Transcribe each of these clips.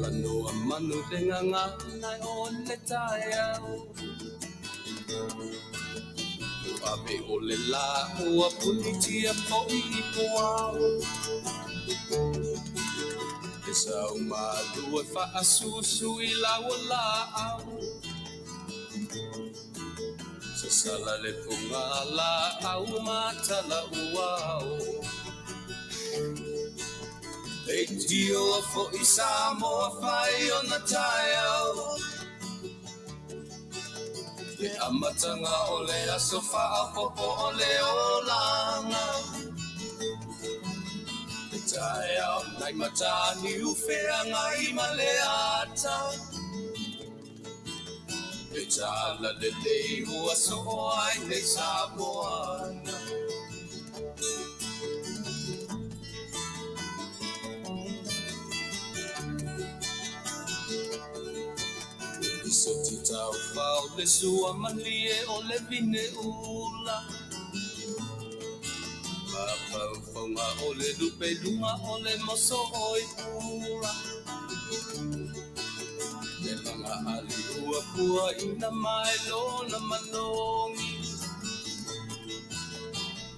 Talanoa manu le gagana o le taeao. Ua ave o le lā ua punitia foi i puao. Le sau malu e faasusu i lau laau. Sasala le pugalaau ma talauao. Leitioa foi Samoa fai ona taeao. Le amataga o le aso faaopoopo o le olaga. Le taeao nai Mataniu Feagai ma le ata. Le talalelei ua soo ai nei Samoa. Lisoti taufao le sua malie o le vine ula. Mafaufauga o le lupe i luga o le moso o i pula. Le laga ali ua puaina mai lona manogi.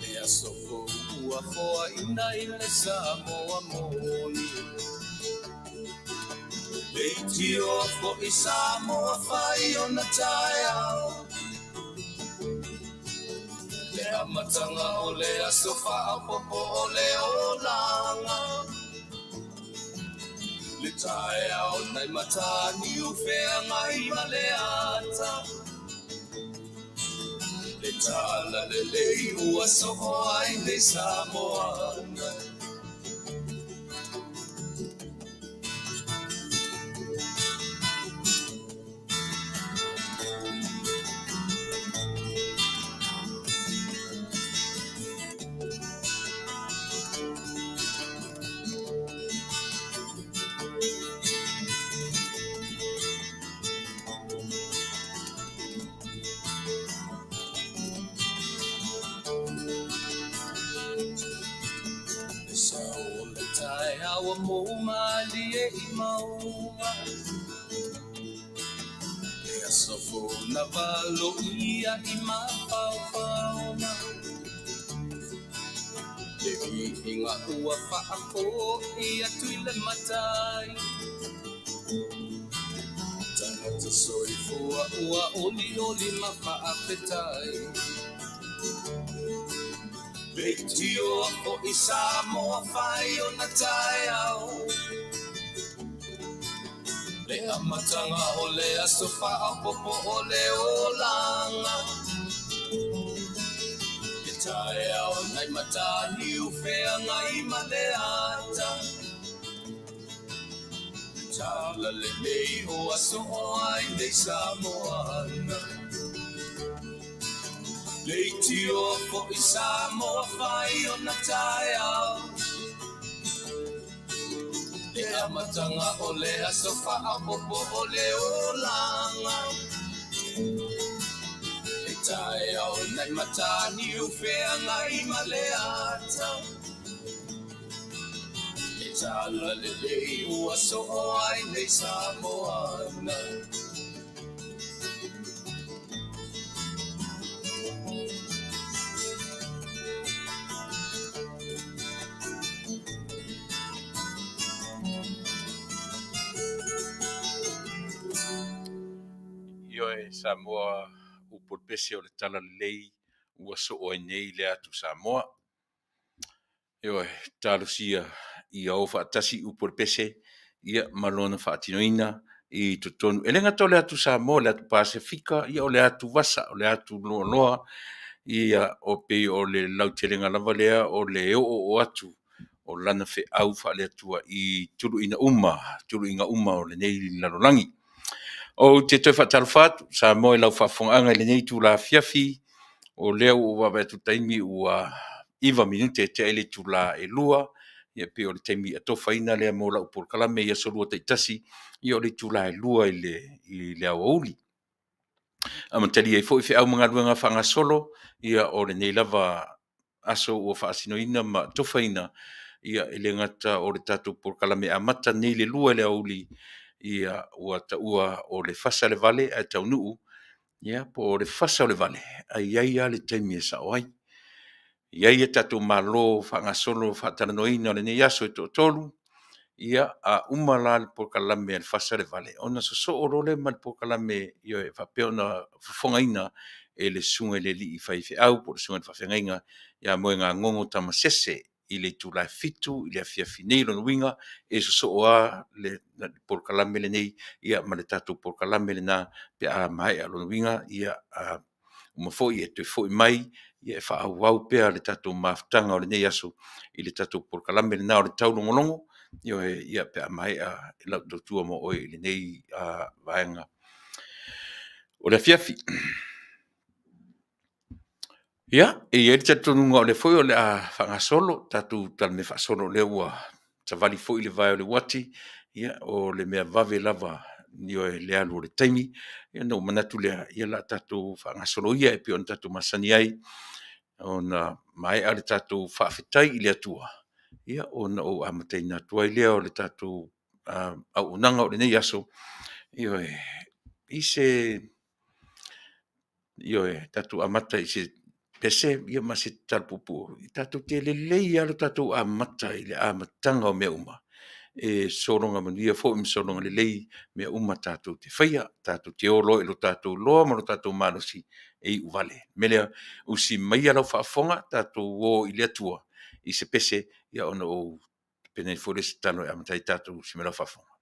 Le aso fou ua foaina i le Samoa moni. Leitioa foi Samoa fai ona taeao. Le amataga o le aso faaopoopo o le olaga. Le taeao nai Mataniu Feagai ma le ata. Le talalelei ua soo ai nei Samoa. Le sao o le taeao ua mou malie i mauga. Le aso fou na valoia i mafaufauga. Le viiga ua faafoi atu i le Matai. Tagata soifua ua olioli ma faafetai. Leitioa foi Samoa fai ona taeao. Le amataga o le aso faaopoopo o le olaga. Le taeao nai Mataniu Feagai ma le ata. Le talalelei ua soo ai nei Samoa. Leitioa foi Samoa fai ona taeao. Le amataga o le aso faaopoopo o le olaga. Le taeao nai Mataniu Feagai ma le ata. Le talalelei ua soo ai nei Samoa. Ioe Samoa upu o le pese o le talalelei ua soo ai nei le atu Samoa. Ioe, talosia ia o faatasi upu o le pese ia ma lona faatinoina i totonu. E le gata o le atu Samoa, le atu Pasefika, ia o le atu Vasa, o le atu Loaloa, ia o pei o le lautelega lava lea o le oo atu o lana feau faale-Atua i tuluiga uma, tuluiga uma o lenei lalolagi. Ou te toe faatalofa atu Samoa i lau faafofogaaga i lenei itula afiafi, o lea ua ou vaavaai atu i le taimi ua 9 minute e tea ai le itula e 2, ia pei o le taimi atofaina lea mo lau polokalame i aso Lua taitasi, ia o le itula e 2 i le aoauli. Amatalia ai foi feau ma galuega faagasolo, ia o lenei lava aso ua faasinoina ma atofaina. Ia, e le gata o le tatou polokalame amata nei i le 2 i le aoauli, ia ua taua o le fasa le vale ae taunuu, ia po o le fasa o le vale, ae i ai lava le taimi e sao ai. E i ai a tatou malo faagasolo faatalanoaina o lenei aso e toatolu, ia a uma la le polokalame a le fasa le vale, ona sosoo loa lea ma le polokalame e faapea ona fofogaina e le susuga i le alii faifeau po o le susuga i le faafeagaiga ia Moegagogo Tamasese i le itula e 7:00 i le afiafi nei. O lona uiga e sosoo lava le polokalame lenei ma le tatou polokalame lena pe a maea. O lona uiga a uma foi e toe foi mai e faaauau pea le tatou mafutaga o lenei aso i le tatou polokalame lena o le taulogologo, ioe, pe a maea lau tautua ma oe i lenei vaega o le afiafi. Ia, e i ai le talitonuga o lea foi o le a faagasolo tatou talamea faasolo o lea ua savali foi le vae o le uati, ia o le mea vave lava, ioe, le alu o le taimi. Ia ona ou manatu lea, ia o le a tatou faagasolo ia e pei ona tatou masani ai, ona maea le tatou faafetai i le Atua, ia ona ou amataina atu ai lea o le tatou auaunaga o lenei aso, ioe, i se… Ioe, tatou amata i se pese ma se tatalo puupuu tatou te lelei lava lo tatou amata i le amataga o mea uma, e sologa manuia foi ma sologa lelei mea uma tatou te faia. Tatou te o loa i lo tatou iloa ma lo tatou malosi e iuvale. O le mea lea, usi maia lau faafofoga, tatou o i le Atua i se pese ona ou tapena ifo lea o se tatalo e amata ai tatou. Usi mai lau faafofoga.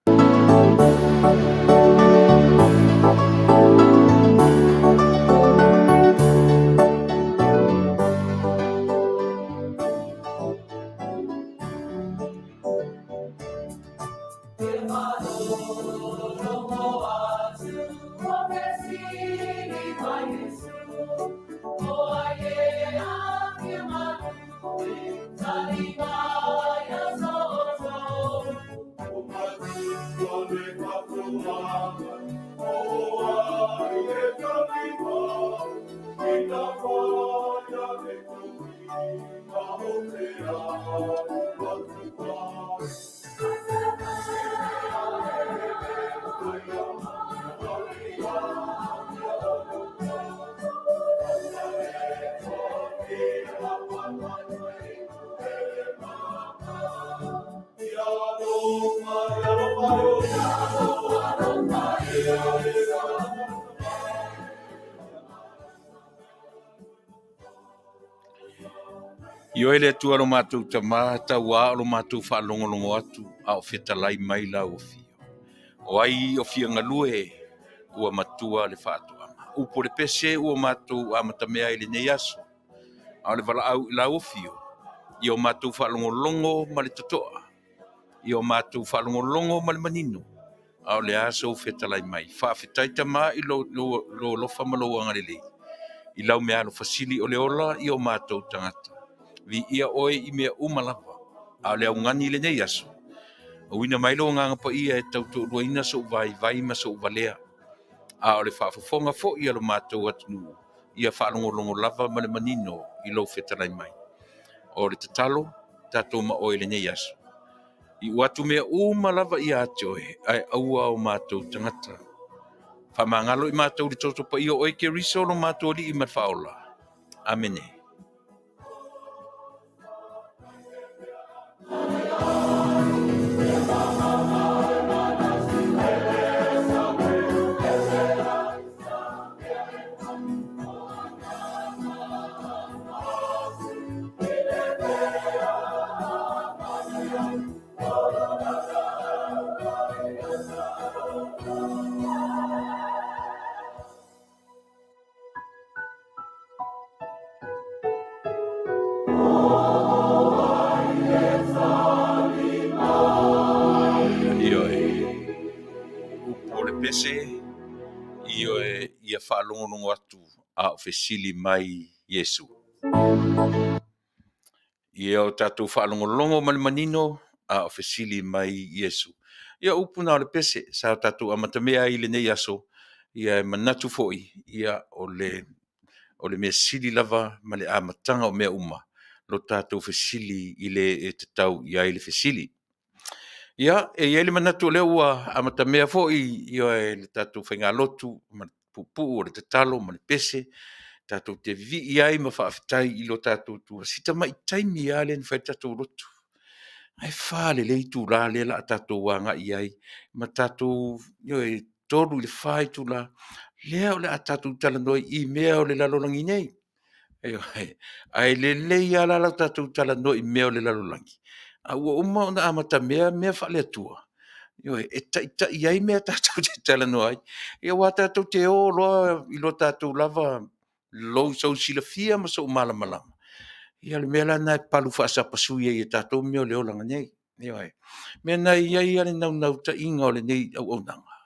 Ioe le Atua lo matou Tama, tauā o lo matou faalogologo atu a o fetalai mai lau afio. O ai o fia galue ua matua le faatoaga. Upu o le pese ua matou amatamea ai i lenei aso, a o le valaau i lau afio, ia o matou faalogologo ma le totoa, ia o matou faalogologo ma le manino, a o le a sou fetalai mai. Faafetai Tama i lou alofa ma lou agalelei i lau meaalofa sili o le ola i o matou tagata. Viia oe i mea uma lava, a o le augani i lenei aso, auina mai lou Agaga Paia e tautoaluaina sou vaivai ma sou valea, a o le faafofoga foi a lo matou atunuu, ia faalogologo lava ma le manino i lou fetalai mai. O le tatalo, tatou ma oe i lenei aso. Iu atu mea uma lava ia te oe, ae aua o matou tagata. Faamagalo i matou i le toto paia o oe Keriso lo matou Alii ma le Faaola. Amene. Ioe, upu o le pese, ioe, ia faalogologo atu a o fesili mai Iesu. Ia o tatou faalogologo ma le manino a o fesili mai Iesu. Ia o upu na o le pese sa o tatou amatamea ai i lenei aso, ia e manatu foi, ia o le mea sili lava ma le amataga o mea uma, lo tatou fesili i le e tatau i ai le fesili. Ia, e i ai le manatu o lea ua amatamea foi le tatou faigalotu ma le puupuu o le tatalo ma le pese, tatou te vivii ai ma faafetai i lo tatou Atua. Si tamai taimi lava lea na fai ai le tatou lotu, ae 4 lelei itula lea o le a tatou agai i ai ma tatou, ioe, 3 i le 4 itula lea o le a tatou talanoa ai i mea o le lalolagi nei. Ioe. Ae lelei lava la le tatou talanoa i mea o le lalolagi, a ua uma ona amatamea mea faale-Atua, ioe, e taitai ai mea tatou te talanoa ai. Aua tatou te o loa i lo tatou lava sou silafia ma sou malamalama, ia o le mea la lena e palu faasapasui ai e tatou mea o le olaga nei. Ioe. O le mea lena e i ai lava le naunautaiga o lenei auaunaga,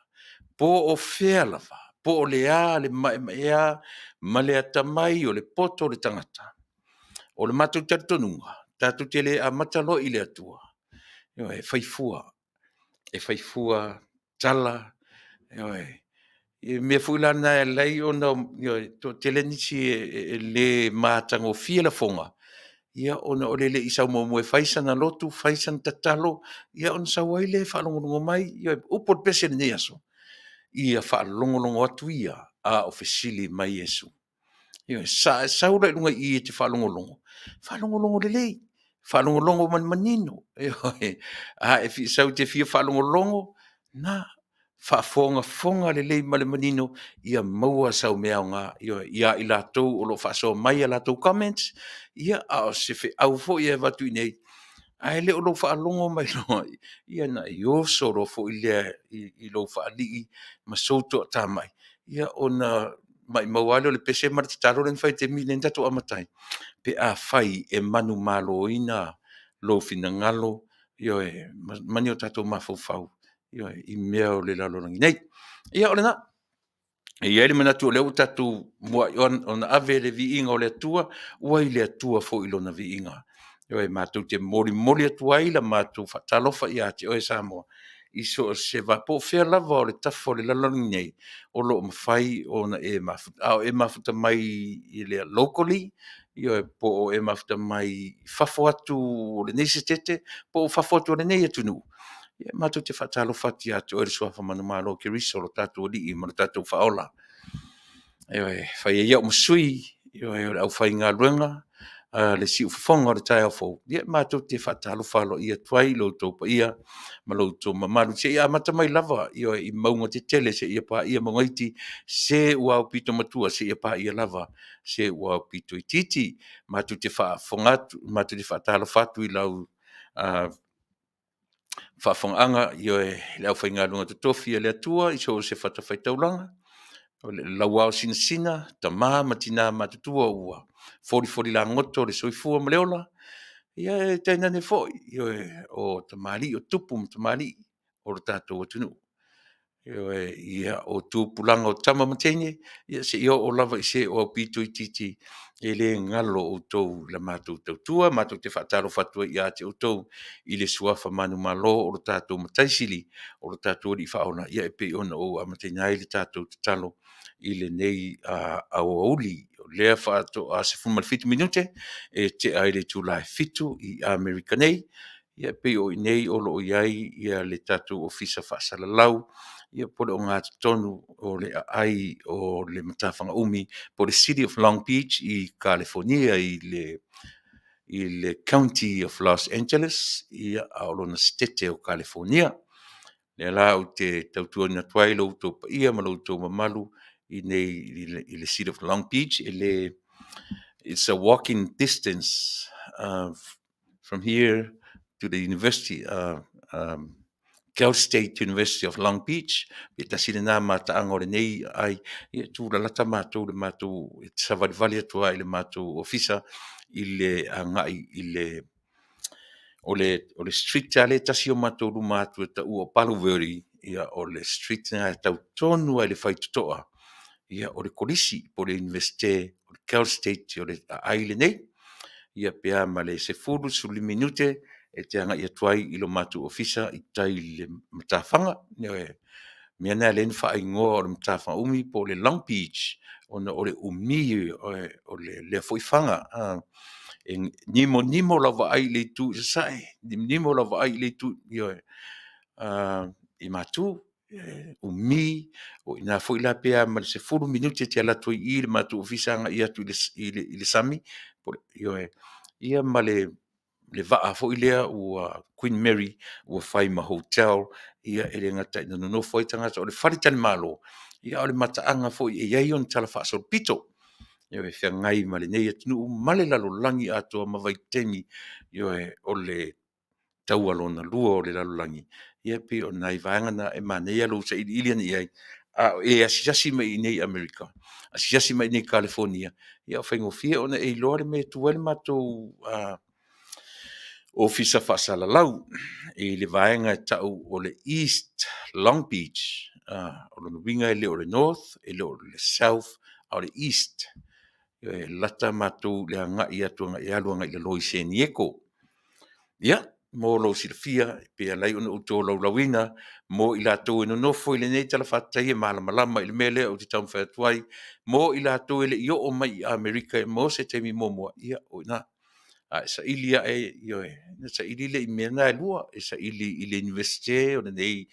po o fea lava, po o le a le maemaea ma le atamai o le poto o le tagata, o le matou talitonuga, tatou te le amata loa i le Atua, ioe, e fai fua, e fai fua tala, ioe. O le mea foi la lena e ala ai ona toatele nisi e le matagofie lafoga, ona o le le i sau muamua e fai sana lotu, fai sana tatalo, ia ona sau ai lea e faalogologo mai. Ioe. O upu o le pese i lenei aso, ia faalogologo atu ia a o fesili mai Iesu. Ioe. A e sau la i luga i i e te faalogologo, faalogologo lelei, faalogologo ma le manino, ioe. A e sau e te fia faalogologo, na, faafogafoga lelei ma le manino ia maua sau mea aoga, ioe, ia i latou o lo o faasoa mai a latou comments, ia a o se feau foi e avatu i inei, ae le o lou faalogo mai loa, ia ona e oso loa foi lea i lou faalii ma sou toatamai, ia ona maumau lava lea o le pese ma le tatalo lea na fai i le taimi lea na tatou amata ai, pe afai e manumaloina lou finagalo, ioe, ma ni o tatou mafaufau, ioe, i mea o le lalolagi nei. Ia o lena. E i ai le manatu o lea ua tatou muai ona ave le viiga o le Atua, ua i le Atua foi lona viiga. Ioe, matou te molimoli atu ai la matou faatalofa ia te oe Samoa i so o se po o fea lava o le tafa o le lalolagi nei o lo o mafai ona e mafuta, a o e mafuta mai locally, ioe, po o e mafuta mai i fafo atu o lenei Setete po o fafo atu o lenei atunuu, ia matou te faatalofa atu ia te oe i le suafa manumalo o Keriso lo tatou Alii ma lo tatou Faaola. Ioe, e fai ai au ma sui, ioe, o le aufaigaluega a le siufofoga o le taeao fou, ia matou te faatalofa aloaia atu ai i lo outou paia ma lo outou mamalu, seia amata mai lava, ioe, i mauga tetele seia paia mauga iti, se ua aupito matua seia paia lava se ua aupito itiiti. Matou te faafofoga atu, matou te faatalofa atu i lau faafofogaaga, ioe, le aufaigaluega totofi a le Atua i so o se fatafaitaulaga, o le lauao sinasina, tama ma tina matutua ua folifoli lagoto le soifua ma le ola, ia e tainane foi, ioe, o tamalii, o tupu ma tamalii o le tatou atunuu. Ioe, ia, o tupulaga o tama ma teine, ia seia oo lava i se o aupito itiiti, e le galo outou i la matou tautua. Matou te faatalofa atu ai ia te outou i le suafa manumalo o lo tatou Matai Sili, o lo tatou Alii Faaola, e pei ona ou amataina ai le tatou tatalo i lenei aoauli, o lea faatoa 17 minute e tea ai le itula e 7:00 i Amerika nei. Ia e pei o i inei o lo o i ai le tatou Ofisa Faasalalau, ia po o le ogatotonu o le aai o le matafaga umi po o le City of Long Beach i Kalifonia i le County of Los Angeles, a o lona Setete o Kalifonia. O lea la ou te tautuaina atu ai lo outou paia ma lo outou mamalu i inei i le City of Long Beach, e le, it's a walking distance from here to the university, Cal State University of Long Beach. E tasi lena mataaga o lenei aai, ia e tulalata matou i le matou, e savalivali atu lava i le matou ofisa i le agai i le o le street lava lea e tasi o matou luma atu e taua o Palo Verde, ia o le street lena e tau tonu lava i le faitotoa o le Kolisi po o le Iunivesite o le Cal State o le aai lenei. Ia pe a ma le 10, 15 minute e te agai atu ai i lo matou ofisa i tai i le matafaga. Ioe. O le mea lena e ala ai ona faaigoa o le matafaga umi po o le Long Beach, ona o le umi o lea foi fana. E nimonimo lau vaai i le itu i sasae, nimonimo lau vaai i le itu ioe, i matu, umi, o i ina foi la pe a ma le 10 minute e te alu atu ai i i le matou ofisa agai atu i le sami, ioe, ia ma le vaa foi lea ua Queen Mary ua fai ma hotel, ia e le gata ina nonofo ai tagata, o le faletalimalo, a o le mataaga foi e i ai ona talafaasolopito. E feagai ma lenei atunuu ma le lalolagi atoa ma vaitaimi, ioe, o le taua lona lua o le lalolagi, ia e pei o nai vaega na e manaia lou sailiili ane i ai, a o e asiasi mai i inei i Amerika, asiasi mai i inei i Kalifonia, ia e faigofie ona e iloa le mea e tu ai le matou ofisa faasalalau i le vaega e tau o le East Long Beach. O lona uiga e le o le North, e le o le South, a o le East. E lata matou i le agai atu e alu agai i lalo i Senieko. Ia, mo lou silafia, pe ala ai ona ou tolaulauina mo i latou e nonofo i lenei talafatai e malamalama i le mea lea ou te taumafai atu ai, mo i latou e le i oo mai i Amerika mo se taimi muamua, ia o i ina. A e saili ae, ioe, ona saili lea i mea na e lua, e saili i le Iunivesite o lenei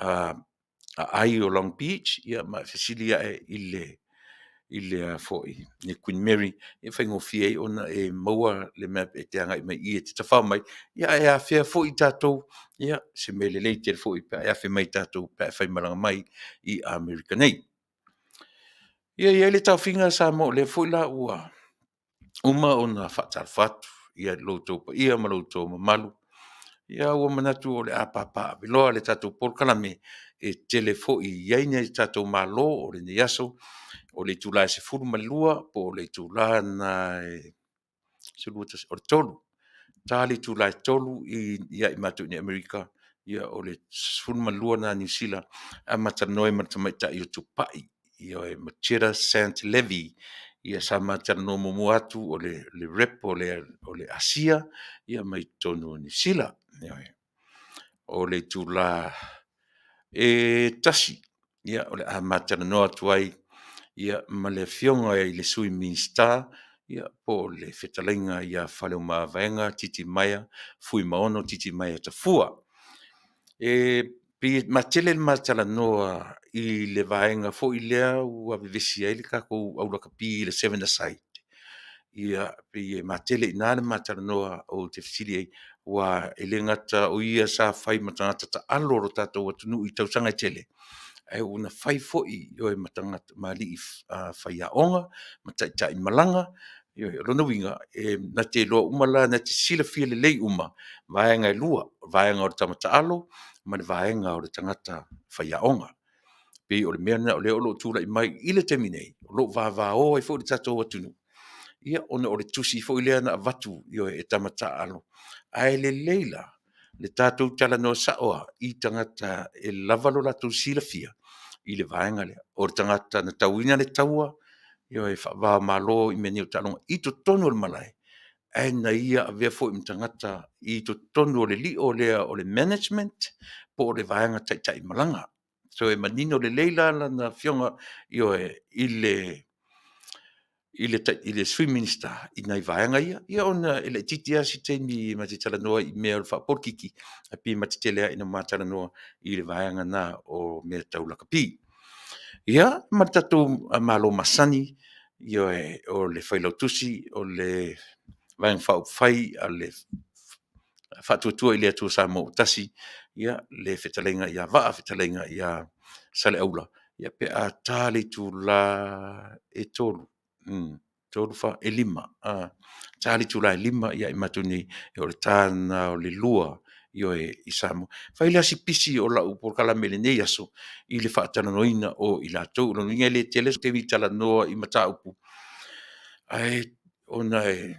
aai o Long Beach ma e fesili ae i le Queen Mary, e faigofie ai ona e maua le map e te agai mai i i e te tafao mai, ae afea foi tatou, ia o se mea lelei tele foi pe a e afe mai tatou pe a e faimalaga mai i Amerika nei. Ia, e i ai le taofiga Samoa, o lea foi la ua uma ona faatalofa atu i lo outou paia ma lo outou mamalu, ia ua manatu o le a papaaveloa le tatou polokalame, e tele foi e i ai nai o tatou malo o lenei aso, o le itula e 12 po o le itula lena e 11, o le 3, ta le itula e 3 ia i matou i inei i Amerika, ia o le 12 lena a Niu Sila, a ma talanoa ai ma le tamaitai o Tupai, ioe, Macheta Sant Levy. Ia sa ma talanoa muamua atu o le rep o le Asia mai totonu o Niu Sila. Ioe. O le itula e 1, o le a ma talanoa atu ai ma le Afioga i le Sui Minisita po o le fetalaiga ia Faleomavaega Titimaea Fuimaono Titimaea Tafua. E pei e matele le ma talanoa i le vaega foi lea ua vevesi ai le tatou au lakapi i le 7-a-side, ia pei e matele i ina le ma talanoa ou te fesili ai, aua e le gata o ia sa fai ma tagata taalo o le tatou atunuu i tausaga e tele, ae na fai foi ma alii faiaoga ma taitai malaga. Ioe. O lona uiga, e na te iloa uma la, na te silafia lelei uma vaega e lua, o le vaega o le tama taalo ma le vaega o le tagata faiaoga. E pei o le mea lena o lea o lo o tulai mai i le taimi nei, o lo o vavao ai foi le tatou atunuu, ia ona o le tusi foi lea na avatu, ioe, e tama taalo, ae lelei la le tatou talanoa sao lava i tagata e lava lo latou silafia i le vaega lea. O le tagata na tauina le taua, ioe, faava o Malo i mea nei o taaloga i totonu o le malae, ae na ia avea foi ma tagata i totonu o le lio lea o le management po o le vaega taitaimalaga. So e manino lelei la lana afioga, ioe, i le Sui Minisita i nai vaega ia. Ia ona e laitiiti lava si taimi ma te talanoa ai i mea faapolokiki, ae pei ma te tele lava ina ma talanoa i le vaega lena o mea tau lakapi. Ia, ma le tatou Malo masani, ioe, o le Failautusi o le Vaega Faaupufai a le Faatuatua i le Atua Samoa ua Tasi, le fetalaiga ia Vaa fetalaiga ia Saleaula, pe a ta le itula e 3, 4, e 5, ta le itula e 5 ia i matou nei, o le ta lena o le 2, ioe, i Samoa. E fai la si pisi o lau polokalame i lenei aso i le faatalanoaina o i latou. O lona uiga e le tele se taimi talanoa i mataupu, ae ona e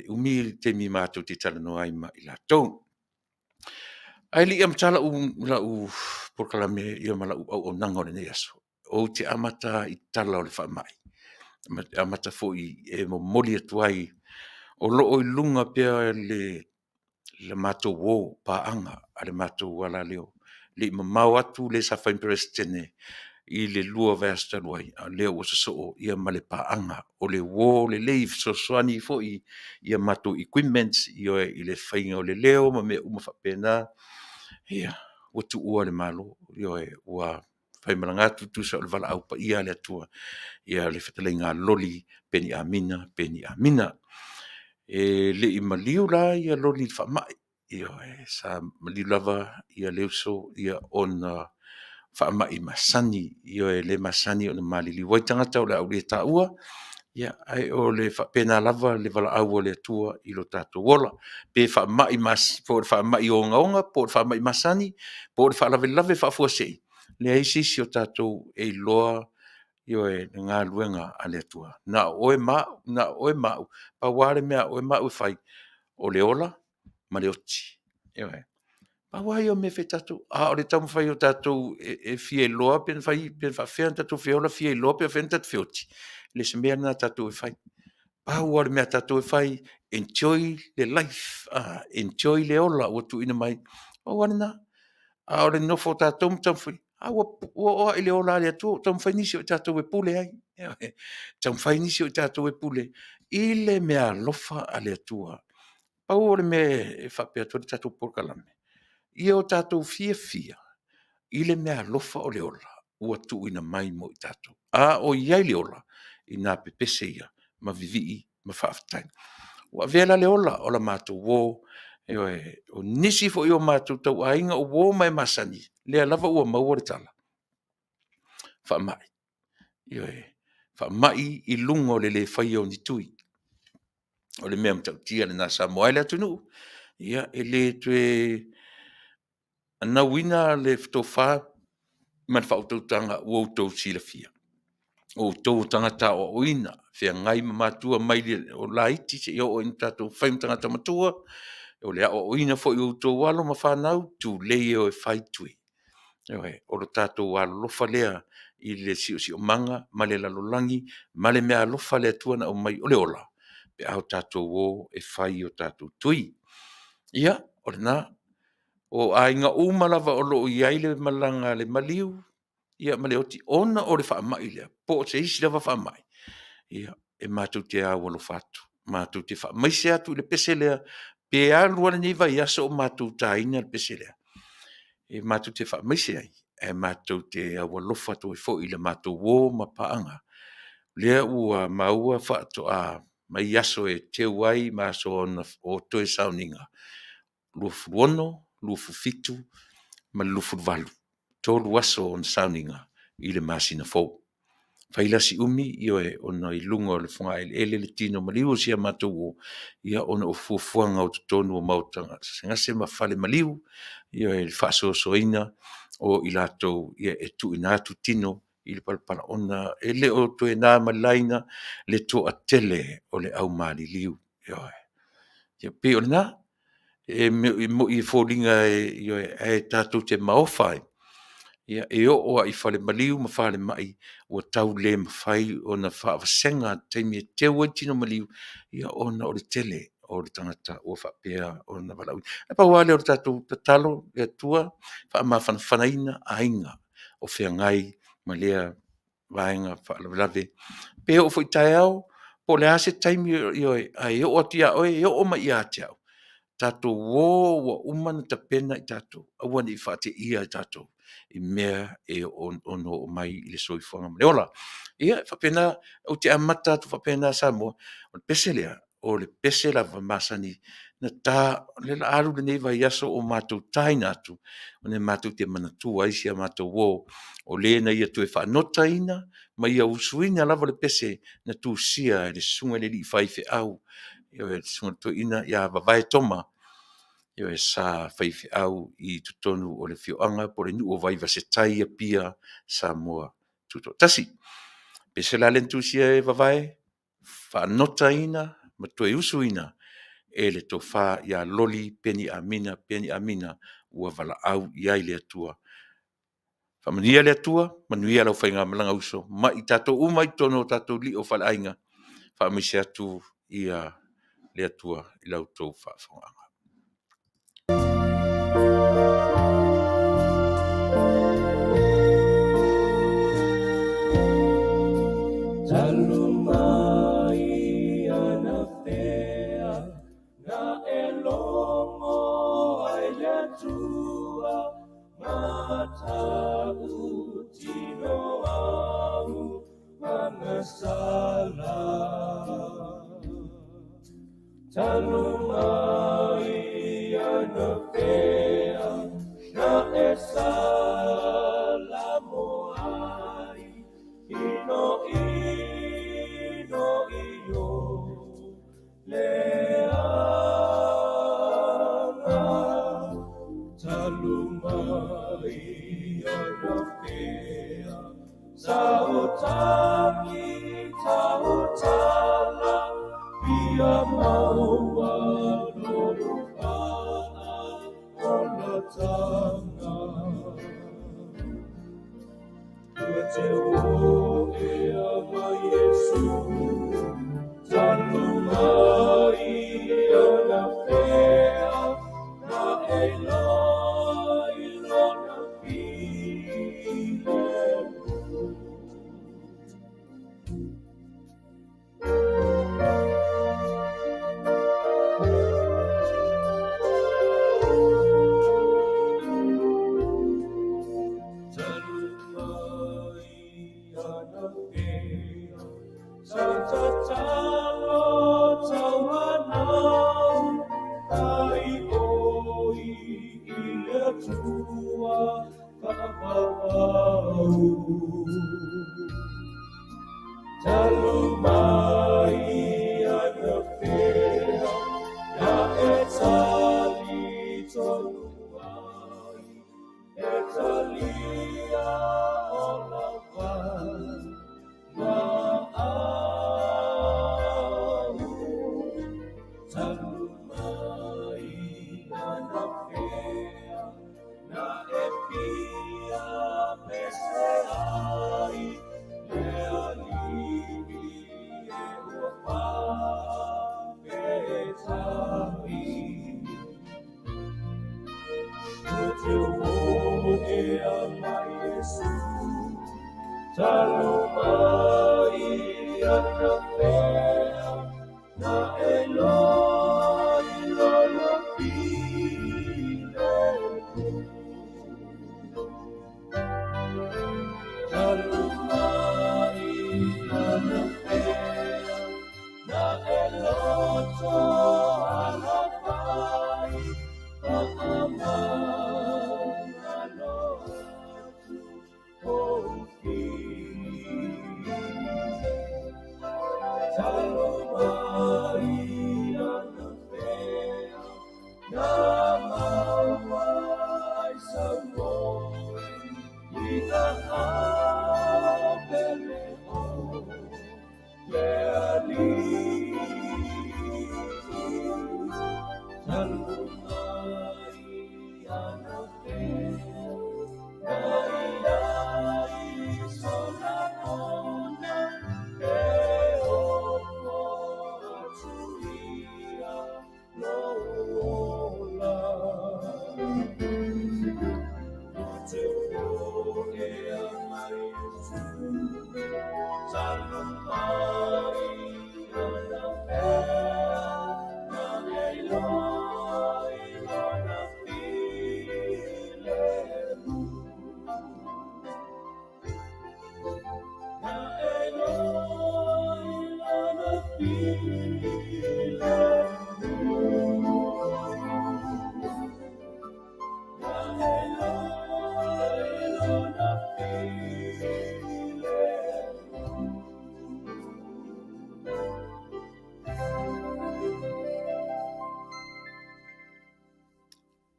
umi le taimi matou te talanoa ai ma i latou. Ae le i amata lau polokalame ma lau auaunaga o lenei aso, ou te amata i tala o le faamai, e amata foi e momoli atu ai, o lo o i luga pea le matou o paaga a le matou alaleo, e le i mamao atu le sa fai ma Peresetene. i le 2 vaiaso talu ai, a o lea ua sosoo ma le paaga. O le uo lelei e fesoasoani foi i a matou equipments i le faiga o le leo ma mea uma faapena, ia, ua tuua le Malo, ioe, ua faimalaga atu tusa o le valaau paia a le Atua, le fetalaiga a Loli Peni Amina Peni Amina. E le i maliu la Loli i le faamai, ioe, sa maliu lava le uso ona o faamai masani, ioe, le masani ona maliliu ai tagata o le a ou le taua, ae o le faapena lava le valaau a le Atua i lo tatou ola. Pe faamai po o le faamai ogaoga po o le faamai masani po o le faalavelave faafuasei, e leai se isi o tatou e iloa, ioe, le galuega a le Atua. Na o oe ma au, na o oe ma au, pau lava le mea a oe ma au e fai, o le ola ma le oti. Ioe. Pau lava ia o mea e fai e tatou, a o le taumafai o tatou e fia iloa pe faapefea ona tatou fia ola, fia iloa pe faapefea ona tatou fia oti, e le o se mea lena tatou e fai. Pau lava le mea a tatou e fai, enjoy le life, enjoy le ola ua tuuina mai, pau lava lena. A o le nonofo o tatou ma taumafai, a ua oo lava i le ola a le Atua ua taumafai nisi o i tatou e pule ai, ioe. Taumafai nisi o i tatou e pule i le meaalofa a le Atua. Pau o le mea e faapea atu ai le tatou polokalame, ia o tatou fiafia i le meaalofa o le ola ua tuuina mai mo i tatou. A o i ai le ola, ina pepese ia ma vivii ma faafetai. Ua avea la le ola o le matou uo, ioe, o nisi foi o matou tauaiga o uo ma e masani, lea lava ua maua le tala, faamai, ioe, faamai i luga o le le faia o ni tui. O le mea matautia lena Samoa e le atunuu, ia e le toe anauina le tofa ma le faautautaga ua outou silafia. O outou o tagata aoaoina, feagai ma matua mai le laiti seia oo ina tatou fai ma tagata matua, o le aoaoina foi o outou alo ma fanau, tulei e o e fai tui. Ioe. O le tatou alolofa lea i le siosiomaga ma le lalolagi ma le meaalofa a le Atua na aumai o le ola, pe a tatou o e fai o tatou tui. Ia, o lena. O aiga uma lava o lo o i ai le malaga a le maliu ma le oti ona o le faamai lea, po o se isi lava faamai, ia, e matou te aualofa atu, matou te faamaise atu i le pese lea, pe alu lava lenei vaiaso o matou taina le pese lea, e matou te faamaise ai, ae matou te aualofa atu ai foi i le matou uo ma paaga, lea ua maua faatoa mai aso e teu ai ma aso o toe sauniga, 26, 27 ma le 28, 3 aso o sauniga i le masina fou. Fai la si umi, ioe, ona i luga o le fogaeleele le tino maliu o si a matou uo, ona o fuafuaga o totonu o maota gasegase ma fale maliu, ioe, i le faasoasoaina o i latou e tuuina atu tino i le palapala, ona e le o toe na ma le laina le toatele o le au maliliu. Ioe. E pei o lena. E moni e foliga ioe, ae tatou te maofa ai, e oo lava i fale maliu ma falemai ua tau le mafai ona faavasega taimi e teu ai tino maliu, ona o le tele o tagata ua faapea ona valaauina. Ae pau lava lea o le tatou tatalo, le Atua faamafanafanaina aiga o feagai ma lea vaega faalavelave. Pe oo foi i taeao po o le a se taimi, ioe, ae oo atu ia oe, e oo mai ia te au, tatou o ua uma ona tapena i tatou, aua ne i faateia i tatou i mea e ono oo mai i le soifuaga ma le ola. Ia, e faapena, ou te amata atu faapena Samoa, o le pese lea, o le pese lava masani na ta, o lea o le a alu lenei vaiaso o matou taina atu, ona matou te manatua ai si a matou uo, o le na ia toe faanotaina ma ia usuina lava le pese na tusia e le Susuga i le alii faifeau, ioe, le Susuga i le Toeaina ia Vavae Toma, ioe, sa faifeau i totonu o le afioaga po o le nuu o Vaivase-tai i Apia, Samoa Tutoatasi. O le pese la lea na tusia e Vavae, faanotaina ma toe usuina e le Tofa ia Loli Peni Amina Peni Amina ua valaau i ai le Atua. Faamanuia le Atua, manuia lau faigamalaga uso ma i tatou uma i totonu o tatou lio faaleaiga, faamaise atu le Atua i la outou faafofogaaga.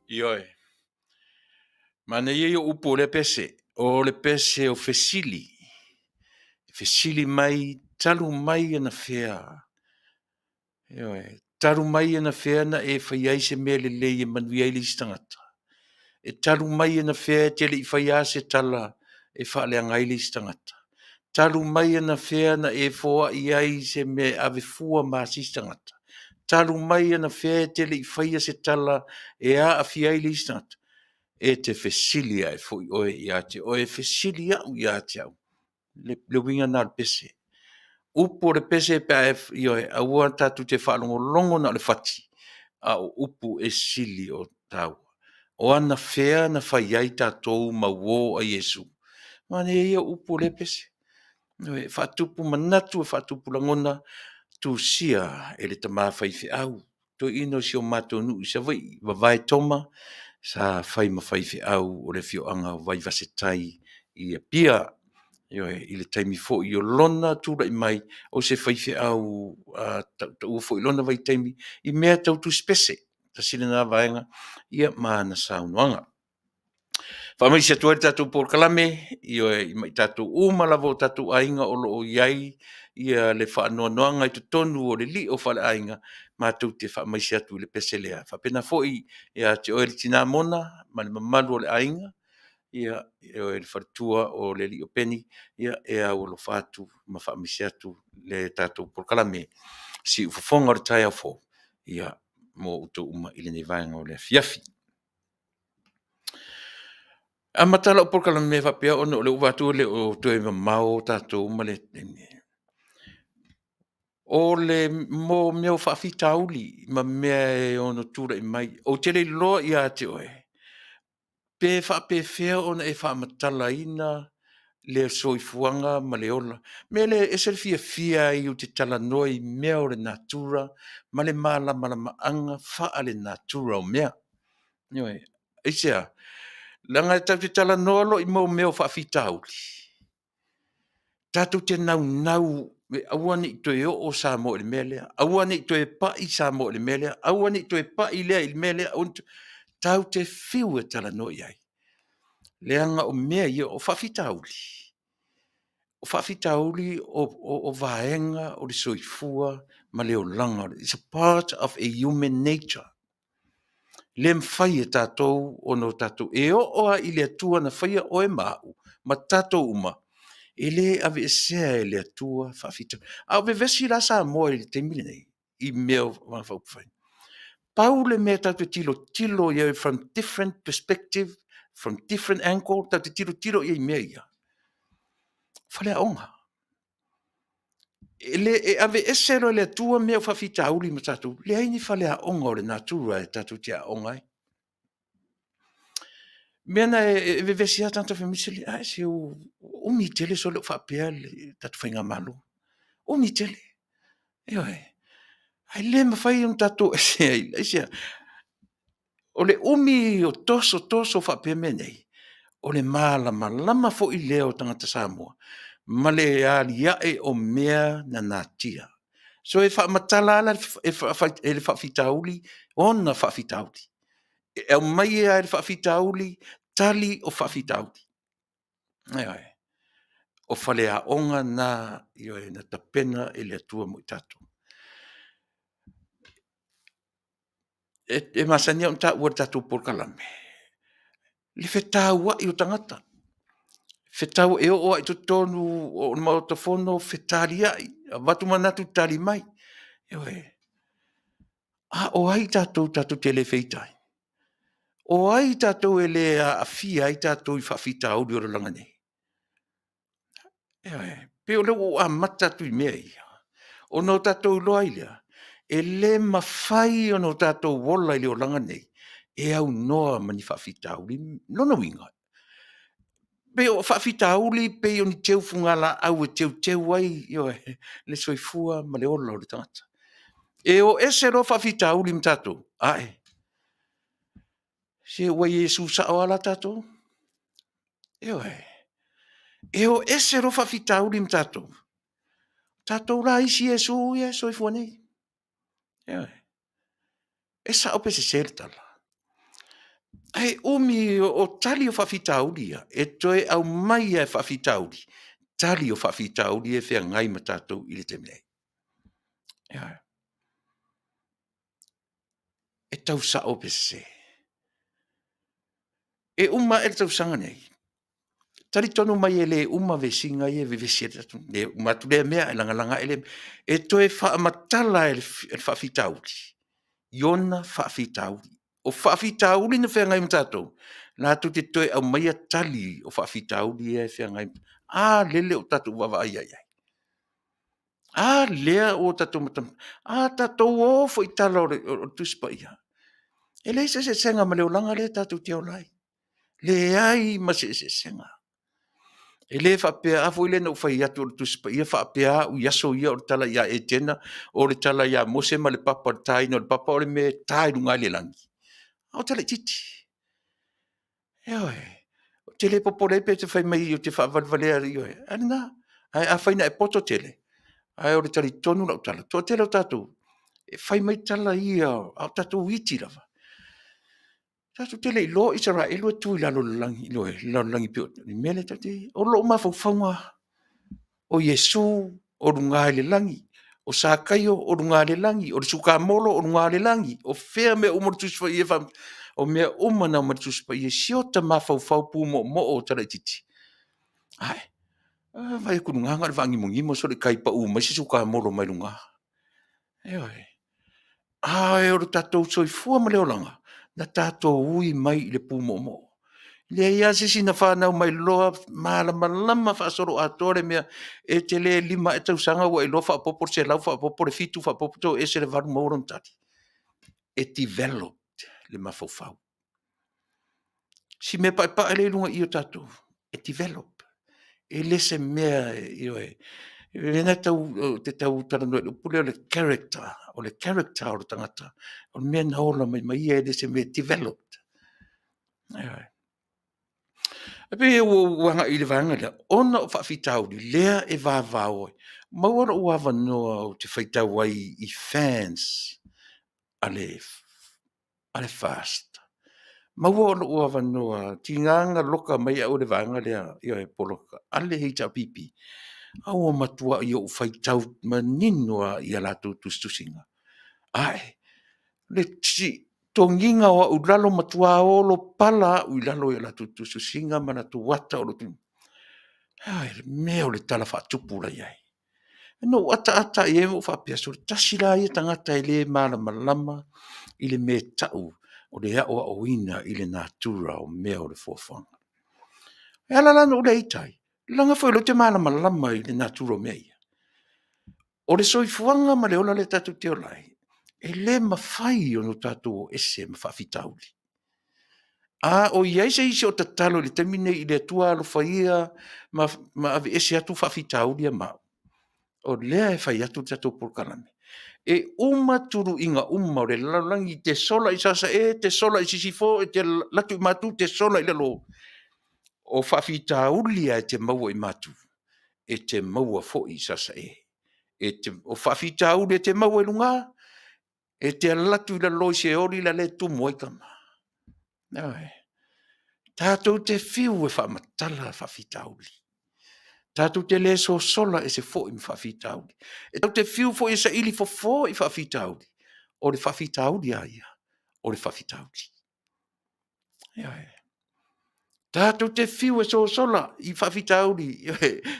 Ioe. Manaia ia o upu o lea pese, o le pese o fesili. Fesili mai, talu mai anafea. Ioe, talu mai anafea na e fai ai se mea lelei e manuia ai le isi tagata. E talu mai anafea e te le i faia se tala e faaleaga ai le isi tagata. Talu mai anafea na e foai ai se mea e ave fua ma se isi tagata. Talu mai anafea e te le i faia se tala e aafia ai le isi tagata. E te fesili ae foi oe ia te oe, e fesili au ia te au. Le, le uiga na o le pese. Upu o le pese pe a e, ioe, aua tatou te faalogologo na o le fati, a o upu e sili o taua. O anafea na fai ai tatou ma uo a Iesu? Manaia ia o upu o lea pese. E faatupu manatu, e faatupu lagona, tusia e le tama faifeau, toeaina o si o matou nuu i Savaii, Vavae Toma, sa fai ma faifeau o le afioaga o Vaivase-tai i Apia. Ioe, i le taimi foi o lona tulai mai o se faifeau tautaua foi i lona vaitaimi i mea tau tusipese. Tasi lena vaega ia ma ana saunoaga. Faamaise atu ai le tatou polokalame, ioe, ma i tatou uma lava o tatou aiga o lo o i ai le faanoanoaga i totonu o le lio faaleaiga, matou te faamaise atu i le pese lea. E faapena foi ia te oe le tina Mona ma le mamalu o le aiga, ia, ioe, le faletua o le alii o Peni, ia e aualofa atu ma faamaise atu le tatou polokalame Siufofoga o le taeao fou mo outou uma i lenei vaega o le afiafi. E amata lau polokalame faapea ona o lea ua ou vaai atu e le o toe mamao tatou ma le taimi. O le mea o faafitauli ma mea e ono tulai mai, ou te le iloa ia te oe, pe faapefea ona e faamatalaina le soifuaga ma le ola. O le mea lea e ese le fiafia ai ou te talanoa i mea o le natura ma le malamalamaaga faalenatura o mea. Ioe. Aisea? Leaga e tatou te talanoa loa i mea o faafitauli, tatou te naunau e aua ne i toe oo Samoa i le mea lea, aua ne i toe pai Samoa i le mea lea, aua ne i toe pai lea i le mea lea, aua ne i toe… Tatou te fiu e talanoa i ai, leaga o mea ia o faafitauli, o faafitauli o vaega o le soifua ma le olaga, is a part of a human nature. E le mafai e tatou ona tatou… e oo lava i le Atua na faia oe ma au ma tatou uma, e le aveesea e le Atua faafitauli. A o vevesi la Samoa i le taimi lenei i mea o Vaega Faaupufai? Pau le mea tatou te tilotilo i ai from different perspective, from different angle, tatou te tilotilo i ai i mea ia, o faleaoga. E aveese loa e le Atua mea o faafitauli ma tatou, leai ni faleaoga o le natura e tatou te aooga ai. O le mea lena e vevesi ai lava tagata fai mai, sole se ua umi tele sole o faapea le tatou faigamalo, umi tele. Ioe. Ae le mafai ona tatou o ese ai. Aisea? O le umi o toso toso faapea mea nei, o le malamalama foi lea o tagata Samoa ma le aliae o mea na natia. So e faamatala lava e le faafitauli ona faafitauli. E aumai lava e le faafitauli tali o faafitauli. Ioe. O faleaoga na, ioe, na tapena e le Atua mo i tatou. E masani lava ona taua i le tatou polokalame le fetauai o tagata, e oo lava i totonu o le Maota Fono fetaliai, avatu manatu tali mai. Ioe. A o ai tatou tatou te le feitai? O ai tatou e le aafia ai tatou i faafitauli o le olaga nei? Ioe. E pei o lea ua ou amata atu i mea ia, ona o tatou iloa ai lea, e le mafai ona tatou ola i le olaga lenei e aunoa ma ni faafitauli. O lona uiga, pei o faafitauli pei o ni teu fugalaau e teuteu ai, ioe, le soifua ma le ola o le tagata. E o ese loa faafitauli ma tatou, ae, se ua Iesu sao lava la tatou. Ioe. E o ese loa faafitauli ma tatou, tatou la isi Iesu ia e soifua nei. Ioe. E sao pe sese le tala? Ae umi o tali o faafitauli ia, e toe aumai lava e faafitauli tali o faafitauli ia e feagai ma tatou i le taimi nei. Ioe. E tau sao pe sese? E uma ae le tausaga lenei, talitonu mai e le uma vesiga ia e vevesi ai le tatou atunuu, e le uma atu lea mea ae lagalaga ae lea mea. E toe faamatala e le faafitauli i ona faafitauli. O faafitauli na feagai ma tatou, latou te toe aumaia tali o faafitauli ia e feagai. A lele ua tatou vaavaai i ai? A lea ua tatou matamata, a tatou o foi i tala o le Tusi Paia. E leai se eseesega ma le olaga lea tatou te ola ai. Leai ma se eseesega. E le faapea, a foi lea na ou fai atu o le Tusi Paia faapea au i aso ia o le tala ia Etena, o le tala ia Mose ma le papa, o le taina o le papa o le mea e ta i luga i le lagi. A o tala itiiti. Ioe. Ou te le popole ai pe te fai mai ou te faavalevalea, ioe, a lena. Ae afai na e poto tele, ae o le talitonu lau tala, toatele o tatou, e fai mai tala ia a o tatou iti lava. Tatou te le i iloa o Isaraelu e tu i lalo o le lalolagi pei o le mea lea tatou te i ai. O lou mafaufauga, o Iesu o luga i le lagi, o Sakaio o luga i le lagi, o le Sukamolo o luga o le lagi, o fea mea uma o le Tusi Paia, o mea uma na aumai i le Tusi Paia i si ota mafaufau pumoomoo tala itiiti, ae vaai atu i luga na o le vaagimogimu solo i tai pau mai se sukamolo mai luga. Ioe. Ae o le tatou soifua ma le olaga, na tatou ui mai i le pumoomoo. E leai lava se isi na fanau mai loa malamalama faasoloatoa le mea, e te le 5 ea tausaga ua e iloa faaopoopo le 100, faaopoopo le 7, faaopoopo, toese le 8 maua lona tali. E develop le mafaufau. Si mea paepae lea i luga i i o tatou, e develop. E le se mea, ioe, o le mea lena ou te tau talanoa ai i le upu lea o le character. O le character o le tagata, o le mea na ola mai ma ia e le o se mea e develop. Ioe. E pei ua ou agai i le vaega lea, ona o faafitauli lea e vavao ai. Maua lou avanoa ou te faitau ai i fans a le FAST, maua lou avanoa, tiga ona loka mai au e le vaega lea, ioe, poloka a le HRPP, a ua matuai ou faitau manino lava i a latou tusitusiga. Ae, o le togiga o au i lalo, matua olo pala au i lalo i a latou tusitusiga ma latou ata o lo o tuuina mai. Ioe, le mea o le tala faatupu la e i ai. Na ou ataata i ai ma ou faapea, sole tasi la ia tagata e le malamalama i le mea e tau o le aoaoina i le natura o mea o le foafoaga. E ala la ona ou le ita ai, leaga foi o lea ou te malamalama i le natura o mea ia. O le soifuaga ma le ola lea tatou te ola ai, e le mafai ona tatou o ese ma faafitauli. A o i ai se isi o tatalo i le taimi lenei i le Atua alofa ia ma aveese atu faafitauli ia ma au, o lea e fai atu le tatou polokalame, e uma tuluiga uma o le lalolagi, e te sola i Sasae, e te sola i Sisifo, e te alu atu i Matu, e te sola i lalo, o faafitauli lava e te maua i Matu, e te maua foi i Sasae. O faafitauli e te maua i luga, e te alu atu i lalo i Seoli la e tumu ai tama. Ioe. Tatou te fiu e faamatala faafitauli, tatou te le sosola ese foi ma faafitauli. E tatou te fiu foi e saili fofo i faafitauli, o le faafitauli lava ia, o le faafitauli. Ioe. Tatou te fiu e sosola i faafitauli,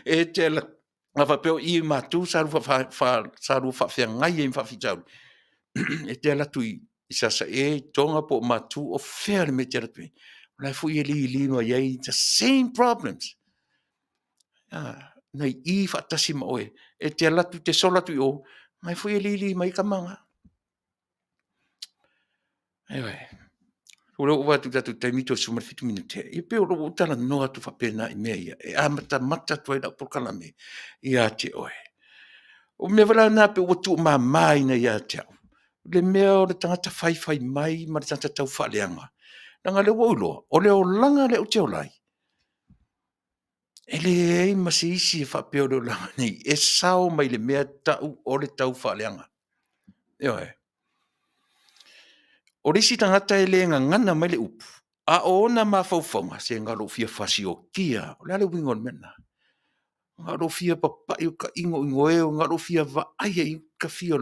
e te alu atu, a faapea o i i Matu sa lua faafeagai ai ma faafitauli, e te alu atu i Sasae, i Toga po o Matu, o fea le mea e te alu atu ai, o la foi e lili mai ai the same problems. Na i i faatasi ma oe, e te alu atu e te sola atu i o, o la foi e lili mai tama na. Ioe. O lea ua ou vaai atu i le tatou taimi toe 17 minute, e pei o lea ua ou talanoa atu faapena i mea ia, e amatamata atu ai lau polokalame ia te oe. O le mea foi la lena pei ua tuumamaina ia te au, le mea o le tagata faifai mai ma le tagata taufaaleaga, leaga o lea ua ou iloa, o le olaga lea ou te ola ai, e leai ma se isi e faapea o le olaga lenei e sao mai le mea e tau o le taufaaleaga. Ioe. O le isi tagata e le gagana mai le upu, a o ona mafaufauga, se na o lou fia fasiokia. O le a le uiga o le mea lena? Na o lou fia papai ou tainoino e, na o lou fia vaai lava i ai, ta fia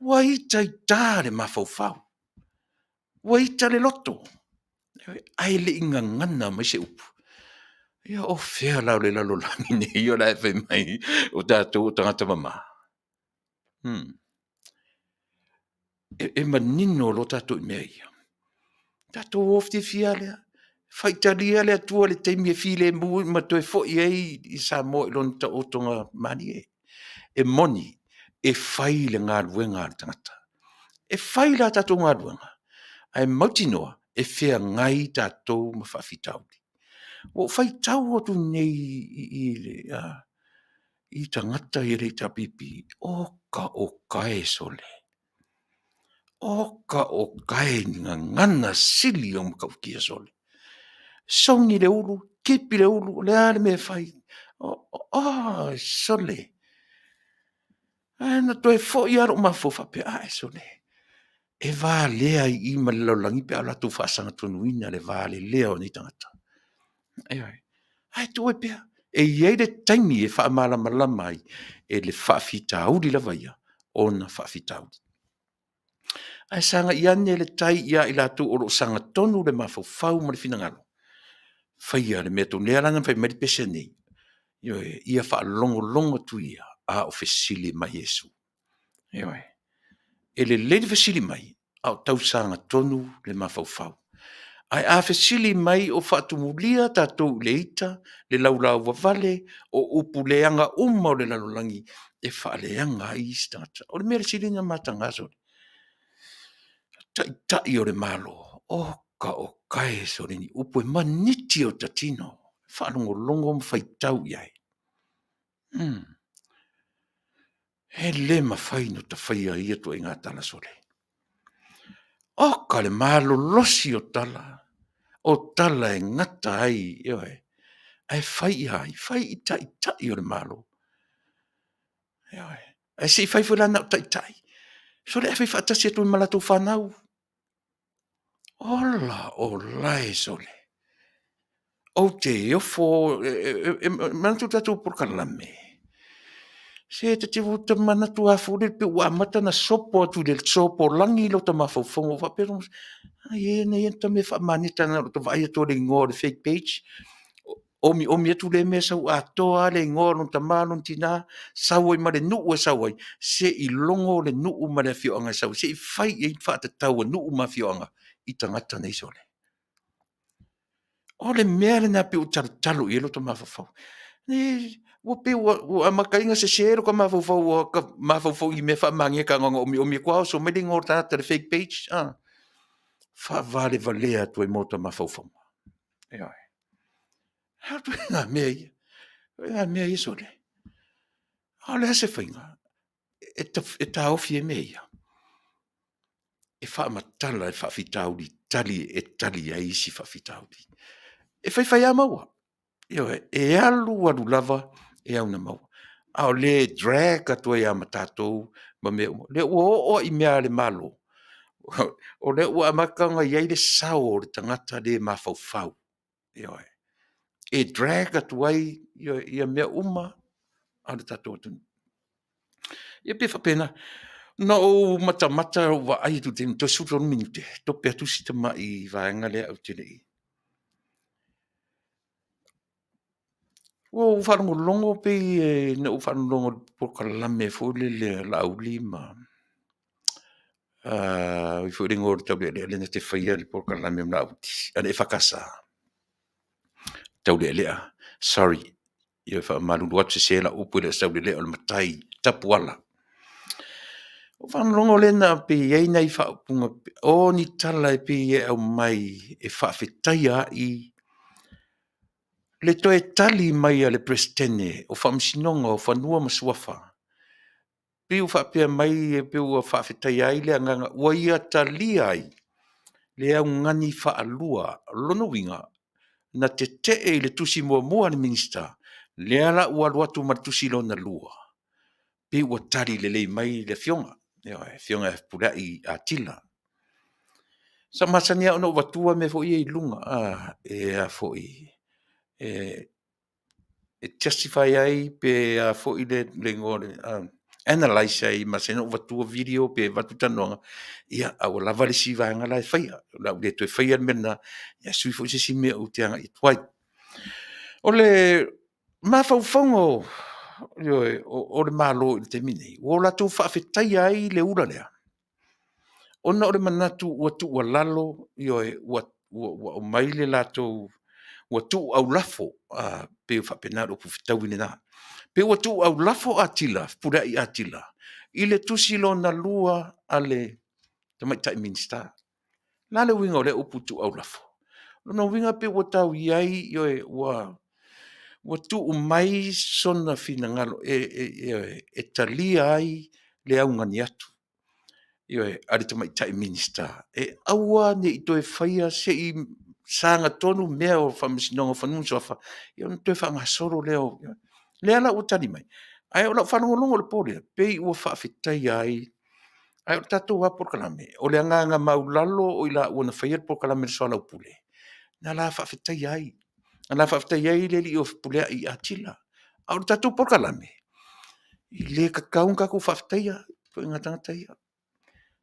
Ua ita ita le mafaufau, ua ita le loto, ae le i gagana mai se upu. Ia o fea la o le lalolagi nei o le a e fai mai o tatou o tagata mama? E manino loa tatou i mea ia. Tatou o fiafia lava lea, faitalia le Atua i le taimi e filemu ma toe foi ai Samoa i lona taotoga malie. E moni, e fai le galuega a le tagata. E fai la tatou galuega, ae mautinoa e feagai tatou ma faafitauli. Ua ou faitau atu nei i tagata ia le HRPP, oka oka e sole, oka oka e ni gagana sili ona matautia sole. Sogi le ulu, tipi le ulu, o le a le mea e fai? Oh sole, ae na toe foi lava lou mafaufau faapea, ae sole, e valea i i ma le lalolagi pe a latou faasagatonuina le valelea o nei tagata. Ioe, ae tuu ai pea, e i ai le taimi e faamalamalama ai e le faafitauli lava ia ona faafitauli. Ae sagai ane le tai ia i latou o lo o sagatonu le mafaufau ma le finagalo, faia le mea tonu. Lea la na fai mai ai le pese lenei, ioe, ia faalogologo atu ia a o fesili mai Iesu. Ioe, e lelei le fesili mai a o tau sagatonu le mafaufau. Ae a fesili mai o faatumulia tatou i le ita, le laulauvavale, o upu leaga uma o le lalolagi e faaleaga ai isi tagata. O le mea sili ona mataga sole, Taitai o le Malo, oka oka e sole ni upu e maniti o ota tino, faalogologo ma faitau i ai. E le mafai ona ota faia ia ituaiga tala sole. Oka le malolosi o tala, o tala e gata ai, ioe, ae fai ia ai? Fai i Taitai o le Malo. Ioe, ae se i fai foi la na o Taitai, sole ae fai faatasi atu ai ma latou fanau. Ola ola e sole, ou te ofo, e manatu i le tatou polokalame, se ta te manatu lava foi lele pei ua amata ona sopo atu i le sopolagi lota mafaufauga faapea, ai e na ia ta mea faamaneta na o lota vaai atu o le igoa o le fake page, omiomi atu lea mea sau atoa lava le igoa o lona tama lona tina, sau ai ma le nuu e sau ai, se i logo le nuu ma le afioaga e sau ai, se i fai i ai ni faatatau a nuu ma afioaga i tagata nei sole. O le mea lena pei ua talutalu i ai lota mafaufau. Ua pei ua amata ai ona sese lota mafaufau ua ta mafaufau i mea faamageta na ona omiomi atu lava oso mai le igoa o le tagata i le fake page a. Faavalevalea atu ai ma ota mafaufauga. Ioe. A ituaiga mea ia? O ituaiga mea ia sole? A o le a se faiga e taofi ai mea ia? E faamatala le faafitauli i tali e tali ai isi faafitauli. E fai fai lava maua, ioe, e alu alu lava e au ina maua, a o le drag atu ai lava ma tatou ma mea uma. O lea ua oo lava i mea a le Malo, o lea ua amata ona i ai le sao o le tagata le mafaufau, ioe, e drag atu ai ia mea uma a le tatou atunuu. Ia pei e faapena. Na ou matamata na ou vaai atu i le taimi toe 13 minute, tope atu si tamai vaega lea ae ou te le i… Ua ou faalogologo pei na ou faalogologo i le polokalame foi lele a Laauli ma o ai foi le igoa o le taulealea lea na te faia le polokalame ma Laauli a le EFKS? Taulealea, sorry, e faamalulu atu, sese lau upu e le o se taulealea o le matai Tapuala. Ou faalogologo lea na pei e i ai nai faaupuga, o ni tala e pei e aumai e faafetaia ai le toe tali mai a le Peresetene o Faamasinoga o Fanua ma Suafa, pei ua faapea mai pei ua faafetaia ai le agaga ua ia talia ai le augani faalua. O lona uiga, na tetee i le tusi muamua a le Minisita, lea la ua alu atu ma le tusi lona lua, pei ua tali lelei mai le afioga, le afioga ia Fepuleai Atilla. Sa ou masani lava ona ou avatua mea foi ia i luga e justify ai pe a foi le igoa o le analyze ai, e masani ona ou avatua video pe avatu talanoaga, ia a ua lava le isi vaega la e faia, o le a ou le toe faia le mea lena, ia sui foi se isi mea ou te agai atu ai. O le mafaufauga o le Malo i le taimi lenei, ua latou faafetaia ai le ula lea, ona o le manatu ua tuualalo, ioe, ua aumai le latou, ua tuu aulafo, pei e faapena le upu fetaui lena. Pei ua tuu aulafo Atilla, Fepuleai Atilla i le tusi lona lua a le Tamaitai Minisita. O le a le uiga o lea upu ituau lafo? O lona uiga pei ua tau i ai, ioe, ua tuu mai sona finagalo e talia ai le augani atu, ioe, a le Tamaitai Minisita e aua ne i toe faia se i sagatonu mea o le Faamasinoga o Fanua ma Suafa ona toe faagasolo lea. O lea la ua tali mai, ae o lau faalogologo i le po lea, pei ua faafetaia ai, ae o le tatou lava polokalame, o le agaga maualalo o i laua na faia le polokalame o le soalaupule, na la faafetaia ai, na la faafetaia ai le alii o Fepuleai Atilla. A o le tatou polokalame, e le tatau ona tatou faafetaia ituaiga tagata ia.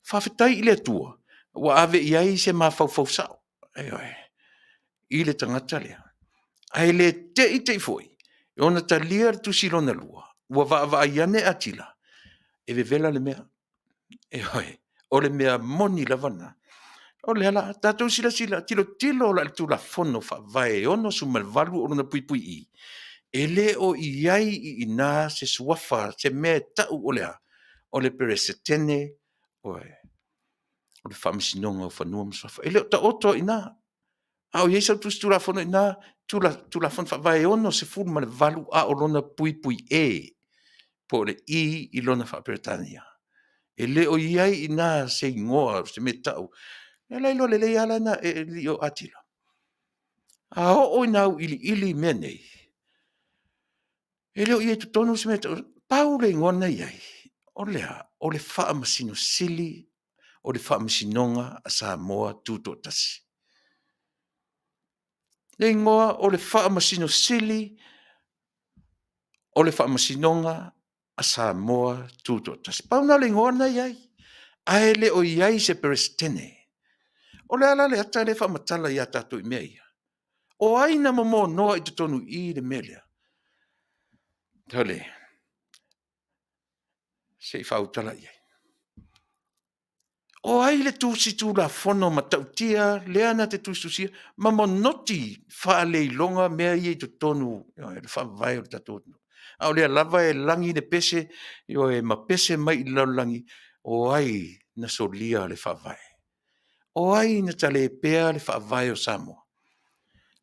Faafetai i le Atua ua ave i ai se mafaufau sao, ioe, i le tagata lea, ae le te i te i foi ona talia le tusi lona lua, ua vaavaai ane Atilla, e vevela le mea. Ioe, o le mea moni lava lena. O lea la, tatou silasila, tilotilo la i le Tulafono Faavae 68 (i), e le o i ai i ina se suafa, se mea e tau o le a? O le Peresetene o le Faamasinoga o Fanua ma Suafa. E le o taoto lava i ina. A o i ai sau Tusi Tulafono i ina, Tulafono Faavae 68 a o lona (e) po o le E i lona faa-Peretania. E le o i ai i ina se igoa o se mea e tau, o lea la e iloa lelei lava e le alii o Atilla. A oo ina auiliili mea nei, e le o i ai i totonu se mea e tau o le… pau le igoa na e i ai, o le a? O le Faamasino Sili o le Faamasinoga a Samoa Tutoatasi. O le igoa o le Faamasino Sili o le Faamasinoga a Samoa Tutoatasi. Pau lena o le igoa lena e i ai, ae le o i ai se Peresetene. O le a la le ata lea e faamatala ia tatou i mea ia? O ai na momonoa i totonu i i le mea lea? Sole, se i faautala i ai. O ai le Tusi Tulafono matautia lea na te tusitusia ma manoti faaleiloga mea ia i totonu o le Faavae o le tatou atunuu? A o lea lava e lagi le pese, ioe, ma pese mai i le lalolagi, o ai na solia le Faavae? O ai na talepea le Faavae o Samoa?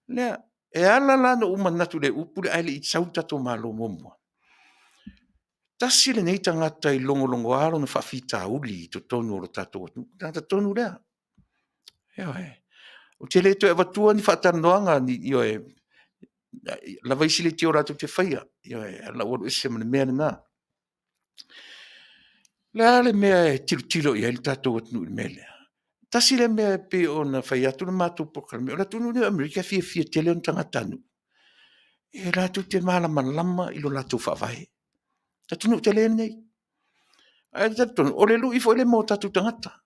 Lea, e ala la ona ou manatu i le upu lea ae le i sau le tatou Malo muamua, tasi lenei tagata e logologoa lona faafitauli i totonu o le tatou atunuu, le tagata tonu lea. Ioe. Ou te le toe avatua ni faatalanoaga, ioe, e lava isi leitio latou te faia, ioe, ae o le a ou alu ese ma le mea lena. O le a le mea e tilotilo i ai le tatou atunuu i le mea lea? Tasi lea mea e pei ona fai atu le matou polokalame, o le atunuu lenei o Amerika e fiafia tele ona tagatanuu e latou te malamalama i lo latou Faavae. O le atunuu tele lenei. Ae ou te talitonu, o le lui foi lea mo tatou tagata,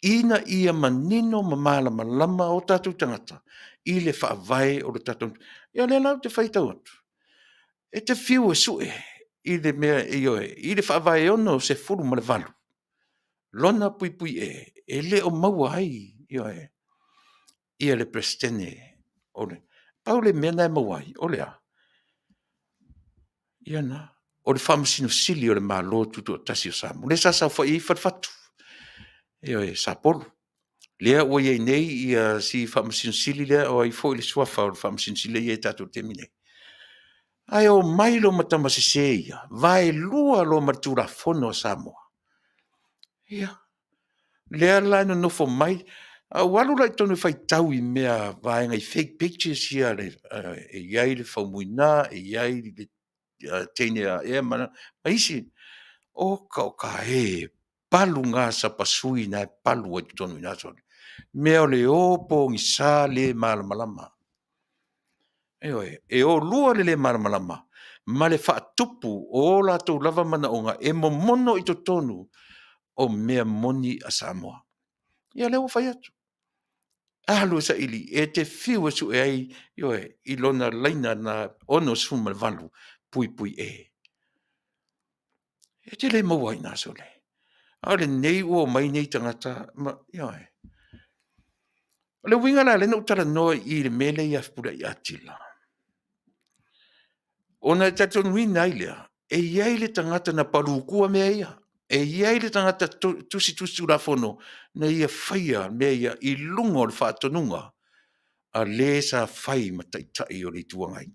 ina ia manino ma malamalama o tatou tagata i le Faavae o le tatou atunuu. Ia o lea la ou te faitau atu, e te fiu e sue i le mea, ioe, i le Faavae 68 lona (e), e le o maua ai, ioe, ia le Peresetene o le… Pau le mea lena e maua ai, o le a? Ia lena, o le Faamasino Sili o le Malo Tutoatasi o Samoa, lea sa saofai ai Falefatu, ioe, Sapolu, lea ua i ai nei si Faamasino Sili lea, o ai foi le suafa o le Faamasino Sili lea e i ai ia tatou i le taimi lenei. Ae omai loa ma tama sese ia, vaelua loa ma le Tulafono a Samoa. Ia, lea la e nonofo mai, a ou alu la i totonu e faitau i mea vaega i fake pictures ia e i ai le Faumuina, e i ai le teine a ea ma isi. Oka oka e, e palu na sapasui na e palu ai i totonu i ina, sole, mea o le o pogisa le malamalama. Ioe, e o lua le le malamalama ma le faatupu o o latou lava manaoga e momono i totonu o mea moni a Samoa. Ia o lea ua fai atu, alu e saili, e te fiu e sue ai, ioe, i lona laina lena 68(e). E te le maua ai i ina sole. A o lenei ua omai nei tagata ma, ioe. O le uiga la lea na ou talanoa i i i le mea lea ia Fepuleai Atilla, ona e talitonuina ai lea, e i ai le tagata na palutua mea ia. E i ai le tagata tusitusi tulafono na ia faia mea ia i luga o le faatonuga a le sa fai ma taitai o le Itu Agai.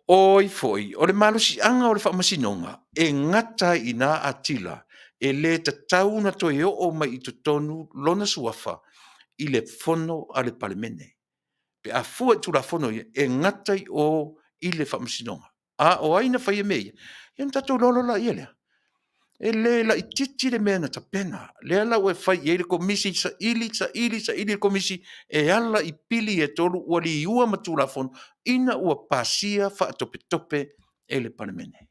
O ai foi, o le malosiaga o le Faamasinoga e gata ai i ina Atila, e le tatau ona toe oo mai i totonu lona suafa i le fono a le Palemene. Pe a fua i Tulafono ia, e gata i o i le Faamasinoga. A o ai na faia mea ia? Ia ona tatou iloa loa lea. E le laitiiti le mea na tapena, lea la ua fai i ai le Komisi, saili, saili, saili le Komisi e ala i pili ia e 3 ua liua ma Tulafono ina ua pasia faatopetope e le Palemene.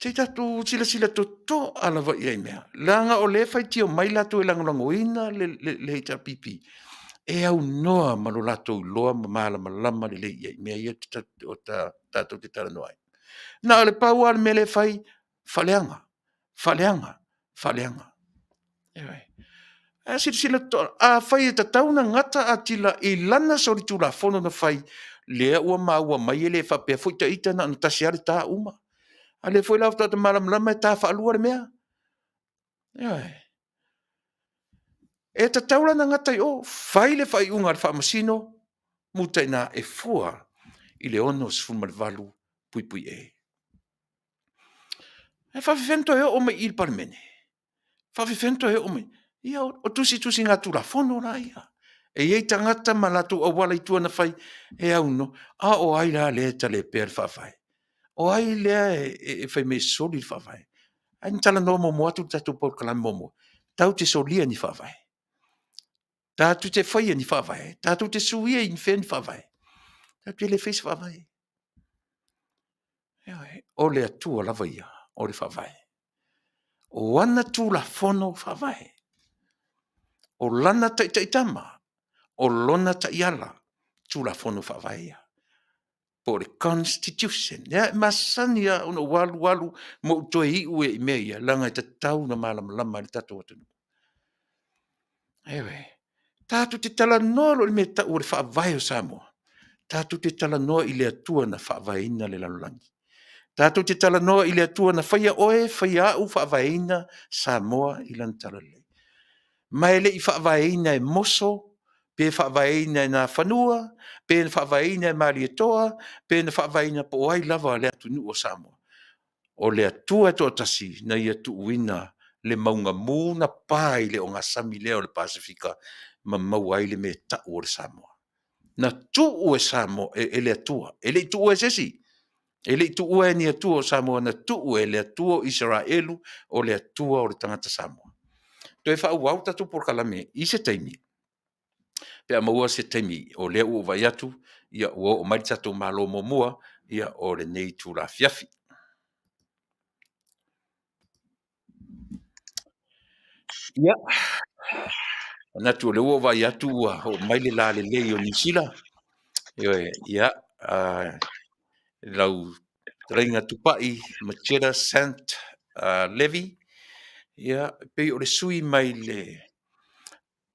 Se i tatou silasila totoa lava i ia mea, leaga o lea e faitio mai latou e lagolagoina le HRPP, e aunoa ma lo latou iloa ma malamalama lelei i ai i mea ia tatou te talanoa ai. Na o le pau lava le mea lea e fai, faaleaga, faaleaga, faaleaga. Ioe. Ae silasila totoa, afai e tatau ona gata Atila i lana solitulafono na fai, lea ua maua mai e le faapea foi ita na ona tasi lava le ta uma. A o lea foi la faatoa ota malamalama e ta faalua le mea. Ioe. E tatau la ona gata i o, fai le faaiuga a le Faamasino, muta i ina e fua i le 68(e). Ae faapefea ona toe oo mai i i le Palemene? E faapefea ona toe oo mai? Ia o tusitusiga tulafono la ia. E i ai tagata ma latou auala i tua na fai e aunoa, a o ai la lea e talepea le Faavae? O ai lea e fai mai e soli le Faavae? Ai na talanoa muamua atu le tatou polokalame muamua, tatou te solia ni faavae, tatou te faia ni faavae, tatou te suia i fea ni faavae? Tatou te le faia se faavae. Ioe. O le Atua lava ia o le Faavae. O ana Tulafono Faavae, o Lana taitaitama, o Lona taiala, Tulafono Faavae ia, po o le Constitution. Ia e masani lava ona ou alu alu ma ou toe iu ai i mea ia, leaga e tatau ona malamalama ai le tatou atunuu. Ioe. Tatou te talanoa loa i le mea e tau o le Faavae o Samoa, tatou te talanoa i le Atua na faavaeina le lalolagi. Tatou te talanoa i le Atua na faia oe, faia au, faavaeina Samoa i lana talalelei. Ma e le i faavaeina e moso, pe faavaeina e Nafanua, pe na faavaeina e Malietoa, pe na faavaeina po o ai lava le atunuu o Samoa. O le Atua e toatasi na Ia tuuina le mauga mu na pa i le ogasami lea o le Pasefika ma maua ai le mea e tau o le Samoa. Na tuu e Samoa, e le Atua, e le i tuua e se isi, e le i tuua e ni atua o Samoa, na tuu e le Atua o Isaraelu, o le Atua o le tagata Samoa. Toe faaauau le tatou polokalame i se taimi pe a maua se taimi, o lea ua ou vaai atu ua oo mai le tatou Malo muamua o lenei itula afiafi. Ia, manatu o lea ua ou vaai atu ua oo mai le lalelei o Niu Sila, ioe, ia, lau fetalaiga Tupai Macheta Sant Levy, ia, pei o le sui usufono mai le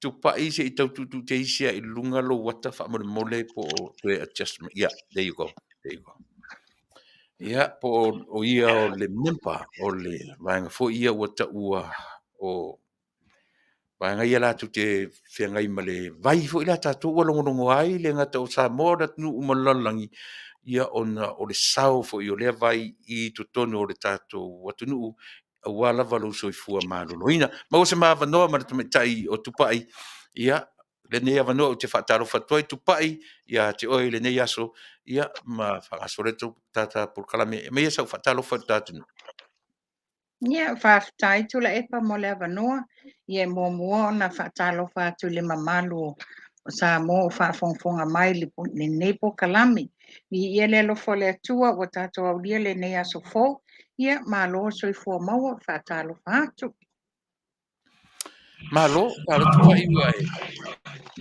Tupai, se i tau tuutuu te isi lava i luga lou ata faamolemole po o toe adjust mai. Yeah, there you go, there you go. Ia, po o ia o le member o le vaega foi ia ua taua o vaega ia latou te feagai ma le vai foi lea a tatou ua logologo ai, e le gata o Samoa o atunuu uma o le lalolagi, ia ona o le sao foi o lea vai i totonu o le tatou atunuu aua lava lou soifua maloloina. Maua se ma avanoa ma le tamaitai o Tupai, ia, lenei avanoa ou te faatalofa atu ai Tupai ia te oe i lenei aso, ia ma faagasolo le tatou polokalame. Aumaia sau faatalofa i le ta atunuu. Ia, faafetai Tuilaepa mo le avanoa. Ia, e muamua ona faatalofa atu i le mamalu o Samoa o faafogafoga mai i lenei polokalame. Viia le alofa o le Atua ua tatou aulia lenei aso fou. Ia, malo le soifua maua. Faatalofa atu. Malo, malo Tupai ua e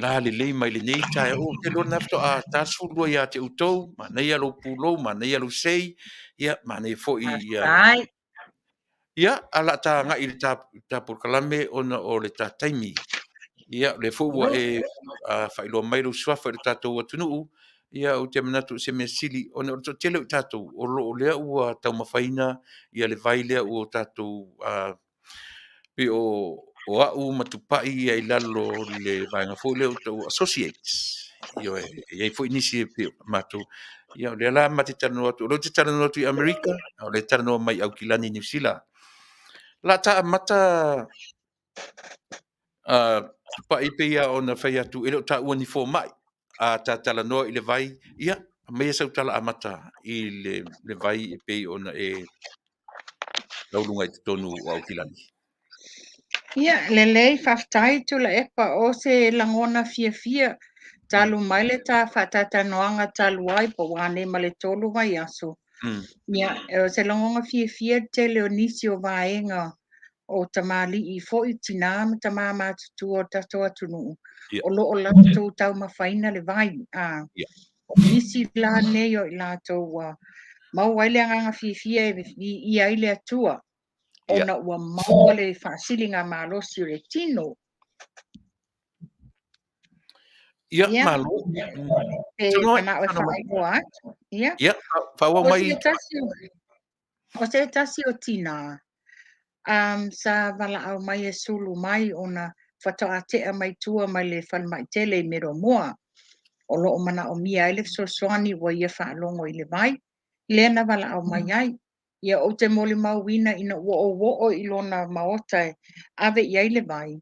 lalelei mai lenei taeao. Ou te iloa o lena faatoa ta 12 ia te outou, manaia lou pulou, manaia lou sei, ia manaia foi ia. Faafetai. Ia, ae o le a ta agai i le ta polokalame ona o le ta taimi. Ia, o lea foi ua e faailoa mai lou suafa i le tatou atunuu. Ia, ou te manatu o se mea sili ona o le toatele o i tatou o lo o lea ua taumafaina ia le vai lea ua tatou pei o au ma Tupai ia i lalo o le vaega foi lea o associates. Ioe, e i ai foi nisi e pei o matou. Ia, o lea la ma te talanoa atu, o lea ou te talanoa atu i Amerika, a o lea e talanoa mai i Aukilani, Niu Sila. La ta amata Tupai pei lava ona fai atu e le o taua ni fomai. A ta talanoa i le vai, ia, aumaia sau tala amata i le vai e pei ona e tauluga i totonu o Aukilani. Ia, lelei, faafetai Tuilaepa, o se lagona fiafia talu mai le ta faatalatalanoaga talu ai po ua nei ma le 3 vaiaso. Ia, o se lagona fiafia le tele o nisi o vaega o tamalii foi, tinā ma tamā matutua o le tatou atunuu, o lo o latou taumafaina le vai. O nisi la nei o i latou ua maua ai le agaga fiafia e viia ai le Atua, ona ua maua le faasiligamalosi o le tino. Ia, malo. E manao e faailoa atu. Ia. Ia, faaauau mai. O se tasi o tinā, sa valaau mai e sulu mai ona faatoa tea mai tua mai le falemai tele i Meromoa. O lo o manaomia ai le fesoasoani ua ia faalogo i le vai, lea na valaau mai ai. Ia ou te molimauina ina ua ou oo i lona maota e ave i ai le vai,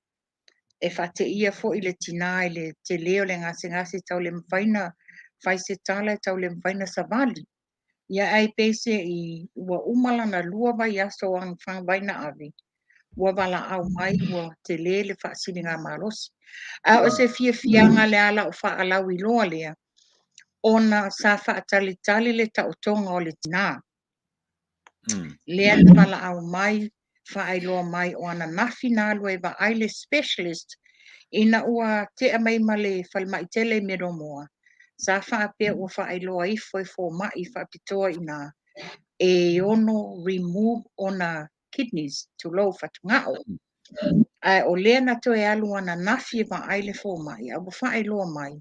e faateia foi le tinā i le tele o le gasegase tau le mafai ona fai se tala, tau le mafai ona savali. Ia ae peiseai ua uma lana 2 vaiaso o ana vai na ave, ua valaau mai ua tele le faasiligamalosi. A o se fiafiaga le ala o faalauiloa lea, ona sa faatalitali le taotoga o le tinā. Lea na valaau mai, faailoa mai o ananafi na alu ai e vaai le specialist ina ua tea mai ma le falemai tele i Meromoa, sa faapea ua faailoa ifo e fomai faapitoa ina e ono remove ona kidneys, tulou fatugao. Ae o lea na toe alu ananafi e vaai le fomai, a ua faailoa mai,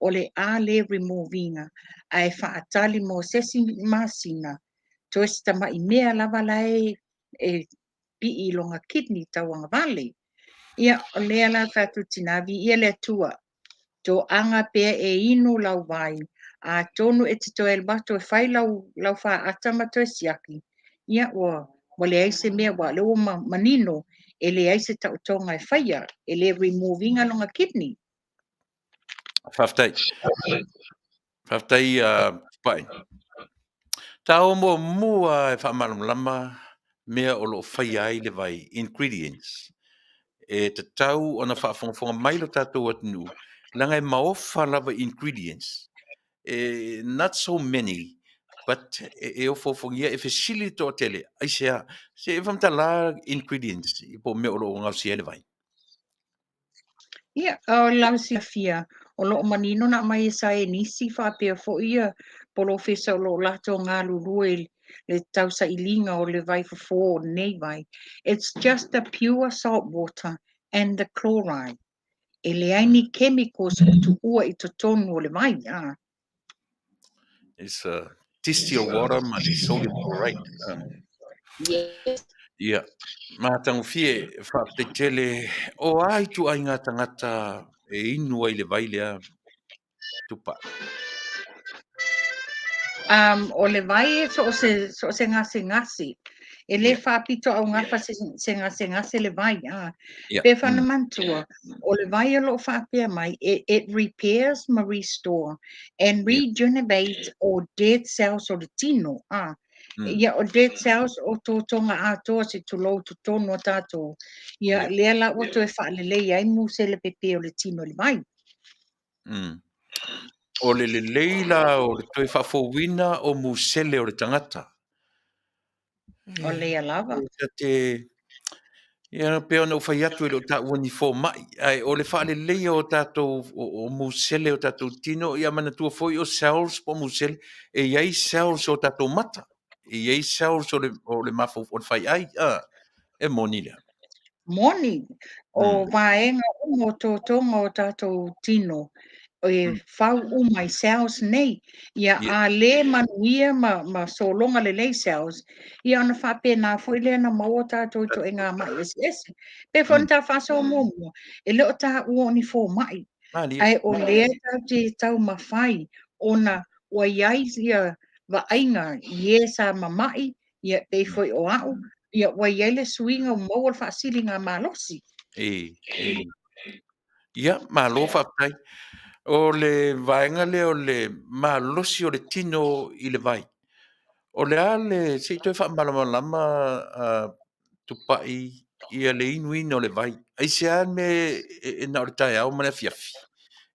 o le a le remove ina, ae faatali mo se isi masina, toe se tamai mea lava la e pii i lona kidney tauagavale. Ia, o lea la fai atu tinā, viia le Atua, toaga pea e inu lau vai, atonu e te toe alu atu e fai lau faata ma toe siaki, ia ua leai se mea, ua lea ua manino, e leai se taotoga e faia, e le remove ina lona kidney. Faafetai. Faafetai, Tupai. Ta o muamua e faamalamalama mea o lo o faia ai le vai, ingredients. E tatau ona faafogafoga mai lo tatou atunuu, leaga e maofa lava ingredients. E, not so many, but e ofoofogia, e fesili le toatele, aisea? Se e faamatala ingredients po o mea o lo o gaosia ai le vai. Ia, o lau silafia, o lo o manino na aumai e saienisi faapea foi ia polofesa o lo o latou galulue i le tausailiga o le vai fofo o lenei vai. It's just the pure salt water and the chloride. E leai ni chemicals o tuua i totonu o le vai. It's a distilled water ma le sodium chloride. Yes. Ia, matagofie, faafetai tele. O a ituaiga tagata e inu ai le vai lea, Tupai? O le vai e so o se gasegase. E le faapito augafa se gasegase le vai. Pe whana manatua, o le vai o lo o faapea mai, it repairs ma restore and regenerate all dead cells o le tino. Ia, o dead cells o tōtonga atoa se tulou totonu o tātou. Ia, lea la ua toe faalelei ai musele pepe o le tino i le vai. O le lelei la o le toe faafouina o musele o le tagata. O lea lava. Te, ia, pei ona ou fai atu e le o taua ni fomai, ae o le faaleleia o tatou o musele o tatou tino, ia manatua foi o cells po o musele, e i ai cells o tatou mata, e i ai cells o le mafaufau, o le faiai, e moni lea. Moni, o vaega uma o tōtonga o tatou tino, E fau uma i cells nei. Ia, a lē manuia ma sologa lelei cells, ia ona faapena foi lea ona maua tatou i ituaiga ma'i eseese. Pei foi ona ta faasoa muamua, e le o taua o ni fomai, ae o lea tatou te taumafai ona ua i ai ia vaaiga i e sa mama'i, ia pei foi o a'u, ia ua i ai le suiga ua maua le faasiligamalosi. E, e. Ia, malo faafetai. O le vaega lea o le malosi o le tino i le vai. O le a le, se i toe faamalamalama Tupai ia le inuina o le vai. Aisea le mea e na o le taeao ma le afiafi?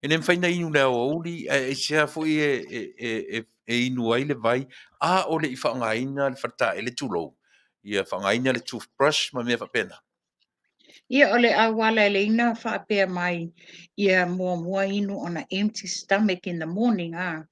E le mafai ona inu i le aoauli, ae aisea foi e inu ai le vai a o le i faaaogaina le faletaele tulou, ia faaaogaina le toothbrush ma mea faapena? Ia, o le auala e lei na faapea mai ia muamua inu on a empty stomach in the morning, a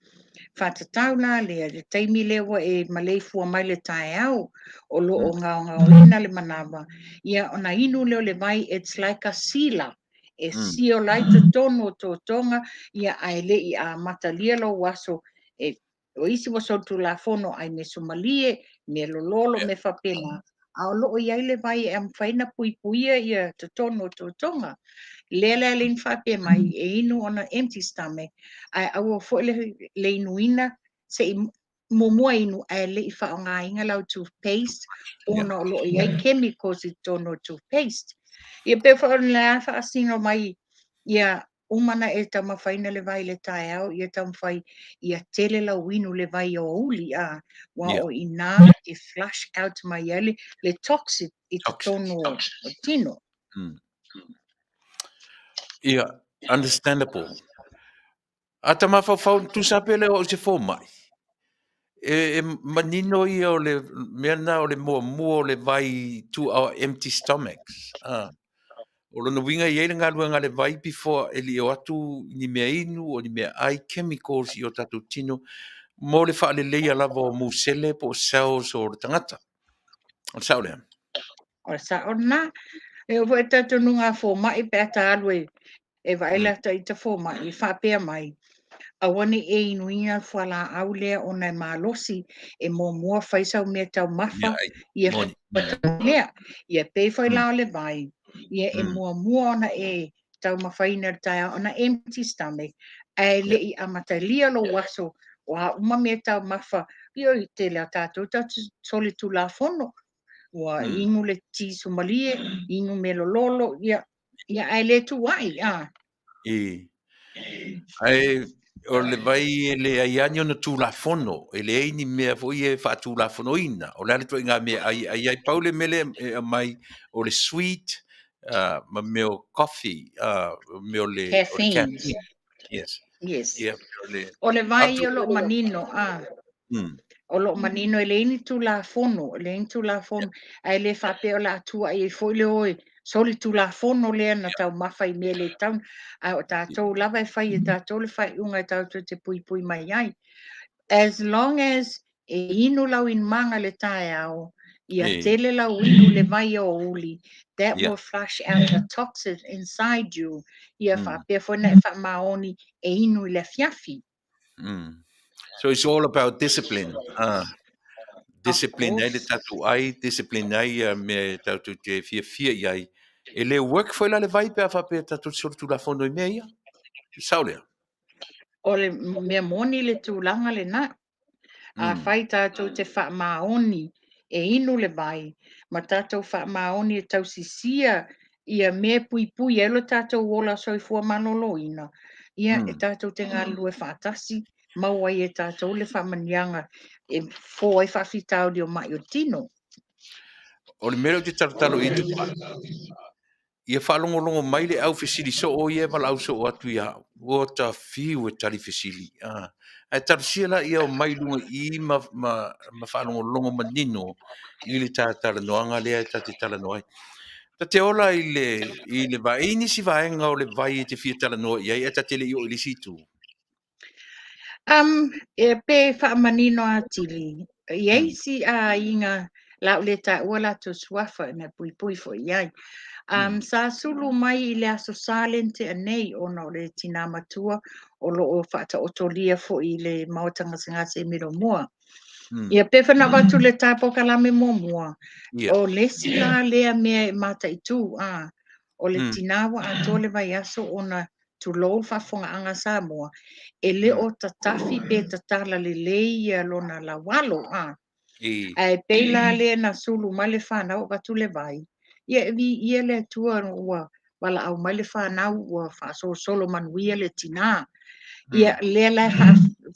faatatau la lea i le taimi lea ua e maleifua mai le taeao o lo o gaogaoina le manava, ia ona inu lea o le vai, it's like a sealer e seal ai totonu o totoga, ia ae le i amatalia lou aso e. O isi ua solitulafono ai mea sumalie, mea lololo, mea faapena, a o lo o i ai le vai e mafai ona puipuia ia totonu o totoga. Lea la e faapea mai e inu on a empty stomach, ae aua foi le inuina se i muamua inu ae le i faaaogaina lau toothpaste, ona o lo o i ai chemicals i totonu o toothpaste. Ia pei foi o le a faasino mai ia uma na e taumafaina le vai i le taeao, ia taumafai ia tele lau inu le vai aoauli, a ua o i ina e flush out mai ai le toxic i totonu o tino. Ia, understandable. A ta mafaufau, tusa pe le o au se fomai, e manino ia o le mea lena o le muamua o le vai to our empty stomachs. O lona uiga e i ai le galuega a le vai before e le i o atu ni mea inu o ni mea ai, chemicals i o tatou tino mo le faaleleia lava o musele po o cells o le tagata. O le sao lea? O le sao lena. E oo foi i talitonuga a fomai pe a ta alu e vaai la ita fomai e faapea mai, aua ne i e inuina le fualaau lea ona e malosi, e muamua fai sau mea taumafa ia lea. Ia pei foi la o le vai, ia e muamua ona e taumafaina le taeao on a empty stomach, ae le i amatalia lou aso o a uma mea taumafa, ia i tele a tatou tatou solitulafono, ua inu le ti sumalie, inu mea lololo, ia, ia ae le tuai, a. E. Ae o le vai e leai lava ni ona tulafono, e leai ni mea foi e faatulafonoina. O le a le ituaiga mea e ai ai? Pau le mea lea e aumai o le sweet ma mea o coffee, mea o le caffeine. Yes. Yes. Yeah, o le, o le vai o lo o manino, a. O lo o manino e leai ni tulafono, e leai ni tulafono, ae le faapea o le a tuuai ai foi le o e solitulafono lea na taumafa i mea le tatau, ae o tatou lava e fai e tatou le faaiuga e tatou te puipui mai ai. As long as e inu lau inumaga i le taeao, ia tele lau inu le vai aoauli, that will flush out the toxins inside you, ia faapea foi na e faamaoni e inu i le afiafi. So it's all about discipline. Discipline ai le tatou ai, discipline ai ia mea e tatou te fiafia i ai. E le work foi la le vai pe a faapea tatou te solitulafono i mea ia. Sao lea? O le mea moni le tulaga lena. Afai tatou te faamaoni e inu le vai, ma tatou faamaoni e tausisia ia mea e puipui ai lo tatou ola soifua maloloina, ia e tatou te galulue faatasi, maua ai e tatou le faamanuiaga e fofo ai faafitauli o mai o tino. O le mea lea ou te talotalo i ai Tupai, ia faalogologo mai le au fesili soo ia e valaau soo atu ia au. Ua ta fiu e tali fesili. Ae talosia la ia omai i luga i i ma faalogologo manino i le ta talanoaga lea e ta te talanoa ai. Ta te ola i le, i le vai, e i ai nisi vaega o le vai e te fia talanoa i ai ae ta te le i oo i le isi itu? E pe faamanino atili, e i ai isi aiga la o le taua latou suafa ina puipui foi i ai. Sa sulu mai i le Aso Sa lea na tea nei ona o le tinā matua o lo o faataotolia foi i le Maota Gasegase i Middlemore. Ia pei foi ona avatu le ta polokalame muamua, o le isi la lea mea e mataitu, o le tinā ua atoa le vaiaso ona tulou le faafofogaaga a Samoa, e le o tatafi pe tatala lelei ia lona laualo. Ae pei la lea na sulu mai le fanau avatu le vai, ia e viia le Atua ua valaau mai le fanau ua faasolosolo manuia le tinā. Ia lea la e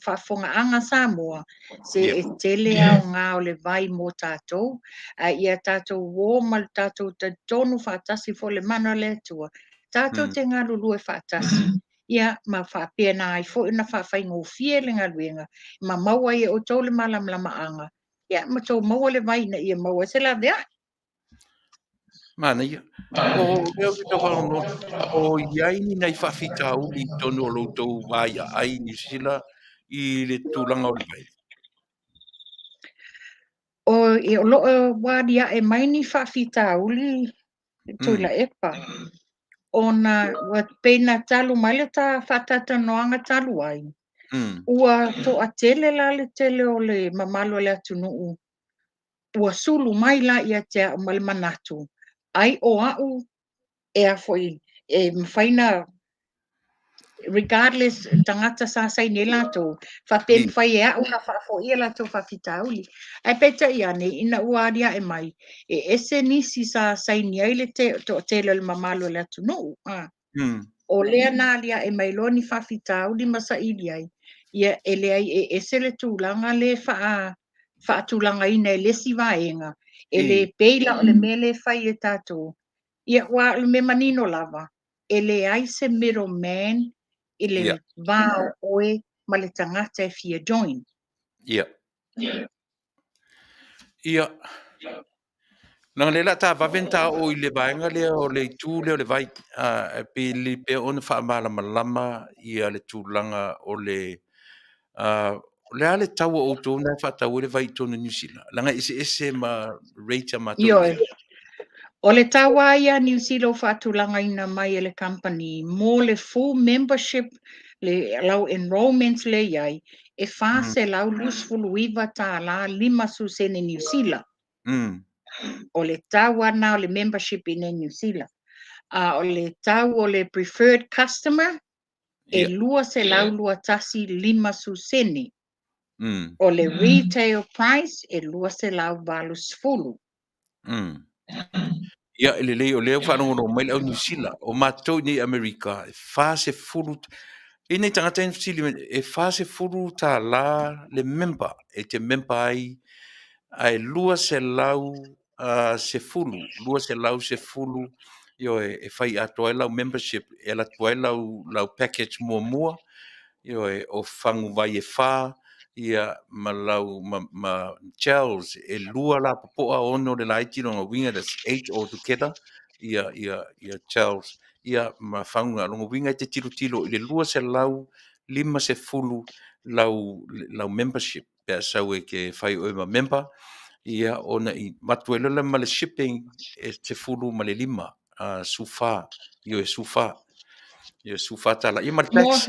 faafofogaaga Samoa, se e tele aoga o le vai mo tatou, ae ia tatou o ma le tatou talitonu faatasi foi i le mana o le Atua, tatou te galulue faatasi, ia ma faapena ai foi ona faafaigofie le galuega ma maua ai e outou le malamalamaaga, ia ma outou maua le vai ina ia maua ai se laveai. Manaia. O lea ou te tau faalogologo, o i ai ni nai faafitauli i totonu o lo outou vaiaai i Niu Sila i le tulaga o le vai? O lo o aliae mai ni faafitauli Tuilaepa, ona ua pei na talu mai le ta faatalatalanoaga talu ai, ua toatele la le tele o le mamalu o le atunuu ua sulu mai la ia te au ma le manatu, ai o au e a foi e mafai na regardless tagata sa saini ai latou, faapea mafai e au ona faafoia latou faafitauli. Ae peitai ane, ina ua aliae mai, e ese nisi sa saini ai le toatele o le mamalu o le atunuu. O lea na aliae mai loa ni faafitauli ma saili ai, ia e leai e ese le tulaga lea faatulagaina e le isi vaega, e le pei la o le mea lea e fai e tatou. Ia, aua o le mea manino lava, e leai se middleman i le va o oe ma le tagata e fia join. Ia. Ia. Leaga lea o le a ta vave ona ta oo i le vaega lea o le itu lea o le vai. E pei e lelei pea ona faamalamalama ia le tulaga o le o le a le tau o outou na e faatau ai le vai i totonu o Niu Sila? Leaga e eseese ma rate a matou. Ioe. O le tau lava ia a Niu Sila ua faatulagaina mai e le kamupani mo le full membership, le lau enrolment lea i ai, e $429.50 Niu Sila. O le tau lava lena o le membership i inei i Niu Sila. A o le tau o le preferred customer, e $221.50. O le retail price e $280. Ia, e lelei o lea ua faalogologo mai le au Niu Sila. O matou i nei Amerika, e 40, e i ai nai tagata ia na fesili mai, e $40 le member, e te member ai, ae 210, 210, ioe, e fai atoa ai lau membership, e alu atu ai lau package muamua, ioe, o faguvai e 4, ia, ma lau ma gels e 2 lapopoa, 6 le laiti, lona uiga that's 8 all together, ia, ia, ia gels, ia, ma faguga. Lona uiga e te tilotilo i le 250 lau membership pe a sau e te fai oe ma member, ia, ona i avatu ai loa ma le shipping e 15, 14, ioe, 14, ioe, $14, ia ma le tax,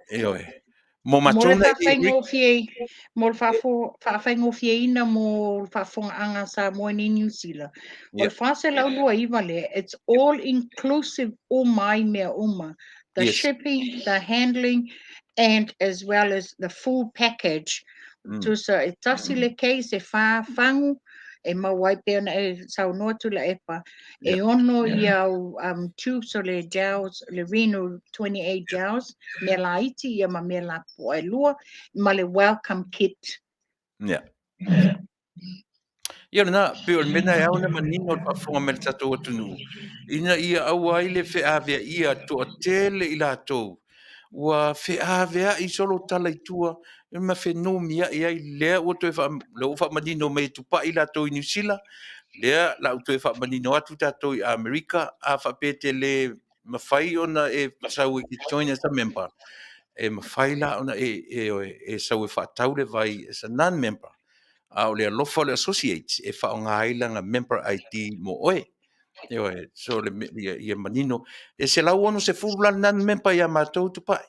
ioe. Mo Mo le faafaigofie, mo le faafaigofieina mo le faafofogaaga a Samoa i Niu Sila. O le 429 lea, it's all inclusive uma ai mea uma. The shipping, the handling, and as well as the full package. Tusa e tasi le case e whā fagu, e maua ai pei ona e saunoa Tuilaepa, e 6 ia au tubes o le gels, le Reno 28 gels, mea laiti ia ma mea lapopoa e 2, ma le welcome kit. Yeah. Ia lena, pei o le mea lena e ao ona manino le faafofoga mai a le tatou atunuu, ina ia aua ai le feaveaia toatele i latou ua feaveai solo tala i tua ma fenumiai ai, lea ua toe faa, lea ua faamanino mai e tupai latou i Niu Sila, lea la ua toe faamanino atu tatou i Amerika, a faapea e te le mafai ona e sau e te join as a member, e mafai la ona e sau e faatau le vai as a non-member, a o le alofa o le associates e faaaoga ai lana member ID mo oe. Ioe, so le ia, ia manino. E 160 la le non-member ia matou Tupai.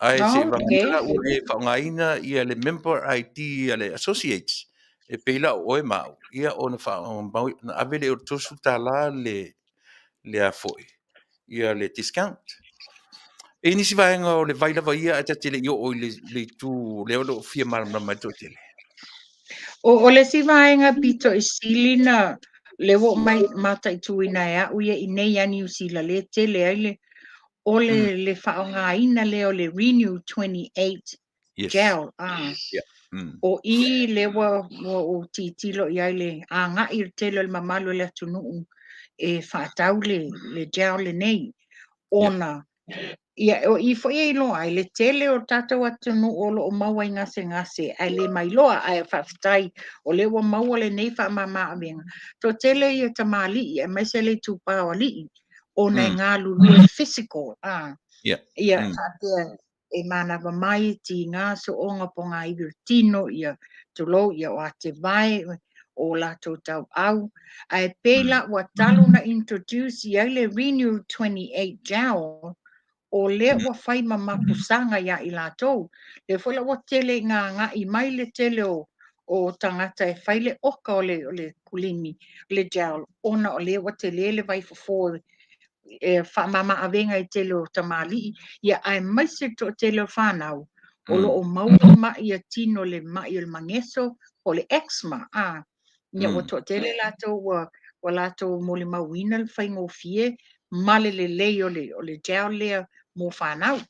Ae se vagana ua le faaaogaina ia le member ID a le associates, e pei la o oe ma au, ia ona ona ave lea o le $30 le a foi, ia le discount. E i ai nisi vaega o le vai lava ia ae ta te le i oo i le itu lea o lo o fia malamalama ai le toatele. O le isi vaega pito i sili na lea ua ou mataituina e au ia i nei a Niu Sila lea e tele ai le o le faaaogaina lea o le Renew 28 gel. O i lea ua ou tilotilo i ai le agai o le tele o le mamalu o le atunuu e faatau le gel lenei. Ona ia, o i foi e iloa ai le tele o tatou atunuu o lo o maua i gasegase ae le mailoa, ae faafetai o lea ua maua lenei faamama-avega. Toatele ia tamalii aemaise le itupa o alii ona e galulue physical. Ia, faapea e manava mai tiga sooga pogaiwi o le tino, ia tulou, ia o atevae o latou tauau. Ae pei la ua talu na introduce i ai le Renew 28 gel, o lea ua fai ma mapusaga ia i latou. Lea foi la ua tele i ngā agai mai le tele o tagata e fai le oka o le kulimi, le gel, ona o lea ua tele le vaifofo e faamama-avega i tele o tamalii, ia aemaise le toatele o fanau o lo o maua mai ia tino le mai o le mageso po o le eczema. Ia ua toatele latou ua latou molimauina le faigofie ma le lelei o le gel lea mo fanau.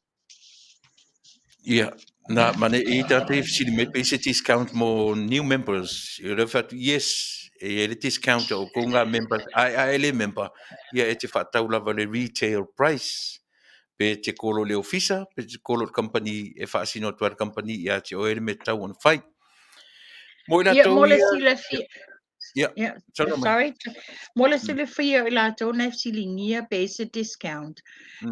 Ia, na mane i tātou i fesili mai pe i se discount mo new members. Ia lea fai atu, yes, e i ai le discount o outou ngā members, ae a e le member, ia e te faatau lava le retail price. Pe te kolo i le ofisa, pe te kolo i le company e faasino atu ai le company ia te oe le mea e tatau ona fai. Mo i Ia, latou mo le ia, silafia, ia, ia, saunoa mai. Sorry, mo le silafia o i latou na e fesiligia pe i se discount,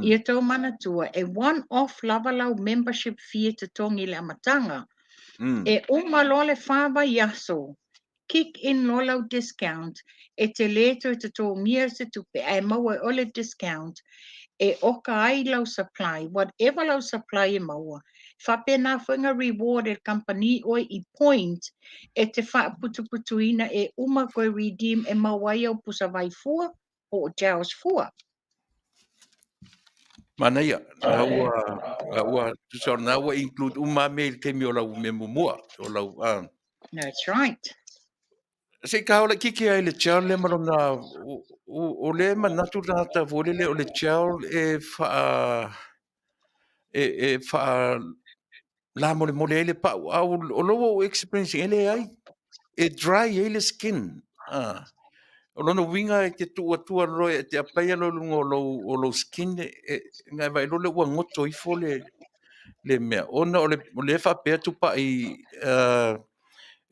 ia tou manatua, e one off lava lau membership fee e totogi i le amataga. E uma loa le 4 vaiaso, kick in loa lau discount, e te le toe totogia se tupe, ae maua e oe le discount, e oka ai lau supply, whatever lau supply e maua. Faapena foi na reward e le kamupani oe i point e te faaputuputuina e uma koe redeem e maua ai au pusa vai fua po o gels fua. Manaia, na ua, na ua, tusa o na ua include uma mea i le taimi o lau mea muamua, o lau, That's right. Se i ka ola kiki ai le gel lea ma lona, o le manatu tagata foi lele o le gel e faa, e faa lamolemole ai le pau, a o lou ou experience e leai, e dry ai le skin. O lona uiga e te tuu atua loa e te apaia loa i luga o lou skin, e na e vaai loa lea ua goto ifo le mea. Ona o le faapea Tupai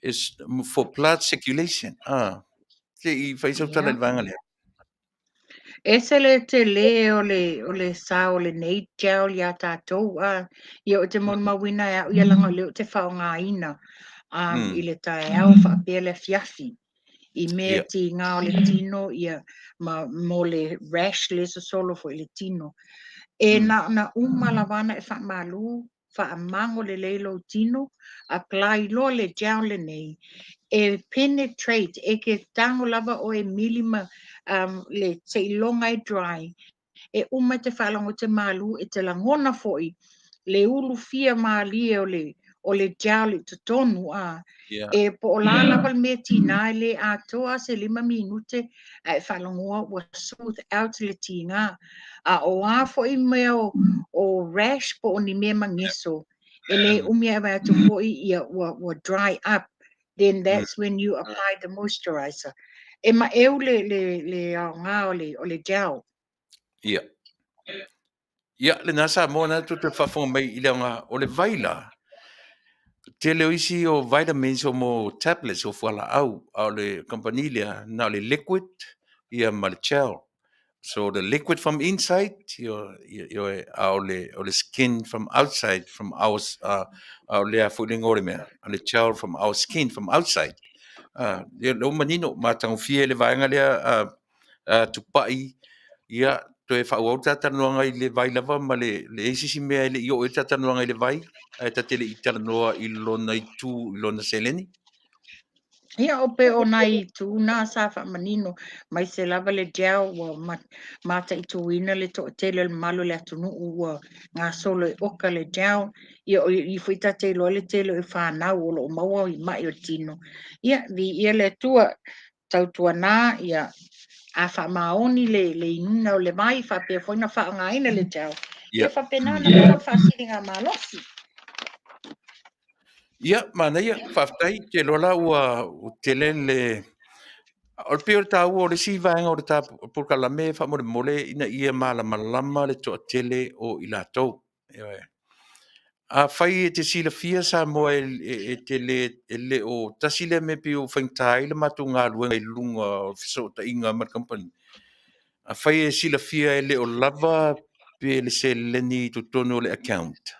is for blood circulation. Se i fai sau tala i le vaega lea. Ese le tele o le sa o lenei gel iā tatou. Ia o te molimauina e au ia laga o lea ou te faaaogaina i le taeao faapea le afiafi. I mea tiga o le tino ia ma mo le rash le sosolo foi i le tino. E na ona uma lava ana e faamalu, faamago lelei lou tino, apply loa le gel lenei, e penetrate, e ke tago lava oe mili ma le seiloga e dry, e uma e te faalogo te malu e te lagona foi le ulufia malie o le gel i totonu a. E po o la lava le mea tina e le atoa se 5 minute ae faalogoa ua smooth out le tiga. A o a foi mea o rash po o ni mea mageso, e le umi ae vaai atu foi ia ua dry up, then that's when you apply the moisturizer. E maeu le aoga o le gel. Ia. Ia, lena Samoa na tu te faafofoga mai i le aoga o le vai la. Tele o isi o vitamins o mo tablets o fualaau, a o le company lea, na o le liquid ia ma le gel. So the liquid from inside, io, a o le skin from outside, from our, a o lea foi le igoa o le mea, o le gel from our skin from outside. Ia, lea ua manino, matagofie le vaega lea, Tupai, ia, toe faaauau le ta talanoaga i le vai lava ma le leai se isi mea e le i oo i ai le ta talanoaga i le vai, ae ta te le i talanoa i lona itu i lona seleni. Ia, o pe o nai itu na sa faamanino mai se lava le gel ua mataituina le toatele o le mamalu o le atunuu ua gasolo e oka le gel. Ia, o i foi ta te iloa le tele o fanau o lo o maua i mai o le tino. Ia, viia le Atua, tautuana, ia, a faamaoni le inuga o le vai, faapea foi na faaaogaina le gel. Ia, faapena na maua le faasiligamalosi. Ia, manaia, faafetai, te iloa la ua tele le. O le pei o le taua o le isi vaega o le ta polokalame faamolemole ina ia malamalama le toatele o i latou. Ioe. Afai e te silafia Samoa e te le, e le o tasi lea mea pei ua faigata ai le matou galuega i luga o fesootaiga ma le kamupani. Afai e silafia e le o lava pe le seleni i totonu o le account,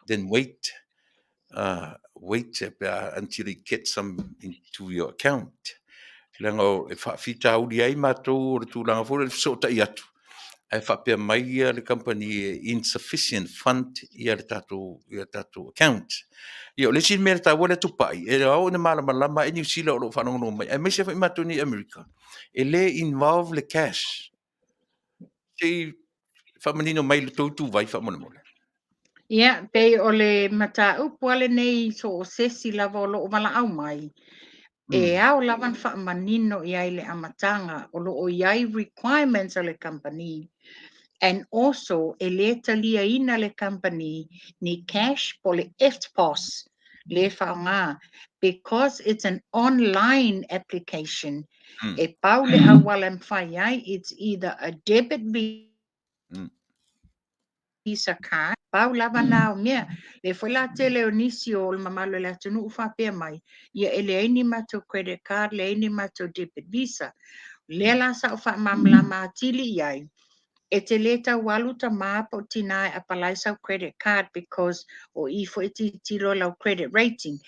then wait. Wait until you get some into your account. Leaga e faafitauli ai matou o le tulaga foi lea o le fesootai atu, ae faapea mai ia le company e insufficient fund ia le tatou account. Ia o le isi mea taua lea Tupai, e ao ona malamalama ai Niu Sila o lo o faalogologo mai, aemaise foi matou nei i Amerika, e le involve le cash. Se i faamanino mai le tou ituvai faamolemole. Ia, pei o le mataupu a lenei so o se isi lava o lo o valaau mai, e ao lava na faamanino i ai le amataga o lo o i ai requirements a le company, and also e le taliaina le company ni cash po le EFTPOS le faaaoga, because it's an online application. E pau le auala e mafai ai, it's either a debit Visa card, pau lava na o mea. Le foi la tele o nisi o le mamalu o le atunuu faapea mai, ia e leai ni matou credit card, leai ni matou debit Visa. Lea la sa o faamalamalama atili i ai, e te le tau alu tamā po o tinā e apply sau credit card because o i foi e tilotilo lau credit rating.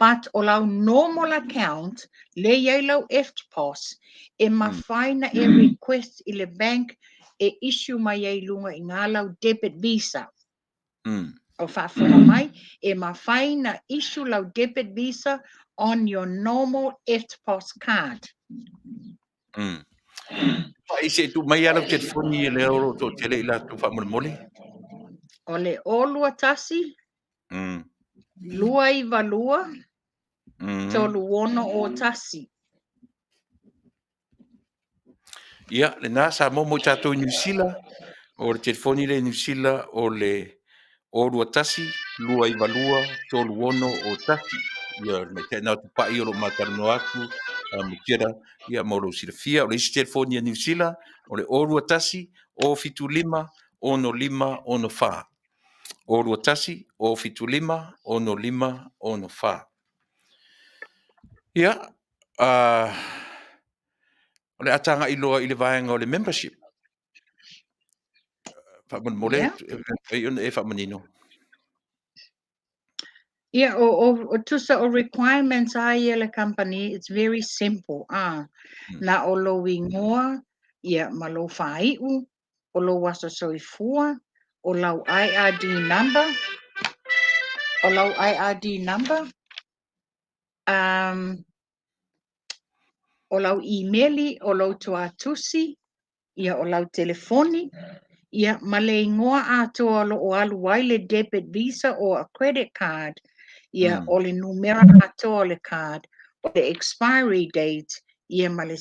But o lau normal account, le i ai lau EFTPOS, e mafai na e request i le bank e issue mai ai lunga i ngā lau debit Visa. O faafofoga mai, e mafai na issue lau debit Visa on your normal EFTPOS card. Pai se tu mai ala telefoni e lea o lo o toatele i latou faamolemole. O le 021 292 3601. Ia, lena Samoa mo i tatou i Niu Sila, o le telefoni lea i Niu Sila o le 021 292 3601. Ia, le maitai na Tupai o lo o matalanoa atu, Mutera, ia mo lou silafia. O le isi telefoni a Niu Sila, o le 021 075 6564. 021 075 6564. Ia, o le a tagai loa i le vaega o le membership. Faamolemole, e ona e faamanino. Ia, o tusa o requirements a ia le company, it's very simple. Na o lou igoa, ia, ma lou faaiu, o lou aso soifua, o lau IRD number, o lau IRD number, o lau email, o lau tuatusi, ia o lau telefoni, ia ma le igoa atoa o lo o alu ai le debit Visa or a credit card, ia o le numera atoa o le card, o le expiry date, ia ma le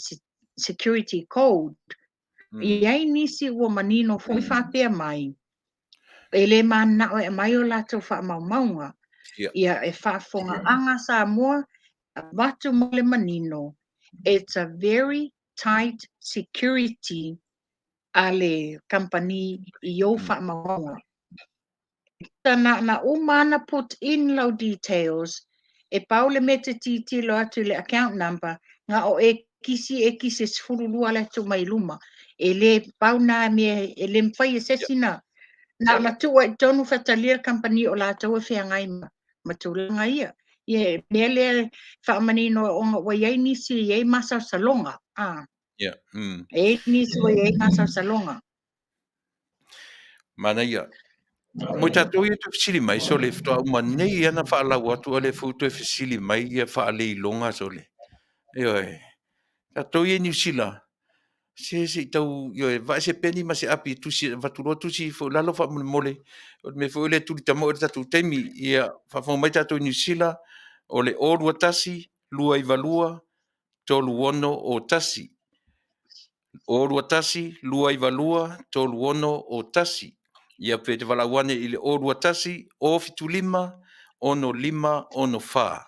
security code. I ai nisi ua manino foi faapea mai, e le mananao e aumai o latou faamaumauga. Ia e faafofogaaga Samoa, avatu mo le manino, it's a very tight security a le company i ou faamaumauga. Na uma ana put in lau details, e pau le mea te tilotilo atu i le account number, nga o e kisi e kisi e 12 le atu mai luma. E le pau nā mea, e le mawhai e sesi na. Na tua i tonu whatalia le company o latou e wheangai ma tulaga ia. Ia, mea lea faamanino onga ua iai nisi i ai masalosaloga. Ia. Mm. E i ai nisi ua i ai masalosaloga. Manaia. Mo i tatou ia toe fesili mai, sole, faatoa uma nei ana faalau atu, a lea foi ua toe fesili mai ia faaleiloga, sole. Ioe. Tatou ia i Niu Sila, se se i tau, ioe, vae se peni ma se api e tusi, avatu loa tusi ifo i lalo faamolemole, o le mea foi lea e tuli tamoe le tatou taimi. Ia, faafofoga mai tatou i Niu Sila, o le 021 292 3601. 021 292 3601. Ia pe te valaau ane i le 021 075 6564.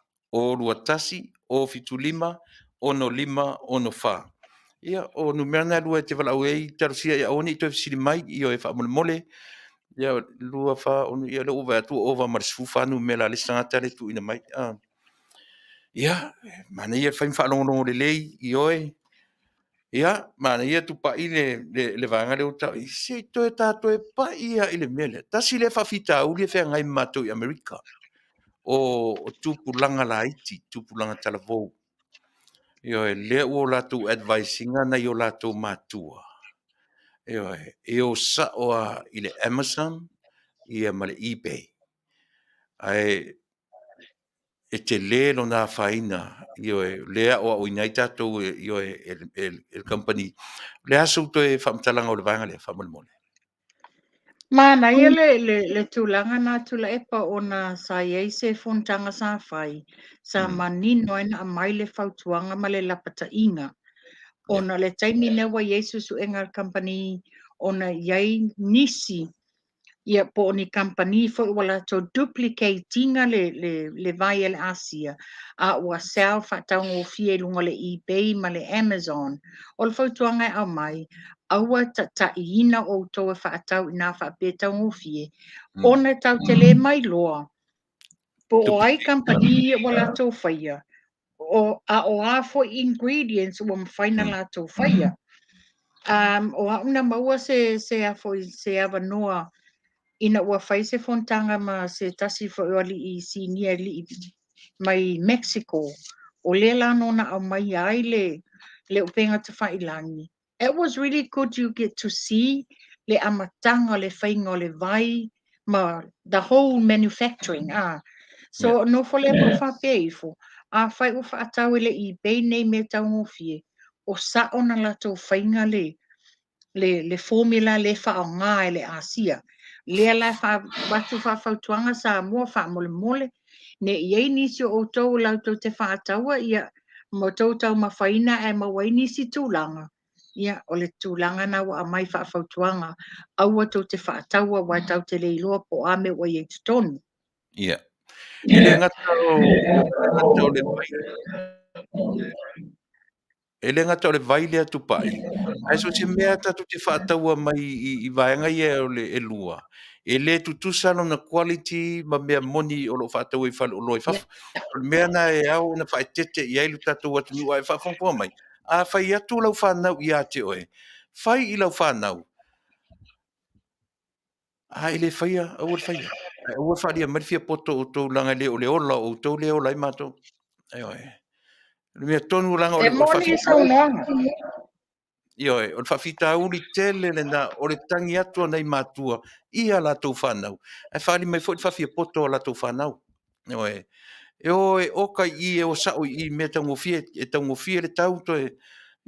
021 075 6564. Ia, o numera na e lua e te valaau ai, talosia ia aua ne i toe fesili mai, ioe, faamolemole. Ia, 2, 4, 6, ia, lea ua vaai atu ua ova ma le 14 numera a le isi tagata lea e tuuina mai. Ah. Ia, manaia le fai ma faalogologo lelei, ioe. Ia, manaia Tupai le, le, le vaega lea ua tau, se i toe ta toe pai lava i le mea lea. Tasi lea faafitauli e feagai ma matou i Amerika, o, o tupulaga laiti, tupulaga talavou. Ioe, lea ua o latou advise ina nai o latou matua. Ioe, e o sao lava i le Amazon ia ma le eBay. Ae e tele lona afaina, ioe, lea e aoaoina ai tatou e, ioe, e, e, e le kamupani. O le a sou toe faamatalaga o le vaega lea, faamolemole? Manaia le, le, le tulaga na Tuilaepa ona sa i ai se fonotaga sa fai, sa manino ai na aumai le fautuaga ma le lapataiga. Ona o le taimi lea ua i ai suesuega a le kamupani ona i ai nisi ia po o ni kamupani foi ua latou duplicate ina le, le, le vai a le Asia, a ua sell faataugofie i luga o le eBay ma le Amazon. O le fautuaga e aumai, aua taʻiina outou e faatau i nā faapea taugofie, ona e tatou te le mailoa po o ai kamupani ia ua latou faia, o, a o a foi ingredients ua mafai na latou faia. O au na maua se, se, a foi, se avanoa ina ua fai se fonotaga ma se tasi foi o alii sinia alii mai Mexico, o lea la nō na aumaia ai le, le upega tafailagi. It was really good you get to see le amataga o le faiga o le vai ma the whole manufacturing. Ah. So, yeah. nofo lea ma faapea ifo, afai ua faatau e le eBay nei mea taugofie, o sao na latou faiga le, le, le formula le faaaoga e le Asia. Lea la e avatu faafautuaga Samoa faamolemole, ne i ai nisi o outou latou te faataua, ia, ma outou taumafaina ae maua ai nisi tulaga, ia, o le tulaga na ua aumai faafautuaga, aua tou te faataua aua tatou te le iloa po o a mea ua i ai i totonu. Ia. E le gata o, gata o le vai. E le gata o le vai lea Tupai, ae so o se mea tatou te faataua mai i, i vaega ia o le e lua, e le tutusa lona quality ma mea moni o lo o faataua i faleoloa i fafo. O le mea na e ao ona faaeteete i ai lo tatou atunuu a e faafogafoga mai. A fai atu lau fanau ia te oe, fai i lau fanau. A e le faia, aua le faia. Ae aua le faaalia mai le fia poto o outou leaga e le o le ola o outou lea e ola ai matou. Ioe. O le mea tonu leaga o le, o le E moni faafitauli. saunoaga. Ioe, o le faafitauli tele lena o le tagi atu a nai matua i a latou fanau, ae faaali mai foi le faafiapoto a latou fanau. Ioe. E o e oka i i, e o sao i i mea taugofie, e taugofie le tau toe.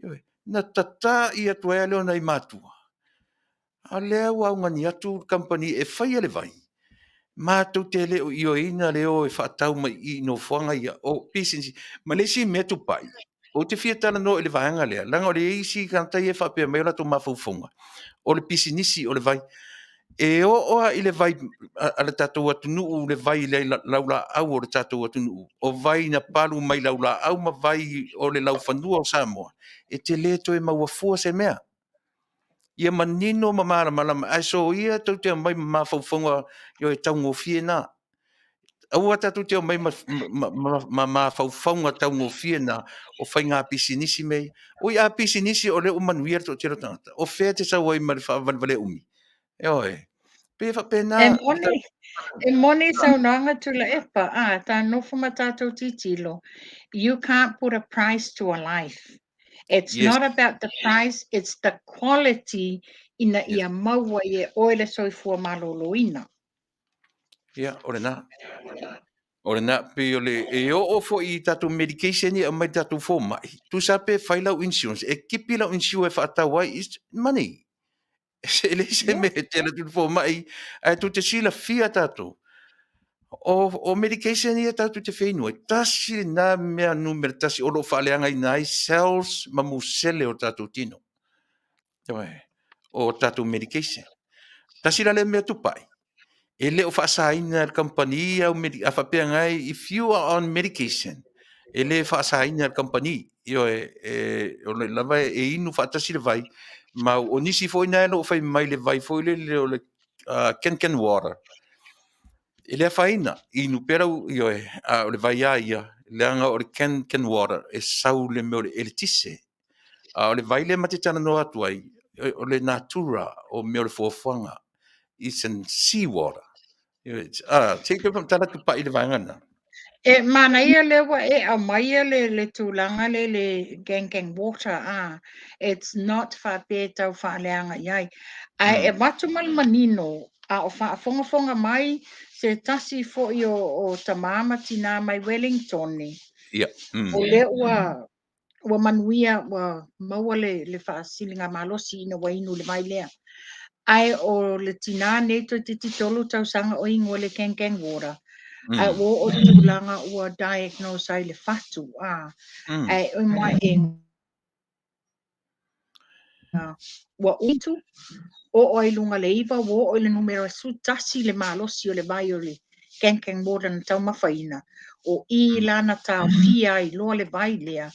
Ioe. Na tata'i atu ai lava lea o nai matua. A o lea ua augani atu le kamupani e faia le vai, matou te le o ioeina le o e faatau mai i i nofoaga ia o pisinisi. Ma le isi mea Tupai, ou te fia talanoa i le vaega lea, leaga o le isi tagata ia e faapea mai o latou mafaufauga, o le pisinisi o le vai. E oo lava i le vai a le tatou atunuu, le vai i le laulaau o le tatou atunuu, o vai na palu mai laulaau ma vai o le laufanua o Samoa, e te le toe maua fua se mea. Ia manino ma malamalama, ae soia tou te omai ma mafaufauga e taugofie na. Aua tatou te omai ma, ma, ma, ma mafaufauga taugofie na o faiga pisinisi mea ia. Oi a pisinisi o lea ua manuia le toatele o tagata, o fea e te sau ai ma le faavalevalea umi? Ioe. Pei e faapena. E moni, e moni saunoaga Tuilaepa, a, ta nofo ma tatou titilo, you can't put a price to a life. It's not about the price, it's the quality ina ia maua ai e oe le soifua maloloina. Ia, o lena. O lena, pei o le, e oo foi i tatou medication ia e aumai i tatou fomai, tusa pe fai lau insurance, e tipi lau insure e faatau ai, it's money. E leai se mea e tele atu i le fomai, ae tou te silafia tatou, o medication ia tatou te feinu ai, tasi lena mea numera tasi o lo o faaleagaina ai cells ma musele o tatou tino. O tatou medication. Tasi la lea mea tupai, e le o faasaina e le kamupani au a faapea ngai, if you are on medication, e le faasaina e le kamupani. Ioe, e, o le lava e inu faatasi le vai, ma o nisi foi na e lo o fai mai le vai foi lele o le can water. E le afaina, inu pea lau, ioe, a o le vai a ia, leaga o le can water, e sau le mea o le eletise. A o le vai lea ma te talanoa atu ai, o le natura o mea o le fuafuaga, it's an sea water. Se i toe faamatala Tupai i le vaega lena. E manaia lea ua e aumaia le tulaga lea le gang gang water a it's not faapea e tau faaleaga i ai. Ae e avatu ma le manino a o faafogafoga mai se tasi foi o tamā ma tinā mai Wellington. O lea ua manuia, ua maua le faasiligamalosi ina ua inu le vai lea. Ae o le tinā nei toeitiiti 3 tausaga o inu le gang gang water. Ae ua oo i le tulaga ua diagnose ai le fatu. Ae o mai e ua 7, oo ai luga le 9, ua oo i le numera 11 le malosi o le vai o le gang gang water na taumafaina. O i lana taofia ai loa le vai lea,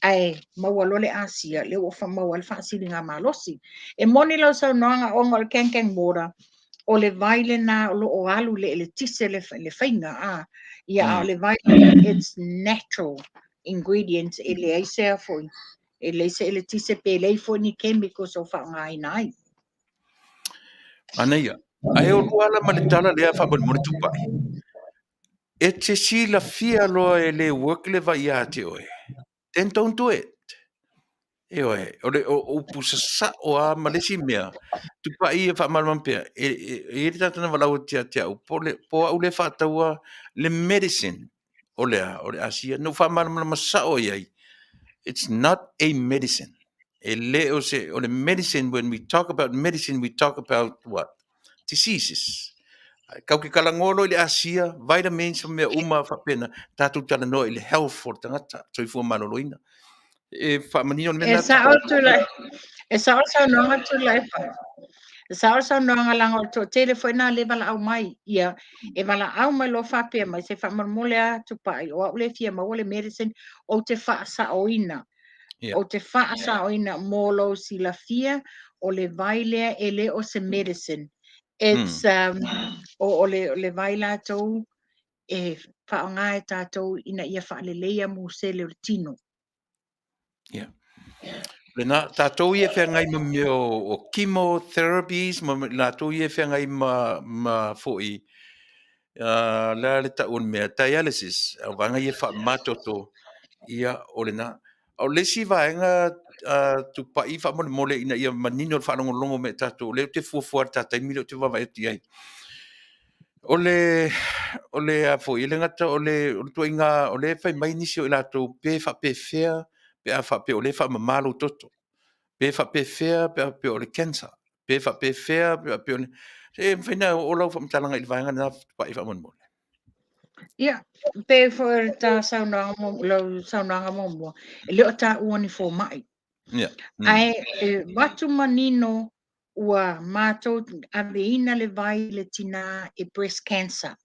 ae maua loa le asia, lea ua maua le faasiligamalosi. E moni lau saunoaga ona o le gang gang water, o le vai lena o lo o alu le eletise le faiga a. Ia a o le vai it's natural ingredients, e leai se a foi, e leai se eletise pe leai foi ni chemicals o faaaogaina ai. Manaia. Ae o lua ala ma le tala lea faamolemole Tupai. E te silafia loa e le work le vai ia te oe. Then don't do it. Ioe, o le upu sasao a ma le isi mea, Tupai e faamalamalama pea, e i ai le tagata na valaau atu ia te au, po au lea e faataua le medicine o le a, o le asia, na ou faamalamalama sao i ai, it's not a medicine. E le o se, o le medicine, when we talk about medicine, we talk about what? Diseases. Kau ke talanoa loa i le asia, vitamins ma mea uma faapena, tatou talanoa i le health o le tagata, soifua maloloina. E faamanino le mea E lena. sao Tulaepa. E sao le saunoaga Tulaepa. E sao le saunoaga leaga o le toatele foi lena lea e valaau mai. Ia, e valaau mai loa faapea mai, se faamolemole lava Tupai, o au lea e fia maua le medicine, ou te faasaoina. Ou te faasaoina mo lou silafia, o le vai lea e le o se medicine. It's o le vai latou e faaaoga e tatou ina ia faaleleia musele o le tino. Ia. Lena, tatou ia e feagai ma mea o chemotherapies, ma latou ia e feagai ma foi, le a le tau o le mea, dialysis, o vaega ia e faamamatoto, ia, o lena. O le isi vaega Tupai faamolemole ina ia manino le faalogologo mai a tatou, o lea ou te fuafua i le ta taimi lea ou te vaavaai atu i ai. O le a foi, e le gata o le ituaiga, o lea e fai mai nisi o i latou pe faapefea pe a faapea o lea e faamama lou toto, pe faapefea pe a faapea o le cancer, pe faapefea pe a faapea o le... E mafai ona oo lau faamatalaga i le vaega lena Tupai faamolemole. Ia, pe foi o le ta saunoaga, lau saunoaga muamua, e le o taua ni fomai. Ae e avatu manino ua matou aveina le vai i le tinā e breast cancer.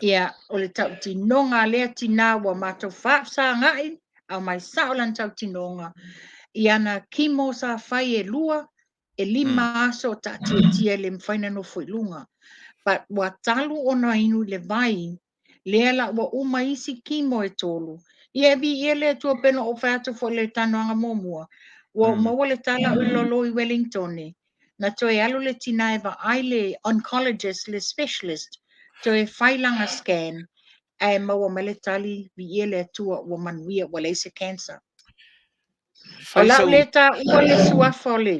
Ia, o le tautinoga a lea tinā ua matou faafesaga'i, aumai sao lana tautinoga, i ana chemo sa fai e 2, e 5 aso o taatiatia e le mafai ona nofo i luga. But ua talu ona inu i le vai, lea la ua uma isi chemo e 3. Ia e viia le Atua pei ona ou fai atu foi i le talanoaga muamua, ua ou maua le tala o i lalo i Wellington, na toe alu le tinā e vaai le oncologist, le specialist, toe fai lana scan, ae maua mai le tali, viia le Atua ua manuia, ua leai se cancer. O lau lē taua le suafa o le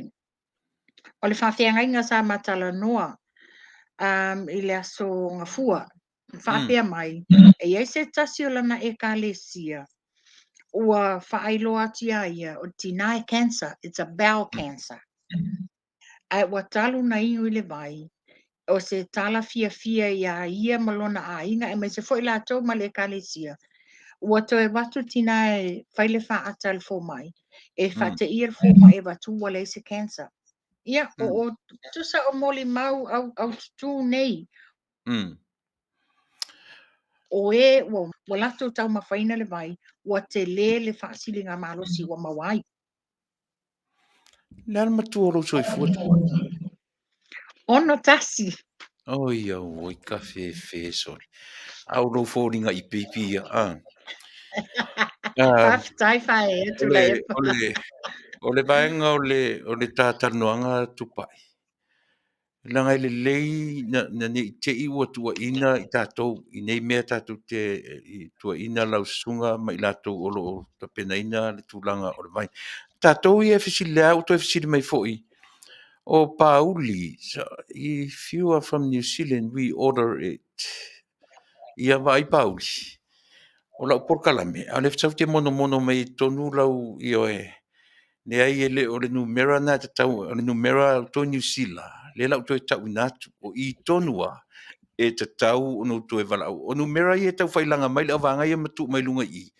o le faafeagaiga sa ma talanoa i le aso Gafua, faapea mai, e i ai se tasi o lana Ekalesia ua faailoa atu iā ia, o le tinā e cancer, it's a bowel cancer. Ae ua talu na inu i le vai, o se tala fiafia iā ia ma lona aiga, aemaise foi latou ma le Ekalesia, ua toe avatu tinā e fai le faata a le fomai, e faateia le fomai e avatu ua leai se cancer. Ia, o tusa o molimau aututū nei, o e ua latou taumafaina le vai, ua telē le faasiligamalosi ua maua ai. Le a le matua o lou soifua? 61. Oi auoi ka fefe sole. A o lou foliga i peipi ia. Ah. Faafetai Faaea Tuilaepa. O le vaega o le ta talanoaga Tupai, leaga e lelei na ne i te i ua tuuaina i tatou i nei mea tatou te tuuaina lau susuga ma i latou o lo o tapenaina le tulaga o le vai. Tatou ia e fesili lea ua toe fesili mai foi o Pauli, so if you are from New Zealand, we order it. Ia vaai Pauli, o lau polokalame, a o lea sau te monomono mai i totonu lau ioe, leai e le o le numera na e tatau, o le numera o outou i Niu Sila, lea la ua toe tauina atu, o i tonu lava e tatau ona ou toe valaau. O numera ia e tau failaga mai le auvaega ia ma tuu mai luga i i,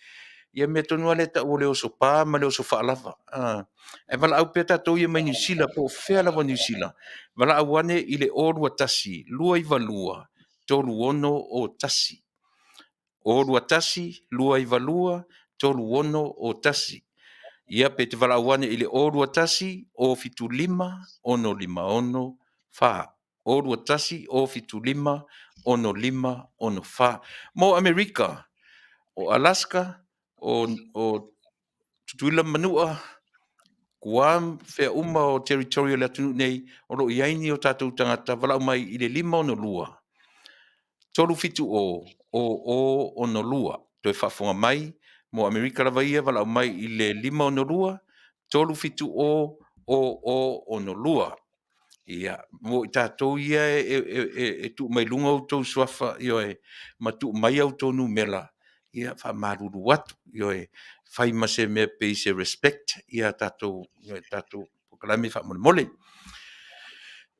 ia mea tonu lava lea e tau o le oso pa ma le oso faalava. Ae valaau pea tatou ia mai Niu Sila po o fea lava o Niu Sila, valaau ane i le 021 292 3601. 021 292 3601. Ia pe te valaau ane i le 021 075 656 4. 021 075 656 4. Mo Amerika, o Alaska, o Tutuila ma Manua, Guam, fea uma o territory o le atunuu nei, o lo o i ai ni o tatou tagata valaau mai i le 562 370 0062. Toe faafofoga mai, mo Amerika lava ia, valaau mai i le 562 370 0062. Ia, mo i tatou ia e tuu mai luga outou suafa, ioe, ma tuu mai a outou numera, ia, faamalulu atu, ioe, fai ma se mea pei se respect ia tatou, ioe, tatou polokalame faamolemole.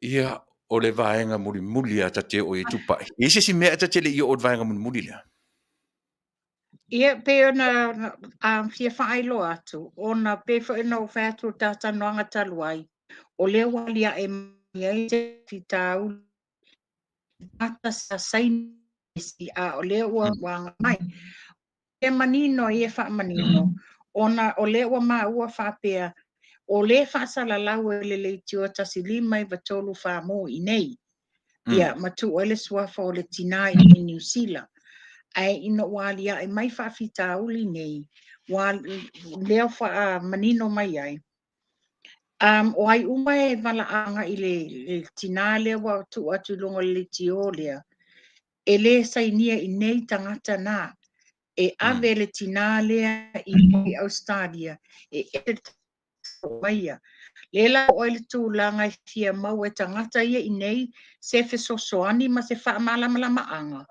Ia, o le vaega mulimuli a ta te oo i ai Tupai. E i ai se isi mea e ta te le i oo i le vaega mulimuli lea? Ia, pei ona fia faailoa atu, ona pei foi ona ou fai atu i le talatalanoaga talu ai, o lea ua aliae mai ai se faafitauli ata sa saini, a o lea ua agai mai. E manino ia faamanino, ona o lea ua maua faapea, o lea faasalalau e le leitioa 1593 mo i inei. Ia, ma tuu ai le suafa o le tinā i Niu Sila. Ae ina ua aliae mai faafitauli nei, ua lea faamanino mai ai, o ai uma e valaau i le tinā lea ua tuu atu i luga o le leitio lea, e lē sainia i nei tagata na, e ave le tinā lea i Ausetalia, e ese maia. Lea la oo ai le tulaga e fia maua e tagata ia i nei se fesoasoani ma se faamalamalamaga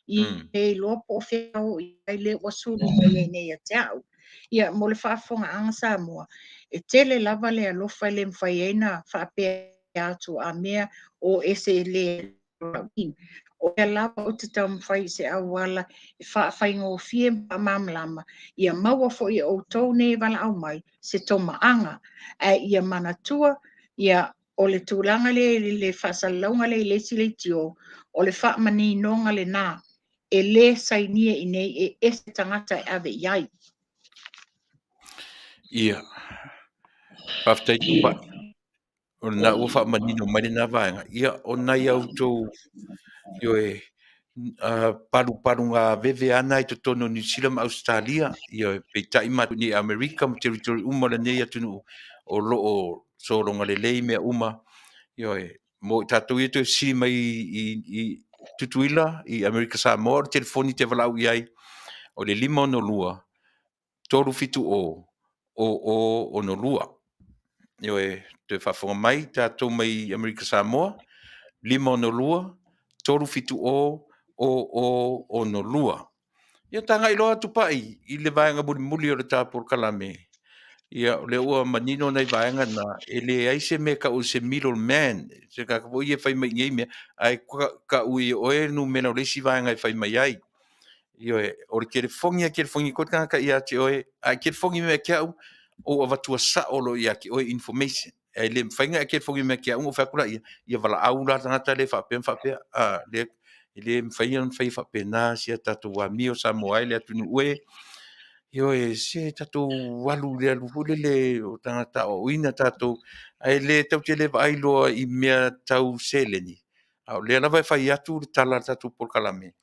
i e iloa po o fea o i ai le ua sulu mai ai nei ia te au. Ia, mo le faafofogaaga Samoa, e tele lava le alofa e le mafai ai na faapea atu a mea o ese le o lea lava ou te taumafai i se auala e faafaigofie ma faamalamalama, ia maua foi e outou nei e valaau mai se tomaaga, ae ia manatua, ia, o le tulaga lea i le faasalalauga lea i le isi leitio, o le faamaninoga lena, e lē sainia i nei, e ese tagata e ave i ai. Ia, faafetai Tupai. O lena ua faamanino mai lena vaega. Ia, o nai a outou, ioe, palupaluga veve ana i totonu o Niu Sila ma Ausetalia, ioe, peitai matou i Amerika ma territory uma o lenei atunuu o lo o sologa lelei mea uma, ioe, mo i tatou ia toe fesili mai i Tutuila, i Amerika Samoa, o le telefoni te valaau i ai, o le 562 370 0062. Ioe, toe faafofoga mai tatou mai Amerika Samoa, 562 370 0062. Ia tagai loa Tupai i le vaega mulimuli o le ta polokalame. Ia, o lea ua manino nai vaega na, e leai se mea e tau o se middle man, se tagata foi ia e fai mai i nei mea, ae tau e oe le numera o le isi vaega e fai mai ai. Ioe, o le telefoni e telefoni atu ai le tagata ia te oe, a e telefoni mai ia te au, ou avatua sao loa ia te oe information. E le mafai ona e telefoni mai ia te au ona ou fai atu laia, ia valaau la le tagata lea faapea ma faapea. A, lea, e le mafai ona faia faapena si a tatou amio Samoa e le atunuu e. Ioe, se tatou alu i le alu foi lele o tagata aoaoina tatou, ae le tatou te le vaai loa i mea tau seleni, a o lea lava e fai atu le tala a le tatou polokalame,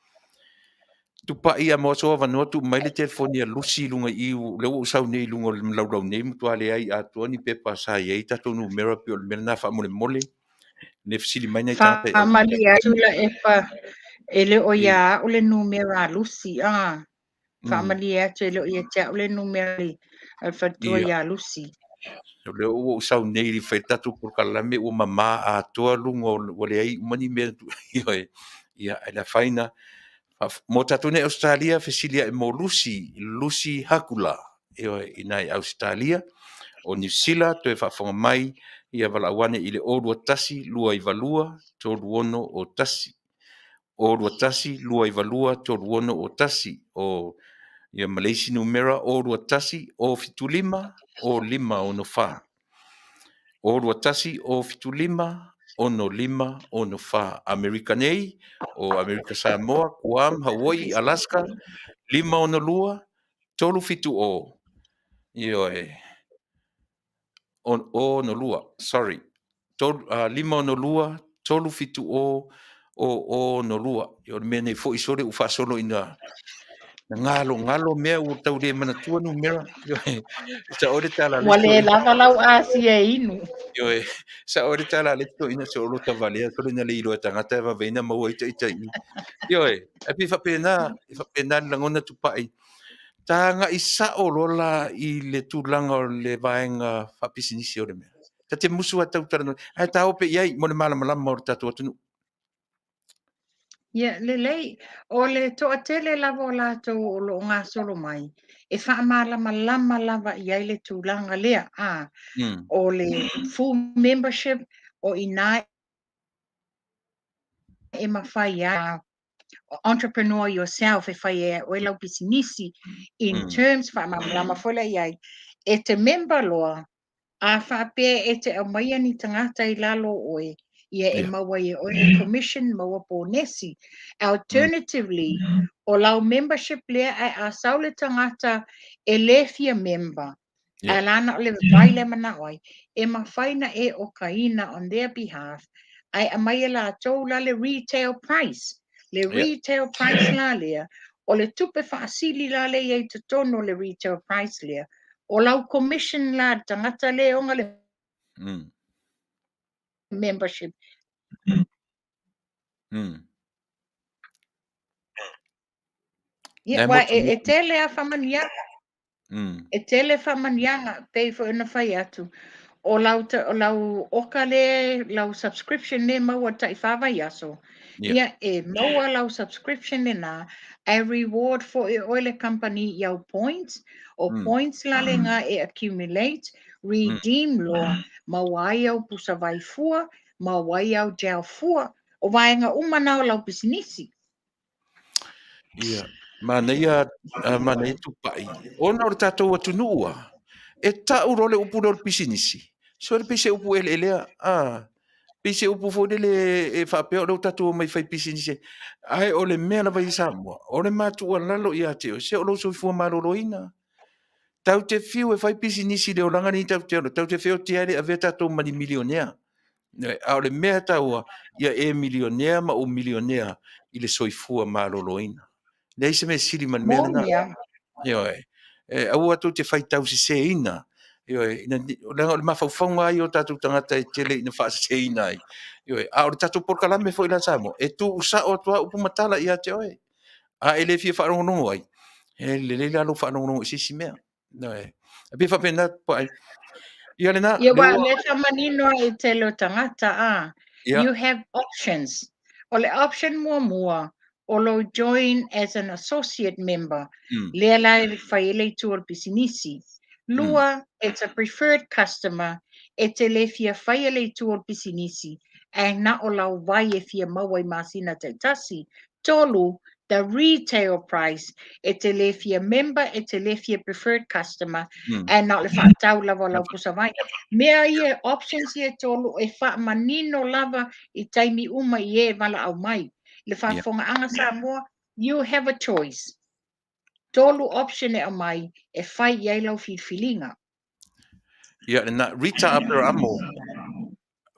Tupai a maua sou avanoa tuu mai le telefoni a Lucy i luga i i, o lea ua ou sau nei i luga o le laulau nei, matua leai atoa ni pepa sa i ai tatou numera, pei o le mea lena faamolemole, ne fesili mai nai tagata i Faamalie atu la Epa, e le o ia au le numera a Lucy, a. Faamalie atu e le o ia te au le numera a le faletua ia Lucy. O lea ua ou sau nei i fai le tatou polokalame ua mamā atoa luga o ua leai uma ni mea ioe. Ia, e le afaina. Mo tatou nei Ausetalia, fesili ae mo Lucy, Lucy Hakula, ioe, i ina i Ausetalia. O Niu Sila, toe faafofoga mai, ia valaau ane i le 021 292 3601. 021 292 3601. O ia ma le isi numera 021 075 0564. 021 075 6564. Amerika nei, o Amerika Samoa, Guam, Hawaii, Alaska, 562 370. Ioe. 62, sorry. 562 370 062. Ia o le mea nei foi sole ua faasolo ina na galo mea ua tau le manatua numera. Ioe, sao le tala a le Ua le lava lau asia e inu. Ioe, sao le tala a le toeaina se o lota valea sole na le iloa e tagata e vave ai na maua ai ita i. Ioe, ae pei e faapena, e faapena le lagona Tupai. Ta agai sao loa la i le tulaga o le vaega faapisinisi o le mea. Ta te musu a tau talanoa, ae taope i ai mo le malamalama o le tatou atunuu. Ia, lelei. O le toatele lava o latou o lo o gasolo mai, e faamalamalama lava i ai le tulaga lea. A, o le full membership, o i ina e mafai ai entrepreneur yourself e fai ai oe lau pisinisi in terms faamalamalama foi lea i ai. E te member loa, a faapea e te aumaia ni tagata i lalo o oe, ia e maua ai e oe le commission, maua ponesi. Alternatively, o lau membership lea ae a sau le tagata e le fia member, ae la na o le vai le manao ai, e mafai na e okaina on their behalf, ae aumai e latou la le retail price. Le retail price la lea, o le tupe faasili la lea i ai i totonu o le retail price lea, o lau commission la le tagata lea e ona le membership. Ia, wa, e tele a faamanuiaga. E tele faamanuiaga, pei foi ona fai atu, o lau, o lau oka le, lau subscription le maua tai wha vaiaso. Ia, e maua lau subscription lena, ae reward foi oe le company i au points, o points la le ngā e accumulate, redeem loa, maua ai au pusa vai fua, maua ai au gel fua, o vaega uma na o lau pisinisi. Ia, manaia, manaia Tupai. Ona o le tatou atunuu a, e tau loa le upu lea o le pisinisi, sole pei se upu eleelea, a, pei se upu foi lele e faapea o lea ua tatou omai fai pisinisi ai. Ae o le mea lava i Samoa, o le ma tuualalo ia te oe, se o lou soifua maloloina. Tatou te fiu e fai pisinisi i le olaga lenei tatou te ola, tatou te feotia ai le avea tatou ma ni milionea. A o le mea e taua, ia e milionea ma ou milionea i le soifua maloloina. Leai se mea sili ma le mea lena. Moni lava. Ioe. E aua tou te faitau seseina. Ioe, ina, leaga o le mafaufauga lava ia o tatou tagata e tele ina faaseseina ai. Ioe, a o le tatou polokalame foi la Samoa, e tuusao atu lava upu ma tala ia te oe. A e le fia faalogologo ai, e lelei la lou faalogologo i se isi mea. Ioe. E pei faapena Tupai. Ia lena, Ia lea aua ua lea sa manino ai i tele o tagata a, ia, you have options. O le option muamua, o lou join as an associate member, lea la e fai ai le itu o le pisinisi. Lua, it's a preferred customer, e te le fia faia le itu o le pisinisi, ae na o lau vai e fia maua i masina taitasi. Tolu, the retail price, e te le fia member, e te le fia preferred customer, ae na o le faatau lava o lau pusa vai. Mea ia, options ia e tolu, e faamanino lava i taimi uma i e valaau mai. Le faafofogaaga Samoa, you have a choice. Tolu option e aumai e fai i ai lau filifiliga. Ia, lena, Rita Aperamo,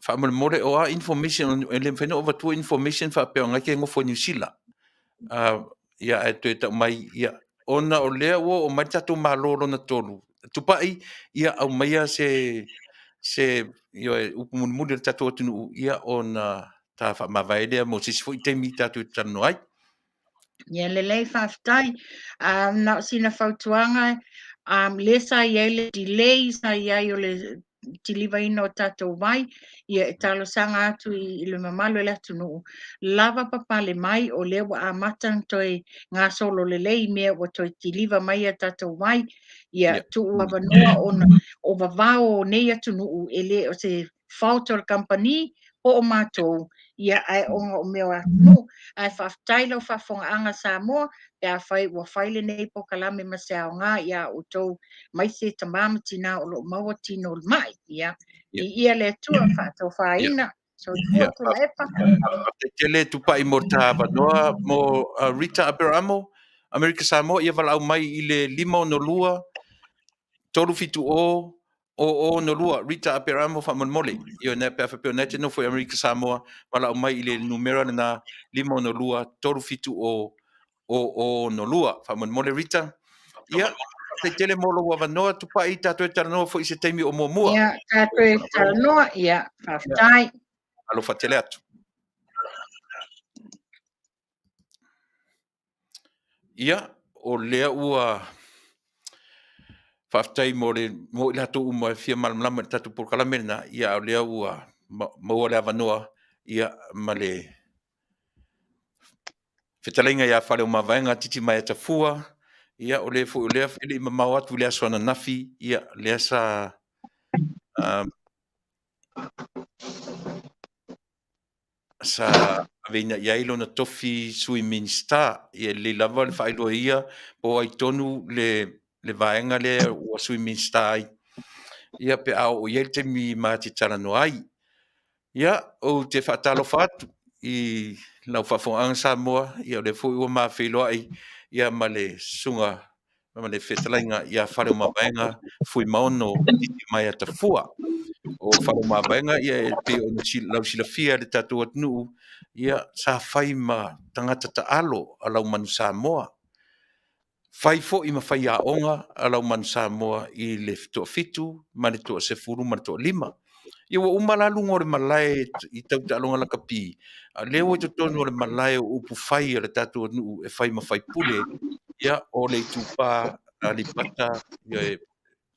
faamolemole o a information, e le mafai ona ou avatua information faapea o ngai ke nofo i Niu Sila. Ia, ae toe tau mai, ia, ona o lea ua oo mai le tatou Malo lona tolu, Tupai, ia, aumaia se, se, ioe, upu mulimuli a le tatou atunuu, ia, ona ta faamavae lea mo se isi foi taimi tatou te talanoa ai. Ia lelei, faafetai. Na o sina fautuaga, lea sa i ai le delay sa i ai o le kilivaina o tatou vai, ia e talosaga atu i le mamalu o le atunuu, lava papale mai o lea ua amata ona toe gasolo lelei mea ua toe kiliva mai a tatou vai, ia tuu avanoa ona o vavao o nei atunuu e le o se fault o le kamupani po o matou, ia ae ona o mea o atunuu. Ae faafetai lau faafofogaaga Samoa, pe afai ua fai lenei polokalame ma se aoga ia outou, aemaise tama ma tina o lo o maua tino o le mai. Ia, viia le Atua, faatofaina. Soifua Tuilaepa. Faafetai tele Tupai mo ta avanoa mo Rita Aperamo, Amerika Samoa, ia valaau mai i le 562 370 002 Rita Aperamo faamolemole. Ioe na pe a faapea o na e te nofo i Amerika Samoa, valaau mai i le numera lena 562 370 002. Faamolemole Rita. Ia, faafetai tele mo lou avanoa Tupai, tatou e talanoa foi i se taimi o muamua. Ia, tatou e talanoa, ia, faafetai. Alofa tele atu. Ia, o lea ua faafetai mo le mo i latou uma e fia malamalama i le tatou polokalame lena, ia a o lea ua maua le avanoa ia ma le fetalaiga ia Faleomavaega Titimaea Tafua, ia o le foi o lea e le i mamao atu i le aso ananafi, ia lea sa sa aveina i ai lona tofi Sui Minisita. Ia e lelei lava le faailoa ia po o ai tonu le, le vaega lea ua Sui Minisita ai. Ia pe a oo i ai le taimi ma te talanoa ai. Ia, ou te faatalofa atu i lau faafofogaaga Samoa, ia o lea foi ua ma feiloai ia ma le susuga ma le fetalaiga ia Faleomavaega Fuimaono Titimaea Tafua. O Faleomavaega ia e pei ona lau silafia e le tatou atunuu, ia sa fai ma tagata taalo a lau manu Samoa. Fai foi ma faiaoga a lau manu Samoa i le toafitu ma le toasefulu ma le toalima. Ia ua uma la luga o le malae i tau taaloga lakapi, a o lea ua i totonu o le malae o upu fai a le tatou atunuu e fai ma faipule, ia, o le itupa Aleipata, ia e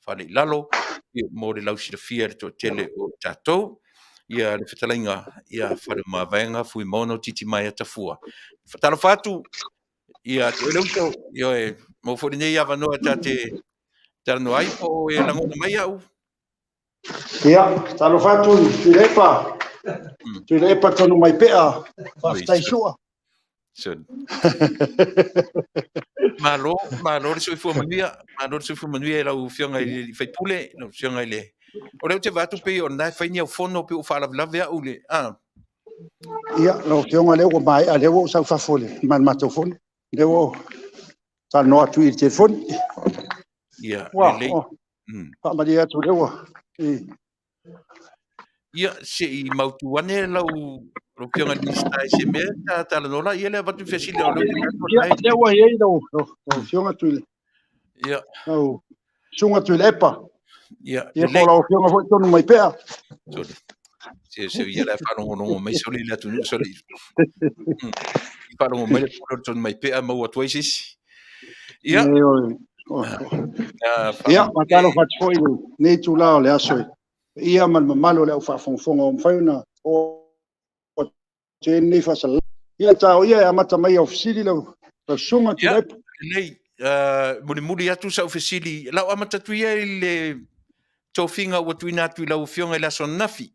fale i lalo, ia, mo le lausilafia e le toatele o tatou. Ia le fetalaiga ia Faleomavaega Fuimaono Titimaea Tafua. Faatalofa atu ia te oe le uso, ia e maua foi lenei avanoa ta te talanoa ai po o e lagona mai au. Ia, talofa atu Tuilaepa. Tuilaepa tonu mai pea. Faafetai sua. Malo, malo le soifua manuia, malo le soifua manuia i lau Afioga i le sui usufono, lau Afioga i le... O lea ou te vaai atu pei o lena e fai ni au fono pei ua faalavelave au i le... Ah. Ia, lau Afioga lea ua maea, lea ua ou sau fafo i le matou fono. Lea ua ou talanoa atu i le telefoni. Ia, lelei. Faamalie atu lea ua... Ia, se i mautu ane lau Afioga i le Minisita i se mea ta talanoa la, ia lea avatu fesili o lea. Ia, lea ua i ai lau Afioga Tuile. Ia. Lau Susuga Tuilaepa. Ia, Ia, po o lau Afioga foi tonu mai pea. Sole. Se se ia la faalogologo mai sole i le atunuu sole. I faalogo mai le pule o le tonu mai pea maua atu ai se isi. Ia. Ia, faatalofa atu foi i lenei itula o le aso i le paia ma le mamalu o le au faafogafoga ua mafai ona oo atu ai lenei faasalalauga. Ia, tao ia e amata mai au fesili lau susuga Tuilaepa. Lelei, mulimuli atu sau fesili, lau amata atu ia i le tofiga ua tuuina atu i lau Afioga i le aso ananafi,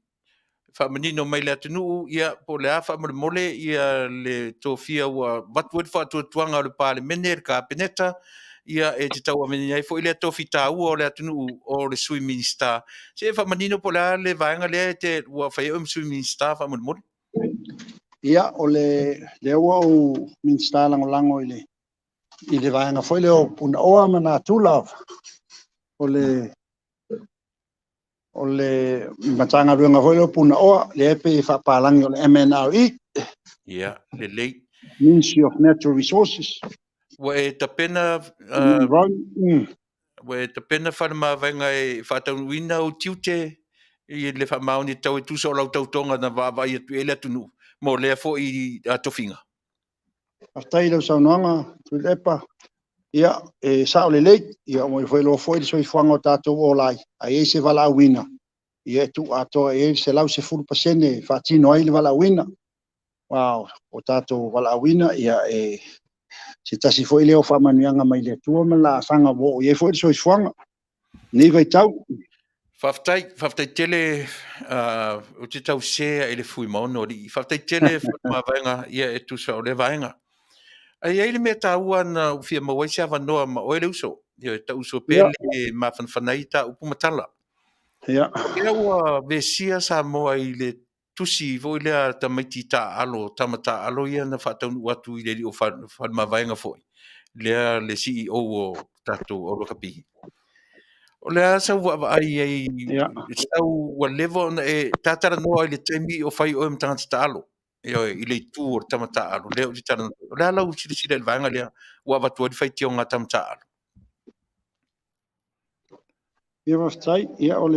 faamanino mai le atunuu, ia po o le a faamolemole ia le tofia ua avatu ai le faatuatuaga o le Palemene, le Kapeneta, ia e te tauaveina ai foi lea tofi taua o le atunuu o le Sui Minisita. Se i faamanino po o le a le vaega lea ua fai ai oe ma Sui Minisita faamolemole. Ia, o lea ua ou Minisita Lagolago i le vaega foi lea o Punaoa ma Natura, o le Matagaluega foi lea o Punaoa, lea e pei e faapalagi o le MNRE. Ia, lelei. Ministry of Natural Resources. Ua e tapena Faleomavaega e faataunuuina ou tiute i le faamaoni tatau e tusa o lau tautoga na vaavaai atu i ai le atunuu mo lea foi tofiga. Faafetai i lau saunoaga, Tuilaepa. Ia, e sao lelei, ia ua foi iloa foi le soifuaga o tatou ola ai, a i ai se valaauina, ia e tuu atoa i ai le 110% e faatino ai le valaauina. Aua o tatou valaauina, ia e se tasi foi lea o faamanuiaga mai le Atua ma le laasaga ua oo i ai foi le soifuaga i lenei vaitau. Faafetai, faafetai tele, ou te tau sea i le Fuimaono alii. Faafetai tele Faleomavaega, ia e tusa o lea vaega. Ae i ai le mea taua na ou fia maua ai se avanoa ma oe le uso. Ia e tau uso pea le mafanafana ai ta upu ma tala. Ia. Lea ua vesia Samoa i le tusi foi lea tamaiti taaalo, tama taaalo ia na faataunuu atu i le alii o Faleomavaega foi, lea le CEO o tatou Auro Lakapi. O le a sau vaavaai ai, sau ua leva ona e tatalanoa i le taimi o fai oe ma tagata taalo, i le itu o le tama taaalo, lea ou te talanoa. O le a lau silasila i le vaega lea ua avatu ai le faitioga a tama taaalo? Ia, faafetai. Ia, o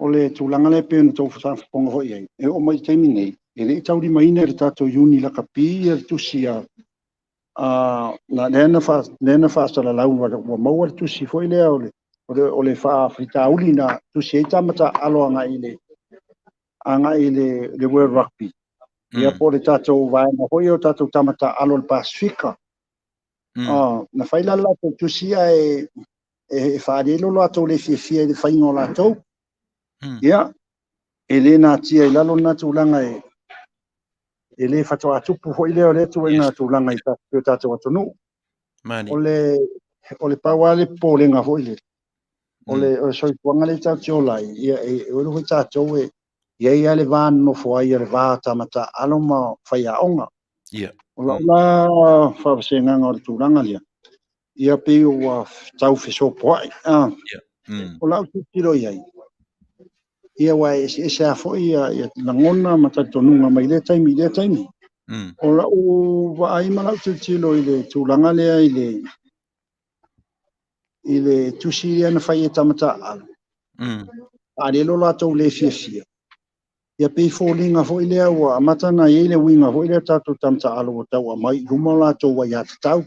le tulaga lea pei ona outou faafofoga foi i ai, e oo mai i le taimi nei, e le i taulimaina e le tatou Iuni Lakapi le tusi a lea na faasalalau ua maua le tusi foi lea o le faafitauli na tusi ai tama taaalo agai i le World Rugby. Ia po o le tatou vaega foi o tatou tama taaalo o le Pasifika. Na fai la le latou tusi ae e faaali ai lo latou le fiafia i le faiga o latou. Ia, e le natia i lalo lena tulaga e le faatoa tupu foi lea o lea tuuaiga tulaga i o tatou atunuu. O le pau lava le popolega foi lele, o le soifuaga lea tatou te ola ai, ia e iloa foi tatou e i ai lava le va nonofo ai, le va tama taaalo ma faiaoga. O lau la faavasegaga o le tulaga lea, ia pei ua tau fesopoai. O lau tilotilo i ai, ia ua eseese lava foi ia lagona ma talitonuga mai lea taimi i lea taimi. O lau vaai ma lau tilotilo i le tulaga lea i le tusi lea na fai e tama taaalo, faaali ai lo latou le fiafia. Ia pei foliga foi lea ua amata na i ai le uiga foi lea tatou tama taaalo ua tau aumai i luma o latou aiatatau.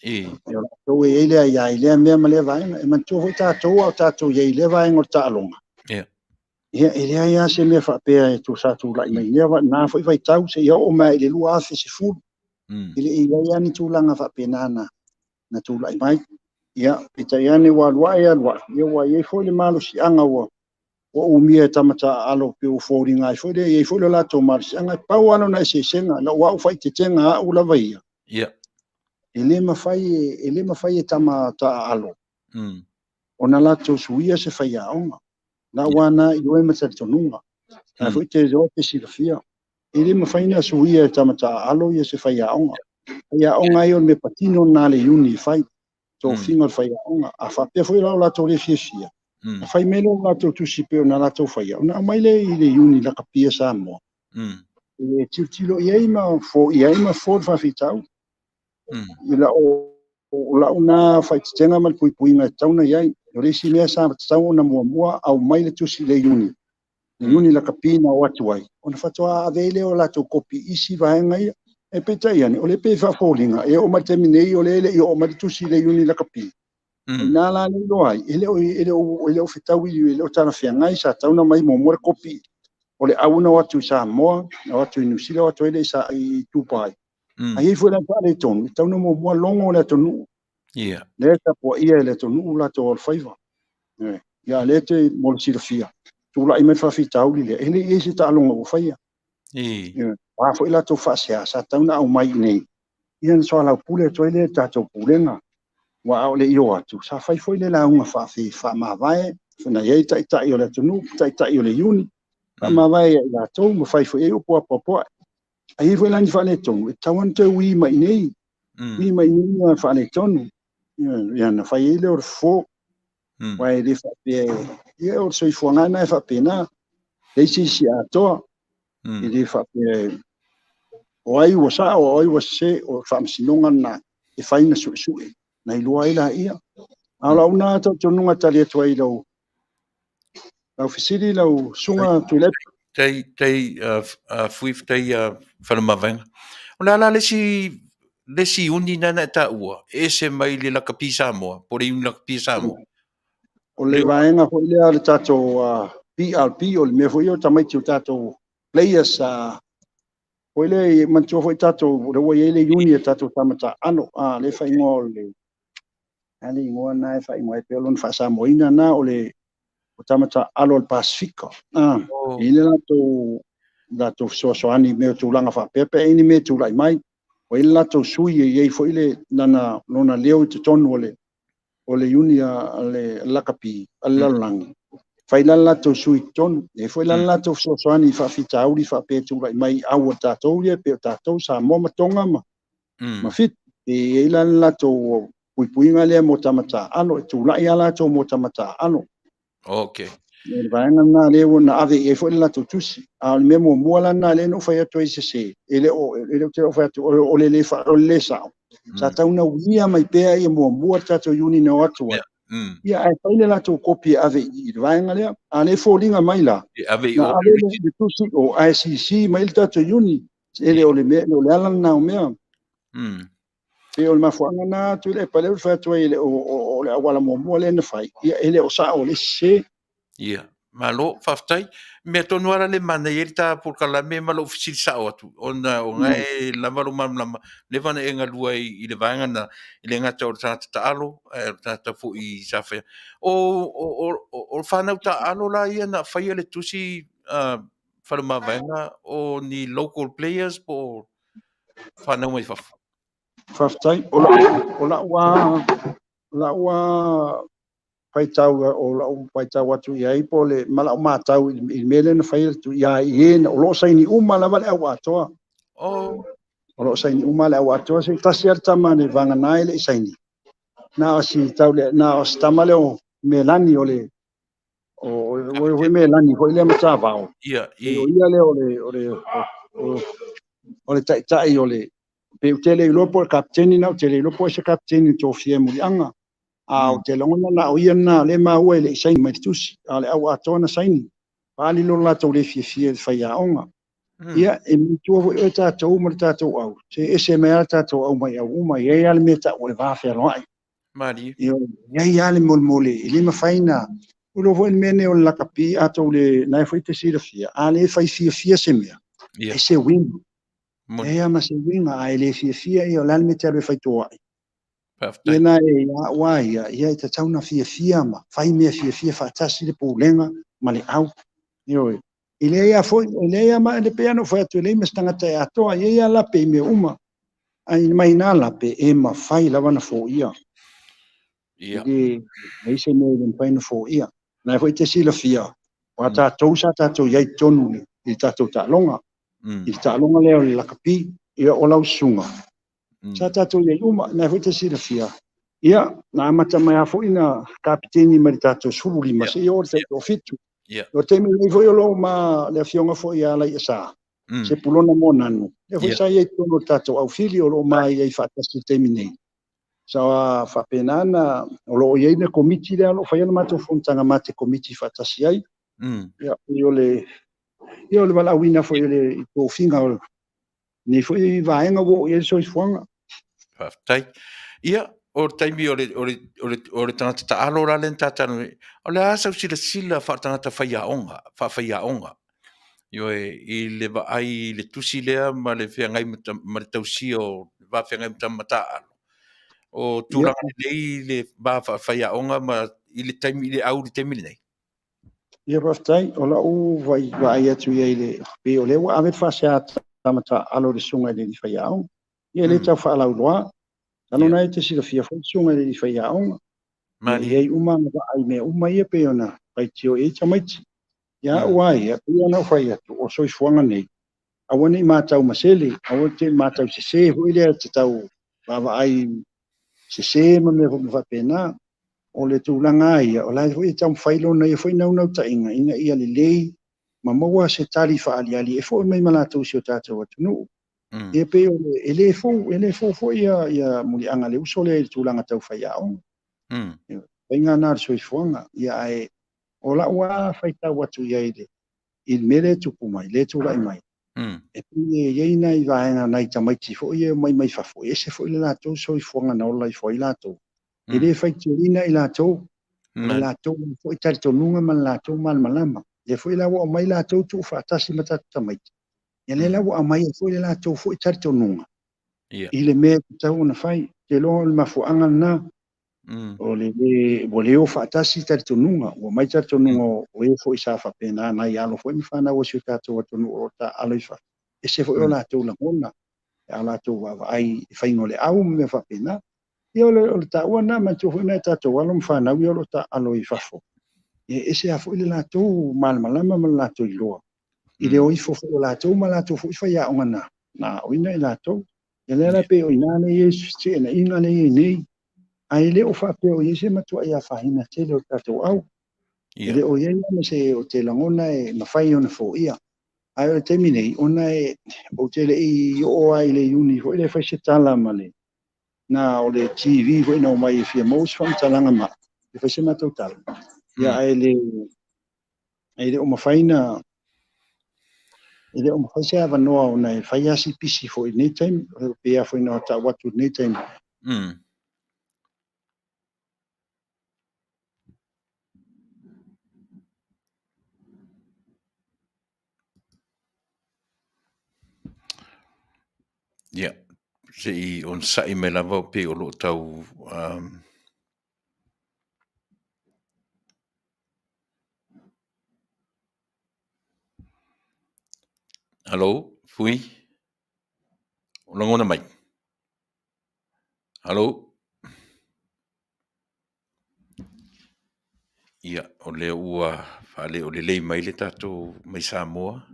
Ia latou e i ai le aia i lea mea ma lea vaega. E manatua foi tatou a o tatou i ai i lea vaega o le taaloga. Ia, e leai lava se mea faapea e sa tulai mai na foi vaitau seia oo mai i le 2010. E le i i ai lava ni tulaga faapena na tulai mai. Ia, peitai ane ua alu ae alu ae, ia ua i ai foi le malosiaga ua umia e tama taaalo pe ua foliga ai foi lea, e i ai foi le latou malosiaga. E pau lava lona eseesega, lau au faaeteetega au lava ia. E le mafai e tama taaalo ona latou suia se faiaoga. Na ua na ioe ma talitonuga. Na foi te iloa te silafia. E le mafai na suia e tama taaalo ia se faiaoga. Faiaoga ai o le mea patino na le iuni e fai. Tofiga o le faiaoga. A faapea foi la o latou le fiafia, na fai mai le latou tusi pe o na latou faia, ona aumai lea i le Iuni Lakapia Samoa. E tilotilo i ai ma foia ai ma fofo le faafitauli. I lau na faaeteetega ma le puipuiga e tatau ona i ai. O le isi mea sa tatau ona muamua aumai le tusi i le Iuni. Le Iuni Lakapi na o atu ai, ona faatoa ave ai lea o latou kopi isi vaega ia. E peitai ane, o lea e pei e faafoliga, e oo mai le taimi nei o lea e le i oo mai le tusi i le Iuni Lakapi. O i ina la lea e iloa ai, e le o, e le o, e le o fetaui, e le o talafeagai, sa tatau ona aumai muamua le kopi o le au na o atu i Samoa, na o atu i Niu Sila, o atu ai lea i Dubai. A i ai foi la faaletonu, e tatau ona muamua logo le atunuu. Lea e tapuaia e le atunuu latou alofaiva. Ia, a lea te mo le silafia, tulai mai le faafitauli lea, e le i i ai se taaloga ua faia. O a foi latou faasea, sa tatau ona aumai i inei, ia ona soalaupule atu ai lea i le tatou pulega. Aua a o le i o atu, sa fai foi le lauga faamavae, na i ai taitai o le atunuu, taitai o le iuni, faamavae ia i latou ma fai foi i ai upu apoapoai. A i ai foi la ni faaletonu, e tatau ona toe ui mai i inei, ui mai i inei ni faaletonu, ia ona fai ai lea o le fofo. Aua e le faapea, ia o le soifuaga lena e faapena, leai se isi atoa, e le faapea o ai ua sao, o ai ua sese, o le faamasinoga lena e fai na suesue, na iloa ai laia. A o lau na talitonuga e tali atu ai i lau fesili, lau susuga Tuilaepa. Tai, tai, fui, tai, Faleomavaega. O le a la le isi iuni lena na e taua, e ese mai le Lakapi Samoa, po o le Iuni Lakapi Samoa? O le vaega foi lea o le tatou PRP, o le mea foi o tamaiti o tatou players foi lea, manatua foi tatou, o lea ua i ai le iuni a tatou tama taalo, lea e faaigoa o le, a le igoa na e faaigoa ai pea o lona faasamoaina na, o le tama taalo o le Pasifika. E i ai le latou fesoasoani i mea o tulaga faapea, pe i ai ni mea e tulai mai. Ua i ai le latou sui e i ai foi le lona leo i totonu o le iuni a le lakapi a le lalolagi. Fai la le latou sui i totonu. E i ai foi la le latou fesoasoani i faafitauli faapea e tulai mai i au a tatou ia, pe o tatou Samoa ma Tonga ma Fiti. E i ai la le latou puipuiga lea mo tama taalo, e tulai a latou mo tama taalo. Okay. O le vaega lena lea ua na ave i ai foi le latou tusi. A o le mea muamua la lena lea na ou fai atu ai sese, e le o te fai atu o le le sao. Sa tatau ona uia mai pea ia muamua le tatou iuni na o atu ai. Ia, ae fai le latou kopi e ave i le vaega lea. A le foliga mai la, na ave le tusi o ICC mai le tatou iuni, e le o le mea, o le ala lena o mea. E o le mafuaaga na Tuilaepa lea ua fai atu ai o le auala muamua lea na fai, ia e le o sao o le sese. Ia, malo, faafetai. Mea tonu lava le manaia ai le ta polokalame ma lou fesili sao atu, ona o na e lava lou malamalama, leva na e galue i le vaega na, i le gata o le tagata taalo, ae o le tagata foi sa faia. O fanau taalo la ia na faia le tusi Faleomavaega, o ni local players po o fanau mai fafo? Faafetai. O lau faitau, o lau faitau atu i ai po le ma lau matau i le mea lea na fai atu ia i e o lo o saini uma lava le au atoa. O lo o saini uma le au atoa, se tasi lava le tama ne vagana e le i saini. Na o si tau le, na o si tama le o Melani o le o Melani foi le Matavao. Ia, i o ia le o le taitai o le pe u tele iloa po o le kapiteni na u tele iloa po o se kapiteni tofia muliaga. A o te lagona na o ia na le maua e le i saini mai le tusi, a le au atoa na saini. Paali lo latou le fiafia i le faiaoga. Ia, e manatua foi oe tatou ma le tatou au, se ese mai lava le tatou au mai au uma, e i ai lava le mea tau o le va fealoai. Malie. Ia, e i ai lava le molemole, e le mafai na, o lo foi le mea nei o le lakapi, a tou le, na e foi te silafia, a le fai fiafia se mea, e se uiga. E ama se uiga, a e le fiafia, ia o le a le mea te alu e fai toai. Ia na e ia ua ia, ia e tatau na fiafia ma fai mea fiafia faatasi le pulega ma le au. Ioe. I le ia foi, i le ia ma le pe ana fai atu e le ma se tagata e atoa, ia ia lape i mea uma. Ai mai nā lape e mafai lava na foia. Ia. E leai se mea e le mafai na foia. Na foi te silafia, o tatou sa tatou iai tonu i le tatou taaloga. I le taaloga lea o le lakapi, ia o lau susuga. Sa tatou iai uma, na foi te silafia. Ia, na amata mai a foi na kapiteni mai le tatou 15, se i o le tatou 7. O taimi nei foi o lo o ma le afioga foi ia Alaiasa, se pulona mo nanu. Lea foi sa iai totonu o le tatou aufili o lo o ma iai faatasi i le taimi nei. Sa faapena na o lo o iai le komiti lea o lo o faia le matou fonotaga ma te komiti faatasi ai. Ia, o le valaauina foi o le tofiga o lenei foi vaega ua oo i ai le soifuaga. Faafetai. Ia, o le taimi o le, o le, o le, o le tagata taalo la lea na ta talanoa ai, o le a sau silasila faaletagata faiaoga, faafaiaoga, ioe, i le vaai i le tusi lea ma le feagai ma le tausia o le va feagai ma tama taaalo, o tulaga lelei le va faafaiaoga ma i le taimi i le au i le taimi lenei? Ia faafetai, o lau vaai atu i ai i le, pei o lea ua ave le faasea tama taaalo i le susuga i le alii faiaoga. Ia e le tau faalauiloa, masalo o lena e te silafia foi le susuga i le alii faiaoga. E i ai uma agavaa i mea uma ia pei ona faitio i ai tamaiti. Ia au lava ia, pei ona ou fai atu, o le soifuaga nei, aua ne i matau masele, aua te i matau sese foi lea e te tau vaavaai sese ma mea faapena. O le tulaga lava ia, o la e foi e taumafai lona ia foi naunautaiga ina ia lelei ma maua se tali faaaliali e foi mai ma latou i si o tatou atunuu. Ia pei o le, e le fou, e le fou foi ia muliaga a le uso lea i le tulaga tau faiaoga. Faiga lena o le soifuaga. Ia ae o lau lava faitau atu i ai i le mea lea e tupu mai, lea e tulai mai, e pei e i ai nai vaega nai tamaiti foi ia e omai mai fafo, e ese foi le latou soifuaga na ola ifo ai latou. E le faitioina i latou, o le latou foi talitonuga ma le latou malamalama. Lea foi la ua aumai latou tuufaatasi ma tatou tamaiti, ia lea la ua aumai ai foi le latou foi talitonuga i le mea e tatau ona fai. Ou te iloa o le mafuaaga lena, o le le, ua le o faatasi talitonuga, ua aumai talitonuga o e foi sa faapena nai alo foi ma fanau a si o tatou atunuu o lo o taaalo i fafo, ese foi o latou lagona, a latou vaavaai i faiga o le au ma mea faapena. Ia o le taua lena, manatua foi nai tatou alo ma fanau ia o lo o taaalo i fafo, e ese lava foi le latou malamalama ma le latou iloa i le o ifo foi o latou ma latou foi faiaoga na aoina i latou. Ia lea la pei o i ina lea e i ai se feteenaiga lea e i ai nei, ae le o faapea o i ai se matuai afaina tele o le tatou au. E le o i ai lava se o te lagona e mafai ona foia. Ae o le taimi nei, ona e ou te le i oo lava i le Iuni foi lea e fai se tala ma le na o le TV foi na omai e fia maua se faamatalaga ma e fai se matou tala. Ia ae le e le o mafai na e le o mafai se avanoa ona e fai lava si pisi foi i lenei taimi, pei lava foi ona tau atu i lenei taimi. Ia, se i onosai mai lava pei o lo o tau Alo, Fui, o lagona mai? Alo? Ia, o lea ua faaleo lelei mai le tatou mai Samoa.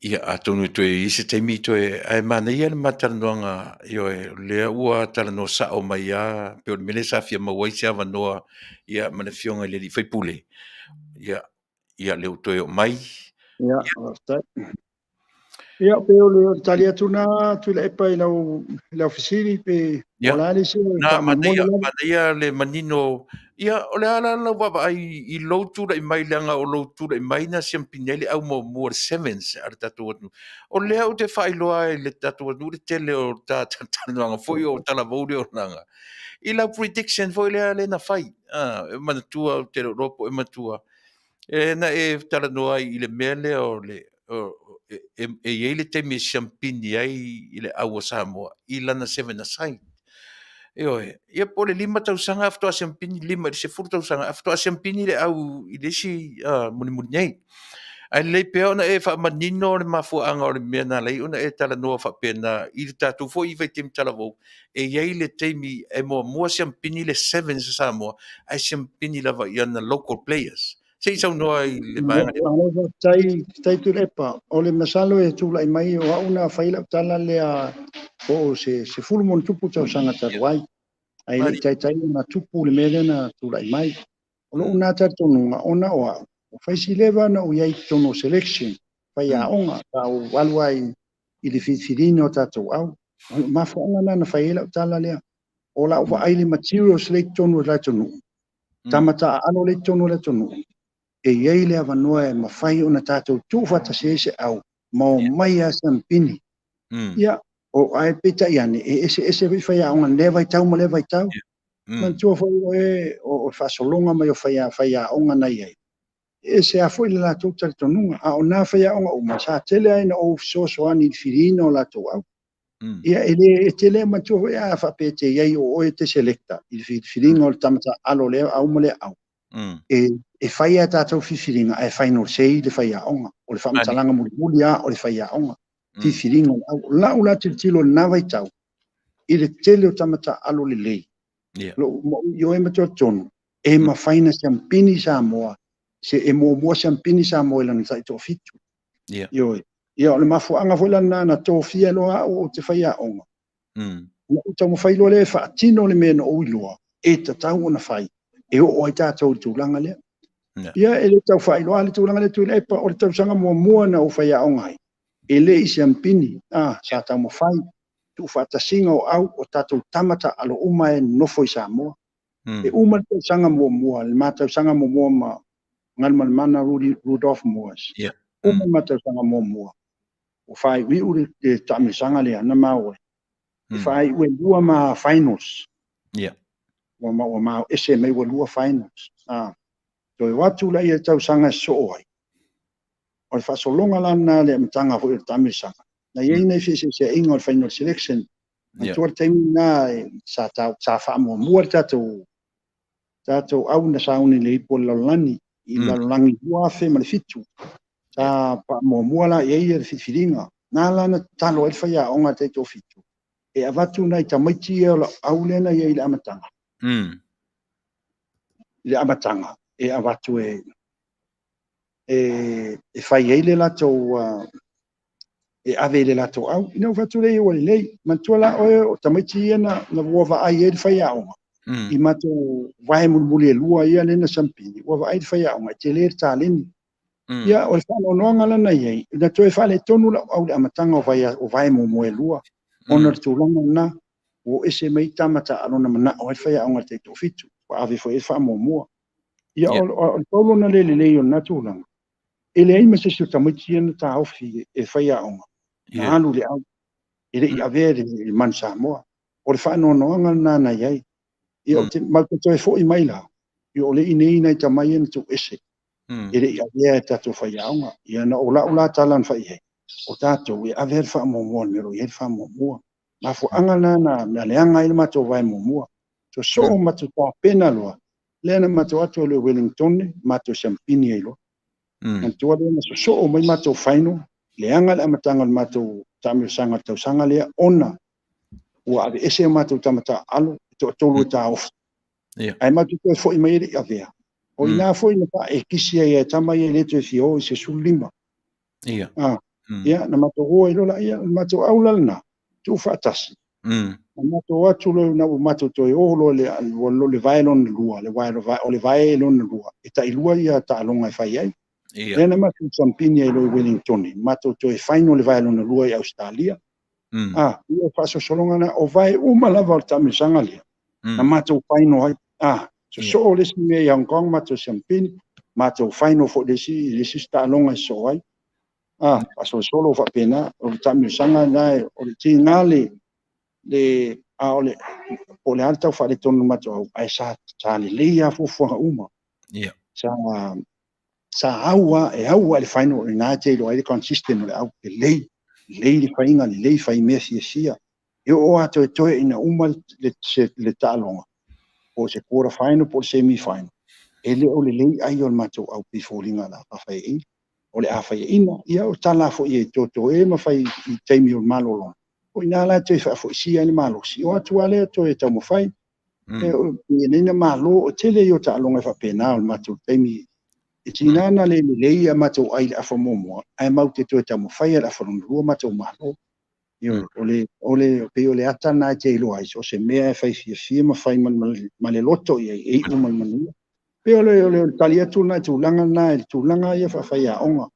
Ia, atonu e toe i ai se taimi toe, ae manaia le ma talanoaga, ioe, o lea ua talanoa sao mai lava, pei o le mea lea sa fia maua ai se avanoa, ia, ma le Afioga i le sui usufono, ia, ia lea ua toe oo mai. Ia, faafetai. Ia, pei o le tali atu lena Tuilaepa i lau fesili, pe o le a le isi Na, manaia le manino. Ia, o le a la lau vaavaai i lou tulai mai, leaga o lou tulai mai na siamupini ai le au muamua, le sevens a le tatou atunuu. O lea ou te faailoa ai i le tatou atunuu le tele o ta talanoaga foi o talavou le olaga. I lau prediction foi lea lea na fai, e manatua, ou te le o iloa po o e manatua, e na e talanoa ai i le mea lea o le e i ai le taimi e siampini ai i le au a Samoa i lana seven aside. Ioe, ia po o le 5 tausaga ae faatoa siampini, 5 i le 10 tausaga ae faatoa siampini le au i le isi mulimuli nei. Ae lelei pea ona e faamanino le mafuaaga o le mea na ala ai ona e talanoa faapena i le tatou foi vaitaimi talavou, e i ai le taimi e muamua siampini le sevens a Samoa, ae siampini lava i ana local players. Se i saunoa i le vaega lea. Malo faafetai, faafetai Tuilaepa. O le masalo e tulai mai o au na fai lau tala lea po o se 10+ tausaga talu ai, ae le i taitai ona tupu le mea lea na tulai mai. O lou na talitonuga, ona o au, ua fai si leva na ou i ai i totonu o selection, faiaoga, sa ou alu ai i le filifiliina o tatou au. O le mafuaaga lena na fai ai lau tala lea. O lau vaai i le materials lea i totonu o le atunuu, tama taaalo lea i totonu o le atunuu, E i ai le avanoa e mafai ona tatou tuufaatasi ai se au ma omai lava siampini. Ia, o ae peitai ane, e eseese foi faiaoga i lea vaitau ma lea vaitau. Manatua foi oe o le faasologa mai o faiaoga na i ai, e ese lava foi le latou talitonuga. A o na faiaoga uma, sa tele lava ina ou fesoasoani i le filiina o latou au. Ia, e le e tele manatua foi a faapea e te i ai o oe e te selecta i le filifiliga o le tama taaalo o lea au ma lea au. E fai lava tatou filifiliga ae final say le faiaoga. O le faamatalaga mulimuli lava o le faiaoga. Filifiliga o le au. O lau la tilotilo i lena vaitau, i le tele o tama taaalo lelei, lou ioe ma talitonu, e mafai ona siampini Samoa, se e muamua siampini Samoa i lana taitoafitu. Ioe. Ia, o le mafuaaga foi la lena na tofia loa au ou te faiaoga. Na ou taumafai loa lea e faatino le mea na ou iloa e tatau ona fai, e oo ai tatou i le tulaga lea. Ia, e le tau faailoa le tulaga lea Tuilaepa, o le tausaga muamua na ou faiaoga ai, e le i siampini, sa taumafai tuufaatasiga o au o tatou tama taaalo uma e nonofo i Samoa. E uma le tausaga muamua, le ma tausaga muamua ma Galumalemana Rudolph Moores. Uma le ma tausaga muamua, ua faaiuiu le taamilosaga lea na maua. E faaiu e lua ma finals. Ua ma ese mai ua lua finals. Toe o atu la ia tausaga e sosoo ai. O le faasologa la lena le amataga foi o le taamilosaga. Na i ai nai feeseeseaiga o le final selection. Manatua le taimi lena sa faamuamua le tatou au na sauni i le ipu o le lalolagi i le lalolagi 2007. Sa faamuamua la i ai le filifiliga. Na la na tatalo ai le faiaoga taitoafitu e avatu nai tamaiti ia o lau au lea na i ai i le amataga. I le amataga e avatu e fai ai le latou e ave i le latou au. Ina ua fai atu lea ua lelei. Manatua la oe o tamaiti ia na ua vaai ai le faiaoga i matou vae mulimuli e lua ia lea na siampini, ua vaai le faiaoga e tele le taleni. Ia, o le faanoanoaga la na i ai, na toe faaletonu lau au i le amataga o vae muamua e lua, ona o le tulaga lena, ua ese mai tama taaalo na manao ai le faiaoga i le taitoafitu, ua ave foi i ai le faamuamua. Ia, o le pau lona le lelei o lena tulaga, e leai ma se isi o tamaiti ia na taofi e faiaoga, na alu i le au, e le i avea i le Manu Samoa. O le faanoanoaga lena na i ai. Ia, matou te toe foi mai la, ia o le i nei nai tama ia na tuuese, e le i avea e tatou faiaoga. Ia, na o lau la tala na fai ai, o tatou e avea le faamuamua, le mea o lo o i ai le faamuamua. Mafuaaga lena na leaga ai le matou vae muamua. Sosoo matou tapena loa, lea na matou atu i le Wellington, matou siampini ai loa. Manatua lea na sosoo mai matou final, leaga le amataga o le matou taamilosaga o le tausaga lea, ona ua aveese o matou tama taaalo, e toatolu e taofi. Ae matou toe foi mai e le i avea. O ina foi na faaekisi ai e tama ia e le toe fia o i se 15. Ia, na matou o ai loa laia, o le matou au la lena, tuufaatasi. Na matou atu loa na ua matou toe o loa le vae lona lua, o le vae lona lua, e tailua ia taaloga e fai ai. Lea na matou siampini ai loa i Wellington, matou toe final le vae lona lua i Ausetalia. Ia faasosologa na, o vae uma lava o le taamilosaga lea, na matou final ai. Sosoo le isi mea i Hong Kong, matou siampini, matou final foi le isi taaloga e sosoo ai. Faasolosolo faapena, o le taamilosaga lena, o le tiga le a o le po o le a le tau faaletonu matou au, ae sa lelei lava fuafuaga uma. Sa au lava, e au lava i le final, o lena e te iloa ai le consistent o le au, lelei, lelei le faiga, lelei fai mea fiafia. E oo lava toetoe ina uma le taaloga, po o se quarter final po o le semi final, e le o lelei ai o le matou au pei foliga la faafaiaina. O le a faiaina, ia o tala foi e totoe ma fai i taimi o le malologa. O ina la toe faafoisia ai le malosi, o atu lava lea toe taumafai. E nei na malo, o tele ia o taaloga e faapena o le matou taimi. E tiga na le lelei a matou ai le afa muamua, ae mau te toe taumafai a le afa lona lua matou malo. O le pei o le ata na e te iloa ai, so o se mea e fai fiafia ma fai ma le loto i ai, e iu ma le manuia. Pei o le tali atu lena i tulaga lena, i le tulaga ia faafaiaoga.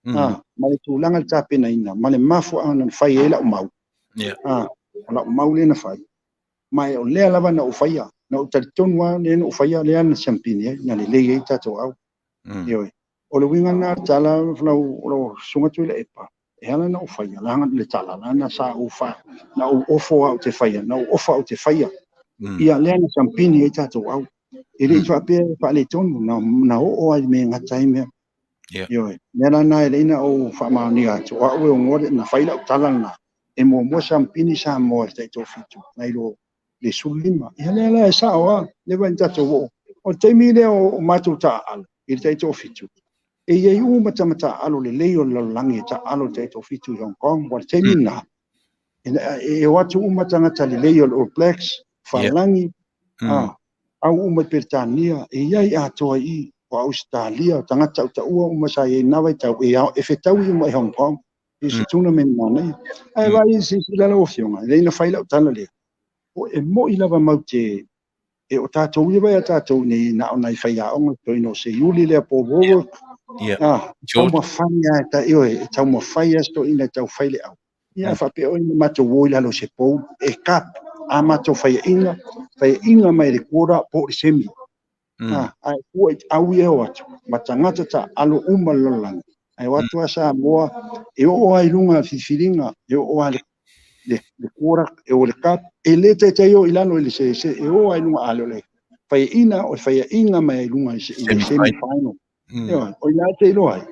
Ma le tulaga le tapenaina, ma le mafuaaga na fai ai lau mau. O lau mau lea na fai. Ma o lea lava na ou faia, na ou talitonu lava lea na ou faia, lea na siampini ai, na lelei ai tatou au. Ioe. O le uiga lena o le tala lau Susuga Tuilaepa, e ala ona ou faia, leaga le tala, leaga sa ou fa, na ou ofo au te faia, na ou ofa au te faia. Ia lea na sampini ai tatou au. E le i faapea e faaletonu, na oo ai me gata ai mea. Ioe. Mea la na e leai na ou faamaonia atu, o au e ogoa na fai lau tala lena. E muamua sampini Samoa i le taitoafitu, nai lo le 15. Ia lea la e sao lava, leva ina tatou oo. O le taimi lea o matou taaalo i le taitoafitu, e i ai uma tama taaalo lelei o le lalolagi e taaalo i le taitoafitu i Hong Kong. Ua le taimi lena, e o atu uma tagata lelei o le All Blacks, Falagi, au uma i Peretania, e i ai atoa i i, o Ausetalia, o tagata tautaua uma sa i ai na vaitau, e fetaui uma i Hong Kong, i se tournament manaia. Ae vaai silasila lau Afioga, e leai na fai lau tala lea, e moi lava mau te, e o tatou ia vai a tatou nei na o nai faiaoga toeaina o Seiuli lea po o Warwick. Taumafai lava e taumafai lava si toeaina e taufai le au. Ia faapea oi na matou o i lalo o se pou e cup a matou faiaina, faiaina mai le quarter po o le semi. Ae fua i au ia o atu, ma tagata taaalo uma le lalolagi. Ae o atu a Samoa, e oo lava i luga o filifiliga, e oo lava le quarter, e o le cup, e le taitai o i lalo i le se, e oo lava i luga ale o le faiaina, o le faiaina mai i luga i le semi final. O ina te iloa ai,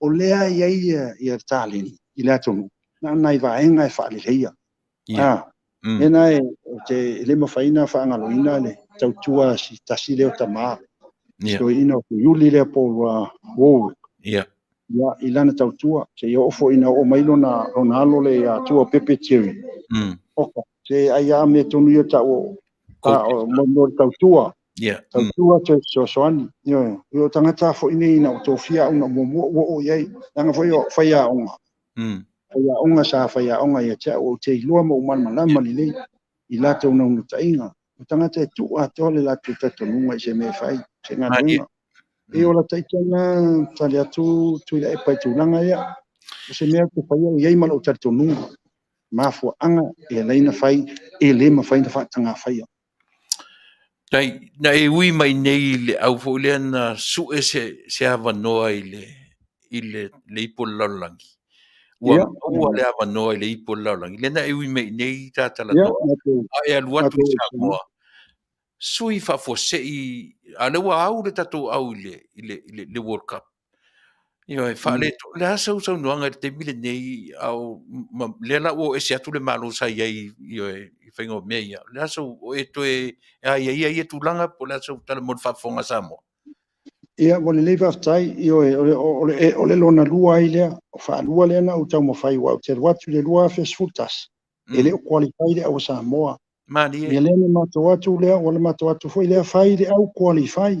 o lea e i ai ia taleni i le atunuu, na nai vaega e faaleleia. Ena e te le mafai ona faagaloina le tautua si tasi lea o tama. Toeaina o Iuli lea po o Warwick. Ia, i lana tautua, se i oo foi ina oo mai lona alo le ia Tua Pepe Jerry. Oka, se ai a mea tonu ia tau o mo le tautua. Tautua te fesoasoani. Ioe, o tagata foi nei na o tofia au na muamua ua oo i ai. Leaga foi o faiaoga. Faiaoga sa faiaoga ia te au, ou te iloa ma ou malamalama lelei i latou naunautaiga. O tagata e tuu atoa le latou talitonuga i se mea e fai, se galuega. E o la taitana tali atu Tuilaepa i tulaga ia. O se mea te faia i ai ma lou talitonuga. Mafuaaga e alai na fai, e le mafai na faataga faia. Tai, na e ui mai nei le au foi lea na sue se avanoa i le ipu o le lalolagi. Ua maua le avanoa i le ipu o le lalolagi. Lea na e ui mai nei tatalanoa. A e alu atu i Samoa. Sui faafuasei, a lea ua au le tatou au i le World Cup. Ioe, faaleto, le a sau saunoaga i le taimi lenei, au, lea la ua o ese atu le Malo sa i ai, ioe, i faiga o mea ia. Le a sau, o e toe, a ia ia ia tulaga, po le a sau tala mo le faafofoga Samoa. Ia, ua lelei faafetai, ioe, o le lona lua ai lea, o faalua lea na ou taumafai, ua ou te alu atu i le 2011, e le o qualify le au Samoa. Malie. Ia lea na matou atu lea, ua na matou atu foi lea fai le au qualify.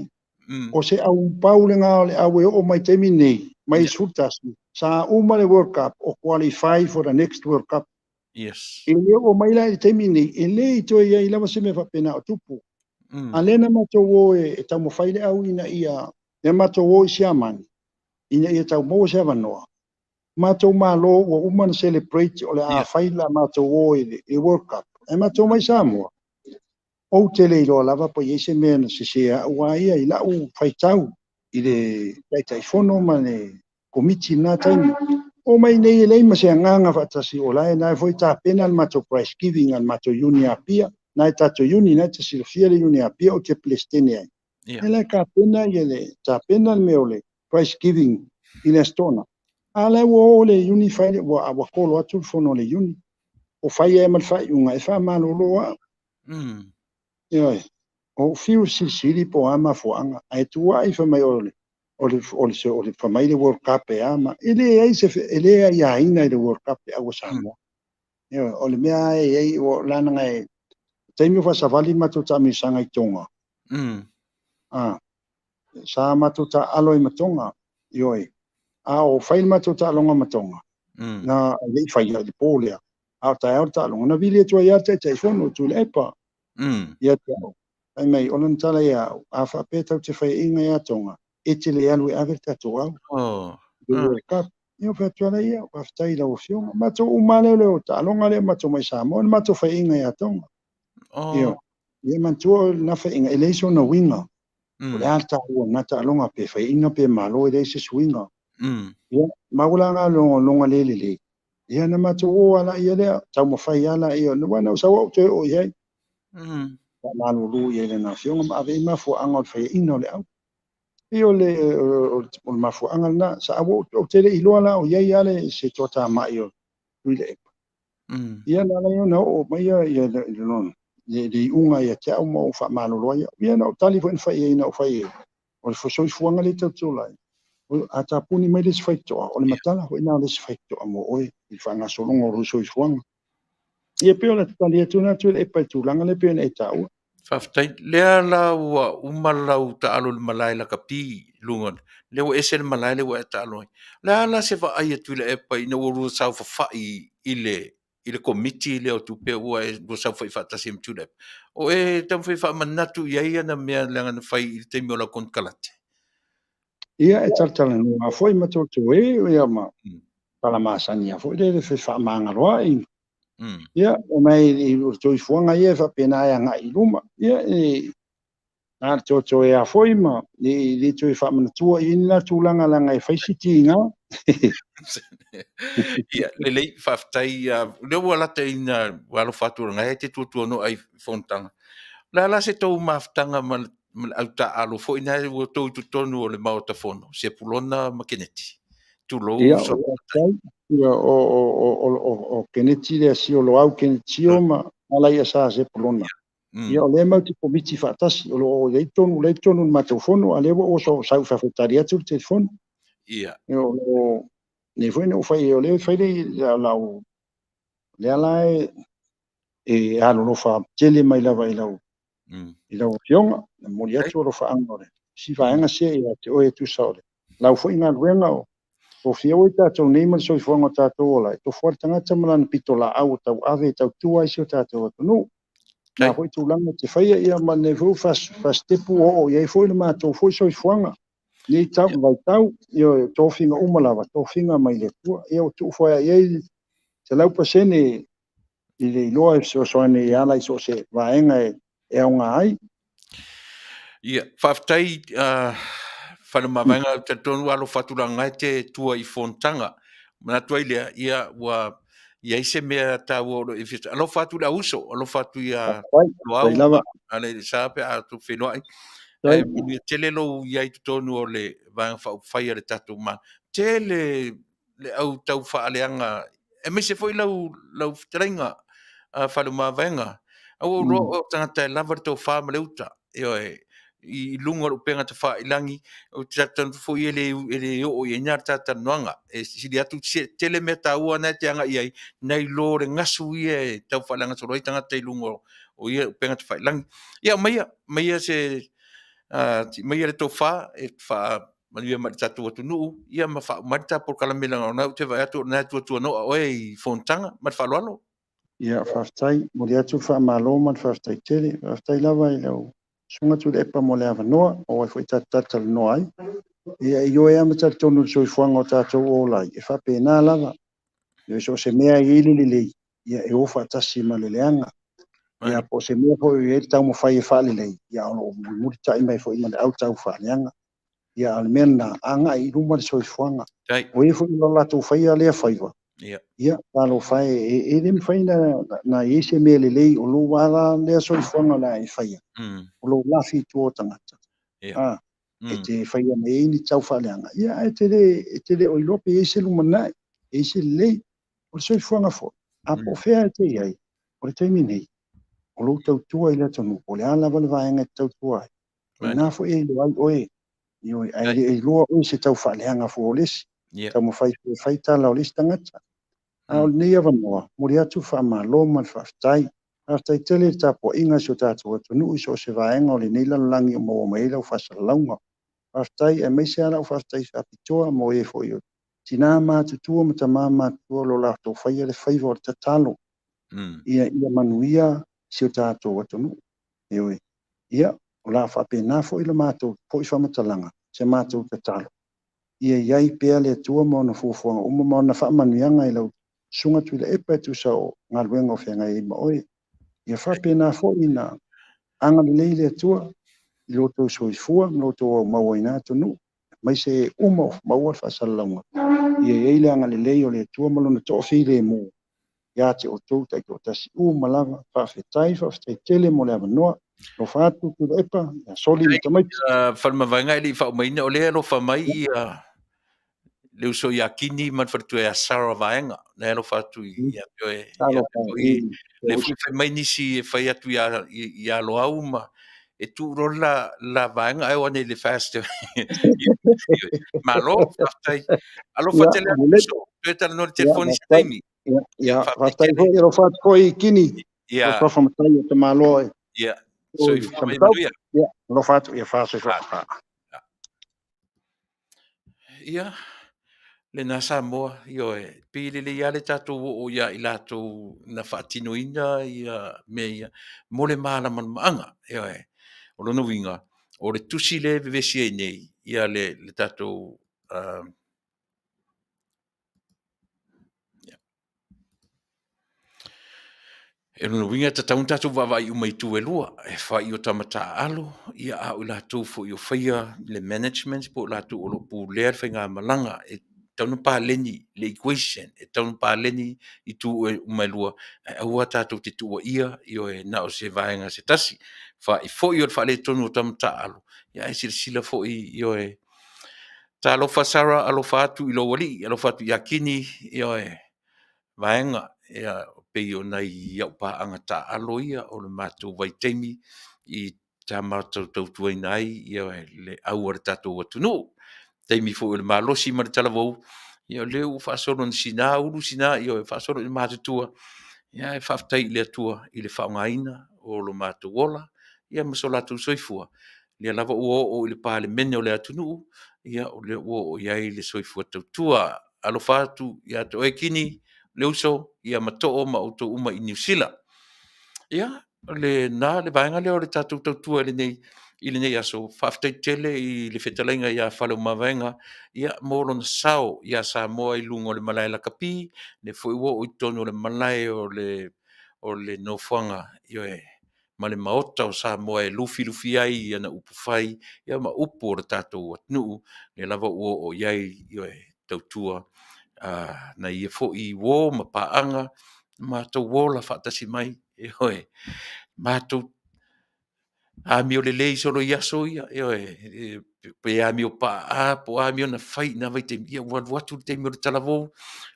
O se au pau le ngā o le au e oo mai taimi nei, mai 11, sa uma le World Cup, o qualify for the next World Cup. E le oo mai la i le taimi nei, e le i toe iai lava se mea faapena o tupu. A lea na matou o e taumafai le au ina ia, lea matou o i Siamani, ina ia tau maua se avanoa. Matou malo ua uma na celebrate o le a fai la matou o i le World Cup. E matou mai Samoa, ou te le iloa lava po i ai se mea na sese au a ia i lau faitau i le Taitaifono ma le komiti na taimi. O mai nei e leai ma se agaga faatasi o la e na foi tapena le matou prize giving a le matou Uni Apia. Na e tatou Uni, na e te silafia le Uni Apia o te Pelestene ai. E le tapena ia le tapena le mea o le prize giving i le Astona. A lea ua o le Uni fai le ua kolo atu le fono o le Uni. O fai e ma le faiunga e faamalolo au. Ioe, o fiu silisili po a mafuaaga, ae tuai fai mai o le fai mai le World Cup e ama. E le ai se e le aiaina i le World Cup e au Samoa. Ioe, o le mea ai ai o lana e taimi o faasavali matou taamilosaga i Tonga. Sa matou taalo i Matonga, ioe. A o fai le matou taaloga Matonga, na le i faia i le po lea. A o taeao le taaloga, na vili atu ai lava le Taitaifono, Tuilaepa. Ia te au. Fai mai, o lana tala ia au, a faapea tau te faiaina ia Tonga, e te le alu e ave le tatou au. Le World Cup. Ia o fai atu ala ia, faafetai i lau Afioga. Matou uma lea o le taaloga lea matou mai Samoa, na matou faiaina ia Tonga. Ia, ia manatua na faiaina, e leai sona uiga. O le a le taua o lena taaloga, pe faiaina pe malo, e leai se suiga. Ia, maua la lona le lelei. Ia, na matou o lava laia lea, taumafai lava laia, aua na ou sau au toe oo i ai. Faamalulu i ai i lana afioga ma ave i ai mafuaaga o le faiaina o le au. Pei o le mafuaaga lena. Sa ou te le iloa la o i ai lava se toatamai o Tuilaepa. Ia, na ala ai ona oo mai le iuga ia te au ma ou faamalolo ai. Ia, na ou tali foi na fai i ai, na ou fai i ai, o le soifuaga lea tatou te ola ai. A tapuni mai le isi faitotoa, o le matala foi lena o le isi faitotoa mo oe i le faagasologa o lou soifuaga. Ia, pei o le tali atu lena Tuilaepa i le tulaga lea pei ona e taua. Faafetai. Lea la ua uma lau taalo i le malae lakapi i luga, lea ua ese le malae lea ua e taalo ai. O le a la se vaai a Tuilaepa ina ua lua saofafai i le komiti lea o tupe ua e lua saofafai faatasi ai ma Tuilaepa? O e taumafai e faamanatu i ai ana mea leaga na fai i le taimi o lau konekarate? Ia, e talatalanoa foi ma totoe, ia ma tala masani foi lea le fefaamagaloai. Ia, o mai o le soifuaga ia e faapena e agai i luma. Ia, e na le totoe a foi ma le toe faamanatua i ni la tulaga leaga e fai si tiga. Ia, lelei, faafetai. Lea ua lata ina ua alofa atu o lena e te tuatuano'a i fonotaga. O le a la se tou mafutaga ma le autaaalo foi na ua outou i totonu o le Maota Fono, Sepulona ma Keneti? Tulou. Ia, ia o Keneti lea Sio Loau Keneti Sio ma Alaia sa Sepulona. Ia, o lea mau te komiti faatasi, o lo o i ai tonu, lea i totonu o le matou fono, a lea ua ou sau faafetali atu le telefoni. Ia. O nei foi na ou fai, o lea fai le lau, lea la e alolofa tele mai lava i lau afioga, na momoli atu alofaaga o le si vaega sia ia te oe e tusa o le lau foi galuega o tofia oi tatou nei ma le soifuaga o tatou ola, e tofu le tagata ma lana pitolaau o tauave e tautua ai si o tatou atunuu. Na foi tulaga te faia ia ma nei foi faasetepu o oo i ai foi le matou foi soifuaga. Nei tau vaitau, ia tofiga uma lava, tofiga mai le Atua. Ia o tuu foi i ai 100% i le iloa e fesoasoani e ala i so o se vaega e aoga ai. Ia, faafetai Faleomavaega, talitonu alofa atu laga e te tua i fonotaga. Manatu ai lea, ia ua i ai se mea taua o lo o e alofa atu le auuso, alofa atu ia Loau, ale sa pe a tu feiloai. E tele lou i ai totonu o le vaega faaupufai a le tatou Malo. Tele le au tau faaleaga, e maise foi lau fetalaiga Faleomavaega. Au o loa o tagata e lava le tofa ma le uta. Ioe, i luga o le upega tafailagi, o te talitonu foi e le oo i ai na le talatalanoaga. E sili atu tele mea taua na e te agai ai, nai lo le gasu ia e tau faaleaga solo ai tagata i luga o ia upega tafailagi. Ia, maia se maia le tofa e faamanuia mai le tatou atunuu, ia ma faauma ai le tatou polokalame leaga o lena ou te vaai atu o lena e tuatuano'a oe i fonotaga. Ma le faaaloalo. Ia, faafetai, momoli atu le faamalo ma le faafetai tele. Faafetai lava i lau susuga Tuilaepa mo le avanoa, o ai foi tatou talatalanoa ai. Ia, e ioe lava ma talitonu i le soifuaga o tatou ola ai, e faapena lava. Ia, so o se mea e i ai le lelei, ia e o faatasi ma le leaga. Ia, po o se mea foi e i ai le taumafai e faalelei, ia o lo o mulimulitai mai foi ma le au tau faaleaga. Ia, a o le mea lena, agai i luma le soifuaga. O ia foi o latou faia lea faiva. Ia, talofa e le mafai na i ai se mea lelei o lou ala lea soifuaga o le a e faia, o lou lafi i tua o tagata. E te faia mai ai ni tau faaleaga. Ia, ae te le o iloa pe i ai se lumanai, e i ai se lelei. O le soifuaga foi, a po o fea e te i ai, o le taimi nei, o lou tautua i le atunuu, o le a lava le vaega e te tautua ai. O lena foi e iloa ai oe, ae le iloa oe se tau faaleaga fua o le isi, taumafai e fai tala o le isi tagata. A o lenei avanoa, momoli atu le faamalo ma le faafetai. Faafetai tele i le tapuaiga i si o tatou atunuu i so o se vaega o lenei lalolagi o maua mai ai lau faasalalauga. Faafetai, aemaise lava lau faafetai faapitoa mo e foi o tina matutua ma tama matutua o lo latou faia le faiva o le tatalo ia manuia si o tatou atunuu. Ioe. Ia, o la faapena foi le matou foi faamatalaga, se matou tatalo. Ia i ai pea le Atua ma ona fuafuaga uma ma ona faamanuiaga i lau susuga Tuilaepa e tusa o galuega o feagai ai ma oe. Ia faapena foi na agalelei le Atua I lo outou soifua ma lo outou aumau ai na atunuu, aemaise e uma o maua le faasalalauga, ia i ai le agalelei o le Atua ma Lona toafilemu ia te outou taitoatasi uma lava. Faafetai, faafetai tele mo le avanoa. Alofa atu Tuilaepa, ia Soli ma tamaiti. Faleomavaega e le i faaumaina, o lea e alofa mai ia le uso ia Kini ma le faletua ia Sarah Vaega, na e alofa atu ia te oe. Lea foi fai mai nisi e fai atu ia Loau ma e tuu loa le la vaega ae o ane i le fast. Malo, faafetai. Alofa tele atu uso, toe talanoa i le telefoni se taimi. Ia, faafetai foi, alofa atu foi i Kini. Ia. Suafa matai o Tamaloa. Ia, soifua ma ia manuia. Ia, alofa atu, ia faasoifua. Ia, lena Samoa, ioe, pei e lelei lava le tatou oo ia i latou na faatinoina ia mea ia mo le malamalamaaga, ioe. O lona uiga, o le tusi lea e vevesi ai nei ia le tatou E lona uiga e tatau ona tatou vaavaai uma i itu e lua, e fai o tama taaalo, ia a o i latou foi o faia le management po o latou o lo o pulea le faigamalaga. E tatau ona paleni le equation, e tatau ona paleni itu uma e lua, ae aua tatou te tuuaia, ioe, na o se vaega se tasi. Fa'i foi o le faaletonu o tama taaalo, ia ae silasila foi, ioe. Talofa Sarah, alofa atu i lou alii, alofa atu ia Kini, ioe, Vaega, ia, pei o nai au paaga taaalo ia o le matou vaitaimi i sa matou tautuaina ai ia le au a le tatou atunuu. Taimi foi o le malosi ma le talavou, ia o lea ua faasolo ina sina ulu sina, ioe, faasolo ina matutua, ia ae faafetai i le Atua i le faaaogaina o lo matou ola ia ma so latou soifua, lea lava ua oo i le Palemene o le atunuu, ia o lea ua oo i ai le soifua tautua. Alofa atu ia te oe Kini, le uso, ia ma Too ma outou uma i Niu Sila. Ia, o lena le vaega lea o le tatou tautua i lenei aso. Faafetai tele i le fetalaiga ia Faleomavaega, ia, mo lona sao ia Samoa i luga o le malae lakapi, lea foi ua oo i totonu o le malae o le nofoaga, ioe, ma le Maota o Samoa e lufilufi ai ana upufai, ia ma upu o le tatou atunuu, lea lava ua oo i ai, ioe, tautua nai ia foi uo ma paaga, matou ola faatasi mai, ioe, matou amio lelei solo i aso ia, ioe, pe amio paa po o a amio na fai i na vaitaimi, ia ua alu atu le taimi o le talavou,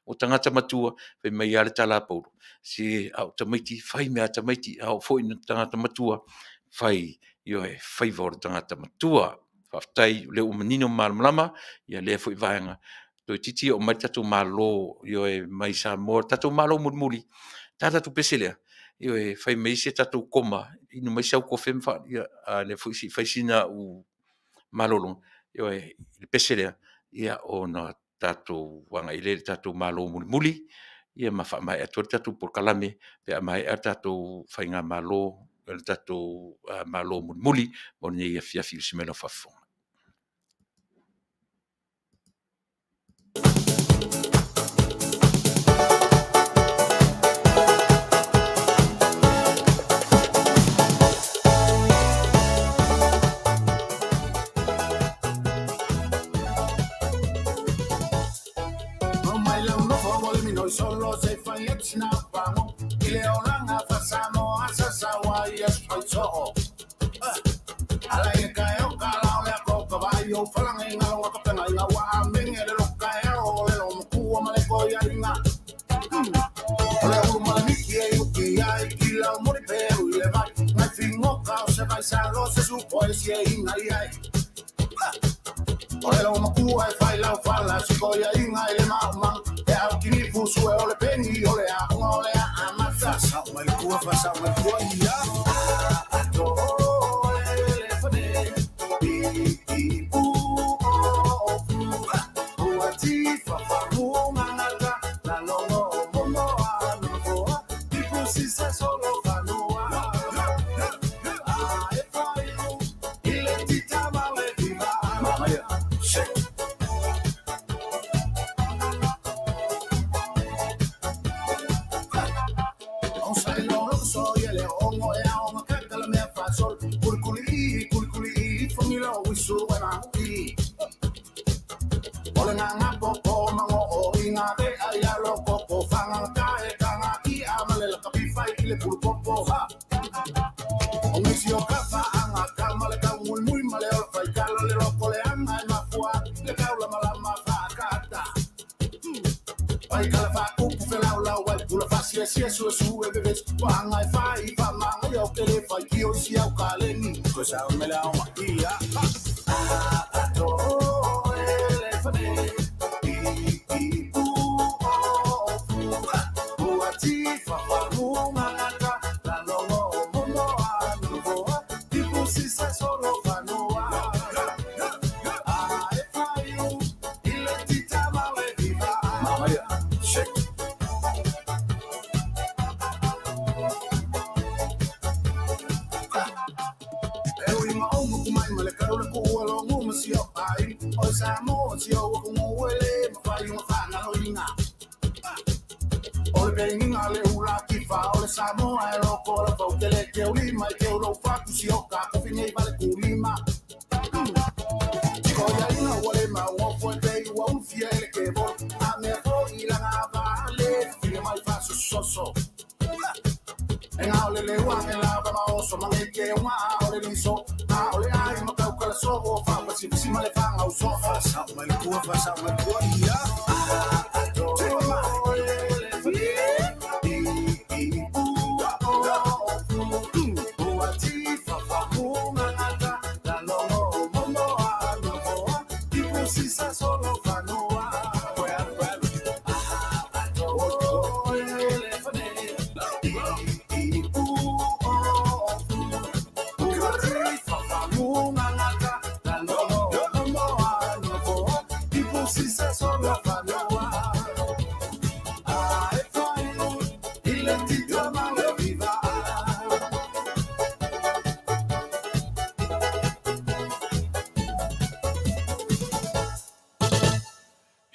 o tagata matua, fai mai lava le tala a Paulo, se a o tamaiti, fai mea a tamaiti, a oo foi ina tagata matua, fai, ioe, faiva o le tagata matua. Faafetai o lea ua manino ma malamalama ia lea foi vaega. Toeitiiti oo mai le tatou Malo, ioe, mai Samoa, le tatou Malo mulimuli, le a le tatou pese lea? Ioe, fai mai se tatou koma, inu mai sau kofe ma faa… ia, a o lea foi se i fai sina au malologa, ioe, i le pese lea, ia ona tatou agai lea i le tatou Malo mulimuli, ia ma faamaea atu ai le tatou polokalame pe a maea le tatou faigamalo, le tatou Malo mulimuli mo lenei afiafi i usi mai lau faafofoga.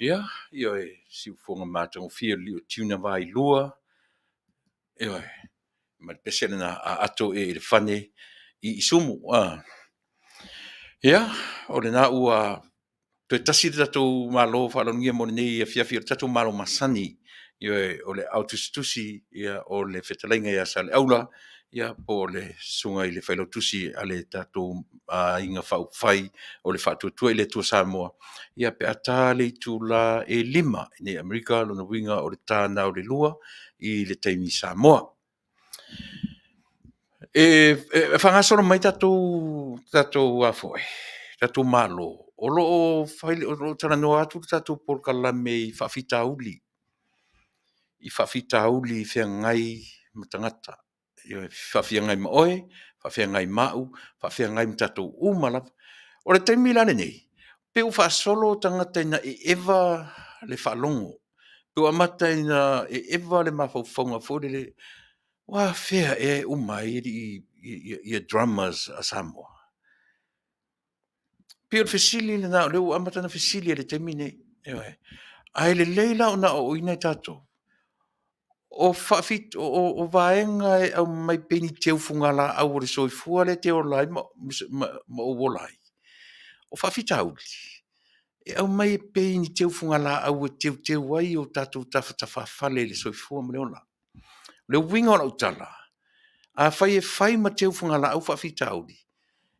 Ia, ioe, siufofoga matagofie o le lio tiuna vailua, ioe, ma le pese lena a ato e i le fane i isumu. Ia, o lena ua toe tasi le tatou Malo faaloalogia mo lenei afiafi o le tatou Malo masani, ioe, o le aotusitusi, ia, o le fetalaiga ia Saleaula, ia, po o le susuga i le failautusi a le tatou Aiga Faaupufai o le Faatuatua i le Atua Samoa, ia, pe a ta le itula e 5 i inei i Amerika, lona uiga o le ta lena o le 2 i le taimi Samoa. E faagasolo mai tatou tatou Malo, o lo o fai, o lo o talanoa atu le tatou polokalame i faafitauli, i faafitauli feagai ma tagata. Ioe, faafeagai ma oe, faafeagai ma au, faafeagai ma tatou uma lava. O le taimi la lenei, pei ua faasolo tagata ina eva le faalogo, pe ua amata ina eva le mafaufauga foi lele, o afea ea e uma ai alii ia drummers a Samoa? E pei o le fesili lena o lea ua amata ona fesili i le taimi lenei. Ioe. Ae lelei la ona aoaoina i tatou o vaega e aumai pei ni teufugalaau o le soifua lea e te ola ai ma ou ola ai. O faafitauli, e aumai pei ni teufugalaau e teuteu ai o tatou tafatafafale i le soifua ma le ola. O le uiga o lau tala, afai e fai ma teufugalaau faafitauli,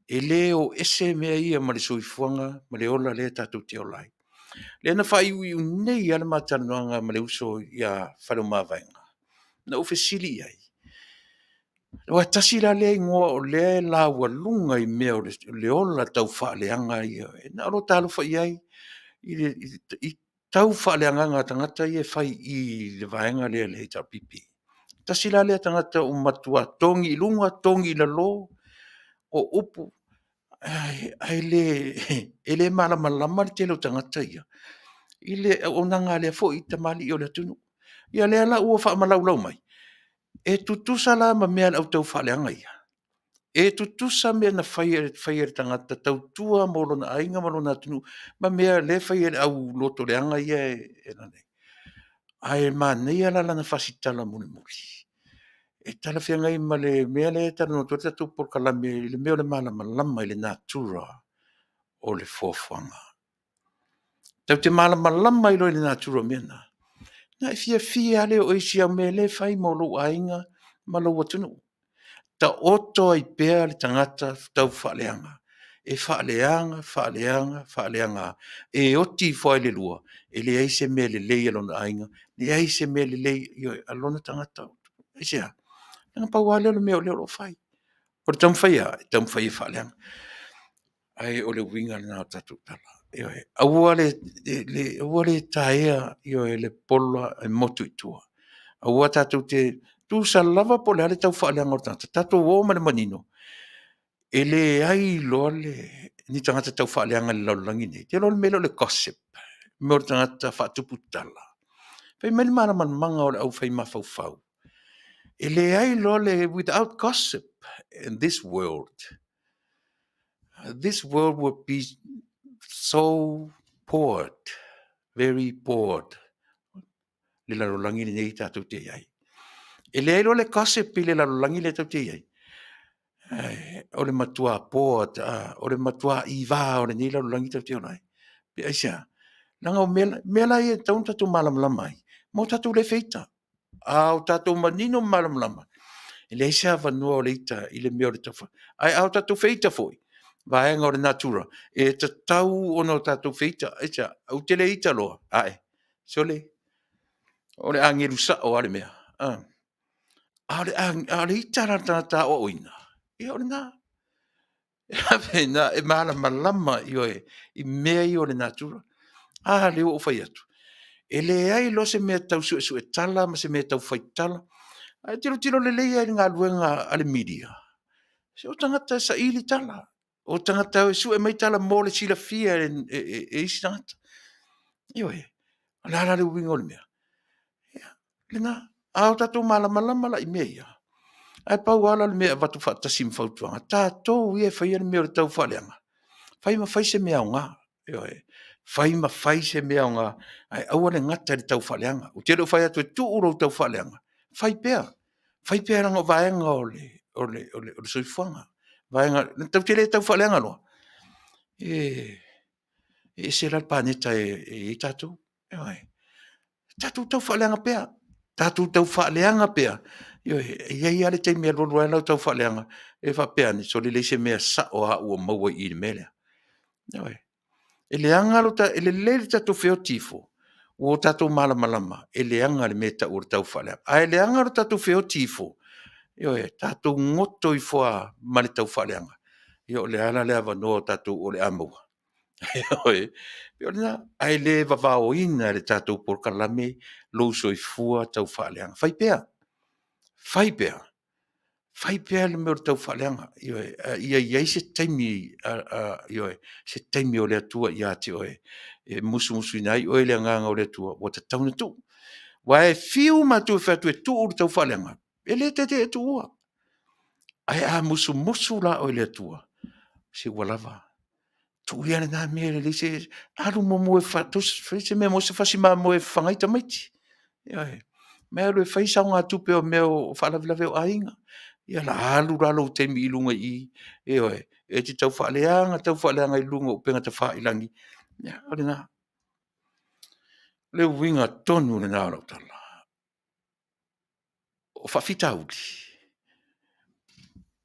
e le o ese mea ia ma le soifuaga ma le ola lea tatou te ola ai. Lea na faaiuiu nei lava le ma talanoaga ma le uso ia Faleomavaega, na ou fesili i ai, aua tasi la lea igoa o lea e laualuga i mea o le ola taufaaleaga ia, na o lou talofa i ai i taufaaleagaga a tagata ia e fai i le vaega lea a le HRPP. Tasi la lea tagata ua matua togi i luga togi i lalo o upu, ae le malamalama le tele o tagata ia i le auaunaga a lea foi tamalii o le atunuu. Ia lea la ua faamalaulau mai, e tutusa la ma mea a le au taufaaleaga ia? E tutusa mea na fai e le tagata tautua mo lona aiga ma lona atunuu ma mea lea e fai e le au lotoleaga ia e? Ae manaia la lana fasitala mulimuli, e talafeagai ma le mea lea e talanoa atu ai le tatou polokalame i le mea o le malamalama i le natura o le foafoaga. Tatou te malamalama ai loa i le natura o mea na, ona e fiafia lava lea oe i si au mea lea e fai mo lou aiga ma lou atunuu. Taoto ai pea le tagata taufaaleaga, e faaleaga, faaleaga, faaleaga, e oti ifo lava i le lua, E leai se mea lelei a lona aiga, leai se mea lelei a lona tagata. Aisea? Leaga pau lava lea o le mea o lea o lo o fai. O le taumafai e a? E taumafai e faaleaga. Ae o le uiga lena o tatou tala. Ioe, aua le, aua le taea, ioe, le pola e motu i tua. Aua tatou te, tusa lava po o le a le tau faaleaga o le tagata, tatou o ma le manino, e leai loa le, ni tagata tau faaleaga i le lalolagi lenei. Ou te iloa o le mea lea o le gossip, mea o le tagata faatupu tala. Fai mai le malamalamaga o le aufai mafaufau, e leai loa le without gossip in this world, this world would be so bored, very bored le lalolagi lenei tatou te i ai. E leai loa le gossip i le lalolagi lea tatou te i ai, o le matua bored, o le matua ivā o lenei lalolagi tatou te ola ai. Pe aisea? Leaga o mea, mea la ia e tatau ona tatou malamalama ai, ma o tatou le feita. A o tatou manino ma malamalama, e leai se avanoa o le ita i le mea o le tau... Ae a o tatou feita foi, vaega o le natura, e tatau ona o tatou feita. Aisea? Ou te le ita loa, ae, sole, o le agelu sao lava le mea. A o le ita la a le tagata aoaoina, ia o lena. E malamalama, ioe, i mea ia o le natura. A lea ua ou fai atu, e leai loa se mea tau suesue tala ma se mea tau faitala. Ae tilotilo lelei lava i le galuega a le media, se o tagata e saili tala, o tagata e sue mai tala mo le silafia e isi tagata. Ioe, o le a la le uiga o le mea? Ia, lena. A o tatou malamalama la i mea ia, ae pau lava la le mea e avatu faatasi ma fautuaga, tatou ia e faia le mea o le taufaaleaga, fai ma fai se mea aoga. Ioe. Fai ma fai se mea aoga, ae aua le gata i le taufaaleaga. Ou te le o fai atu e tuu lou taufaaleaga, fai pea, fai pea leaga o vaega o le soifuaga. Vaega, tatou te le taufaaleaga loa, e ese la le paneta e i ai tatou. Ioe. Tatou taufaaleaga pea, tatou taufaaleaga pea. Ioe, e i ai lava le taimi e alu alu ai lau taufaaleaga e faapea ane, sole, e leai se mea sao a au o maua i i le mea lea. Ioe. E leaga lo ta, e lelei lo tatou feoti ifo ua tatou malamalama e leaga le mea e tau o le taufaaleaga. Ae leaga lo tatou feoti ifo, ioe, tatou goto ifo lava ma le taufaaleaga, ia o le a la le avanoa o tatou o le a maua? Ioe, pei o lena, ae le vavaoina e le tatou polokalame lou soifua taufaaleaga. Fai pea, fai pea, fai pea le mea o le taufaaleaga, ioe, ia i ai se taimi, ioe, se taimi o le Atua ia te oe e musumusuina ai oe e le Agaga o le Atua ua tatau ona tuu. Aua e fiu matou e fai atu e tuu le taufaaleaga, e le taitai e tuua. Ae a musumusu la oe e le Atua, se ua lava, tuu ia lena mea e lelei se... alu muamua e fai se mea mo se fasi mamoe e fafaga ai tamaiti. Ioe. Ma alu e fai saogatupe o mea o faalavelave o aiga. Ia ona alu la o lou taimi i luga i i, ioe, e te taufaaleaga taufaaleaga i luga o upega tafailagi. Ia, o lena. O le uiga tonu lena o lau tala. O faafitauli,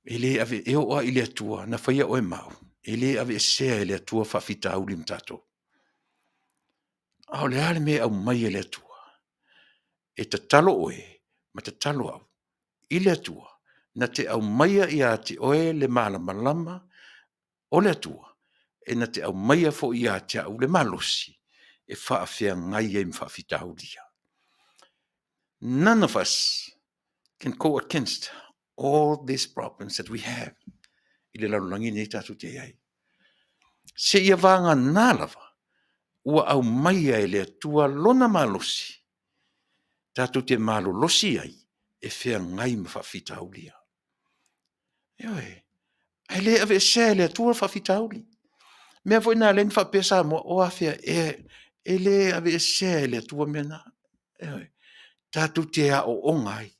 e le ave, e oo lava i le Atua na faia oe ma au, e le aveesea e le Atua faafitauli ma tatou. A o le a le mea e aumai e le Atua? E tatalo oe ma tatalo au i le Atua na te aumaia ia te oe le malamalama o le Atua, e na te aumaia foi ia te au le malosi e faafeagai ai ma faafitauli ia. None of us can go against all these problems that we have i le lalolagi lenei tatou te i ai. Seia vagana lava ua aumaia e le Atua lona malosi tatou te malolosi ai e feagai ma faafitauli ia. Ioe, ae le aveesea e le Atua faafitauli. O mea foi na ala ai ona faapea Samoa, o afea ea, e le aveesea e le Atua mea na. Ioe, tatou te aooga ai,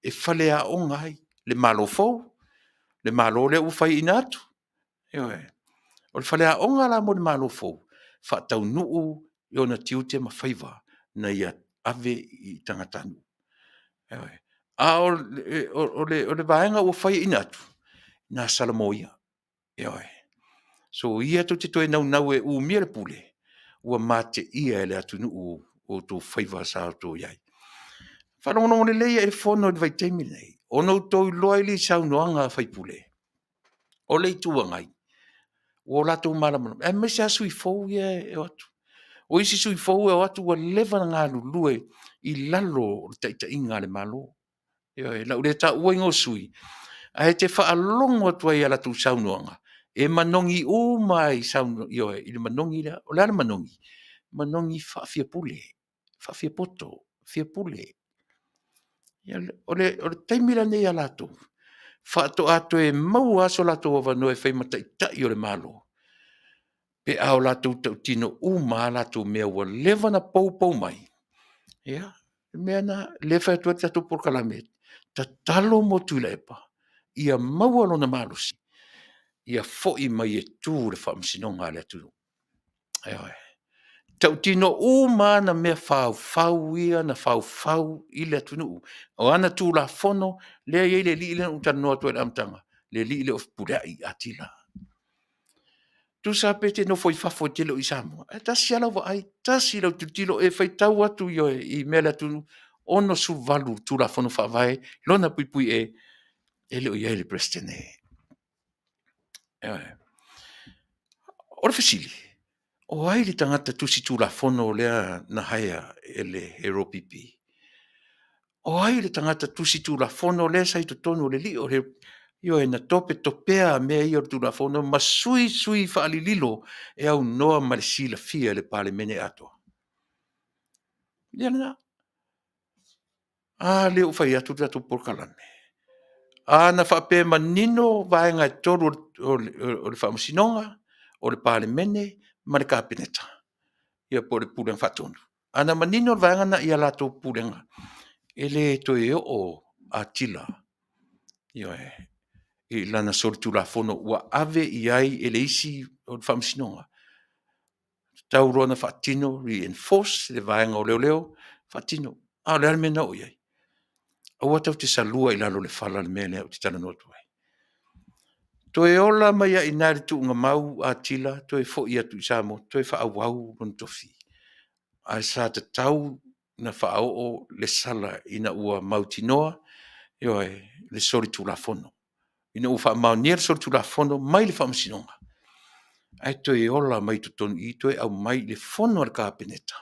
e faleaoga ai le Malo fou, le Malo lea ua faiaina atu. Ioe. O le faleaoga la mo le Malo fou, faataunuu i ona tiute ma faiva na ia ave i tagatanuu. Ioe. A o le vaega ua faiaina atu, na salamo ia. Ioe. So ia tou te toe naunau e umia le pule, Ua mateia e le atunuu o outou faiva sa outou i ai. Faalogologo lelei i le fono i le vaitaimi lenei, ona outou iloa ai lea i saunoaga a sui usufono, o le Itu Agai, ua o latou malamalama, aemaise lava sui usufono fou ia e o atu. O isi sui usufono fou e o atu ua leva ona galulue i lalo o le taitaiga a le Malo. Ioe, o le a ou le taua igoa o sui usufono, ae e te faalogo atu ai i a latou saunoaga, e manogi uma lava ioe, i le manogi lea. O le a le manogi? Manogi faafiapule, faafiapoto, fiapule. O le taimi lenei ia latou, faatoa toe maua lava so latou avanoa e fai ma Taitai o le Malo, pe a o latou tautino uma lava a latou mea ua leva ona poupou mai. Ia, o le mea lena o lea e fai atu ai le tatou polokalame, tatalo mo Tuilaepa ia maua lona malosi ia foi mai e tu i le faamasinoga a le atunuu. Ioe. Tautino uma ana mea faufau ia na faufau i le atunuu. O ana Tulafono lea e i ai le alii lea na ou talanoa atu ai i le amataga, le alii lea o Fepuleai Atilla. Tusa pe te nofo i fafo e te le o i Samoa, ae tasi lava lau vaai, tasi lau tilotilo, e faitau atu i mea a le atunuu, 68 Tulafono Faavae lona (e), e le o i ai i le Peresetene. Ioe. O le fesili, o ai le tagata tusi Tulafono lea na hire e le HRPP? O ai le tagata tusi Tulafono lea sa i totonu o le alii o le Ioe, na topetopea mea ia o le Tulafono ma sui sui faalililo e aunoa ma le silafia e le Palemene atoa? Ia lena. A lea ua fai atu le tatou polokalame. A na faapea e manino vaega e 3 o le Faamasinoga, o le Palemene ma le Kapeneta, ia po o le Pulega Faatonu. A na manino le vaega lena i a latou pulega, e le toe oo Atilla, ioe, i lana solitulafono ua ave i ai e le isi o le Faamasinoga. E tatau loa ona faatino re-enforce le vaega o leoleo, faatino. A o le a le mea na oo i ai? Aua tatou te salua i lalo o le fala i le mea lea ou te talanoa atu ai. Toe ola mai lava i ina i le tuugamau Atilla toe foi atu i Samoa toe faaauau lona tofi. Ae sa tatau ona faaoo le sala ina ua mautinoa, ioe, le solitulafono. Ina ua faamaonia le solitulafono mai le Faamasinoga, ae toe ola mai i totonu i i toe aumai i le fono a le Kapeneta,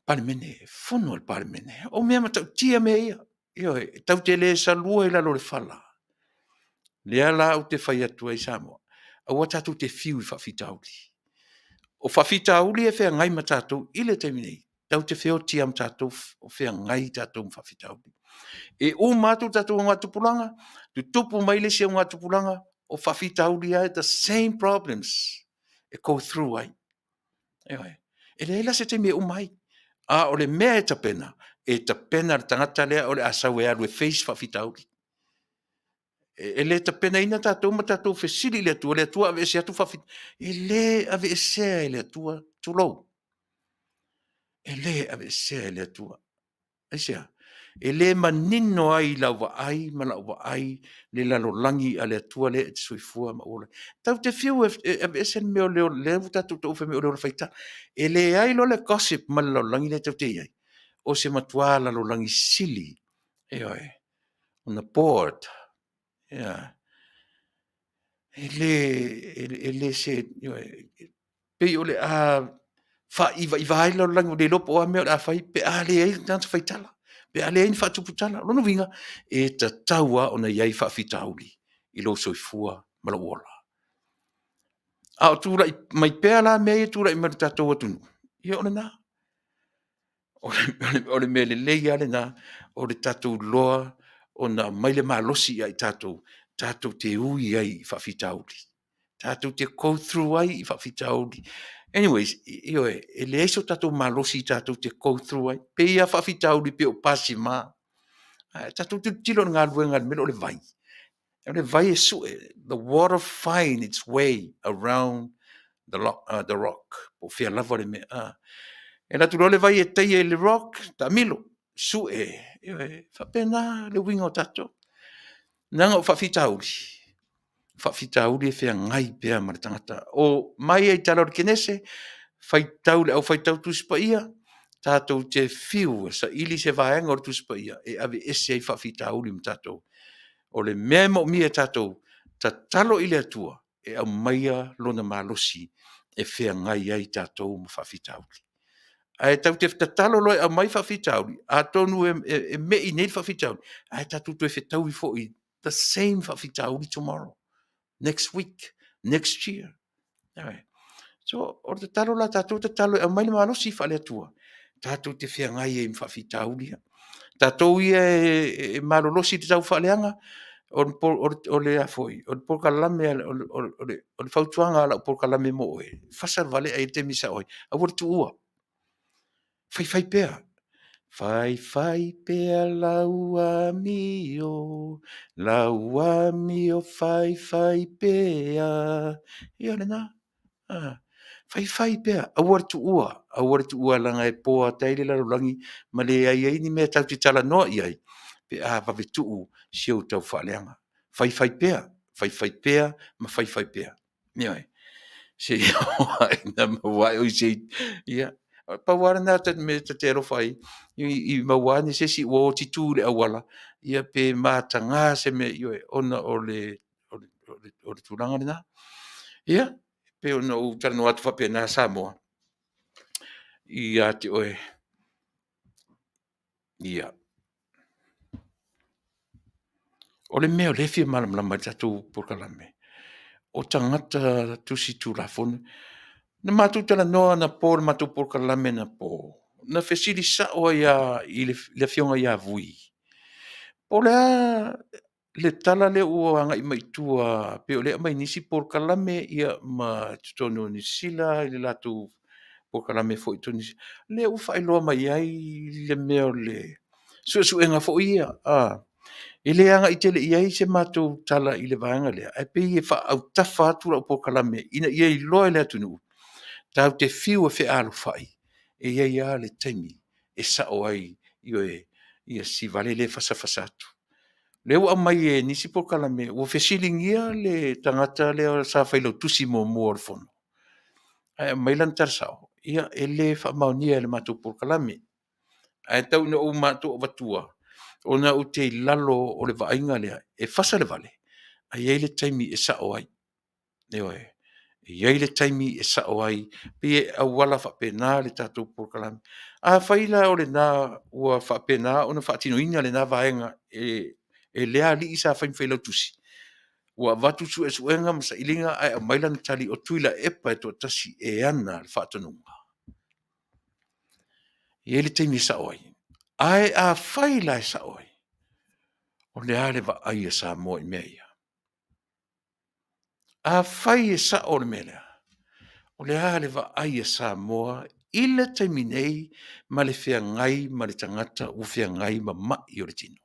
Palemene, fono a le Palemene. O mea matautia mea ia, ioe, e tatou te le salua i lalo o le fala. O lea la ou te fai atu ai Samoa, aua tatou te fiu i faafitauli. O faafitauli e feagai ma tatou i le taimi nei, tatou te feoti lava ma tatou o feagai tatou ma faafitauli. E uma atu le tatou augatupulaga, tutupu mai le isi augatupulaga, o faafitauli lava, the same problems e go through ai. Ioe. E leai la se taimi e uma ai, a o le mea e tapena, e tapena le tagata lea o le a sau e alu e face faafitauli. E le tapenaina tatou ma tatou fesili i le Atua, le Atua aveese atu faafitauli. E le aveesea e le Atua, tulou, e le aveesea e le Atua. Aisea? E le manino ai i lau vaai ma lau vaai le lalolagi a le Atua lea e te soifua ma ou ola ai. Tatou te fiu e aveese le mea o le ola, lea ua tatou taufai mai o le ola faitala. E leai loa le gossip ma le lalolagi lea tatou te i ai, o se matua lalolagi sili, ioe, ona bored. Ia. E le se, ioe, pei o le a faaiva ai le lalolagi ua le iloa po o a mea o le a fai pe a leai ni tagata faitala, pe a leai ni faatuputala. O lona uiga, e tatau lava ona i ai faafitauli i lou soifua ma lou ola. A o tulai mai pea la mea ia e tulai mai i le tatou atunuu, ia o lena. O le mea lelei lava lena o le tatou iloa ona aumai le malosi ia i tatou, tatou te ui ai i faafitauli, tatou te go through ai i faafitauli. Anyways, ioe, e leai so tatou malosi tatou te go through ai. E pei lava faafitauli pei o pasima. Ae tatou tilotilo i le galuega i le mea lea o le vai. O le vai e sue, the water find its way around the rock, po o fea lava le mea. E alu atu loa le vai e taia i le rock, taamilo, sue, ioe, e faapena le uiga o tatou. Leaga o faafitauli. Faafitauli e feagai pea ma le tagata. O mai ai tala o le Kenese, faitau le au faitau Tusi Paia, tatou te fiu e saili se vaega o le Tusi Paia e aveese ai faafitauli ma tatou. O le mea e moomia e tatou, tatalo i le Atua e aumaia lona malosi e feagai ai tatou ma faafitauli. Ae tatou te tatalo loa e aumai faafitauli, atonu e mei nei le faafitauli, ae tatou toe fetaui foi the same faafitauli tomorrow, next week, next year. So, o le tatalo la tatou, tatalo e aumai le malosi faale-Atua, tatou te feagai ai ma faafitauli ia. Tatou ia e malolosi i le taufaaleaga, o le a foi, o le polokalame, o le fautuaga a lau polokalame mo oe, fasa le vale ae i ai le taimi e sao ai, aua le tuua, faifai pea. Faifai pea lau amio, lau amio faifai pea. Ia lena. Faifai pea, aua le tuua, aua le tuua leaga e po ata ai le lalolagi ma leai ai ni mea tatou te talanoa i ai pe a vave tuu si ou taufaaleaga. Faifai pea, faifai pea ma faifai pea. Ioe. Seia oo ina maua ae ia, pau lava lena o le mea ta te alofa ai, i maua ane se isi ua o atu i le auala, ia pe mataga se mea, ioe, ona o le tulaga lena. Ia, pei ona ou talanoa atu faapena Samoa, ia te oe, ia. O le mea o lea e fia malamalama ai le tatou polokalame, o tagata tusi Tulafono. Na matou talanoa anapo i le matou polokalame anapo, na fesili sao ai lava i le Afioga ia Vui, po o le a le tala lea ua agai mai tua pei o lea e aumai i nisi polokalame ma totonu o Niu Sila i le latou polokalame foi i totonu o Niu Sila, lea ua faailoa mai ai le mea o le suesuega foi ia, e le agai tele i ai se matou tala i le vaega lea, ae pei e faaautafa atu lau polokalame ina ia iloa e le atunuu, tatou te fiu e fealofai, e i ai lava le taimi e sao ai, ioe, si vale lea e fasafasa atu. O lea ua aumai e nisi polokalame, ua fesiligia le tagata lea sa failautusi muamua o le Fono, ae aumai lana tala sao, ia e le faamaonia e le matou polokalame. Ae tau ina ou matou avatua, ona ou te i lalo o le vaaiga lea, e fasa le vale, ae i ai le taimi e sao ai. Ioe, e i ai le taimi e sao ai, pei e auala faapena le tatou polokalame. Afai la o lena ua faapena ona faatinoina lena vaega e lea alii sa fai ma failautusi, ua avatu suesuega ma sailiga ae aumai lana tali o Tuilaepa e toatasi e ana le faatonuga. E i ai le taimi e sao ai. Ae afai la e sao ai, o le a le vaai a Samoa i mea ia? Afai e sao le mea lea, o le a le vaai a Samoa i le taimi nei ma le feagai ma le tagata ua feagai ma mai o le tino?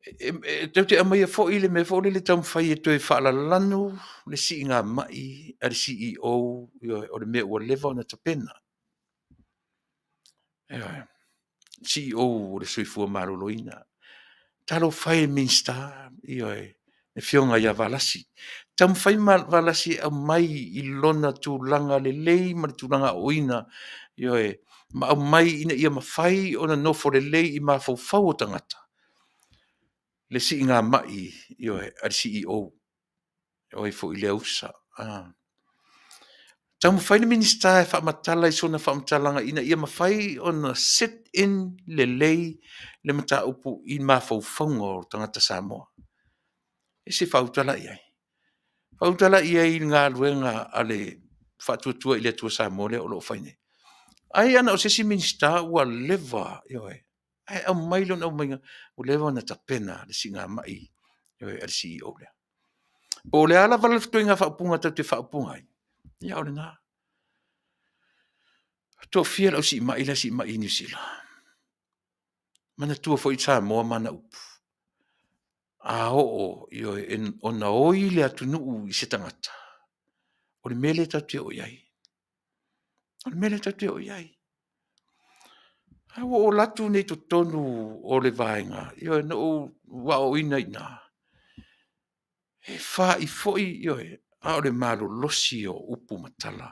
E tou te aumaia foi le mea foi lele e taumafai e toe faalalanu le siigamai a le CEO o le mea ua leva ona tapena. Ioe. CEO o le Soifua Maloloina. Talofa e i le Minisita, ioe, le Afioga ia Valasi. Taumafai Valasi e aumai i lona tulaga lelei ma le tulaga aoaoina, ioe, ma aumai ina ia mafai ona nofo lelei i mafaufau o tagata le siigamai, ioe, a le CEO. O ai foi lea usa. Taumafai le Minisita e faamatala i sona faamatalaga ina ia mafai ona sit in lelei le mataupu i mafaufauga o tagata Samoa. E se faautala i ai? Faautala i ai i le galuega a le Faatuatua i le Atua Samoa lea o lo o fai nei. Ai ana o se isi Minisita ua leva, ioe, ae aumai lona aumaiga, ua leva ona tapena le siigamai a le CEO lea. Po o le a lava le ituaiga faaupuga tatou te faaupuga ai, ia o lena. E toafia le au siimai la e siimai i Niu Sila? Manatua foi Samoa ma ana upu, a oo, ioe, ona oi le atunuu i se tagata, o le mea lea tatou te oo i ai. O le mea lea tatou te oo i ai. Ae ua ou alu atu nei i totonu o le vaega, ioe, na ou aoaoina i ina. E fa'i foi, ioe, a o le malolosi o upu ma tala.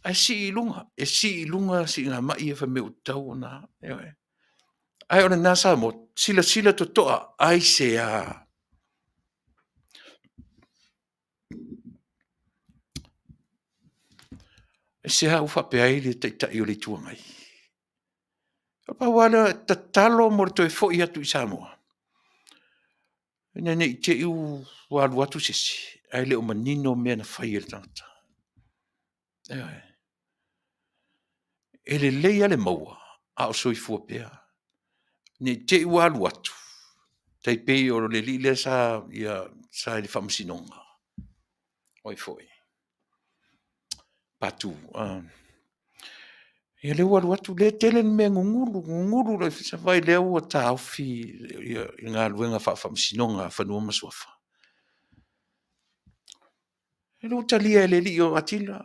Ae sii i luga, e sii i luga siigamai ia fai mai ua tatau ona, ioe. Ae o lena Samoa, silasila totoa, aisea? Aisea ua faapea ai le Taitai o le Itu Agai? Na pau lava lea, tatalo mo le toe foi atu i Samoa, ina ne i te i ua alu atu se isi ae le o manino mea na fai e le tagata. Ioe. E lelei lava le maua a o soifua pea. Ne i te i ua alu atu, tai pei o le alii lea sa, ia, sa i le faamasinoga, o ai foi? Patu. Ia lea ua alu atu, lea e tele le mea e gugulu, gugulu le vaai lea ua taofi le galuega faa-Faamasinoga o Fanua ma Suafa. O lea ua talia e le alii o Atilla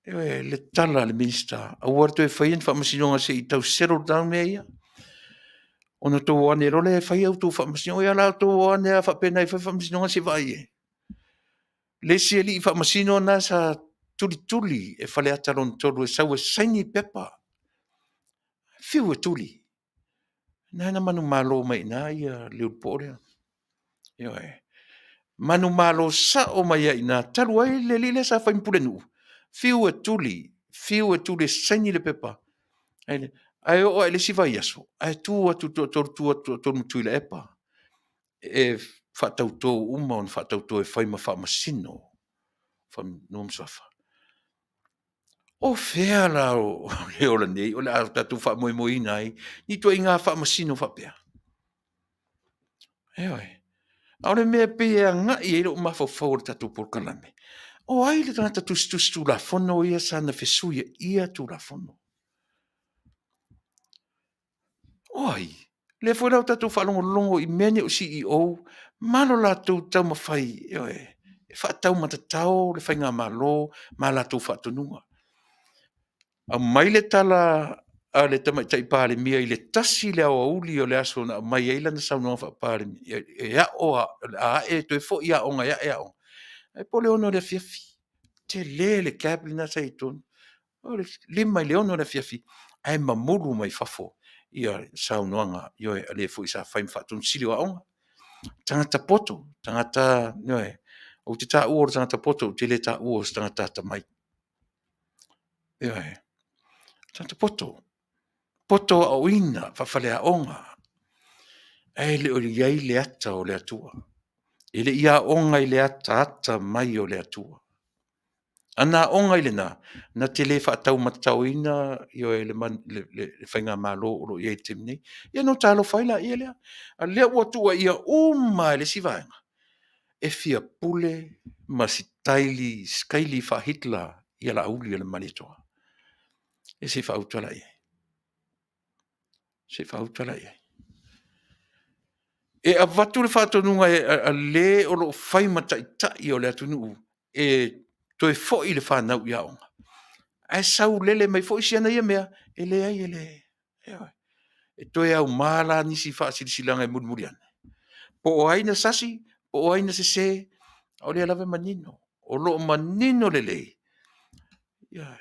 le tala a le Minisita, aua le toe faia ni faamasinoga se i tau settle down mea ia. Ona outou o ane loa lea e fai a outou faamasinoga. Ia o le a outou o ane lava faapena e fai faamasinoga se i vaai i ai. Le isi alii faamasino lena sa tulituli e Faleata lona 3 e sau e saini pepa, fiu e tuli, lena na manumalo mai ai i ina Leulupo'o lea. Ioe. Manumalo sao mai lava i ina talu ai le alii lea sa fai ma pulenuu, fiu e tuli, fiu e tuli e saini le pepa, ae oo lava i le isi vaiaso, ae tu atu i le toatolu, tu atu i le toatolu ma Tuilaepa e faatauto, ua uma ona faatauto e fai ma faamasino o Fanua ma Suafa. O fea la o le ola nei o le a tatou faamoemoeina ai ni ituaiga faamasino faapea? Ioe. A o le mea e pei e agai i ai lou mafaufau o le tatou polokalame, o ai le tagata tusitusi Tulafono ia sa na fesuiaia Tulafono? O ai? Lea foi la ua tatou faalogologo i mea nei o CEO ma lo latou taumafai, ioe, e faataumatatao le faigamalo ma latou faatonuga. Aumai le tala a le Tamaitai Palemia i le 1:00 i le aoauli o le aso na aumai ai lana saunoaga faa-Palemia e a ae toe foi i aoga e ae aoga, ai po o le 6:00 i le afiafi. Tele le gap lena sa i totonu. O le 5:00 i le 6:00 i le afiafi ae mamulu mai fafo saunoaga, ioe, a le foi sa fai ma Faatonu Sili o Aoga. Tagata poto, tagata, ioe, ou te taua o le tagata poto ou te le taua o se tagata atamai. Ioe. Tagata poto, poto aoaoina faafaleaoga, ae le o i ai le ata o le Atua. E le i aoga i le ataata mai o le Atua. A na aoga i lena, na te le faataumatataoina le faigamalo o lo o i ai i le taimi nei. Ia ona talofa ai laia lea, a o lea ua tuuaia uma lava e le isi vaega, e fia pule ma sitaili, sitaili faa-Hitler Laauli o le Malietoa. Ia se i faauta la i ai. Se i faauta la i ai. E avatu le faatonuga a le o lo o fai ma taitai o le atunuu e toe foi le fanau i aoga, ae saulele mai foi si ana ia mea, e leai e le, ioe. E toe auma la nisi faasilasilaga e mulimuli ane? Po o ai na sasi, po o ai na sese, o lea lava e manino. O lo o manino lelei, ioe,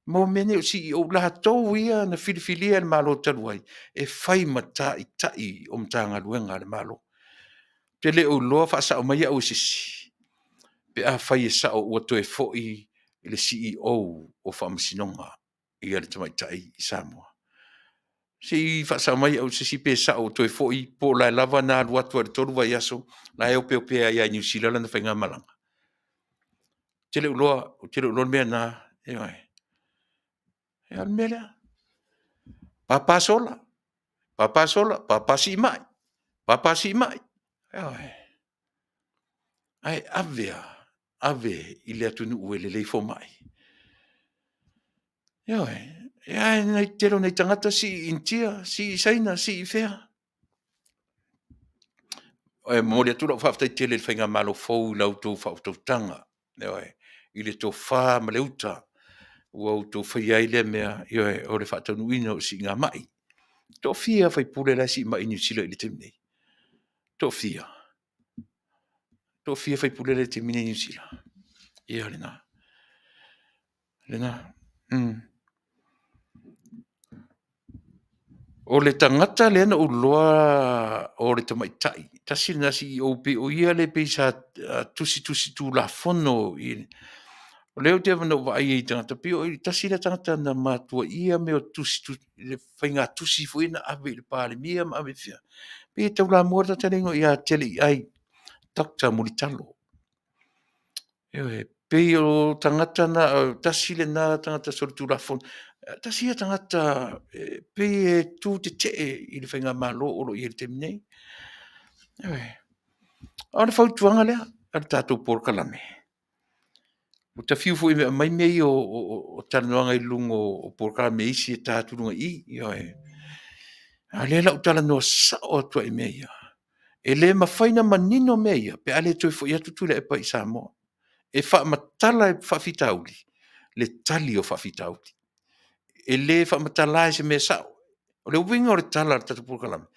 mo mea nei o CEO, latou ia na filifilia e le Malo talu ai e fai ma taitai o Matagaluega a le Malo. Ou te le o iloa, faasao mai au e se isi, pe afai e sao ua toe foi le CEO o Faamasinoga le tamaitai i Samoa. Se i faasao mai au e se isi pe sao ua toe foi po o la e lava na alu atu lava i le 3 vaiaso o la e opeopea ai lava i Niu Sila lana faigamalaga. Ou te le o iloa, ou te le o iloa le mea lena. Ioe. Ia o le mea lea. Papa sola, papa sola, papa siimai, papa siimai. Ioe. Ae ave lava, ave i le atunuu e lelei fomai. Ioe. Ae o le tele o nai tagata sii i Initia, sii i Saina, sii i fea. E momoli atu lau faafetai tele i le faigamalo fou i la outou faautautaga, ioe, i le tofa ma le uta ua outou faia ai lea mea, ioe, o le faataunuuina o le siigamai. E toafia sui usufono la e siimai i Niu Sila i le taimi nei? Toafia? Toafia faipule le taimi nei i Niu Sila. Ia lena. Lena. O le tagata lea na ou iloa o le tamaitai, tasi lena CEO pei o ia lea pei sa tusitusi Tulafono i o lea ou te na ou vaai ai i tagata pei o tasi lea tagata na matuaia mea o tusi le faiga tusi foi na ave i le Palemia ma ave i fea. Pei e taulamua le tagata lea e igoa ia Teleiai Dr Mulitalo. Ioe, pei o tagata na, tasi lena tagata solitulafono, tasi ia tagata e pei e tu tetee i le faigamalo o lo o i ai i le taimi nei. Ioe. O le fautuaga lea a le tatou polokalame, ua ta fiu foi e aumai mea ia o talanoaga i luga o polokalame a isi e ta atu i luga i i, ioe. A o lea o le a ou talanoa sao atu lava i mea ia. E le mafai ona manino mea ia pe a le toe foi atu Tuilaepa i Samoa e faamatala e faafitauli le tali o faafitauli. E le faamatala i se mea sao. O le uiga o le tala a le tatou polokalame,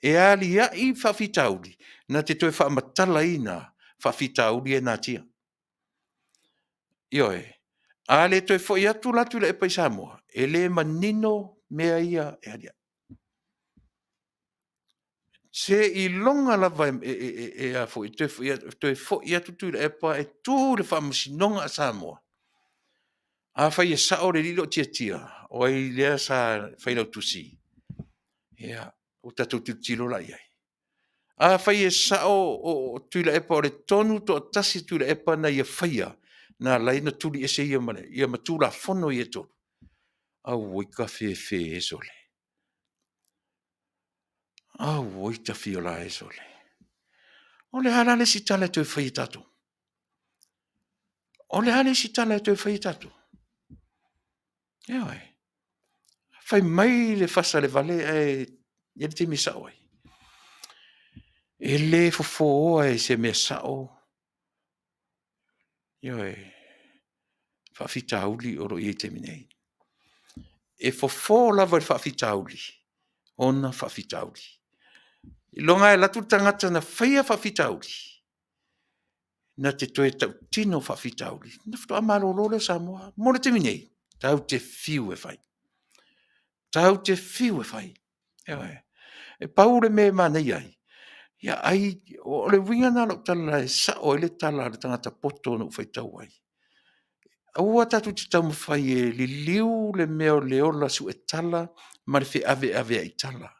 e aliae faafitauli na te toe faamatalaina faafitauli ia e natia. Ioe. A le toe foi atu la Tuilaepa i Samoa, e le manino mea ia e aliae. Seiloga lava e toe foi atu Tuilaepa e tu i le Faamasinoga a Samoa. Afai e sao le alii lea o Tiatia, o ai lea sa failautusi, ia, ua tatou tilotilo la i ai. Afai e sao o Tuilaepa o le tonu toatasi a Tuilaepa na ia faia na ala ai ona tuli ese ia ma Tulafono ia e 3, auoi kafefe e sole! Auoi tafiola e sole! O le a la le isi tala e toe fai e tatou? O le a le isi tala e toe fai e tatou? Ioe. Fai mai le fasa i le vale ae i ai le taimi e sao ai. E le fofo e se mea sao, ioe, faafitauli o lo o i ai i le taimi nei. E fofo lava e le faafitauli ona faafitauli. Ailoga lava e alu atu le tagata na faia faafitauli na te toe tautino faafitauli ona faatoa malolo lea o Samoa. Mo le taimi nei, tatou te fiu e fai, tatou te fiu e fai. Ioe. E pau le mea e manaia ai, ia ai, o le uiga lena o lau tala e sao ai le tala a le tagata poto na ou faitau ai, aua tatou te taumafai e liliu le mea o le ola suetala ma le feaveaveai tala.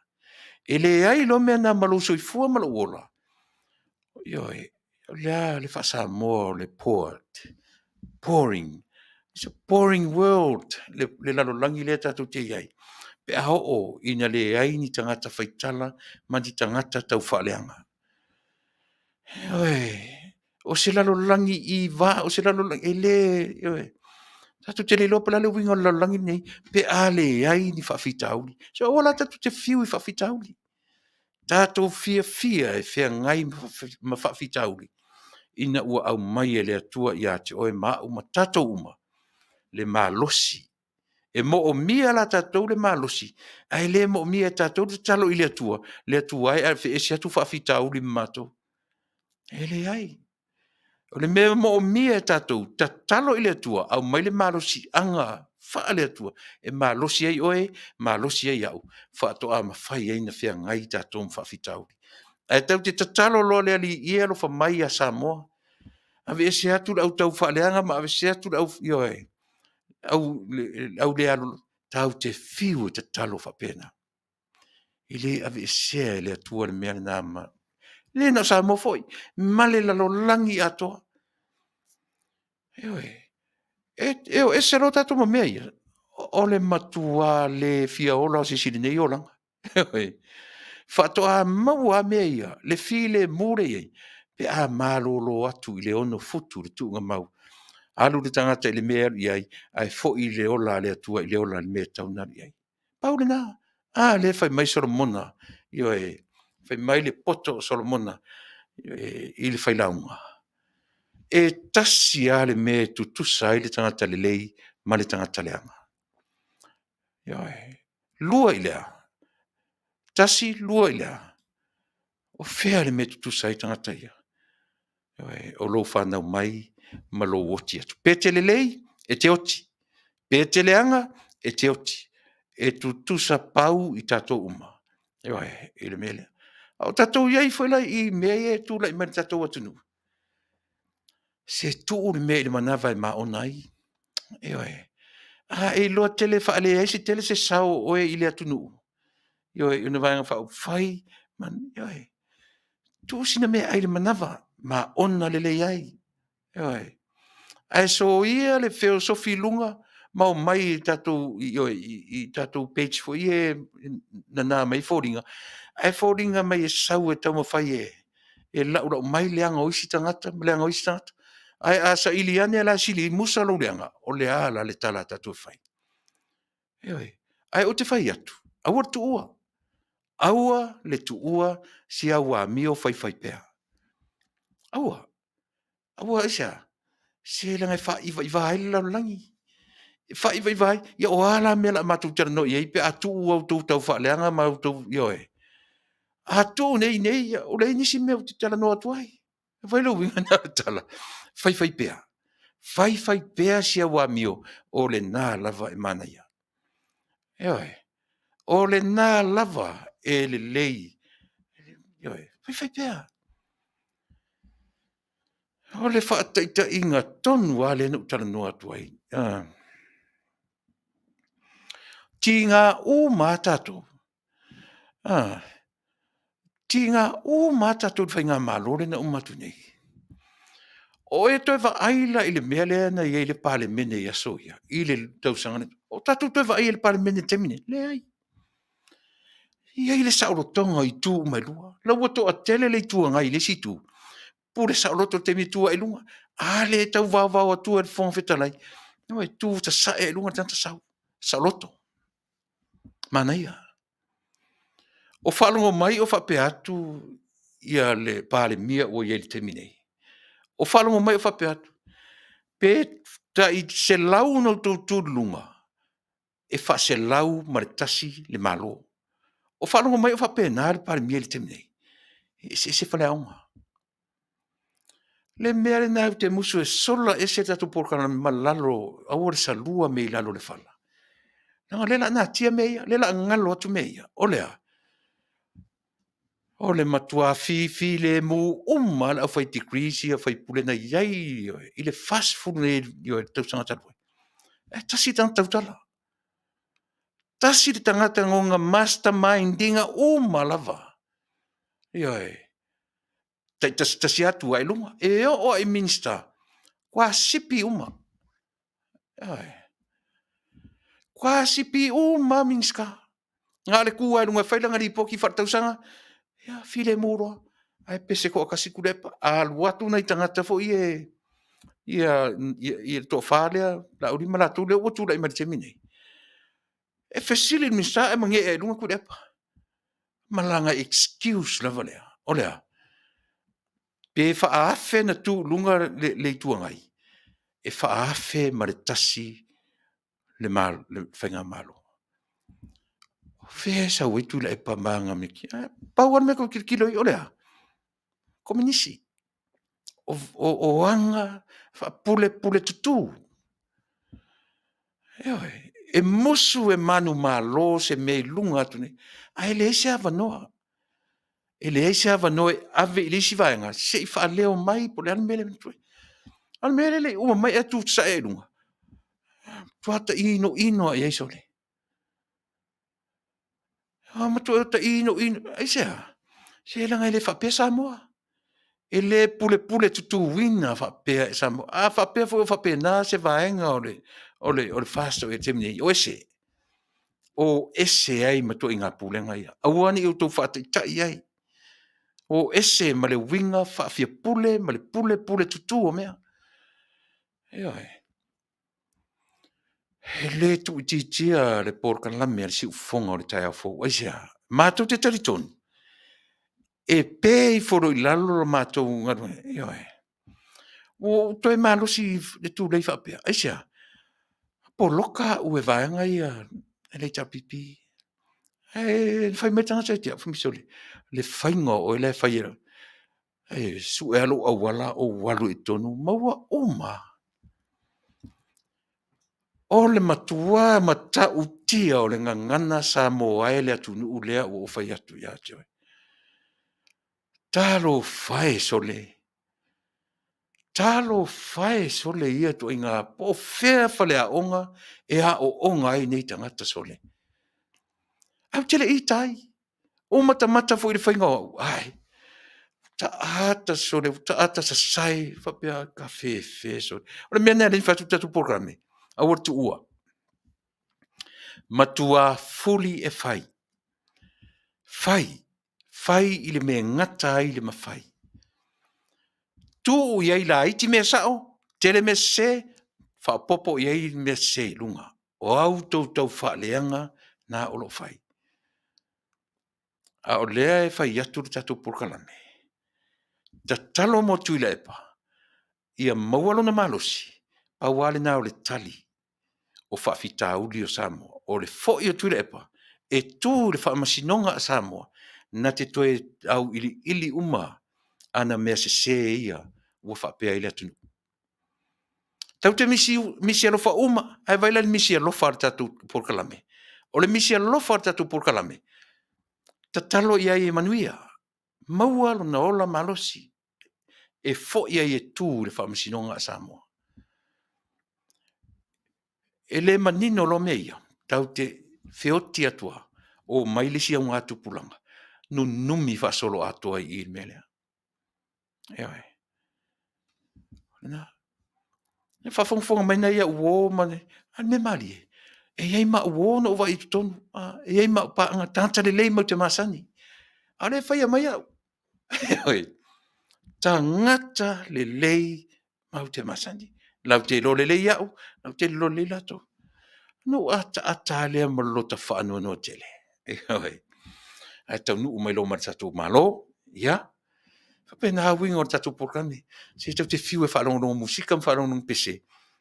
E leai loa mea na ma lou soifua ma lou ola, ioe, o le a le faa-Samoa o le poor, pouring, it's a pouring world le lalolagi lea tatou te i ai pe a oo ina leai ni tagata faitala ma ni tagata taufaaleaga. Ioe, o se lalolagi iva, o se lalolagi e le, ioe, tatou te le iloa po o le a le uiga o le lalolagi lenei pe a leai ni faafitauli. So aua la tatou te fiu i faafitauli, tatou fiafia e feagai ma faafitauli ina ua aumai e le Atua ia te oe ma au ma tatou uma le malosi. E moomia la tatou le malosi, ae le moomia e tatou le tatalo i le Atua, le Atua e aveese atu faafitauli ma matou. E leai. O le mea e moomia e tatou, tatalo i le Atua, aumai le malosiaga faale-Atua e malosi ai oe, malosi ai au, faatoa mafai ai ona feagai tatou ma faafitauli. Ae tatou te tatalo loa le Alii ia e alofa mai ia Samoa, aveese atu le au taufaaleaga ma aveese atu le au, ioe, le au le alolofa. Tatou te fiu e tatalo faapena. E le aveesea e le Atua le mea lena, e le na o Samoa foi, ma le lalolagi atoa. Ioe. E o ese loa tatou ma mea ia, o le matua le fia ola lava o se isi i lenei olaga. Ioe. Faatoa maua lava mea ia, le filemu lea e i ai, pe a malolo atu i le 6 futu le tuugamau, alu le tagata i le mea e alu i ai, ae foi le ola a le Atua i le ola i le mea e tatau ona alu i ai. Pau lena. A lea e fai mai Solomona, ioe, fai mai le poto o Solomona i le failauga, e tasi lava le mea e tutusa ai le tagata lelei ma le tagata leaga. Ioe. Lua i le a? Tasi, lua i le a? O fea le mea e tutusa ai tagata ia? O lou fanau mai ma lou oti atu. Pe te lelei, e te oti. Pe te leaga, e te oti. E tutusa pau i tatou uma. Ioe, i le mea lea. A o tatou i ai foi la i mea ia e tulai mai i le tatou atunuu, se tuu le mea i le manava e maona ai. Ioe. A e iloa tele e faaleai se tele se sao o oe i le atunuu, ioe, i ona Vaega Faaupufai, ioe, tuu sina meaai i le manava, maona lelei ai. Ioe. Ae soia le feosofi i luga ma omai i tatou, ioe, i tatou page foi ia e nana mai ai foliga, ae foliga mai e sau e taumafai e laulau mai leaga o isi tagata ma leaga o isi tagata. Ae a saili ane la e sili musa lou leaga, o le a la le tala a tatou e fai? Ioe. Ae ou te fai atu, aua le tuua, aua le tuua si au amio faifaipea. Aua. Aua aisea? Se leaga e faaiva ai le lalolagi. E faaiva ai, ia o a la mea o le a matou talanoa i ai pe a tuu a outou taufaaleaga ma outou, ioe. A tuu nei nei, ua leai nisi mea ou te talanoa atu ai. E fai le uiga lena o le tala, faifaipea, faifaipea si au amio, o lena lava e manaia. Ioe, o lena lava e lelei. Ioe, faifaipea. O le faataitaiga tonu lava lea na ou talanoa atu ai. Tiga uma lava tatou, tiga uma lava tatou i le faigamalo lea na uma atu nei. O e toe vaai la i le mea lea na i ai i le Palemene i aso ia i le tausaga lea, o tatou toe vaai i ai i le Palemene i le taimi lenei? Leai. E i ai le saolotoga o itu uma e lua. O la ua toatele le Itu Agai i le isi itu, pule saoloto i le taimi e tu ae i luga. A lea e tau vaovao atua e le Fofoga Fetalai, e tu sasae lava i luga le tagata sau, saoloto, manaia. O faalogo mai o faapea atu ia le Palemia ua i ai i le taimi nei, o faalogo mai o faapea atu, pe tai 100 ona outou tu i luga, e faa-101 le Malo. O faalogo mai o faapena le Palemia i le taimi nei? E eseese faleaoga. Le mea lena ou te musu e sola ese le tatou polokalame ma lalo, aua le salua mea i lalo o le fala, leaga o lea o le a natia mea ia, o lea o le a galo atu mea ia. O le a? O le matua fifilemu uma lava le aufai degrees ia a sui usufono na i ai i le 40 nei i le tausaga talu ai, ae tasi le tagata tautala. Tasi le tagata na ona mastermind ina uma lava. Ioe. Taitasitasi lava tu ae i luga. E oo lava i Minisita, ua sipi uma. Ioe. Ua sipi uma lava Minisita. Na o le tu lava i luga e fai lana lipoti faaletausaga, ia filemu loa. Ae pese toatasi Tuilaepa. A alu atu nai tagata foi ia le toafa lea, Laauli ma latou lea ua tulai mai i le taimi lenei, e fesili i le Minisita ae manee lava i luga Tuilaepa ma lana excuse lava lea, o le a? Pe faa-1000 ona tu i luga le Itu Agai, e faa-1001 le faigamalo. O fea e sau ai Tuilaepa ma ana metotia? Pau lava le mea tou te tilotilo i ai o le a? Kominisi. O aga faapulepuletutu. Ioe. E musu e manumalo se mea i luga atu nei, ae leai se avanoa. E leai se avanoa e ave i le isi vaega se i faaleo mai po o le a le mea lea e... A o le mea lea e le i uma mai ae tu sae lava i luga. Matua tainoino lava i ai sole. Matua tainoino. Aisea? Se leaga e le faapea Samoa. E le pulepuletutuina faapea e Samoa. A faapea foi o faapena se vaega o le FAST o i ai i le taimi nei, o ese. O ese ai ma ituaiga pulega ia. Aua ne i outou faataitai i ai. O ese ma le uiga faafiapule ma le pulepuletutu o mea. Ioe. E le tuuitiitia le polokalame a le Siufofoga o le taeao fou. Aisea? Matou te talitonu, e pe ifo loa i lalo le matou galuega, ioe, ua ou toe malosi i le tulei faapea. Aisea? Poloka au e vaega ia a le HRPP. Ae fai mai le tagata ia te au, fai mai, sole, le faiga o oe la e fai e E sue lava lou auala ou alu i totonu, maua uma. O le matua matautia o le gagana Samoa e le atunuu lea ua ou fai atu ia te oe. Talofa e sole! Talofa e sole ia ituaiga, po o fea faleaoga e aooga ai nei tagata sole. Ae ou te le i ita ai. Ua matamata foi i le faiga o au, ai, taata sole, taata sasae, faapea kafefe sole. O le mea lena e ala ai ona fai atu le tatou polokalame, aua le tuua. Matua fuli e fai. Fai, fai i le mea e gata ai le mafai. Tuu i ai laiti mea sao, tele mea sese, faaopoopo i ai mea sese i luga. O a outou taufaaleaga na o lo o fai. A o lea e fai atu le tatou polokalame, tatalo mo Tuilaepa ia maua lona malosi, pau lava lena o le tali o faafitauli o Samoa. O le foi o Tuilaepa e tu i le Faamasinoga a Samoa na te toe auiliili uma ana mea sese ia ua faapea ai le atunuu. Tatou te misi alofa uma, ae vaai la i le misi alofa a le tatou polokalame. O le misi alofa a le tatou polokalame, tatalo i ai ia manuia, maua lona ola malosi e foi ai e tu i le Faamasinoga a Samoa. E le manino loa mea ia, tatou te feoti atu lava, omai le isi augatupulaga nunumi faasoloatoa i i i le mea lea. Ioe. E faafogafoga mai nai au uo ma le, a o le mea malie, e i ai ma au uo na ou vaai i totonu, e i ai ma au paaga, tagata lelei matou te masani, a o lea e faia mai au. Ioe, tagata lelei matou te masani, latou te iloa lelei au, ou te iloa lelei latou. Ona ou ataata lava lea ma le lota faanoanoa tele, ioe. Ae taunuu mai loa ma le tatou Malo, ia, e faapena uiga o le tatou polokalame. Se tatou te fiu e faalogologo musika ma faalogologo pese,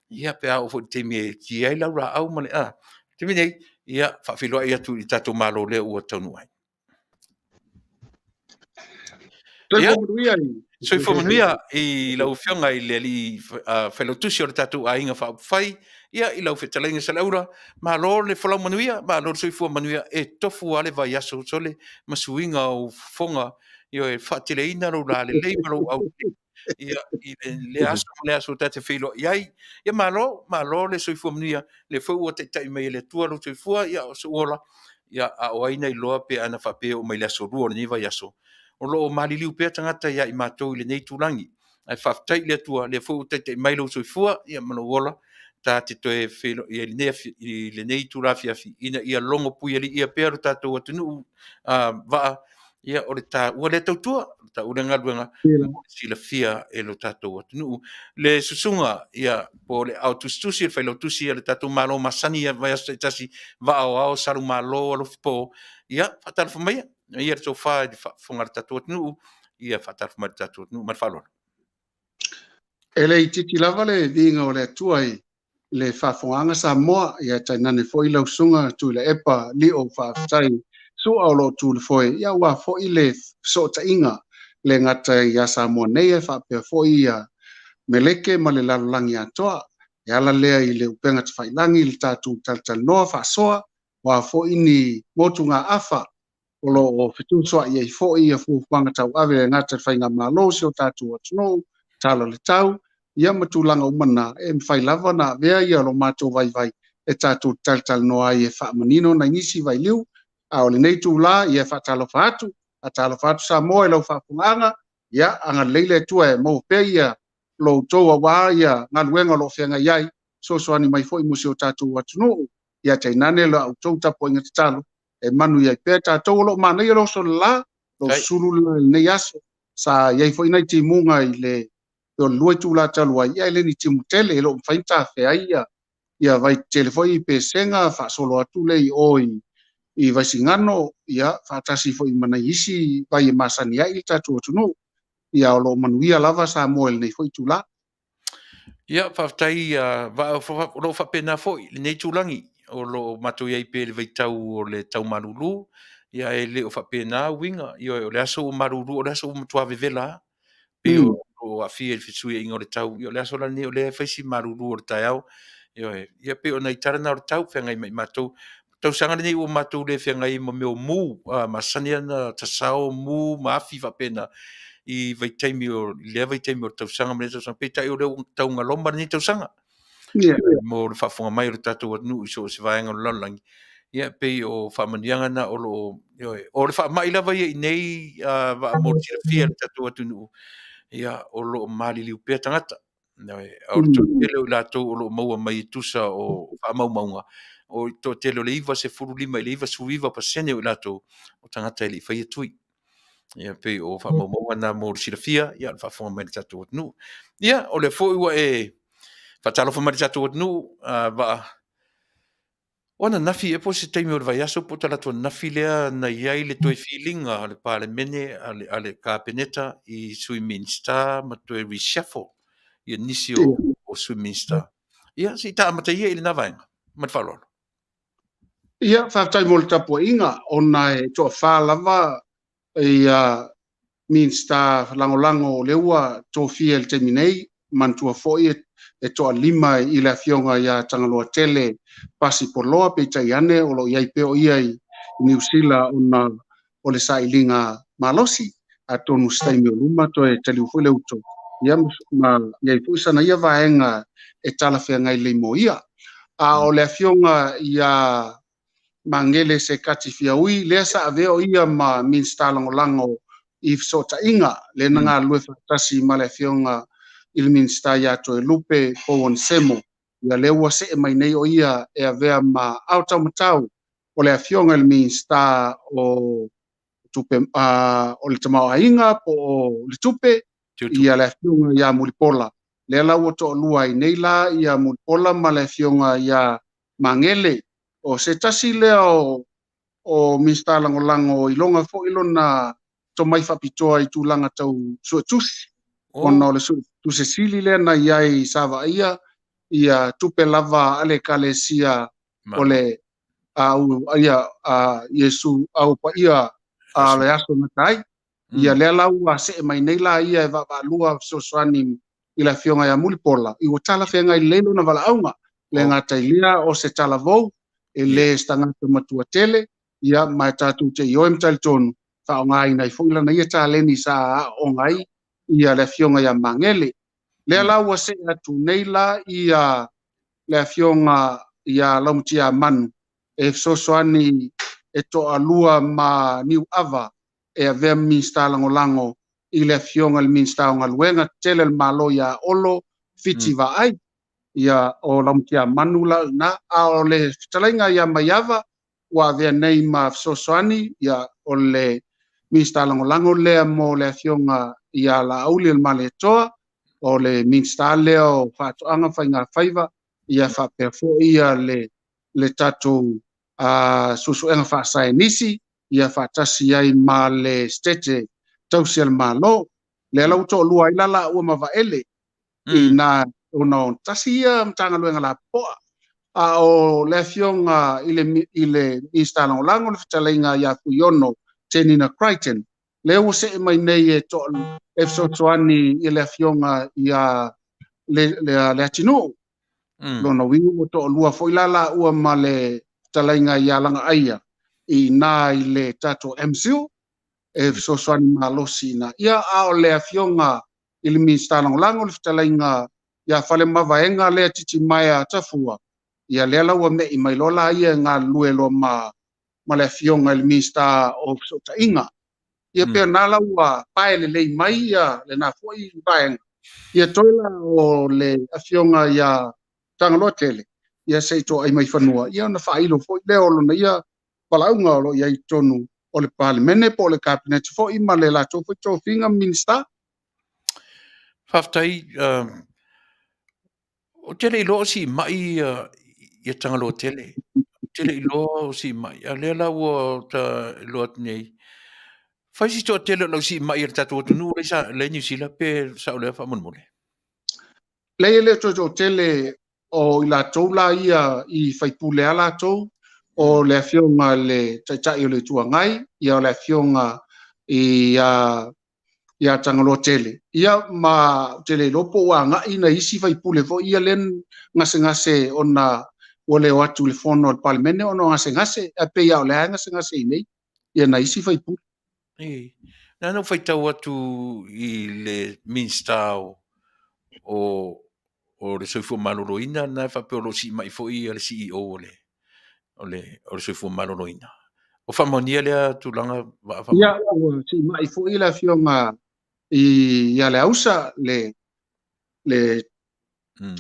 ia pe a oo foi i le taimi e ki ai lau laau ma le a? O le taimi lenei, ia, faafeiloai atu i le tatou Malo o lea ua taunuu mai. Ia, soifua manuia i lau Afioga i le Alii Failautusi o le tatou Aiga Faaupufai, ia i lau fetalaiga Saleaula, malo le folau manuia, malo le soifua manuia, e tofu lava le vaiaso sole ma suiga o ou fofoga, ioe, faateleina lou lalelei ma lou aulelei ia, i lea aso ma lea aso ta te feiloai ai. Ia malo, malo le soifua manuia, o lea foi ua taitai mai e le Atua lou soifua, a o sou ola, a o ai na iloa pe ana faapea e oo mai i le aso Lua o lenei vaiaso, o lo o maliliu pea tagata ia i matou i lenei itulagi. Ae faafetai i le Atua o lea foi ua taitai mai lou soifua ma lou ola, ta te toe feiloai ai i lenei itula afiafi ina ia logo puialiia pea lo tatou atunuu. Vaa, ia o le taua lea tautua, o le taua lea galuega mo le silafia e lo tatou atunuu. Le susuga ia po o le aotusitusi, le failautusi a le tatou Malo masani i vaiaso taitasi, Vaa o Ao, Salumalo, Alofipo, ia faatalofa maia, ia le tofa i le faafofoga a le tatou atunuu, ia faatalofa mai i le tatou atunuu. Ma le faaaloalo. E le itiiti lava le viiga o le Atua i le faafofogaaga Samoa, ia tainane foi lau Susuga Tuilaepa Lio faafetai Su'a o lo o tu i le foe, ia aua foi le fesootaiga le gata ia Samoa nei ae faapea foi ia Meleke ma le lalolagi atoa. E ala lea i le upega tafailagi i le tatou talatalanoa faasoa, o a foi ni motugaafa o lo o fetuusoa'i ai foi ia fuafuaga tauave e le gata i le faigamalo o si o tatou atunuu, tala o le tau, ia ma tulaga uma na, e mafai lava ona avea ia lo matou vaivai e tatou te talatalanoa ai e faamanino nai nisi vailiu. A o lenei itula, ia e faatalofa atu, faatalofa atu Samoa i lau faafofogaaga, ia agalelei le Atua e maua pea ia lo outou aua ia galuega o lo o feagai ai, fesoasoani mai foi mo si o tatou atunuu, ia tainane la outou tapuaiga tatalo e manuia ai pea tatou. O lo o manaia le oso le la, lo sulu le la i lenei aso. Sa i ai foi nai timuga i le o le 2 itula talu ai, ia e le ni timu tele, e le o mafai ona tafea ai ia vai tetele foi i Pesega, faasolo atu lea i o i Vaisigano, ia faatasi foi ma nai isi vai e masani ai le tatou atunuu. Ia o lo o manuia lava Samoa i lenei foi itula. Ia, faafetai, o lo o faapena foi lenei itulagi, o lo o matou i ai pea i le vaitau o le tau malulu, ia e le o faapena uiga. Ioe, o le aso ua malulu, o le aso ua matua vevela lava. Pei o o aafia i le fesuiaiga o le tau, ia o le aso la lenei o lea e fai si malulu o le taeao. Ioe, ia pei o nai tala na o le tau feagai ma i matou. Tausaga lenei ua matou le feagai ai ma mea o mu, a masani lava ona tasao mu ma afi faapena i vaitaimi o lea vaitaimi o le tausaga ma lea tausaga, peitai o lea ua taugaloma lenei tausaga. Mo le faafofoga mai o le tatou atunuu i so o se vaega o le lalolagi, ia pei o faamanuiaga na o lo o, ioe, o le faamai lava ia i inei Vaa mo le silafia e le tatou atunuu, ia o lo o maliliu pea tagata. Ioe, a o le toatele o i latou o lo o maua mai e tusa o faamaumauga, o le toatele o le 95 i le 99% o i latou o tagata e le i faia tui. Ia pei o faamaumauga na mo le silafia, ia o le faafofoga mai a le tatou atunuu. Ia, o lea foi ua e faatalofa mai i le tatou atunuu, Vaa, o ananafi ea po o se taimi o le vaiaso po o talaatu ananafi lea na i ai le toe filiga a le Palemene, a le Kapeneta i Sui Minisita ma toe reshuffle ia nisi o Sui Minisita. Ia, se i ta amata ia i lena vaega. Ma le faaaloalo. Ia, faafetai mo le tapuaiga, ona e toafa lava ia Minisita Lagolago o lea ua tofia i le taimi nei, manatua foi e toalima i le Afioga ia Tagaloatele Pasi Poloa, peitai ane o lo o i ai pea o ia i Niu Sila ona o le sailiga malosi, atonu se taimi o luma toe taliu foi le uto, ia ma i ai foi sana ia vaega e talafeagai lelei mo ia. A o le Afioga ia Magele Sekati Fiaui, lea sa avea o ia ma Minisita Lagolago i Fesootaiga, lea na galulue faatasi ma le Afioga i le Minisita ia Toelupe Powan Semo, ia lea ua see mai nei o ia e avea ma aotaumatau o le Afioga i le Minisita o tupe o le tamaoaiga po o le tupe, ia le Afioga ia Mulipola. Lea la ua toalua ai nei la ia Mulipola ma le Afioga ia Magele. O se tasi lea o Minisita Lagolago iloga foi lona tomai faapitoa i tulaga tau suetusi, ona o le suetusi sili lea na i ai sa vaaia ia tupe lava a le Ekalesia o le au ia a Iesu au paia a le aso gata ai. Ia lea la ua see mai nei la ia e vaavaalua fesoasoani i le Afioga ia Mulipola, i ua talafeagai lelei lona valaauga. Le gata i lea o se talavou, e le se tagata matua tele, ia ma e tatou te ioe ma talitonu, faaaogaina ai foi lana ia taleni sa aooga ai ia le Afioga ia Magele. Lea la ua see atu nei la ia le Afioga ia Laumatiamanu e fesoasoani e toalua ma Niuava e avea ma Minisita Lagolago i le Afioga i le Minisita o Galuega Tetele a le Malo ia Olo Fiti Vaai. Ia o Laumatiamanu la lena. A o le fetalaiga ia Maiava ua avea nei ma fesoasoani, ia o le Minisita Lagolago lea mo le Afioga ia Laauli o le Malietoa, o le Minisita lea o Faatoaga Faigafaiva, ia faapea foi ia le tatou suesuega faasaenisi, ia faatasi ai ma le Setete Tausi a le Malo. Lea la ua toalua ai la laua ma Vaele, i na ona o tasi ia Matagaluega lapopoa. A o le Afioga i le Minisita Lagolago le fetalaiga ia Fuiono Tenina Crichton, lea ua see mai nei e fesoasoani i le Afioga ia Leatinuu. Lona uiga ua toalua foi la laua ma le fetalaiga ia Lagaaia i ina i le tatou MCIL e fesoasoani malosi ina. Ia, a o le Afioga i le Minisita Lagolago le fetalaiga ia Falemavaega lea Titimaea Tafua, ia lea la ua mei mai loa la ia e galulue loa ma le Afioga i le Minisita o Fesootaiga. Ia pei ona la ua pae lelei mai ia lena foi vaega. Ia toe la o le Afioga ia Tagaloatele, ia se i toai mai fanua, ia ona faailo foi lea o lona ia valaauga o lo o i ai i totonu o le Palemene po o le Kapeneta foi ma le latou foi tofiga Minisita. Faafetai. Ou te le iloa o siimai ia Tagaloatele. Ou te le iloa o siimai. A o lea la ua ta iloa atu nei, fai si toatele o lau siimai a le tatou atunuu lea i Niu Sila, pe sao lea faamolemole? Leai, e le o toe toatele o i latou la ia i faipule a latou, o le Afioga i le Taitai o le Itu Agai, ia o le Afioga i Ia Tagaloa tele. Ia ma ou te le iloa po ua agai nai isi faipule foi ia lea na gasegase ona ua le o atu i le fono a le Palemene ona o gasegase, ae pei lava o lea e gasegase i nei ia nai isi faipule. E, na ona ou faitau atu i le Minisita o, o, o le Soifua Maloloina, na e faapea o lo o siimai foi ia le CEO o le, o le, o le Soifua Maloloina. O faamaonia lea tulaga vaa faamaonia? Ia, ua siimai foi le afioga i ia Leausa, le, le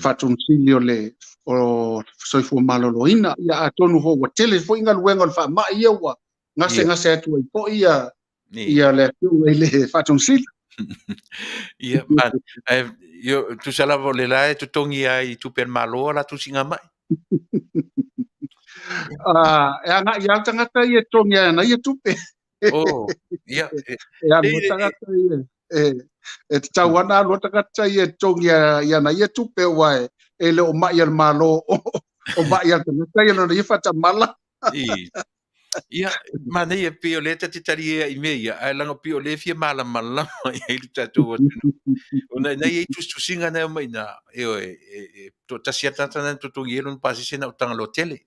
Faatonusili o le o Soifua Maloloina. Ia atonu foi ua tele foi galuega o le faamai ia ua gasegase atu ai foi ia ia le afioga i le Faatonusili. Ia, ma, ae, io, tusa lava o le la e totogi ai i tupe a le Malo a latou siigamai. E agai lava le tagata ia e totogi ai ana ia tupe. Oh, ia. E alu lava tagata ia. E tatau lava ona alu lava tagata ia e totogi i ana ia tupe aua e le o mai a le Malo, o mai a le tagata ia lona ia faatamala. Ia, manaia pei o lea ta te talie ai i mea ia, ae leaga pei o lea e fia malamalama i ai le tatou atunuu. Ona ina ia i tusitusiga na e omai i ina, ioe, e toatasi lava le tagata na totogi ai lona pasese na o Tagaloa tele.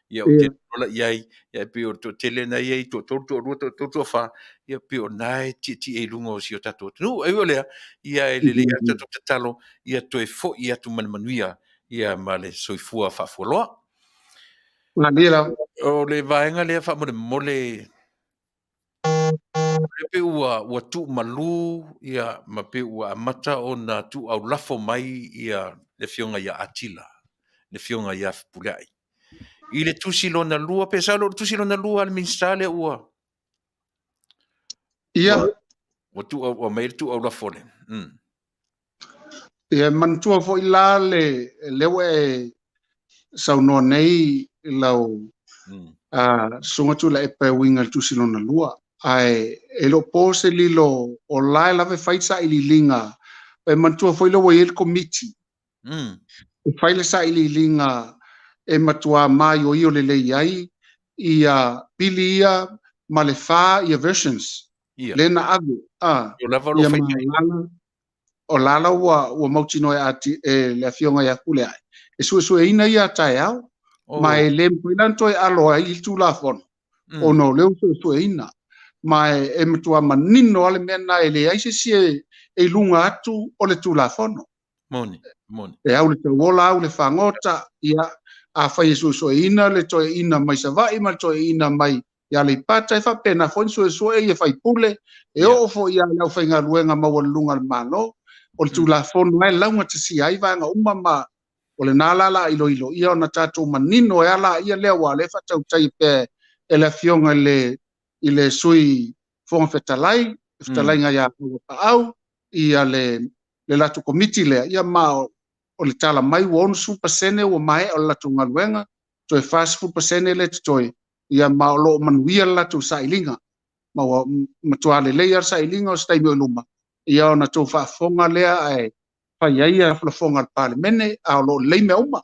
Ia, ou te ola i ai, ia e pei o le toatele na i ai, toatolu, toalua, toatolu, toafa, ia pei o na e tietie i luga o si o tatou atunuu. Ai o lea, ia e lelei lava le tatou tatalo, ia toe foi atu ma le manuia, ia ma le soifua faafualoa. Malie lava. O le vaega lea faamolemole, lea pei ua, ua tuumalu, ia, ma pei ua amata ona tuuaulafo mai ia le afioga ia Atila, le afioga ia Fepuleai. I le tusi lona lua, pe sao o le tusi lona lua a le Minisita lea ua, Ia. Ua tuu, ua aumai le tuuaulafo lea. Ia, manatua foi la le lea ua e saunoa nei i lau Susuga Tuilaepa e uiga i le tusi lona lua. Ae e le o po se lilo o la e lava e fai sailiiliga. E manatua foi lea ua i ai le Komiti e fai le sailiiliga e matuā maioio lelei ai ia pili ia ma le fa ia versions lea na ave. Ia ma o la la ua, ua mautinoa e, ati, e le afioga ia Fepuleai, e suesueina ia taeao, ma e le mafai la ona toe alo ai i le Tulafono, ona o lea ua suesueina. Ma e, e matua manino lava le mea lena, e leai se isi e, e i luga atu o le Tulafono. Moni, moni. E au le tauola, au le fagota, ia, afai e suesueina le toeaina mai Savaii ma le toeaina mai i Aleipata, e faapena foi ona suesue ia faipule, e oo foi ia le aufaigaluega maualuluga a le Malo. O le Tulafono lava e laugatasia ai vaega uma ma o lena la la iloilo ia ona tatou manino e ala ia lea aua o lea e faatautai pea e le Afioga i le i le Sui Fofoga Fetalai, le fetalaiga ia Auapaau, ia le le latou komiti lea, ia ma o le tala mai ua 60% ua maea o le latou galuega, toe 40% lea e totoe, ia ma o lo o manuia le latou sailiga. Ma ua matua lelei lava le sailiga o se taimi o i luma, ia ona tou faafofoga lea ae fai ai ia lafolafoga a le Palemene, a o lo o lelei mea uma.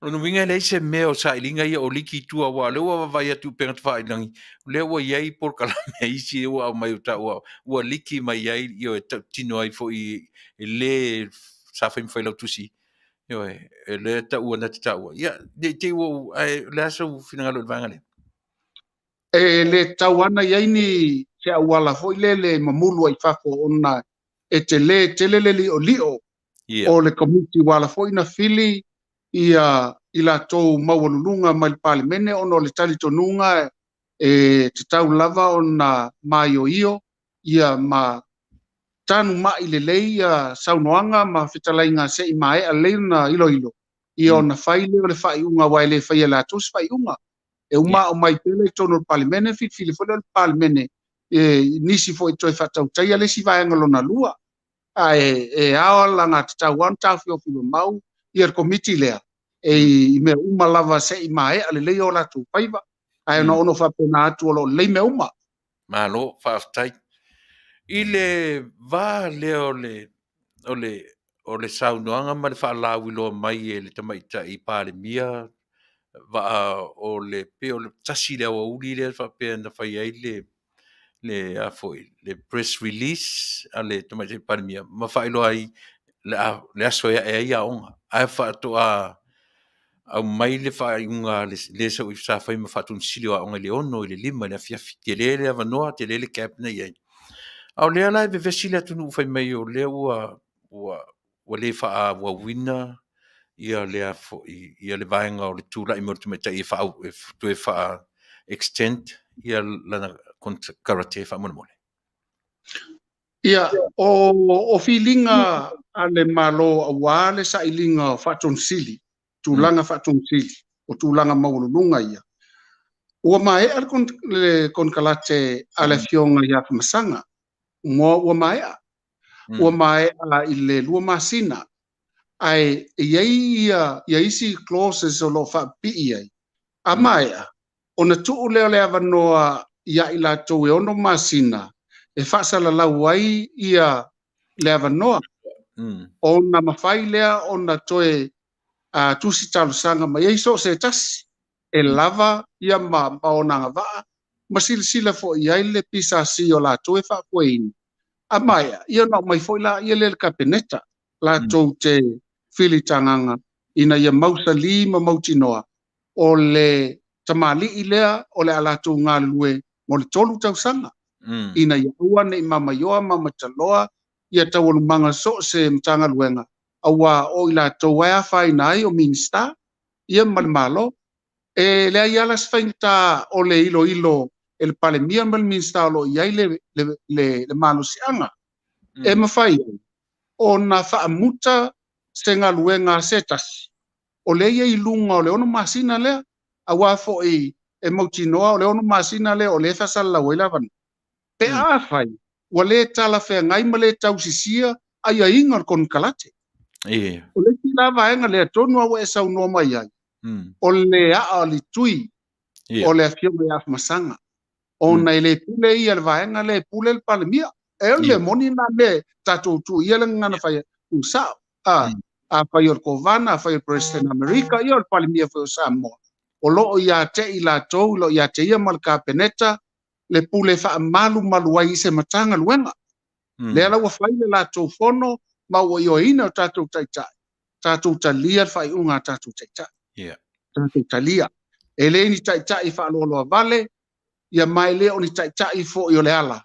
Lona uiga e leai se mea o sailiga ia o liki i tua, aua o lea ua vaavaai atu i upega tafailagi, o lea ua i ai polokalame a isi ua aumai o taua, ua liki mai ai, ioe, tautino ai foi e le sa fai ma failautusi, ioe, e lea taua na te taua. Ia, ne i te i ua ou, ae o le a sou finagalo i le vaega lea? E le tatau lava ona i ai ni se auala foi lele e mamulu ai i fafo ona e tele tele le liolio o le Komiti ua ala foi ona fili ia i latou maualuluga mai le Palemene ona o le talitonuga e tatau lava ona maioio ia ma tanumai lelei ia saunoaga ma fetalaiga se i maea lelei ona iloilo ia ona fai lea o le faaiuga aua e le faia e latou se faaiuga. E uma aumai pea lea i totonu o le Palemene, filifili foi lea o le Palemene i nisi foi toe faatautaia le isi vaega lona lua. Ae e ao alagatatau lava ona taofiofi mamao ia le Komiti lea e i mea uma lava se i maea lelei o latou faiva. Ae ona ono faapena atu o lo o lelei mea uma. Malo, faafetai. I le va lea o le, o le, o le saunoaga ma le faalauiloa mai e le Tamaitai Palemia, vaa o le, pei o le tasi le aoauli lea faapea na fai ai le, le a foi le press release a le Tamaitai Palemia ma faailoa ai le, a, le aso e ae ai aoga. Ae faatoa aumai le faaiuga a le, le sa fai ma Faatonusili o Aoga i le 6 i le 5 i le afiafi. Tele le avanoa, tele le gap na i ai. A o lea la e vevesi le atunuu fai mai o lea ua, ua, ua le faaauauina ia le foi ia le vaega o le tulai mai o le tamaitai e faa, e toe faa extend ia lana konekarate faamolemole. Ia, o filiga a le Malo aua le sailiga o Faatonusili, tulaga Faatonusili, o tulaga maualuluga ia. Ua maea le konekarate a le Afioga ia Afamasaga, ua maea. Ua maea i le 2 masina, ae e i ai ia isi clauses o lo o faapipii ai. A maea, ona tuu lea o le avanoa ia i latou e 6 masina e faasalalau ai ia le avanoa. Ona mafai lea ona toe tusi talosaga mai ai so o se tasi e lava ia ma ona agavaa ma silasila foi i ai le PSC o latou e faafoeina. A maea, ia ona aumai foi la ia lea i le Kapeneta latou te filitagaga ina ia mausali ma mautinoa o le tamalii lea o le a latou galulue mo le 3 tausaga. Ina ia aua ne i mamaioa mamataloa ia taualumaga so o se Matagaluega, aua o i latou e afaina ai o Minisita ia ma le Malo. E leai lava se faigata o le iloilo e le Palemia ma le Minisita o lo o i ai le malosiaga. E mafai ai ona faamuta se galuega a se tasi, o lea ia i luga o le 6 masina lea, aua foi e mautinoa o le 6 masina lea o lea e faasalalau ai le avanoa. Pe afai ua le talafeagai ma le tausisia aiaiga o le konekarate. O le isi la vaega lea tonu a ua e saunoa mai ai, o le aa o le tui o le Afioga ia Afamasaga, ona e le pule ia le vaega lea, e pule le Palemia. E o le mea moni na mea tatou tuu ia le gagana fai usao. A fai o le Kovana, a fai o le President Amerika, ia o le Palemia foi o Samoa. O loo ia te i latou, lo ia te ia ma le Kapeneta, le pule faamalumalu ai i se Matagaluega. Lea la ua fai le latou fono, ma ua ioeina o tatou taitai, tatou talia le faaiuga a tatou taitai. Tatou talia. E le ni taitai faaloaloa vale, ia ma e le o ni taitai foi o le ala.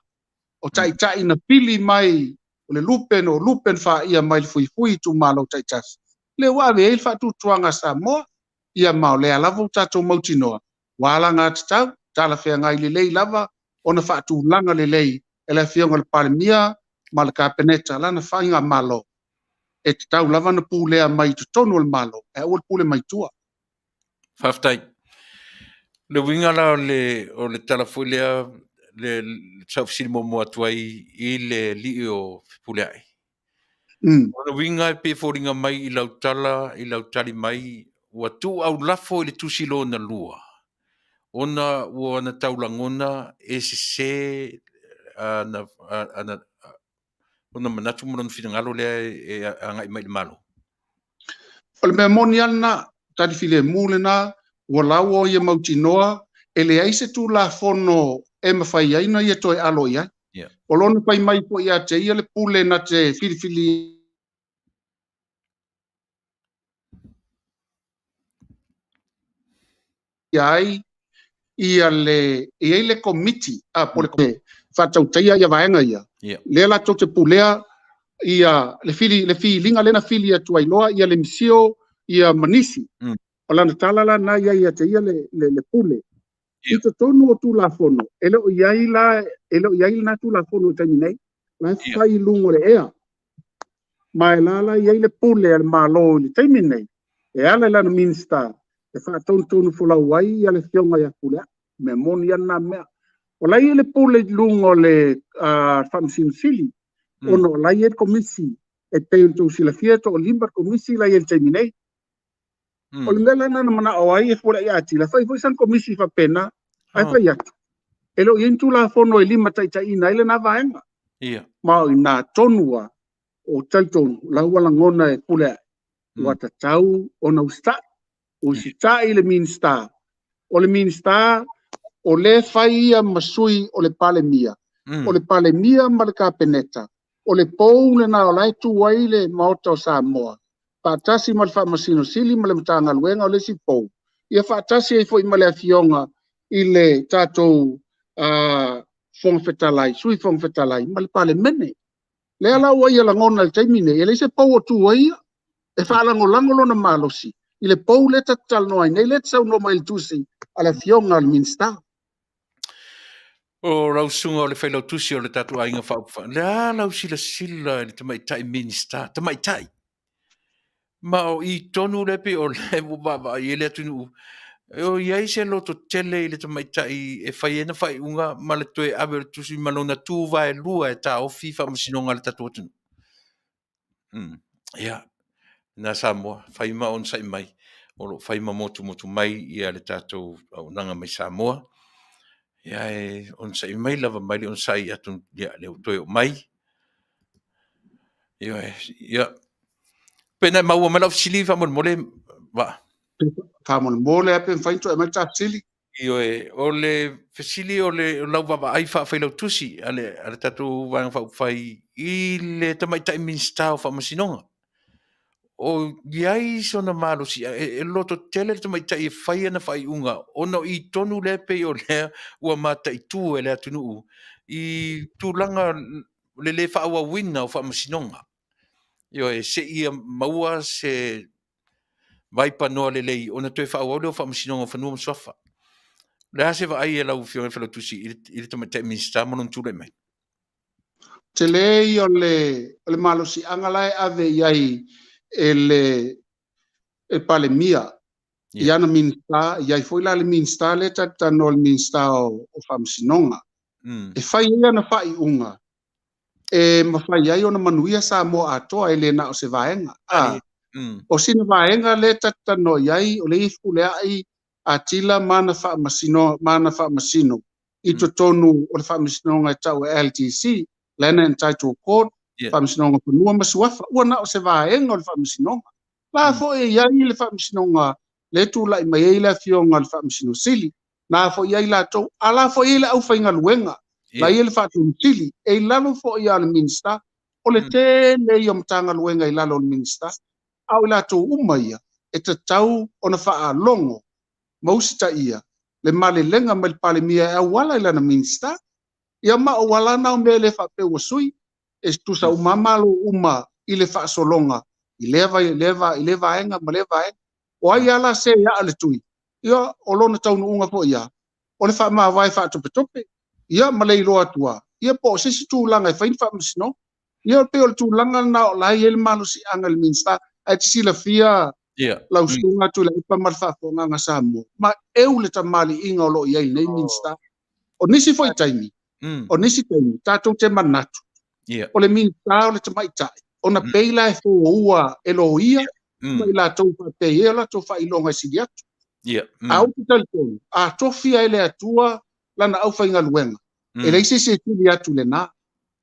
O taitai na pili mai, o le lupe no lupe na faia mai le fuifui tu malo taitasi. Le ua ave ai le faatuatuaga a Samoa, ia ma o lea lava o tatou mautinoa. Ua ala ngā tatau, talafeagai lelei lava, ona faatulaga lelei e le Afioga i le Palemia ma le Kapeneta lana faiga malo. E tatau lava na pulea mai i totonu o le Malo, e aua le pule mai tua. Faafetai. Le uiga la o le tala foi lea, le sa ou fesili muamua atu ai i le alii o Fepuleai. O le uiga e pei e foliga mai i lau tala, i lau tali mai, ua tuu aulafo i le tusi lona lua, ona ua na taulagona e sese ona manatu ma lona finagalo lea e agai mai i le Malo. O le mea moni lava lena, tali filemu lena, ua lauo ia mautinoa, e leai se Tulafono e mafai ai na ia toe alo i ai. O lona fai mai foi ia te ia le pule na te filifili ai ia le e ai le komiti a po le faatautaia ia vaega ia. Lea latou te pulea ia le fili le filiga lena fili atu ai loa ia le misio ia manisi. O lana tala la na ia ia te ia le pule. I totonu o Tulafono, e le o i ai la, e le o i ai lena Tulafono i taimi nei. La e fai i luga o le ea. Ma e la la i ai le pule a le Malo i le taimi nei, e ala i lana Minista, e faatonutonu folau ai ia le Afioga ia Fepuleai. Mea moni ia lena mea. O la i ai le pule i luga o le Faamasino Sili, ona o la i ai le komisi, e pei ona outou silafia, e toalima le komisi la i ai i le taimi nei. O le mea lena na manao ai e Fepuleai Atila, fai foi sana komisi faapena, ae fai atu. E le o i ai ni Tulafono e lima taitaiina ai lena vaega. Ma o ina tonu a, o talitonu, la ua lagona e Fepuleai, ua tatau ona usitai. Usitai le Minista. O le Minista, o le fai ia ma sui o le Palemia, O le Palemia ma le Kapeneta, o le pou lena o la e tu ai le Maota o Samoa, faatasi ma le Faamasino Sili ma le Matagaluega o le isi pou, ia faatasi ai foi ma le Afioga i le tatou Fofoga Fetalai, Sui Fofoga Fetalai ma le Palemene. Lea la ua ia lagona i le taimi nei, e leai se pou o tu ai ia, e faalagolago lona malosi i le pou lea ta te talanoa ai nei, lea te saunoa mai i le tusi a le Afioga i le Minisita. O lau susuga o le failautusi o le tatou aiga faaupufai, le a lau silasila i le tamaitai Minisita, tamaitai, ma o i tonu lea pei o lea ua vaavaai ai le atunuu, o i ai se loto tele i le tamaitai e fai ai ana faaiuga ma le toe ave o le tusi ma lona tu vaelua e taofi faamasinoga a le tatou atunuu. Ia, na Samoa, fai ma onosai mai, o lo o fai ma motumotu mai ia le tatou auaunaga mai Samoa. Ia, e onosai mai lava mai le onosai atu, ia, lea ua toe oo mai. Ia, ia, pe na e maua mai lau fesili faamolemole, Vaa? Faamolemole lava pe mafai ona toe aumai le ta fesili. Ioe, o le fesili o le lau vaavaai faafailautusi a le, a le tatou Vaega Faaupufai i le tamaitai Minisita o Faamasinoga. O i ai sona malosi, e, e loto tele le tamaitai e fai ana faaiuga ona o i tonu lea pei o lea ua mataitu e le atunuu i tulaga le le faaauauina o faamasinoga. Ioe, seia maua se vaipanoa lelei ona toe faaauau lea o Faamasinoga o Fanua ma Suafa. O le a se vaai a lau Afioga i le Failautusi i le Tamaitai Minisita ma lona tulai mai? Tele ia o le malosiaga la e ave i ai e le Palemia i ana Minisita, i ai foi la le Minisita lea ta te talanoa le Minisita o Faamasinoga, e fai ai ana faaiuga e mafai ai ona manuia Samoa atoa e le na o se vaega. A, o sina vaega lea ta te talanoa i ai, o le i Fepuleai Atila ma ana faamasino, ma ana faamasino i totonu o le faamasinoga e tau e LTC, Land and Title Court, Faamasinoga o Fanua ma Suafa. Ua na o se vaega o le faamasinoga. La foi e i ai le faamasinoga lea e tulai mai ai le Afioga i le Faamasino Sili, na foi i ai latou, a la foi i ai le aufaigaluega, la i ai le Faatonusili, e i lalo foi a le Minisita. O le tele ia o Matagaluega i lalo o le Minisita, a o i latou uma ia, e tatau ona faalogo ma usitaia le malelega mai le Palemia e auala i lana Minisita. Ia ma o ala na o mea e le faapea ua sui, e tusa uma lava Malo uma i le faasologa i lea vaega ma lea vaega. O ai lava la se e aa le tui, ia o lona taunuuga foi ia, o le faamavae faatopetope, ia ma le iloa atu lava, ia po o se isi tulaga e fai ni faamasinoga. Ia e pei o le tulaga lena o la e i ai le malosiaga i le Minisita, ae te silafia lau Susuga Tuilaepa ma le faafofogaaga a Samoa, ma eu le tamaliiga o lo o i ai i lenei Minisita. O nisi foi taimi, o nisi taimi, tatou te manatu, o le Minisita o le tamaitai, ona pei la e foua e loia ma i latou faapea e i ai o latou faailoga e sili atu. A ou te talitonu, a tofia e le Atua lana aufaigaluega, e leai se isi e sili atu i lena.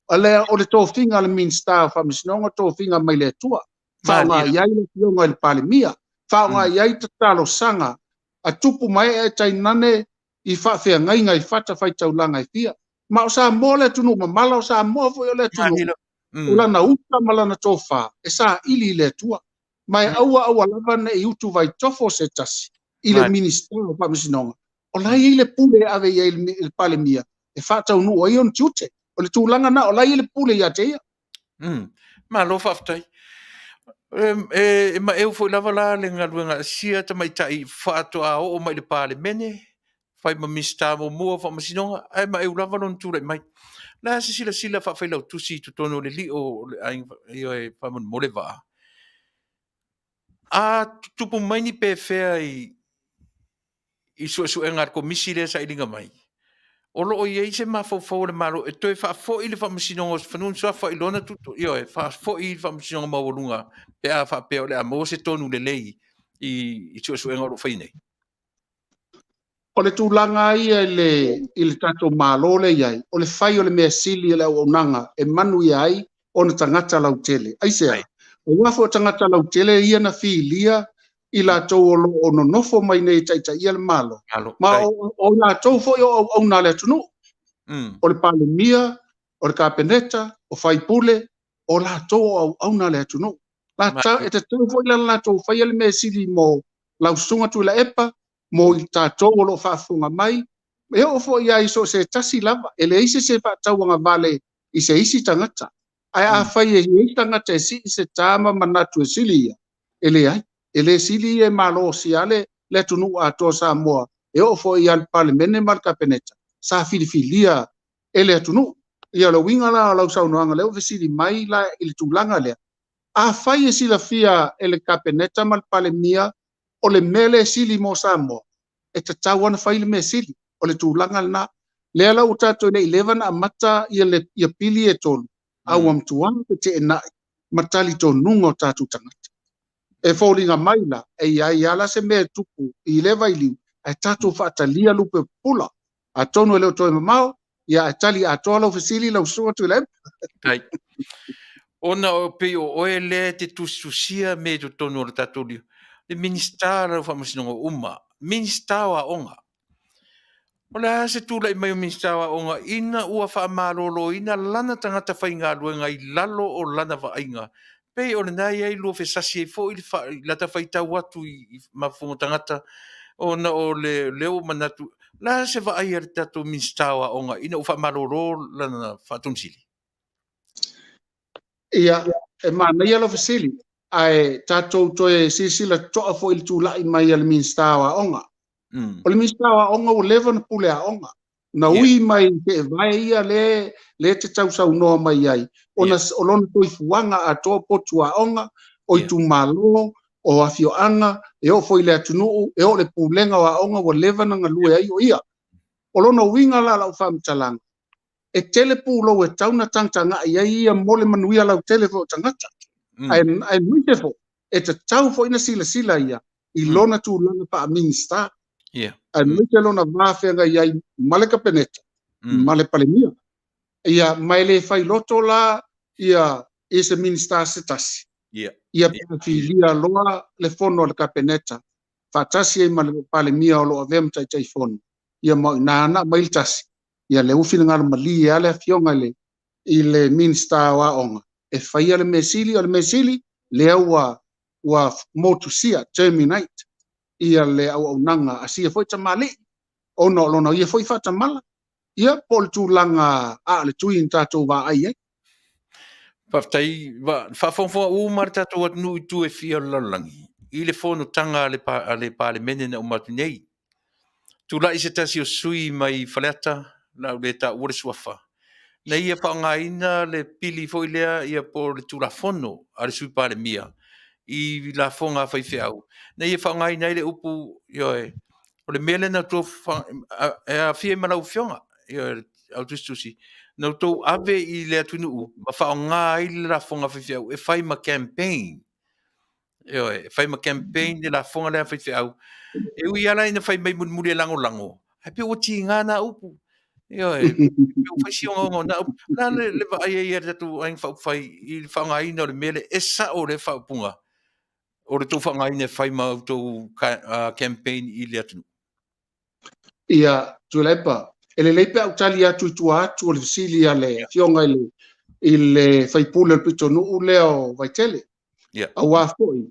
O le tofiga a le Minisita o Faamasinoga, o tofiga mai le Atua. Faaaoga i ai le Afioga i le Palemia, faaaoga i ai talosaga a tupu ma ee tainane i faafeagaiga i fatafaitaulaga e fia. Ma o Samoa le atunuu mamala, o Samoa foi o le atunuu o lana uta ma lana tofa e saili i le Atua. Ma e aua aua lava ne i utuvaitofo se tasi i le Minisita o Faamasinoga, o la e i ai le pule e ave i ai i le Palemia e faataunuu ai ona tiute. O le tulaga lena, o la e i ai le pule ia te ia. Malo faafetai. E maeu foi lava la le galuega a sia tamaitai faatoa oo mai i le Palemene, fai ma Minisita muamua o Faamasinoga, ae maeu lava lona tulai mai. O le a se silasila faafailautusi i totonu o le lio o le aiga, ioe, faamolemole Vaa? A tutupu mai ni pefea i i suesuega a le Komisi lea sailiga mai, o lo o i ai se mafaufau o le Malo e toe faafoi le Faamasinoga o Fanua ma Suafa i lona tutu, ioe, faafoi i le Faamasinoga Maualuga pe a faapea o le a maua se tonu lelei i suesuega o lo o fai nei. O le tulaga ia i le tatou Malo lea e i ai, o le fai o le mea sili o le auaunaga e manuia ai ona tagata lautele. Aisea? Aua foi o tagata lautele ia na filia i latou o lo o nonofo mai nei e taitaia le Malo, ma o i latou foi o auauna a le atunuu. O le Palemia, o le Kapeneta, o faipule, o latou o auauna a le atunuu. E tatau foi la latou faia le mea sili mo lau susuga Tuilaepa, mo i tatou o lo o faafofoga mai, e oo foi lava i so o se tasi lava, e leai se isi e faatauagavale i se isi tagata. Ae afai e i ai tagata e sii se ta ma manatu e sili ia, e leai, e le sili ia e malosi lava le atunuu atoa o Samoa, e oo foi i le Palemene ma le Kapeneta, sa filifilia e le atunuu. Ia o le uiga la o lau saunoaga lea ua fesili mai la i le tulaga lea, afai e silafia e le Kapeneta ma le Palemia o le mea lea e sili mo Samoa, e tatau ona fai le mea sili. O le tulaga lena. Lea la ua tatou le i leva na amata ia pili e tolu, a ua matua feteenai ma talitonuga o tatou tagata. E foliga mai la, e i ai lava se mea e tupu i lea vailiu, ae tatou faatalia lupe pupula. Atonu e le o toe mamao, ia ae tali atoa lau fesili lau susuga Tuilaepa. Tai. Ona o pei o oe lea e te tusitusia mea i totonu o le tatou le Minisita o lau Faamasinoga uma, Minisita o Aoga. O le a se tulai mai o Minisita o Aoga ina ua faamaloloina lana tagata faigaluega i lalo o lana vaaiga, pei o lena e i ai lua fesasi ai foi i lata faitau atu i mafaufauga tagata, ona o lea ua manatu, o le a se vaai a le tatou Minisita o Aoga ina ua faamalolo lana faatonusili? Ia, e manaia lau fesili, ae tatou toe silasila totoa foi i le tulai mai a le Minisita o Aoga. O le Minisita o Aoga ua leva ona pule aoga. Na ui mai i teevae ia lea te tausaunoa mai ai, ona o lona soifuaga atoa potu aoga, o itumalo, o afioaga, e oo foi i le atunuu, e oo i le pulega o aoga ua leva na galue ai o ia. O lona uiga la lau faamatalaga, e tele pulou e tau na tagatagai ai ia mo le manuia lautele foi o tagata. Aemaise foi, e tatau foi na silasila ia i lona tulaga faa-Minisita. Aemaise lona va feagai ai ma le Kapeneta, ma le Palemia. Ia, ma e le fai loto la ia i se Minisita se tasi. Ia pe filia loa le fono a le Kapeneta, faatasi ai ma le Palemia o lo o avea ma Taitaifono. Ia ma o ina na aumai le tasi. Ia lea ua finagalo malie lava le afioga i le Minisita o Aoga e faia le mea sili, o le mea sili lea ua motusia, terminate, ia le auaunaga a sia foi tamalii, ona o lona ia foi faatamala, ia po o le tulaga a o le tui na tatou vaai ai. Faafetai, faafogafoga uma le tatou atunuu i itu e fia o le lalolagi i le fonotaga a le Palemene na uma atu nei. Tulai se tasi o sui mai Faleata, o le a ou le taua le suafa, na ia faaaogaina le pili foi lea ia po o le Tulafono a le Sui Palemia i lafoga a faifeau, na ia faaaogaina ai le upu, ioe, o le mea lea na outou e aafia ai ma lau afioga, ioe, au tusitusi, na outou ave i le atunuu ma faaaoga ai le lafoga a faifeau e fai ma campaign. Ioe, e fai ma campaign le lafoga lea a faifeau. E ui lava la ina fai mai mulimuli e lagolago, ae pei ua tiga na upu. Ioe, pei ua fai si ogaoga o na upu. O le a le vaai ai a le tatou Aiga Faaupufai i le faaaogaina o le mea lea e sao le faaupuga o le tou faaaogaina e fai ma outou campaign i le atunuu? Ia, Tuilaepa, e lelei pe a ou tali atu i tua atu o le fesili a le afioga i le faipule o le pitonuu lea o Vaitele. Aua foi,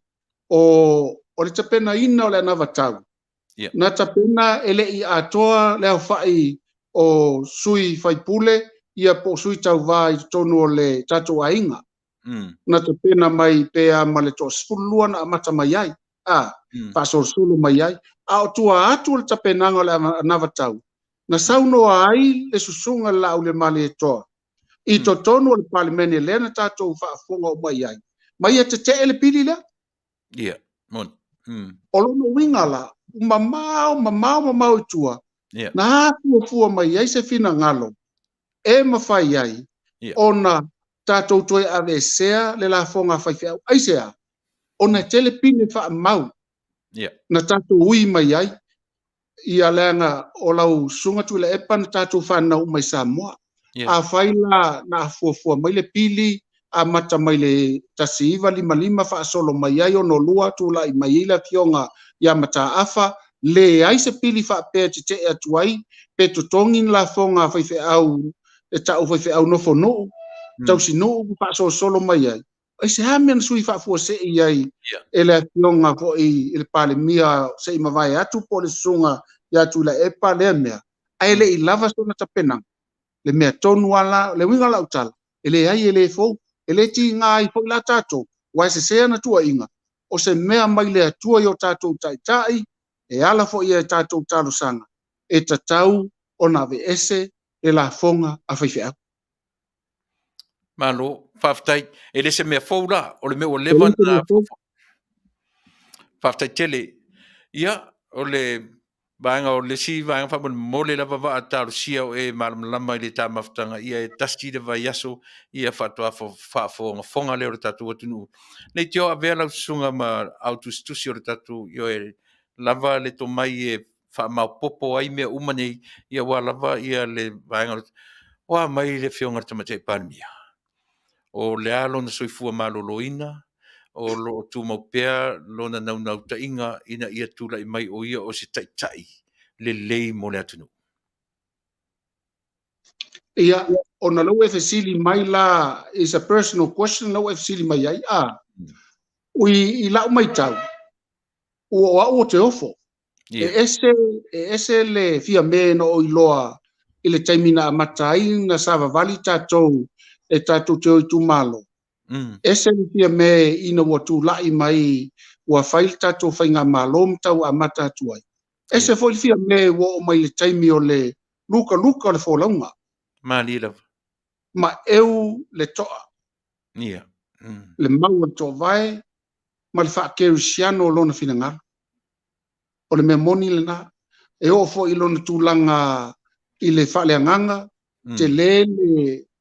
o le tapenaina o le anavatau, na tapena e le i atoa le aofai o sui faipule ia po o sui tauvā i totonu o le tatou aiga. Na tapena mai pea ma le 12 na amata mai ai, faasolosolo mai ai. A o tua atu o le tapenaga o le anavatau, na saunoa ai le susuga i le Laaulialemalietoa i totonu o le Palemene lea na tatou faafofoga uma i ai, ma ia tetee le pili lea. Ia, moni. O lona uiga la, mamao, mamao, mamao i tua, na afuafua mai ai se finagalo e mafai ai ona tatou toe aveesea le lafoga a faifeau. Aisea? Ona e tele pine faamau na tatou ui mai ai, ia leaga o lau susuga Tuilaepa na tatou fanau uma i Samoa. Afai la na afuafua mai le pili, amata mai le 1955 faasolo mai ai 62 tulai mai ai le afioga ia Mataafa, Leai se pili faapea e tetee atu ai pe totogi ni lafoga a faifeau e ta'u faifeau nofonuu, tausinuu ma faasolosolo mai ai. Aisea mea na sui faafuasei ai e le Afioga foi i le Palemia se i mavae atu po o le Susuga ia Tuilaepa lea mea, ae le i lava sona tapenaga? Le mea tonu lava la, le uiga o lau tala, e leai e le fou, e le tiga ai foi la tatou, aua e sese ana tuuaiga, o se mea mai le Atua i o tatou taitai, e ala foi i a tatou talosaga, e tatau ona aveese le lafoga a faifeau. Malo, faafetai. E le se mea fou la, o le mea ua leva na Faafetai tele. Ia, o le vaega o le isi vaega faamolemole lava Vaa talosia o e malamalama i le ta mafutaga ia e tasi le vaiaso ia faatoa faafogafoga lea o le tatou atunuu. Leitioa avea lau susuga ma ao tusitusi o le tatou ioe lava le tomai e faamaopopo ai mea uma nei ia aua lava ia le vaega o a mai le Afioga i le Tamaitai Palemia. O le a lona soifua maloloina, o lo o tumau pea lona naunautaiga ina ia tulai mai o ia o se taitai lelei mo le atunuu. Ia, ona lea ua e fesili mai la, is a personal question lea ua e fesili mai ai, a, i lau maitau, ua o au ou te ofo. E ese, e ese le Fiame na ou iloa i le taimi na amata ai na savavali tatou e tatou te o itumalo. Ese le Fiame ina ua tulai mai ua fai le tatou faigamalo ma tau amata atu ai. Ese foi le Fiame ua oo mai i le taimi o le lukaluka o le folauga. Malie lava. Maeu le toa. Le mau o le toovae ma le faakerisiano o lona finagalo. O le mea moni lena. E oo foi i lona tulaga i le faaleagaga, tele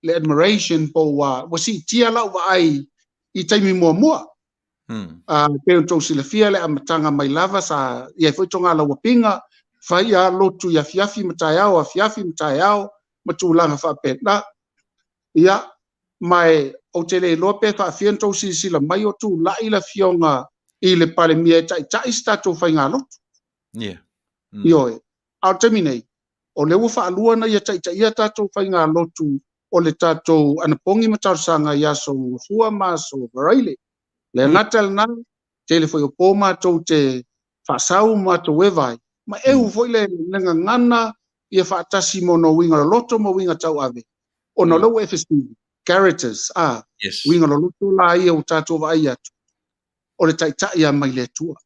le admiration po ua ua siitia lau vaai i taimi muamua. E pei ona tou silafia le amataga mai lava sa i ai foi togalauapiga, fai a lotu i afiafi ma taeao, afiafi ma taeao ma tulaga faapena. Ia, ma e ou te le iloa pe faafia ona tou silasila mai o tulai le Afioga i le Palemia e taitai se tatou faigalotu. Ioe. A o le taimi nei, o lea ua faalua ona ia taitaia tatou faigalotu o le tatou anapogi ma talosaga i aso Gafua ma aso Faraile. Le gata lena, tele foi o po matou te faasau ma matou eva ai, ma eu foi le gagana ia faatasi mo ona uiga loloto ma uiga tauave, ona o lea ua e fesili, characters, a, uiga loloto la ia ua tatou vaai atu, o le taitai lava mai le Atua.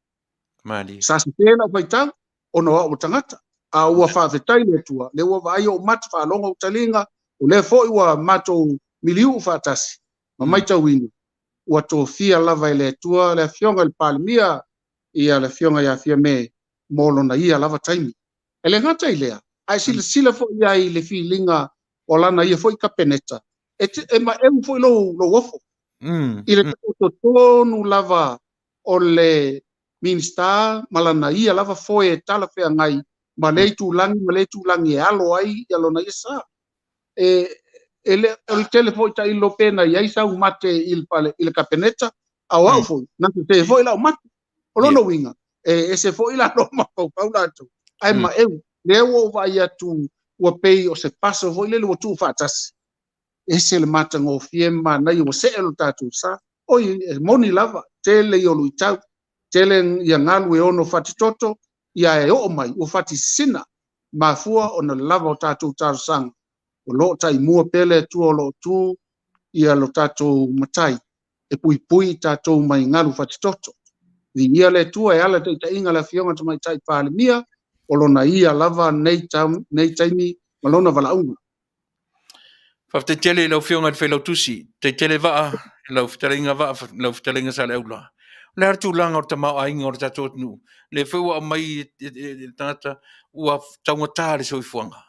Sa sese lau faitau, ona o au o tagata, a ua faafetai le Atua, lea ua vaai ou mata, faalogo ou taliga, o lea foi ua matou miliuu faatasi, ma maitauina, ua tofia lava e le Atua le Afioga i le Palemia, ia le Afioga ia Fiame, mo lona ia lava taimi. E le gata i lea, ae silasila foi i ai i le filiga o lana ia foi Kapeneta, e, e maeu foi lou, lou ofo. I le taoto tonu lava o le Minisita ma lana ia lava foe e talafeagai ma lea itulagi ma lea itulagi e alo ai ia lona ia sa. E, e le, o le tele foi tailo pe na i ai sau mate i le, pale, i le Kapeneta, a o au foi, na sese foi lau mate. O lona uiga, e ese foi la lou mafaufau latou, ae maeu, lea ua ou vaai atu ua pei o se paso foi lele ua tuu faatasi. Ese le matagofie ma manaia ua see lo tatou sa. Oi, e moni lava, tele ia o luitau, tele ia galu e ono fatitoto, ia e oo mai ua fatisina, mafua ona lava o tatou talosaga. O lo o taimua pea le Atua o lo o tu ia lo tatou Matai e puipui i tatou mai galu fatitoto. Viia le Atua e ala i taitaiga a le Afioga Tamaitai Palemia, o lona ia lava nei, nei taimi ma lona valaauga. Faafetai tele i lau Afioga i le Failautusi. Faafetai tele Vaa, lau fetalaiga Vaa, lau fetalaiga Saleaula. O le a le tulaga o le tamaoaiga o le tatou atunuu? Lea foi ua aumai e le tagata ua taugata le soifuaga.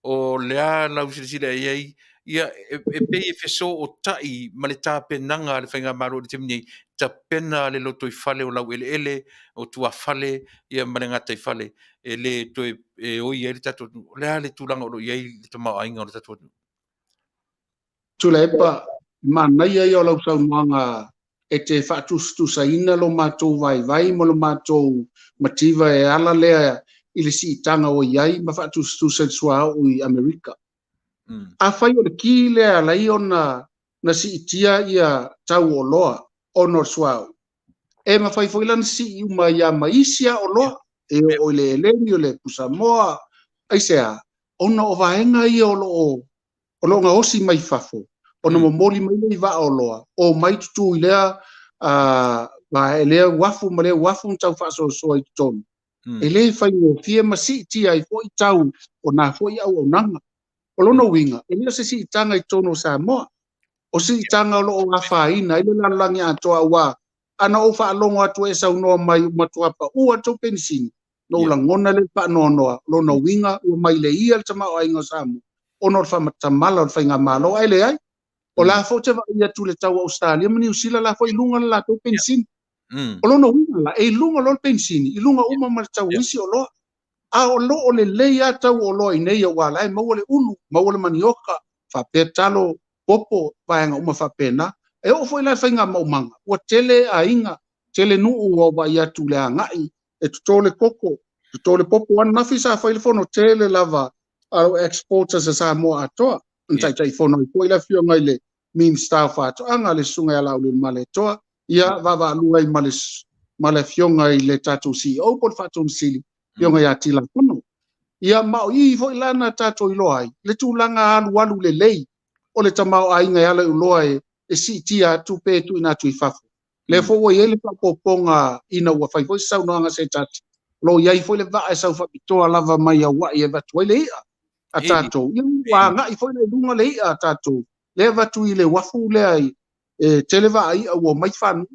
O le a lau silasila i ai, ia e pei e fesootai ma le tapenaga a le Faigamalo i le taimi nei, tapena le lotoifale o laueleele, o tuafale ia ma le gataifale e le toe e oi ai le tatou atunuu. O le a le tulaga o lo o i ai le tamaoaiga o le tatou atunuu? Tuilaepa, manaia ia o lau saunoaga E te faatusatusaina lo matou vaivai ma lo matou mativa e ala lea i le siitaga ua i ai ma faatusatusa i le suauu i Amerika. Afai o le ki lea e ala ai ona na siitia ia tau o oloa ona o le suauu, e mafai foi la ona sii uma ai lava ma isi lava oloa, e oo i le eleni, o le pusamoa, aisea? Ona o vaega ia o lo o o lo o gaosi mai fafo, ona momoli mai lea i vaa oloa, omai tutu i lea lea uafu ma lea uafu ma tau faasoasoa i totonu. E le faigofie ma siitia ai foi tau o na foi auaunaga. O lona uiga, e le o se siitaga i totonu o Samoa. O siitaga o lo o afaina ai le lalolagi atoa aua a na ou faalogo atu e saunoa mai ua matua pau a tou penisini, na ou lagona lea i le faanoanoa, o lona uiga ua mailei le tamaoaiga o Samoa ona o le faamatamala o le faigamalo, ae leai. O la foi ou te vaai atu i le tau o Ausetalia ma Niu Sila, la foi i luga le latou penisini. O lona uiga la, e i luga loa le penisini, i luga uma ma le tau o isi oloa. A o lo o lelei lava tau o oloa i inei aua la e maua le ulu, maua le manioka, faapea talo, popo, vaega uma faapena. E oo foi la i le faiga maumaga, ua tele aiga, tele nuu ua vaai atu i le agai, e toto le koko, toto le popo. Ananafi sa fai le fono tele lava a o exporters a Samoa atoa. Na taitaifono ai foi le afioga i le Minisita o Faatoaga, le Susuga ia Laaulialemalietoa, ia vaavaalua ai ma le ma le afioga i le tatou CEO po o le Faatonu Sili, afioga ia Tilafono. Ia ma o i foi la na tatou iloa ai le tulaga alualu lelei o le tamaoaiga e ala i oloa e siitia atu pe tuuina atu i fafo. Lea foi ua i ai le faaopoopoga ina ua fai foi se saunoaga a se tasi, o lo o i ai foi le vaa e sau faapitoa lava mai Hawaii e avatu ai le i'a a tatou. Ia ua agai foi la i luga le i'a a tatou, lea e avatu i le uafu lea i e tele vaa i'a ua omai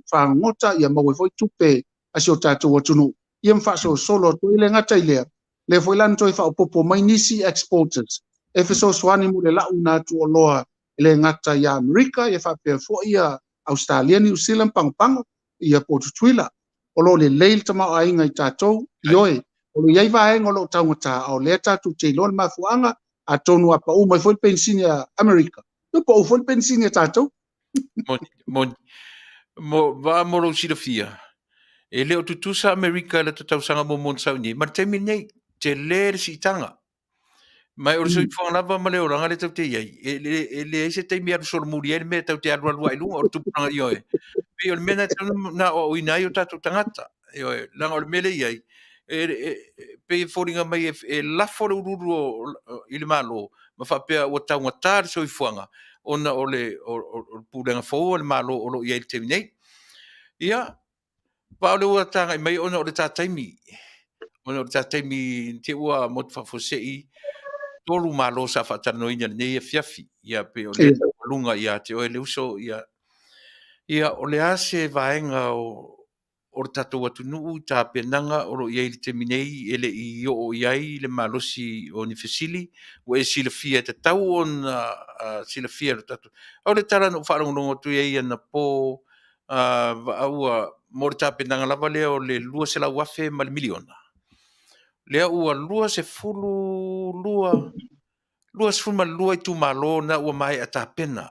fagogota ia maua ai foi tupe a si o tatou atunuu, ia ma faasolosolo atu ai. E le gata i lea, lea foi la na toe faaopoopo mai nisi exporters e fesoasoani mo le lauina atu o oloa e le gata ia Amerika, ia faapea foi ia Ausetalia, Niu Sila ma Pagopago, ia po o Tutuila. O lo o lelei le tamaoaiga i tatou, ioe, o lo o i ai vaega o lo o taugata, a o lea tatou te iloa le mafuaaga, atonu a pau mai foi le penisini a Amerika, ia pau foi le penisini a tatou. Moni, moni. Mo, va mo lou silafia, e le o tutusa Amerika i le tausaga muamua na sau nei, ma le taimi lenei, tele le siitaga. Ma o le soifuaga lava ma le olaga lea tatou te i ai, e leai se taimi e alu solomuli ai le mea tatou te alualu lava i luga o le tupulaga, ioe. Pei o le mea lena e tatau ona aoaoina ai o tatou tagata, ioe, leaga o le mea lea e i ai, e pei e foliga mai e lafo le uluulu i le Malo ma faapea ua taugata le soifuaga ona o le pulega fou a le Malo o lo o i ai i le taimi nei. Ia, Vaa o lea ua tagai mai ona o le ta taimi, ona o le ta taimi te ua motu faafuasei tolu malo sa faatalanoaina i lenei afiafi. Ia pei o lea taualuga ia te oe le uso, ia, ia o le a se vaega o le tatou atunuu i tapenaga o lo o i ai i le taimi nei e le i oo i ai le malosi o ni fesili ua e silafia e tatau ona silafia e le tatou. O le tala na ou faalogologo atu i ai anapo ua mo le tapenaga lava lea o le 200,000 ma le miliona. Lea ua 22, 22 itumalo na ua maea tapena.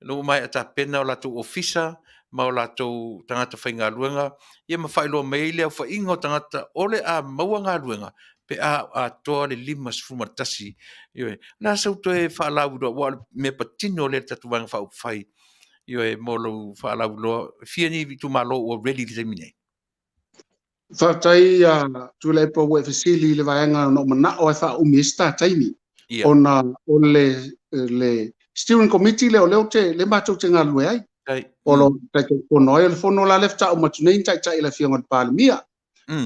Na ua maea tapena o latou ofisa ma o latou tagata faigaluega, ia ma faailoa mai ai le aofaiga o tagata o le a maua galuega pe a atoa le 51. Ioe, o le a sau toe faalauiloa, aua o le mea patino lea i le tatou Vaega Faaupufai. Ioe, mo lou faalauiloa, e fia ni itumalo ua ready i le taimi nei? Faafetai ia Tuilaepa ua e fesili i le vaega na ou manao e faaumi ai se ta taimi. Yeah. Ona o le steering committee lea o lea, te, lea matou te galulue ai. Ai. O lo taitaifono ai o le fono la lea faatoa uma atu nei na taitai e le afioga i le Palemia.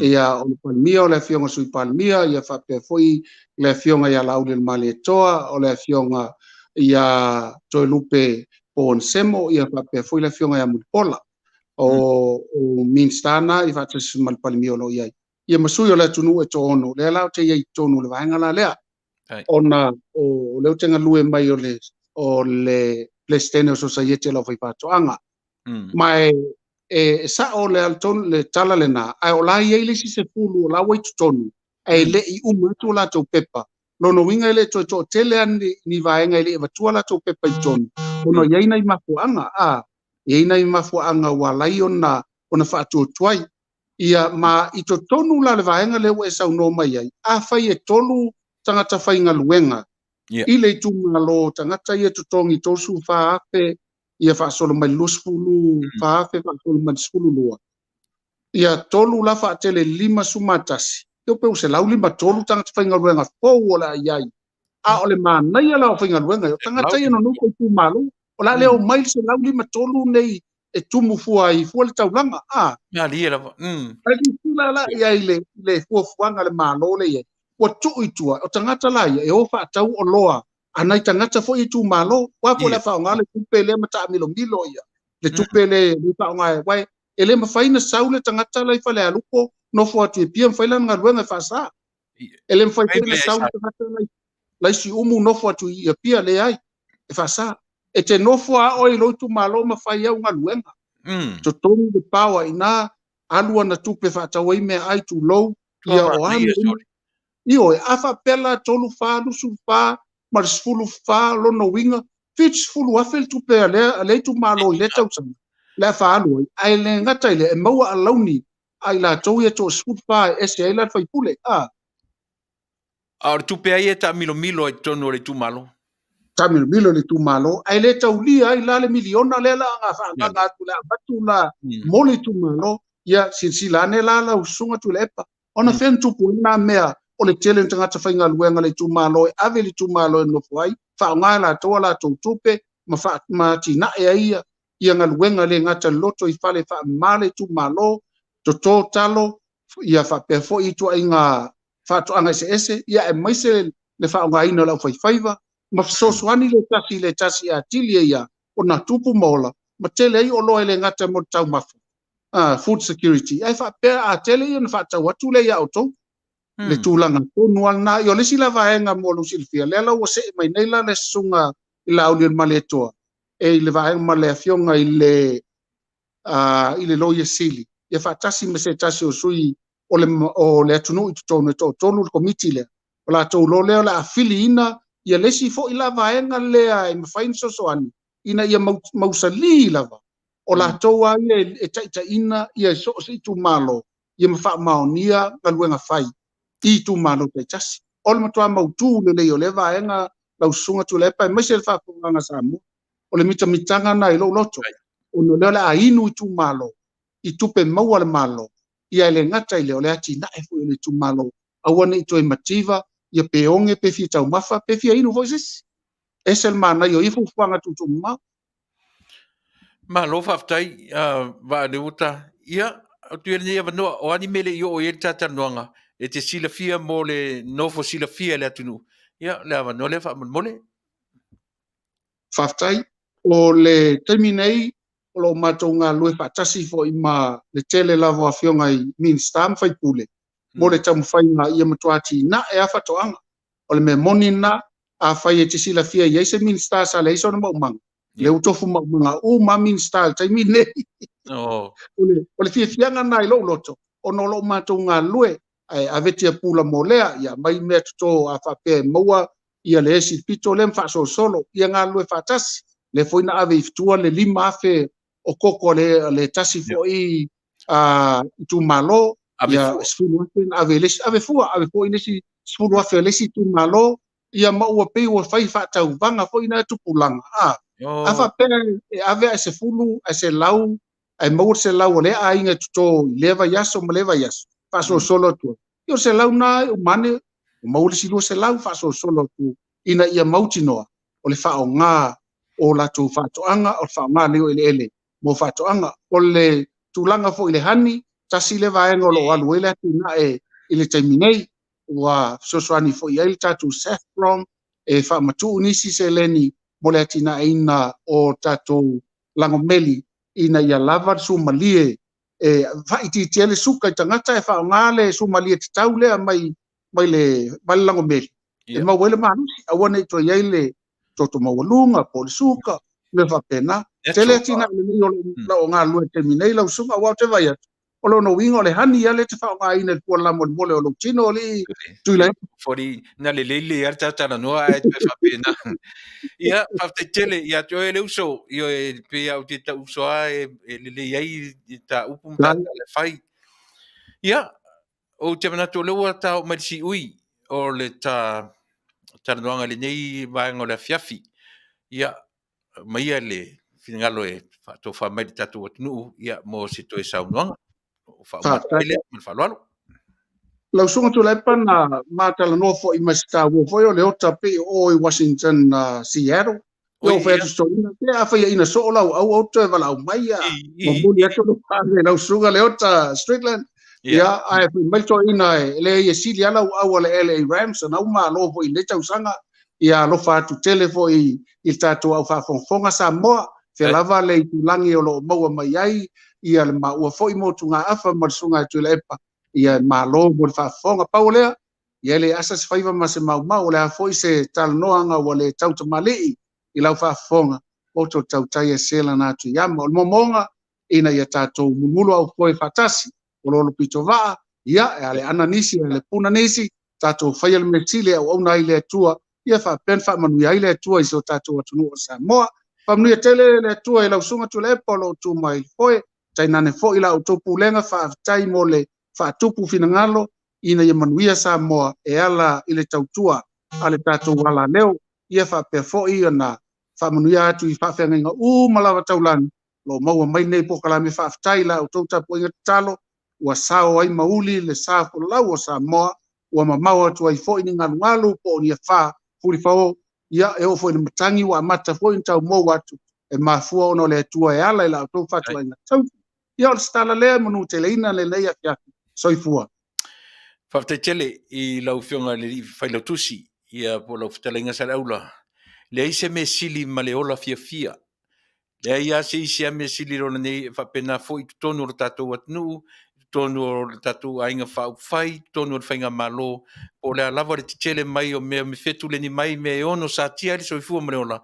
Ia o le Palemia o le afioga i le Sui Palemia, ia faapea foi le afioga ia Laaulialemalietoa, o le afioga ia Toelupe Poanasemo, ia faapea foi le afioga ia Mulipola. O Minisita na i faatasi ma le Palemia o lo o i ai. Ia ma sui o le atunuu e toaono, lea la ou te i ai i totonu o le vaega la lea. Ona o lea ou te galue mai o le Peresetene o Sosaiete o le Aufaifaatoaga. Ma e sao le le tala lena, ae o la e i ai le isi 10 o la ua i totonu, ae le i uma atu o latou pepa. Lona uiga e le toe toatele lava ni vaega e le i avatua latou pepa i totonu, ona e i ai nai mafuaaga. E i ai nai mafuaaga ua ala ai ona ona faatuatuai. Ia ma i totonu la le vaega lea ua e saunoa mai ai, afai e tolu tagata faigaluega i le itumalo, tagata ia totogi 34,000 ia faasolo mai le 24,000 faasolo mai le 12, ia tolu la faatele 51, ia pe ua 153 tagata faigaluega fou o le a i ai. A o le manaia la o faigaluega, o tagata ia nonofo i itumalo, o le a le omai le 153 nei e tumu fua ai fua le taulaga. A. Malie lava. Ae silasila la i ai le, le fuafuaga a le Malo lea i ai, ua tuu i tua, o tagata la ia e o faatau oloa a nai tagata foi i itumalo. Aua foi o le a faaaoga le tupe lea ma taamilomilo ia, le tupe lea e faaaoga ai. Aua e le mafai ona sau le tagata la i Falealupo nofo atu i Apia ma fai lana galuega e faasa. E le mafai foi ona sau le tagata la i Siumu nofo atu i Apia, leai, e faasa. E te nofo lava oe i lou itumalo ma fai au galuega. Totogi le power i ina, alu ana tupe faatau ai meaai, tulou, ia o a mea uma. Ioe, a faapea la 3, 4, 24 ma le 14, lona uiga, 70,000 le tupe a lea, a lea itumalo i lea tausaga, le a faaalu ai. Ae le gata i lea, e maua alauni a i latou ia toa 14 e ese ai la le faipule. A. A o le tupe ai e taamilomilo ai i totonu o le itumalo? Taamilomilo i le itumalo, ae le taulia ai la le miliona lea la a faaagaga atu le avatu la mo le itumalo. Ia silasila ane la lau Susuga Tuilaepa, ona fea na tupu ai na mea o le tele o tagata faigaluega a le itumalo e ave i le itumalo e nofo ai, faaaoga e latou a latou tupe ma, fa, ma atinae ai ia, ia galuega le gata i le loto i fale faamama le itumalo, toto talo, ia faapea foi ituaiga faatoaga eseese, ia aemaise le faaaogaina o le aufaifaiva, ma fesoasoani le tasi i le tasi e atili ai ia ona tupu ma ola, ma tele ai oloa e le gata mo le taumafa, food security, ae faapea a tele ia ona faatau atu lea ia outou. Le tulaga tonu lava lena. Ia o le isi la vaega mo lou silafia, lea la ua see mai nei la le susuga i Laaulialemalietoa, e i le vaega ma le afioga i le i le Loia Sili, ia faatasi ma se tasi o sui o le, o le atunuu i totonu e toatolu le komiti lea. O latou loa lea o le a filiina ia le isi foi la vaega lea e mafai ona fesoasoani ina ia mausali lava o latou lava ia e taitaiina ia so o se itumalo ia ma faamaonia galuega fai i itumalo taitasi. O le matua mautu lelei o lea vaega lau Susuga Tuilaepa aemaise le faafofogaaga a Samoa. O le mitamitaga lena i lou loto, ona o lea o le a inu itumalo i tupe maua a le Malo, ia e le gata i lea, o le atinae foi o le itumalo, aua ne i toe mativa, ia pe oge pe fia taumafa, pe fia inu foi se isi. Ese le manaia o ia fuafuaga tuutuumamao. Malo faafetai Vaaleuta. Ia, atu ia lenei avanoa, o a ni mea e le i oo i ai le ta talanoaga, e te silafia mo le nofo silafia e le atunuu. Ia, le avanoa lea faamolemole. Faafetai. O le taimi nei, o lo o matou galulue faatasi foi ma le tele lava o afioga i Minisita ma faipule mo le taumafaiga ia matua atinae lava faatoaga. O le mea moni lena, afai e te silafia e i ai se Minisita sa leai sona maumaga, lea ua tofu maumaga uma lava Minisita i le taimi lenei. O le fiafiaga lena i lou loto, ona o lo o matou galulue, ae ave tiapula mo lea, ia aumai mea toto a faapea e maua ia le esi pito lea ma faasolosolo, ia galulue faatasi. Lea foi na ave i fitua le 5,000 o koko a le tasi foi itumalo, ia 10,000 na ave i le isi, ave fua, ave foi le isi 10,000 a le isi itumalo, ia ma ua pei ua fai faatauvaga foi na tupulaga. A faapea e ave ae 10, ae 100, ae maua le 100 o lea aiga e toto i lea vaiaso ma lea vaiaso, faasolosolo atu ai. Ia o le 100 na e uma ane, ua maua le isi 200 faasolosolo atu ina ia mautinoa o le faaaoga o latou faatoaga, o le faaaoga lelei o eleele mo faatoaga. O le tulaga foi i le honey, tasi lea vaega o lo o alu ai le atinae i le taimi nei, ua fesoasoani foi i ai le tatou Saffron e faamatuu nisi seleni mo le atinaeina o tatou lagomeli ina ia lava le sumalie e faaitiitia le suka i tagata e faaaoga le sumalie tatau lea mai mai le mai le lagomeli e maua ai le malosi, aua ne i toe i ai le toto maualuga po o le suka, mea faapena. Tele atinae lelei o lo o galulue i le taimi nei lau susuga, aua ou te vaai atu, O lona uiga o le honey lea e te faaaogaina i le fua lamolemole o lou tino alii Tuilaepa. Foli, na lelei lelei lava le ta talanoa ae toe faapena. Ia, faafetai tele ia te oe le uso. Ioe, pei lava ou te tau uso lava e lelei ai ta upu ma ta tala e fai. Ia, ou te manatu o lea ua ta oo mai i le siui o le ta talanoaga i lenei vaega o le afiafi. Ia, aumaia le finagalo e faatofa mai i le tatou atunuu ia, mo se toe saunoaga. O faauma atu ai lea ma le faaaloalo. Lau Susuga Tuilaepa na ma talanoa foi ma se taua foi o Leota pei o o i Washington, Seattle. Oi, Ia fai atu stoina, pe a faiaina soo lau au au toe valaau mai ia. Momoli atu le paale lau Susuga Leota Strickland. Ia, ae fai mai le toeaina e leai e sili lava lau au a le LA Rams, na ua malo foi i lenei tausaga. Ia alofa atu tele foi i le tatou au faafogafoga Samoa, fea lava le itulagi o lo o maua mai ai ia le maua foi motugaafa ma le Susuga ia Tuilaepa. Ia malo mo le faafofoga. Pau o lea, ia e le asa se faiva ma se maumau, o le a foi se talanoaga ua le tautamalii i lau faafofoga, poto tautai e se lana atu i ama. O le momoga, ina ia tatou mulumuluaufoe faatasi, ololo pito vaa, ia, e aleana nisi, e alepuna nisi, tatou faia le mea sili e auauna ai le Atua, ia faapea ona faamanuia ai le Atua i si o tatou atunuu o Samoa. Faamanuia tele le Atua i lau Susuga Tuilaepa o lo o tu mai i le foe, tainane foi la outou pulega, faafetai mo le faatupu finagalo ina ia manuia Samoa e ala i le tautua a le tatou alaleo, ia faapea foi ona faamanuia atu i faafeagaiga uma lava taulagi o lo o maua mai lenei polokalame. Faafetai i la outou tapuaiga tatalo ua sao ai ma uli le sa folau o Samoa, ua mamao atu ai foi ni galugalu po o ni afa fulifao, ia e oo foi i le matagi ua amata foi ona taumou atu e mafua ona o le Atua e ala i la outou fatuaiga tausi. Ia o le se tala lea e manuteleina lenei afiafi. Soifua. Faafetai tele i lau Afioga i le Alii Failautusi, ia po o lau Fetalaiga Saleaula. Leai se mea sili ma le ola fiafia. Leai lava se isi lava mea sili i lona nei e faapena foi i totonu o le tatou atunuu, i totonu o le tatou aiga faaupufai, i totonu o le faigamalo, po o le a lava le tetele mai o mea me fetuleni mai, mea e ono satia ai le soifua ma le ola,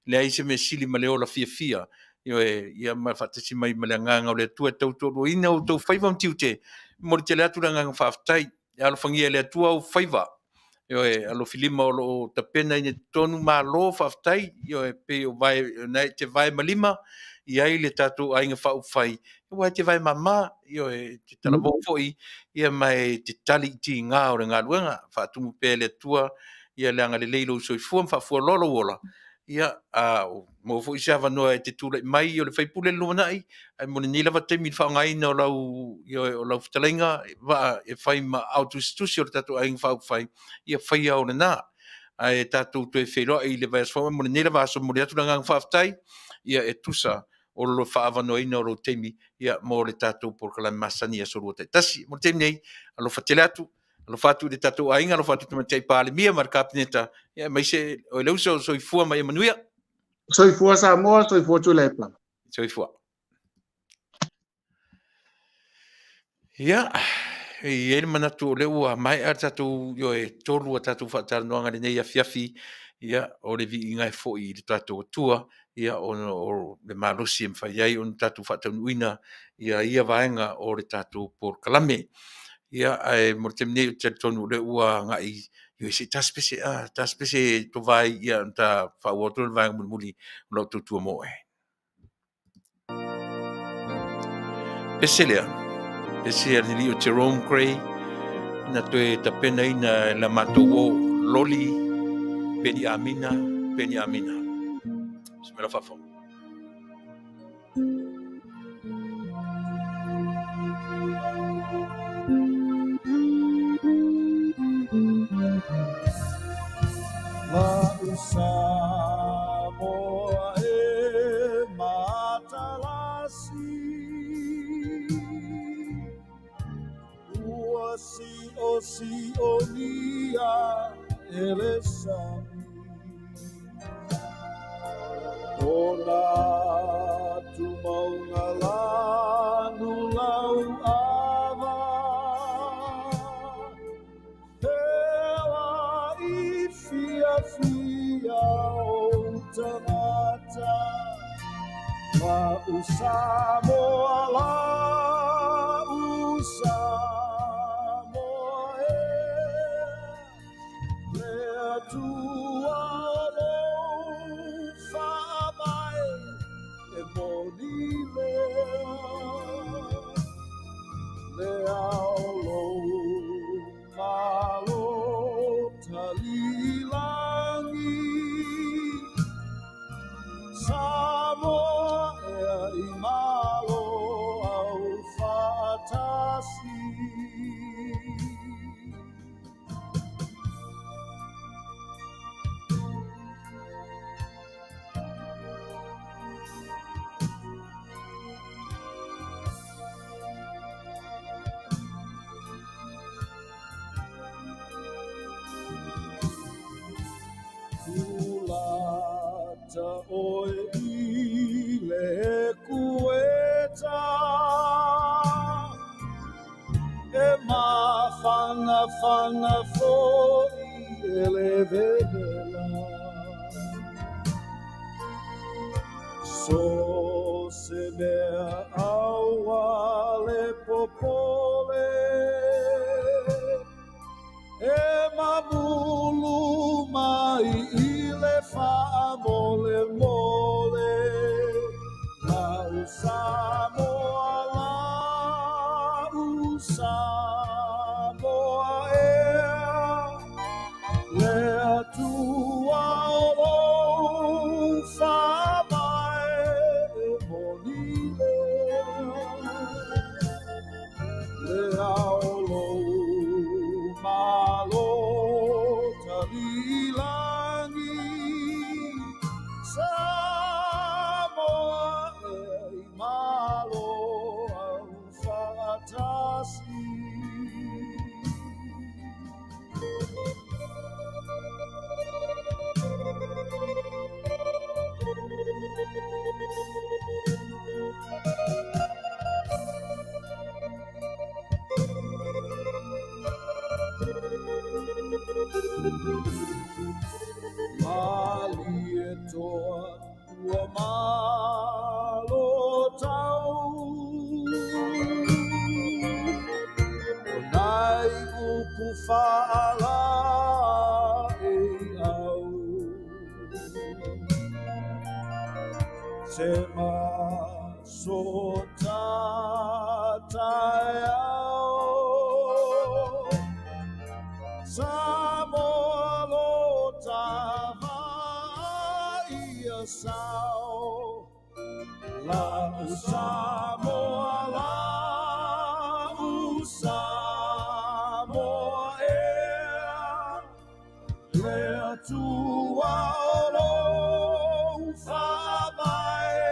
leai se mea sili ma le ola fiafia. Ioe, ia ma faatasi mai ma le agaga o le Atua e tautoaluaina outou faiva ma tiute. E momoli tele atu le agaga faafetai. E alofagia e le Atua ou faiva. Ioe, alofilima o lo o tapenaina i totonu, malo faafetai. Ioe, pei o vae, na e te vae ma lima i ai le tatou aiga faaupufai, aua e te vae mama, ioe, e te talavou foi, ia ma e te tali i tiga o le galuega. Faatumu pea e le Atua ia le agalelei i lou soifua ma faafualoa lou ola. Ia, a maua foi se avanoa e te tulai mai o le faipule i le lumanai, ae mo lenei lava taimi i le faaaogaina o lau, ioe, o lau fetalaiga vaa e fai ma ao tusitusi o le tatou aiga faaupufai, ia faia o lena. Ae tatou toe feiloai i le vaiaso fou, ae mo lenei lava aso, momoli atu le agaga faafetai, ia e tusa o le faaavanoaina o lou taimi, ia, mo le tatou polokalame masani i aso Lua taitasi. Mo le taimi nei, alofa tele atu. Alofa atu i le tatou aiga, alofa atu i le Tamaitai Palemia ma le Kapeneta, ia aemaise oe le uso, soifua ma ia manuia. Soifua Samoa, soifua Tuilaepa. Soifua. Ia, e i ai le manatu o lea ua maea le tatou, ioe, tolu a tatou faatalanoaga i lenei afiafi, ia, o le viiga e foi i le tatou Atua, ia, ona o le malosi e mafai ai ona tatou faataunuuina ia ia vaega o le tatou polokalame. Ia, ae mo le taimi nei, ou te talitonu o lea ua agai i se tasi pese, a, tasi pese tovai, ia, ona ta faaauau atu lea i le vaega mulimuli o lau tautua mo oe. Pese lea, pese a le alii o Jerome Gray, na toe tapenaina e la matou o loli Peni Amina, Peni Amina. Semela faafofoga. Samoa ea, le Atua o lou faavae e moni lea, le ao lou malo taliilagi. Samoa ea i malo au faatasi. Kulata oe i le kueta E mafanafana foi e le vevela So se mea aua le popole E mamulu mai i le faamolemole Lau Samoa, lau Samoa ea Le Atua o lou faavae e moni lea Le ao lou malo taliilagi Samoa ea i malo au faatasi. Malie toa ua malo tau O nai upu faalaeiau Se maso taeao Samoa lo tavaia sao Lau Samoa, lau Samoa ea Le Atua o lou faavae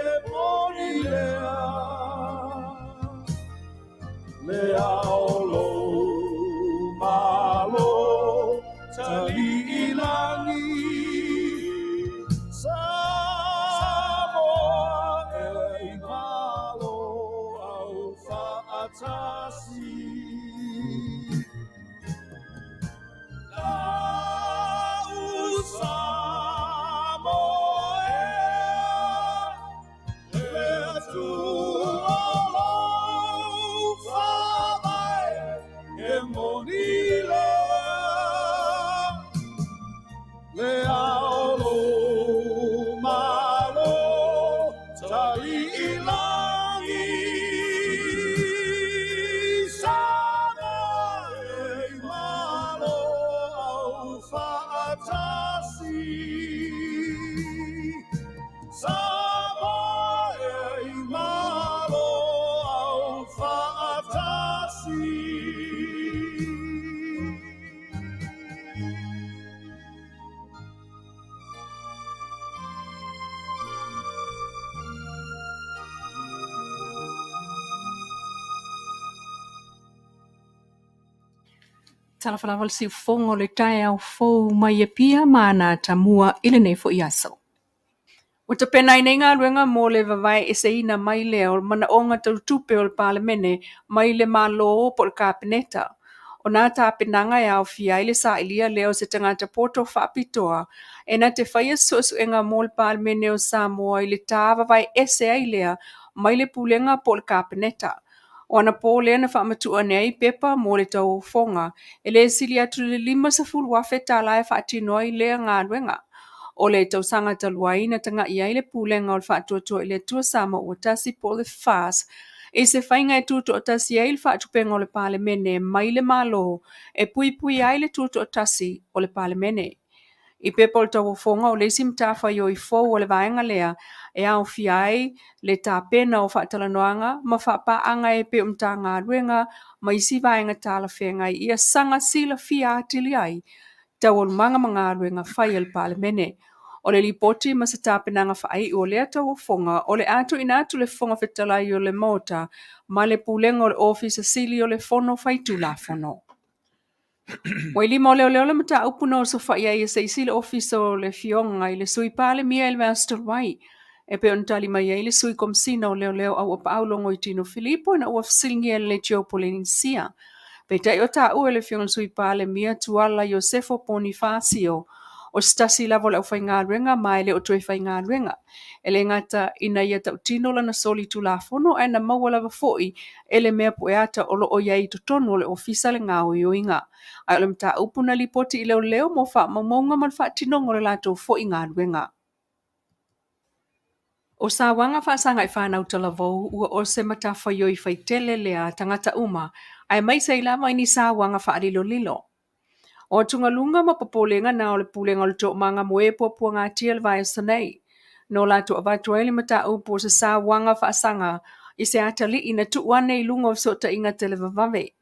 e moni lea Le ao lou malo taliilagi Samoa ea i malo au faatasi. Lau Samoa ea Le Atua o lou faavae e moni lea Le ao lou malo taliilagi Samoa e i malo au faatasi Samoa e i malo au faatasi. Talofa lava le siufofoga o le taeao fou mai Apia ma Anatamua i lenei foi aso. Ua tapena ai nei galuega mo le vavae eseina mai lea o manaoga tau tupe o le Palemene mai le Malo po o le Kapeneta. O nā tapenaga e aofia ai le sailia lea o se tagata poto faapitoa e na te faia suesuega mo le Palemene o Samoa i le tā vavae ese ai lea mai le Pulega po o le Kapeneta. O anapo lea na faamatuu ane ai pepa mo le tauofoga e le sili atu i le $50,000 e faatino ai lea galuega. O le tausaga talu ai na tagai ai le Pulega o le Faatuatua i le Atua Samoa ua Tasi po o le FAST i se faiga e tutoatasi ai le faatupega o le Palemene mai le Malo e puipuia ai le tutoatasi o le Palemene. I pepa o le tauofoga o le isi matafaioi fou a le vaega lea e aofia ai le tapena o faatalanoaga ma faapaaga e pei o Matagaluega ma isi vaega talafeagai ia saga silafia atili ai taualumaga ma galuega fai a le Palemene. O le lipoti ma se tapenaga faaiu o lea tauofoga o le a tuuina atu i le Fofoga Fetalai o le Maota ma le Pulega o le Ofisa Sili o le Fono Faitulafono. Ua i lima o leoleo le mataupu na osofai ai e se isi le ofisa o le Afioga i le Sui Palemia i le vaiaso talu ai, e pei ona tali mai ai le Sui Komesina o Leoleo Auapaau Logoitino Filipo ina ua fesiligia e le Leitio Polenisia. Peitai o taua e le Afioga i le Sui Palemia Tuala Iosefo Ponifasio, o se tasi lava o le aufaigaluega ma e le o toe faigaluega. E le gata ina ia tautino lana solitulafono ae na maua lava foi e le mea pueata o lo o i ai i totonu o le ofisa le gaoioiga. Ae o le mataupu na lipoti i leoleo mo faamaumauga ma le faatinoga o le latou foi galuega. O sauaga faasaga i fanau talavou ua o se matafaioi faitele lea a tagata uma, aemaise ai lava i ni sauaga faalilolilo. O atugaluga ma popolega na o le Pulega o le Toomaga mo e Puapuagatia i le vaiaso nei, na o latou avatu ai le mataupu o se sauaga faasaga i se atalii na tuu ane i luga o fesootaiga televavave.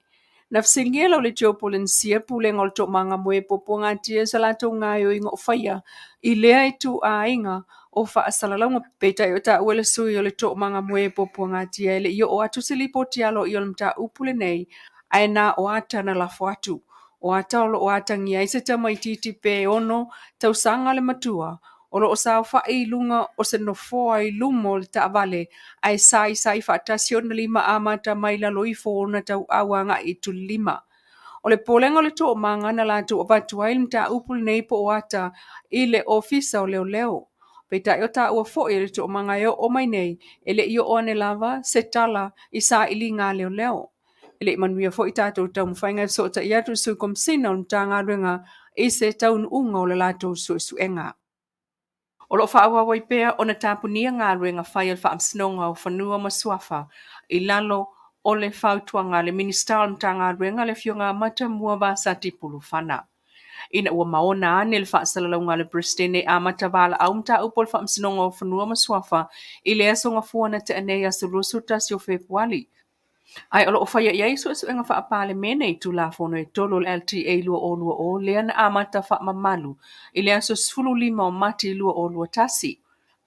Na fesiligia e le Leitio Polenisia Pulega o le Toomaga mo e Puapuagatia i se latou gaoioiga o faia i lea ituaiga o faasalalauga, peitai o taua e le sui o le Toomaga mo e Puapuagatia e le i oo atu se lipoti aloaia o le mataupu lenei, ae na o ata na lafo atu. O ata o lo o atagia ai se tamaitiiti pe 6 tausaga le matua, o lo o saofai i luga o se nofoa i luma o le taavale ae saisai faatasi ona lima amata mai lalo ifo o ona tauau agai i tulilima. O le popolega o le toomaga na latou avatu ai le mataupu lenei po o ata i le Ofisa o Leoleo. Peitai o taua foi e le toomaga e oo mai nei, e le i oo ane lava se tala i sailiga a leoleo. E le i manuia foi tatou taumafaiga e fesootai atu i le Sui Komesina o le Matagaluega i se taunuuga o le latou suesuega. O lo o faaauau ai pea ona tapunia galuega fai a le Faamasinoga o Fanua ma Suafa i lalo o le fautuaga a le Minisita o le Matagaluega le Afioga ia Matamua Vasati Pulufana. Ina ua maona ane le faasalalauga a le Peresetene e amata valaau mataupu o le Faamasinoga o Fanua ma Suafa i le aso Gafua na tea nei aso 21 o Fepuali, Ae o lo o faia i ai suesuega faa-Palemene i Tulafono e 3 o le LTA 2020 lea na amata faamamalu i le aso 15 o Mati 2021,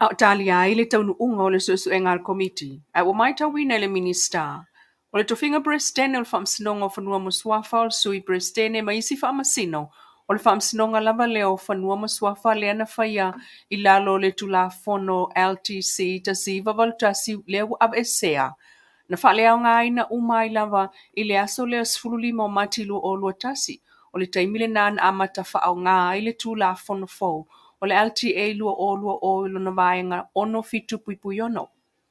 a o talia ai le taunuuga o le suesuega a le Komiti. Ae ua matauina e le Minisita o le tofiga Peresetene o le Faamasinoga o Fanua ma Suafa, o le Sui Peresetene ma isi Faamasino o le Faamasinoga lava lea o Fanua ma Suafa lea na faia i lalo o le Tulafono LTC 1981 lea ua aveesea, Na faaleaogaina uma ai lava i le aso lea 15 o Mati 2021, o le taimi lena na amata faaaoga ai le Tulafono fou o le LTA 2020 i lona vaega 67.6.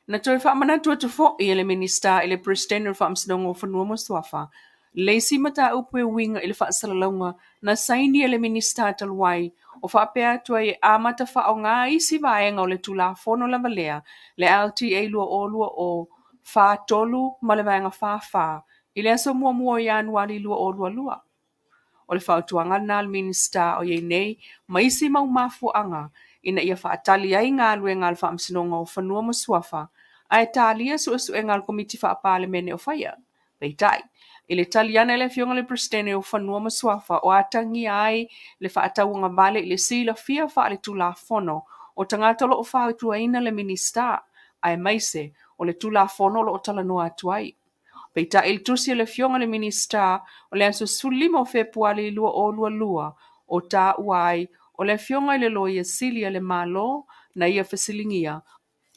Na toe faamanatu atu foi e le Minisita i le Peresetene o le Faamasinoga o Fanua ma Suafa le isi mataupu e uiga i le faasalalauga na saini e le Minisita talu ai, o faapea atu ai e amata faaaoga isi vaega o le Tulafono lava lea, le LTA 2020 43 ma le Vaega 44, i le aso 1 o Ianuari 2022. O le fautuaga lena a le Minisita o i ai nei ma isi mau mafuaaga ina ia faatali ai galuega a le Faamasinoga o Fanua ma Suafa ae talia suesuega a le Komiti Faa-Palemene o faia. Peitai, i le tali ane a le Afioga i le Peresetene o Fanua ma Suafa o atagia ai le faatauagavale i le silafia faaletulafono o tagata o lo o fautuaina le Minisita, aemaise o le Tulafono o lo o talanoa atu ai. Peitai i le tusi a le Afioga i le Minisita o le aso 15 o Fepuari 2022, o taua ai o le Afioga i le Loia Sili a le Malo na ia fesiligia,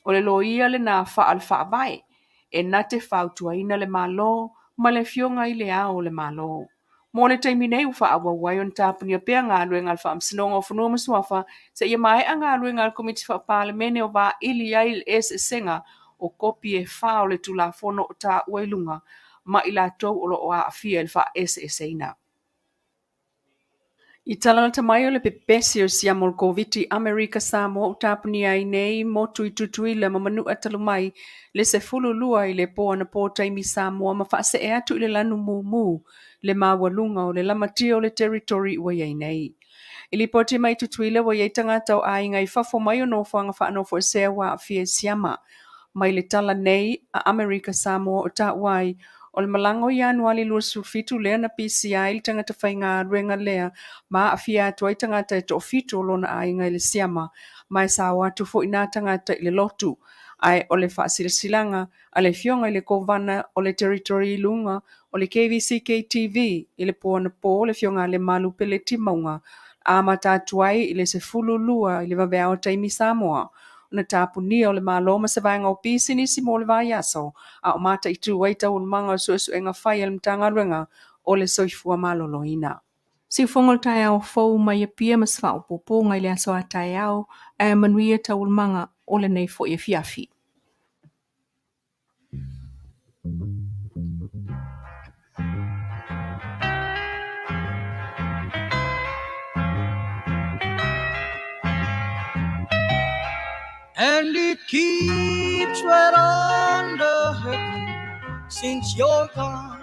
O le loia lena faale-faavae e na te fautuaina le Malo ma le Afioga i Le Ao o le Malo. Mo le taimi nei ua faaauau ai ona tapunia pea galuega a le Faamasinoga o Fanua ma Suafa seia maea galuega a le Komiti Faa-Palemene o vaili ai le eseesega o kopi e fā o le Tulafono o taua i luga ma i latou o lo o aafia i le faaeseeseina. I tala lata mai o le pepesi o siama o le Koviti Amerika Samoa ua tapunia ai nei motu i Tutuila ma Manua talu mai le 12 i le po anapo taimi Samoa ma faasee atu i le lanu mumu le maualuga o le lamatia o le territory ua i ai nei. I lipoti mai Tutuila ua i ai tagata o aiga i fafo mai o nofoaga faanofoesea ua aafia i siama. Mai le tala nei a Amerika Samoa o taua ai, o le malaga o Ianuali 27 lea na pisia ai le tagata faigaluega lea ma aafia atu ai tagata e toafitu o lona aiga i le siama, ma e sao atu foi na tagata i le lotu. Ae o le faasilasilaga a le Afioga i le Kovana o le Territory i luga o le KVCK-TV i le po anapo, le Afioga a Lemalu Peleti Mauga, amata atu ai i le 12 i le vaveao taimi Samoa, ona tapunia o le Malo ma se vaega o pisinisi mo le vaiaso, a o mataitu ai taualumaga o suesuega fai a le Matagaluega o le Soifua Maloloina. Siufogo le taeao fou mai Apia ma se faaopoopoga i le aso a taeao, ae manuia taualumaga o lenei foi afiafi. And it keeps right on the hurting since you're gone.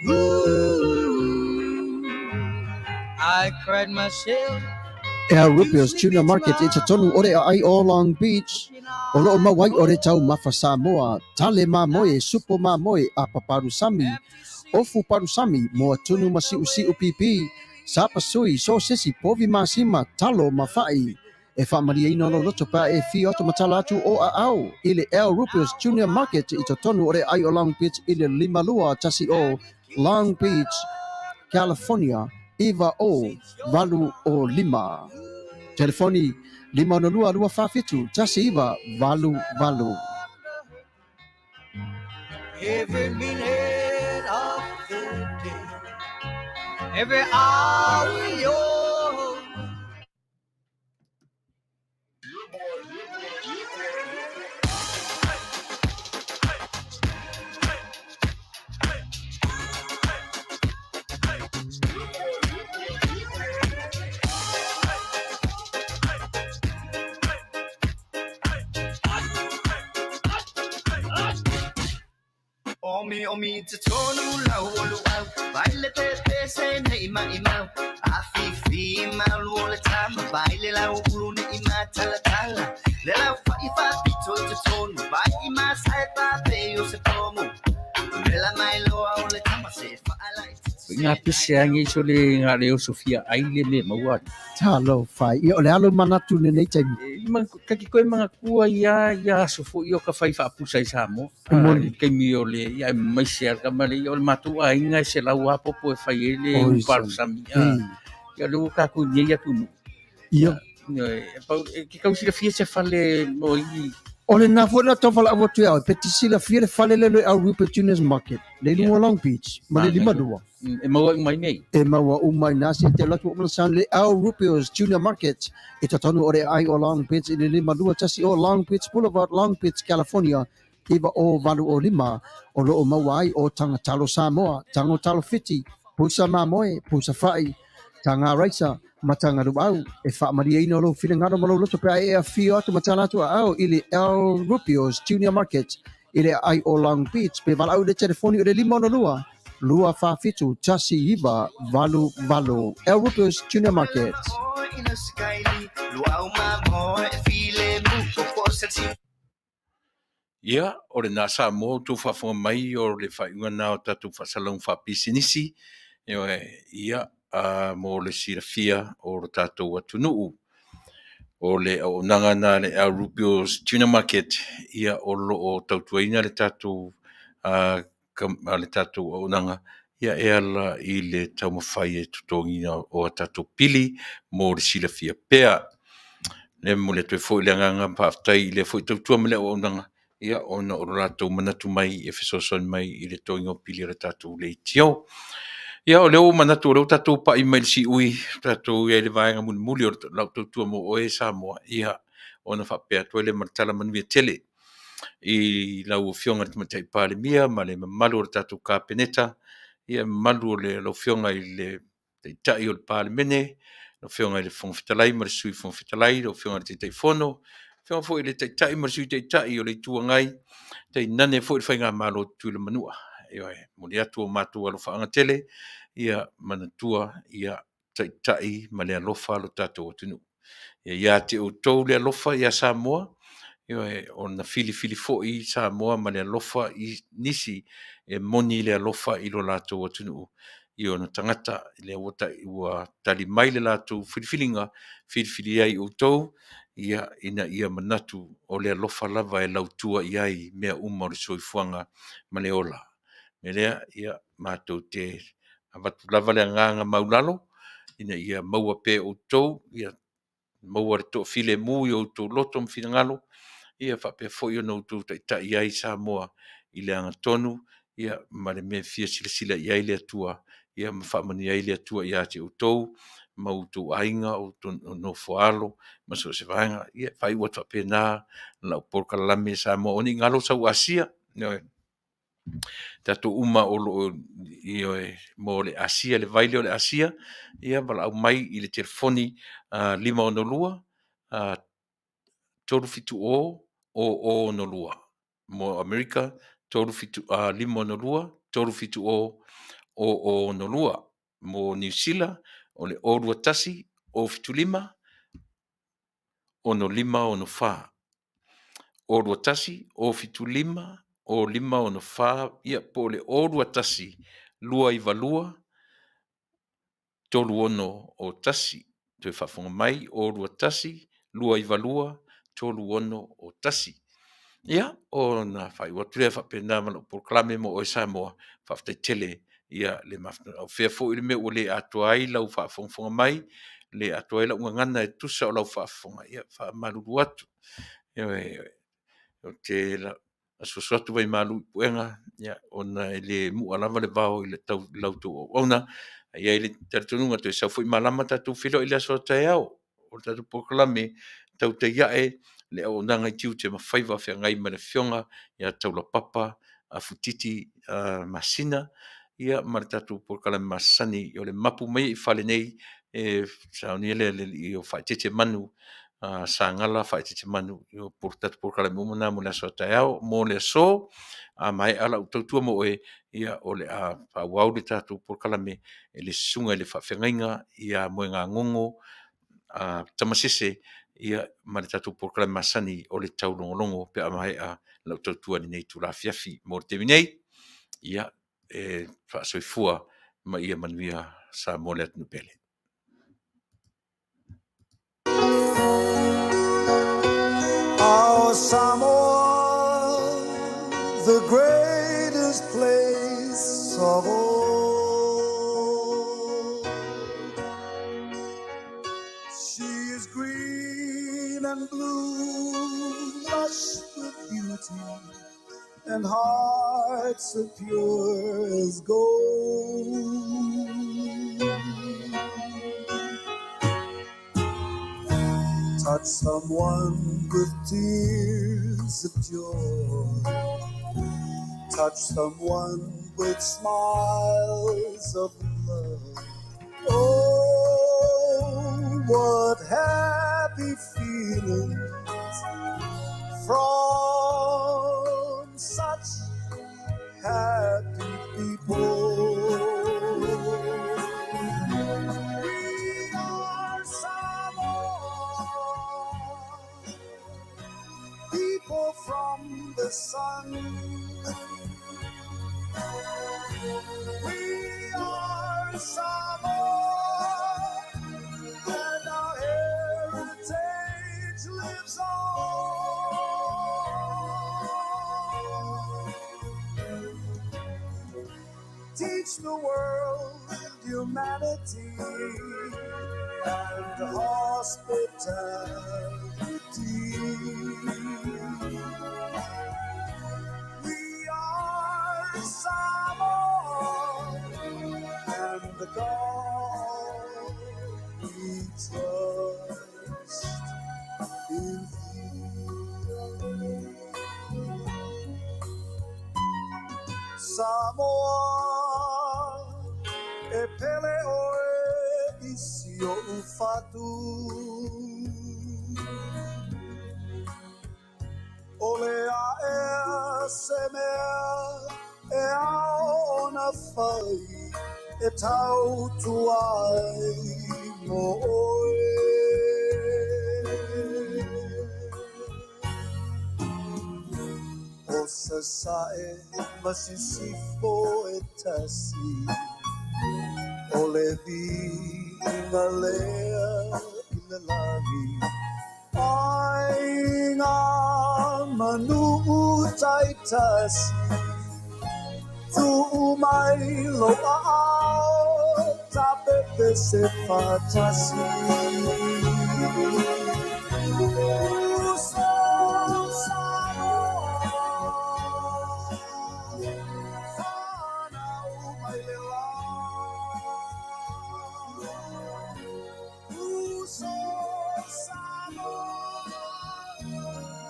Ooh, I cried myself. Al Rupio's Tuna Market i totonu o le aai o Long Beach, o loo mau ai o le taumafa Samoa, tale mamoe, supo mamoe, apa palusami, ofu palusami, moa tunu ma siusiu pipi, sapasui, sosesi, povi masima, talo ma fa'i. E faamalieina lou loto pe a e afio atu ma tala atu o aao i le Al Rupio's Junior Market i totonu o le aai o Long Beach i le 5210 Long Beach, California 90805. Telefoni 562 247 1988. Every minute of the day, every hour you're Omi omi te tonu lau o luau Vai le pepe se nei mai mau A fifi malu o le tama Vai le lau ulu nei ma tala tala Le lau fai fa pito i te tonu Vai i ma sai pa pe o se pomu Le la mai loa o le tama se whaala i te Ngā pese angi so le ngā leo Sofia ai le me maua. Talofa. Ia, o le a lou manatu i lenei taimi? E, ka ki koe manatua ia ia aso foi o ka whai whaapusa i Samoa. E moni. I taimi o le, ia e maise a ka male, ia o le matou aiga e se lau apopo e whai e le Oi, uparusami. Ei. Ia le ua kākou nei atu nu. Ia. E pau, e ke kau silafia se fale mo i. O lena foi la tau valaau atu ia oe, pe te silafia le fale lea o le Rupert Juniors Market, le i luga o Long Beach, ma le 52. E maua uma i nei. E maua uma i nā se te alu atu o mana sound le Al Rupio's Junior Market i totonu o le aai o Long Beach i le 521 o Long Beach Boulevard, Long Beach, California, 90805, o lo o maua ai o Taga Talo Samoa, Tago Talo Fiti, Pusa Mamoe, Pusa Fa'i, Taga Raisa, ma Taga Luau. E faamalieina lou finagalo ma lou loto pe a e afio atu ma tala atu aao i le Al Rupio's Junior Market i le aai o Long Beach pe valaau i le telefoni o le 562 247 1988. Al Rupio's Junior Market. Ia, o lenā Samoa outou faafofoga mai o le faaiuga lena o tatou faasalauga faapisinisi, ioe, ia, a, mo le silafia o lo tatou atunuu. O le auaunaga lena a le Al Rubio's Tuna Market, ia, o lo o tautuaina le tatou, a, a le tatou auaunaga, ia, e ala i le taumafai e totogiina o a tatou pili mo le silafia pea. Le momoli atu ai foi le agaga faafetai i lea foi tautua ma le auaunaga, ia, ona o lo latou manatu mai e fesoasoani mai i le totogiina o pili a le tatou leitio. Ia, o lea ua manatu o lea ua tatou pai mai i le siui, tatou i ai i le vaega mulimuli o lau tautua mo oe Samoa, ia, ona faapea atu ai lea ma le tala manuia tele. i lau Afioga i le Tamaitai Palemia ma le mamalu o le tatou Kapeneta, ia mamalu o le lau Afioga i le Taitai o le Palemene, lau Afioga i le Fofoga Fetalai ma le Sui Fofoga Fetalai, lau Afioga i le Taitaifono, Afioga foi i le Taitai ma le Sui Taitai o le Itu Agai, tainane foi le Faigamalo Tutuila Manua. Ioe, momoli atu o matou alofaaga tele, ia manatua ia taitai ma le alofa lo tatou atunuu. Ia ia te outou le alofa ia Samoa, ioe, ona filifili foi Samoa ma le alofa i nisi e moni le alofa i lo latou atunuu i ona tagata, lea ua, ua tali mai le latou filifiliga, filifili ai outou, ia, ina ia manatu o le alofa lava e lautua i ai mea uma o le soifuaga ma le ola. O le mea lea, ia, matou te avatu lava le agaga maulalo ina ia maua pea e outou, ia maua le toafilemu i outou loto ma finagalo, ia faapea foi ona outou taitai ai Samoa i le agatonu, ia, ma le mea e fia silasila i ai le Atua, ia ma faamanuia ai le Atua ia te outou ma outou aiga, o outou nofo a alo ma so o se vaega. Ia, e faaiu atu faapena lau polokalame Samoa. Aua ne i galo sau Asia, ioe, tatou uma o lo o, ioe, mo le Asia, le vai lea o le Asia, ia valaau mai i le telefoni 562 370 0062. Mo Amerika, 562 370 0062. Mo Niu Sila, o le 021 075 6564. 021 075 6564, ia po o le 021 292 3601. Toe faafofoga mai, 021 292 3601. Ia, ona faaiu atu lea faapena ma lau polokalame mo oe Samoa. Faafetai tele ia le mafutaga. O fea foi le mea ua le atoa ai lau faafogafoga mai, le atoa ai lau gagana e tusa o lau faafofoga, ia faamalulu atu. Ioe, ou te asuasu atu vaimalu i puega, ia, ona e le mu'a lava le vao i la outou auauna. Ae i ai le talitonuga, toe sau foi malama tatou feiloai i le aso a taeao. O le tatou polokalame, Tautai Ae le Auaunaga i Tiute ma Faiva feagai ma le Afioga ia Taulapapa Afu Titi Masina, ia ma le tatou polokalame masani o le mapu mai ai i fale nei e saunia le alii o Faaeteete Manu, Sagala Faaeteete Manu, o tatou polokalame uma na mo le aso a taeao. Mo le aso, a maea lau tautua mo oe, ia o le a faaauau le tatou polokalame e le susuga i le faafeagaiga ia Moegagogo Tamasese, ia ma le tatou polokalame masani o le taulogologo pe a maea lau tautua i lenei itula afiafi. Mo le taimi nei, ia e faasoifua ma ia manuia Samoa le atunuu pele. Our Samoa, the greatest place of all. She is green and blue, lush with beauty, and hearts are pure as gold. Touch someone with tears of joy. Touch someone with smiles of love. Oh, what happy feelings from such happy people. We are Samoa, people from the sun. We are Samoa, and our heritage lives on. Teach the world humanity and hospitality. We are Samoa, and the God we trust in thee. Samoa, e pele oe i si o'u fatu. O le aea se mea e ao ona fai e tautua ai mo oe. O Sasae ma Sisifo e tasi, o le viiga lea i le lagi. Ai ngā manu taitasi, tuu mai lo aao, tapepe se fatasi. Uso Samoa, whanau mai le la. Uso Samoa,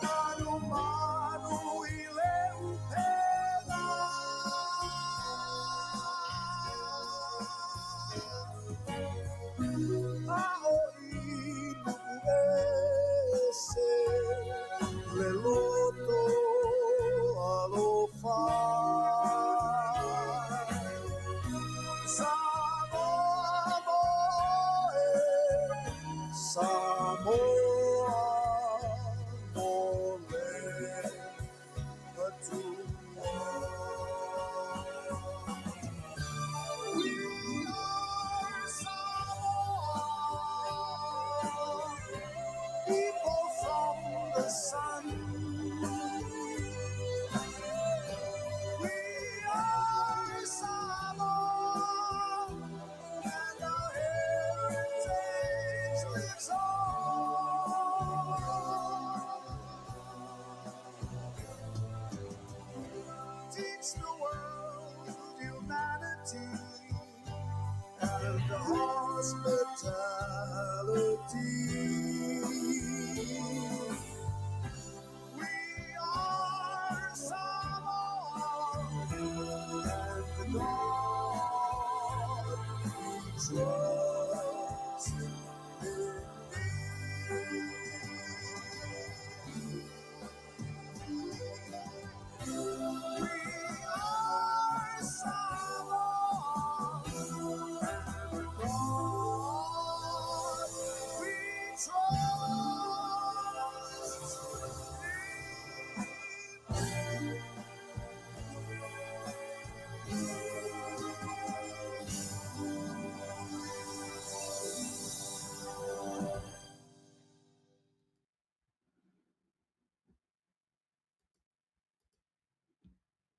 manu manu i le upega. A o i nu'u ese le loto alofa. Samoa moe, Samoa mo le Atua. We are Samoa, people from the sun. We are Samoa, and our heritage lives on. Teach the world humanity and hospitality. We are Samoa, and the God we trust.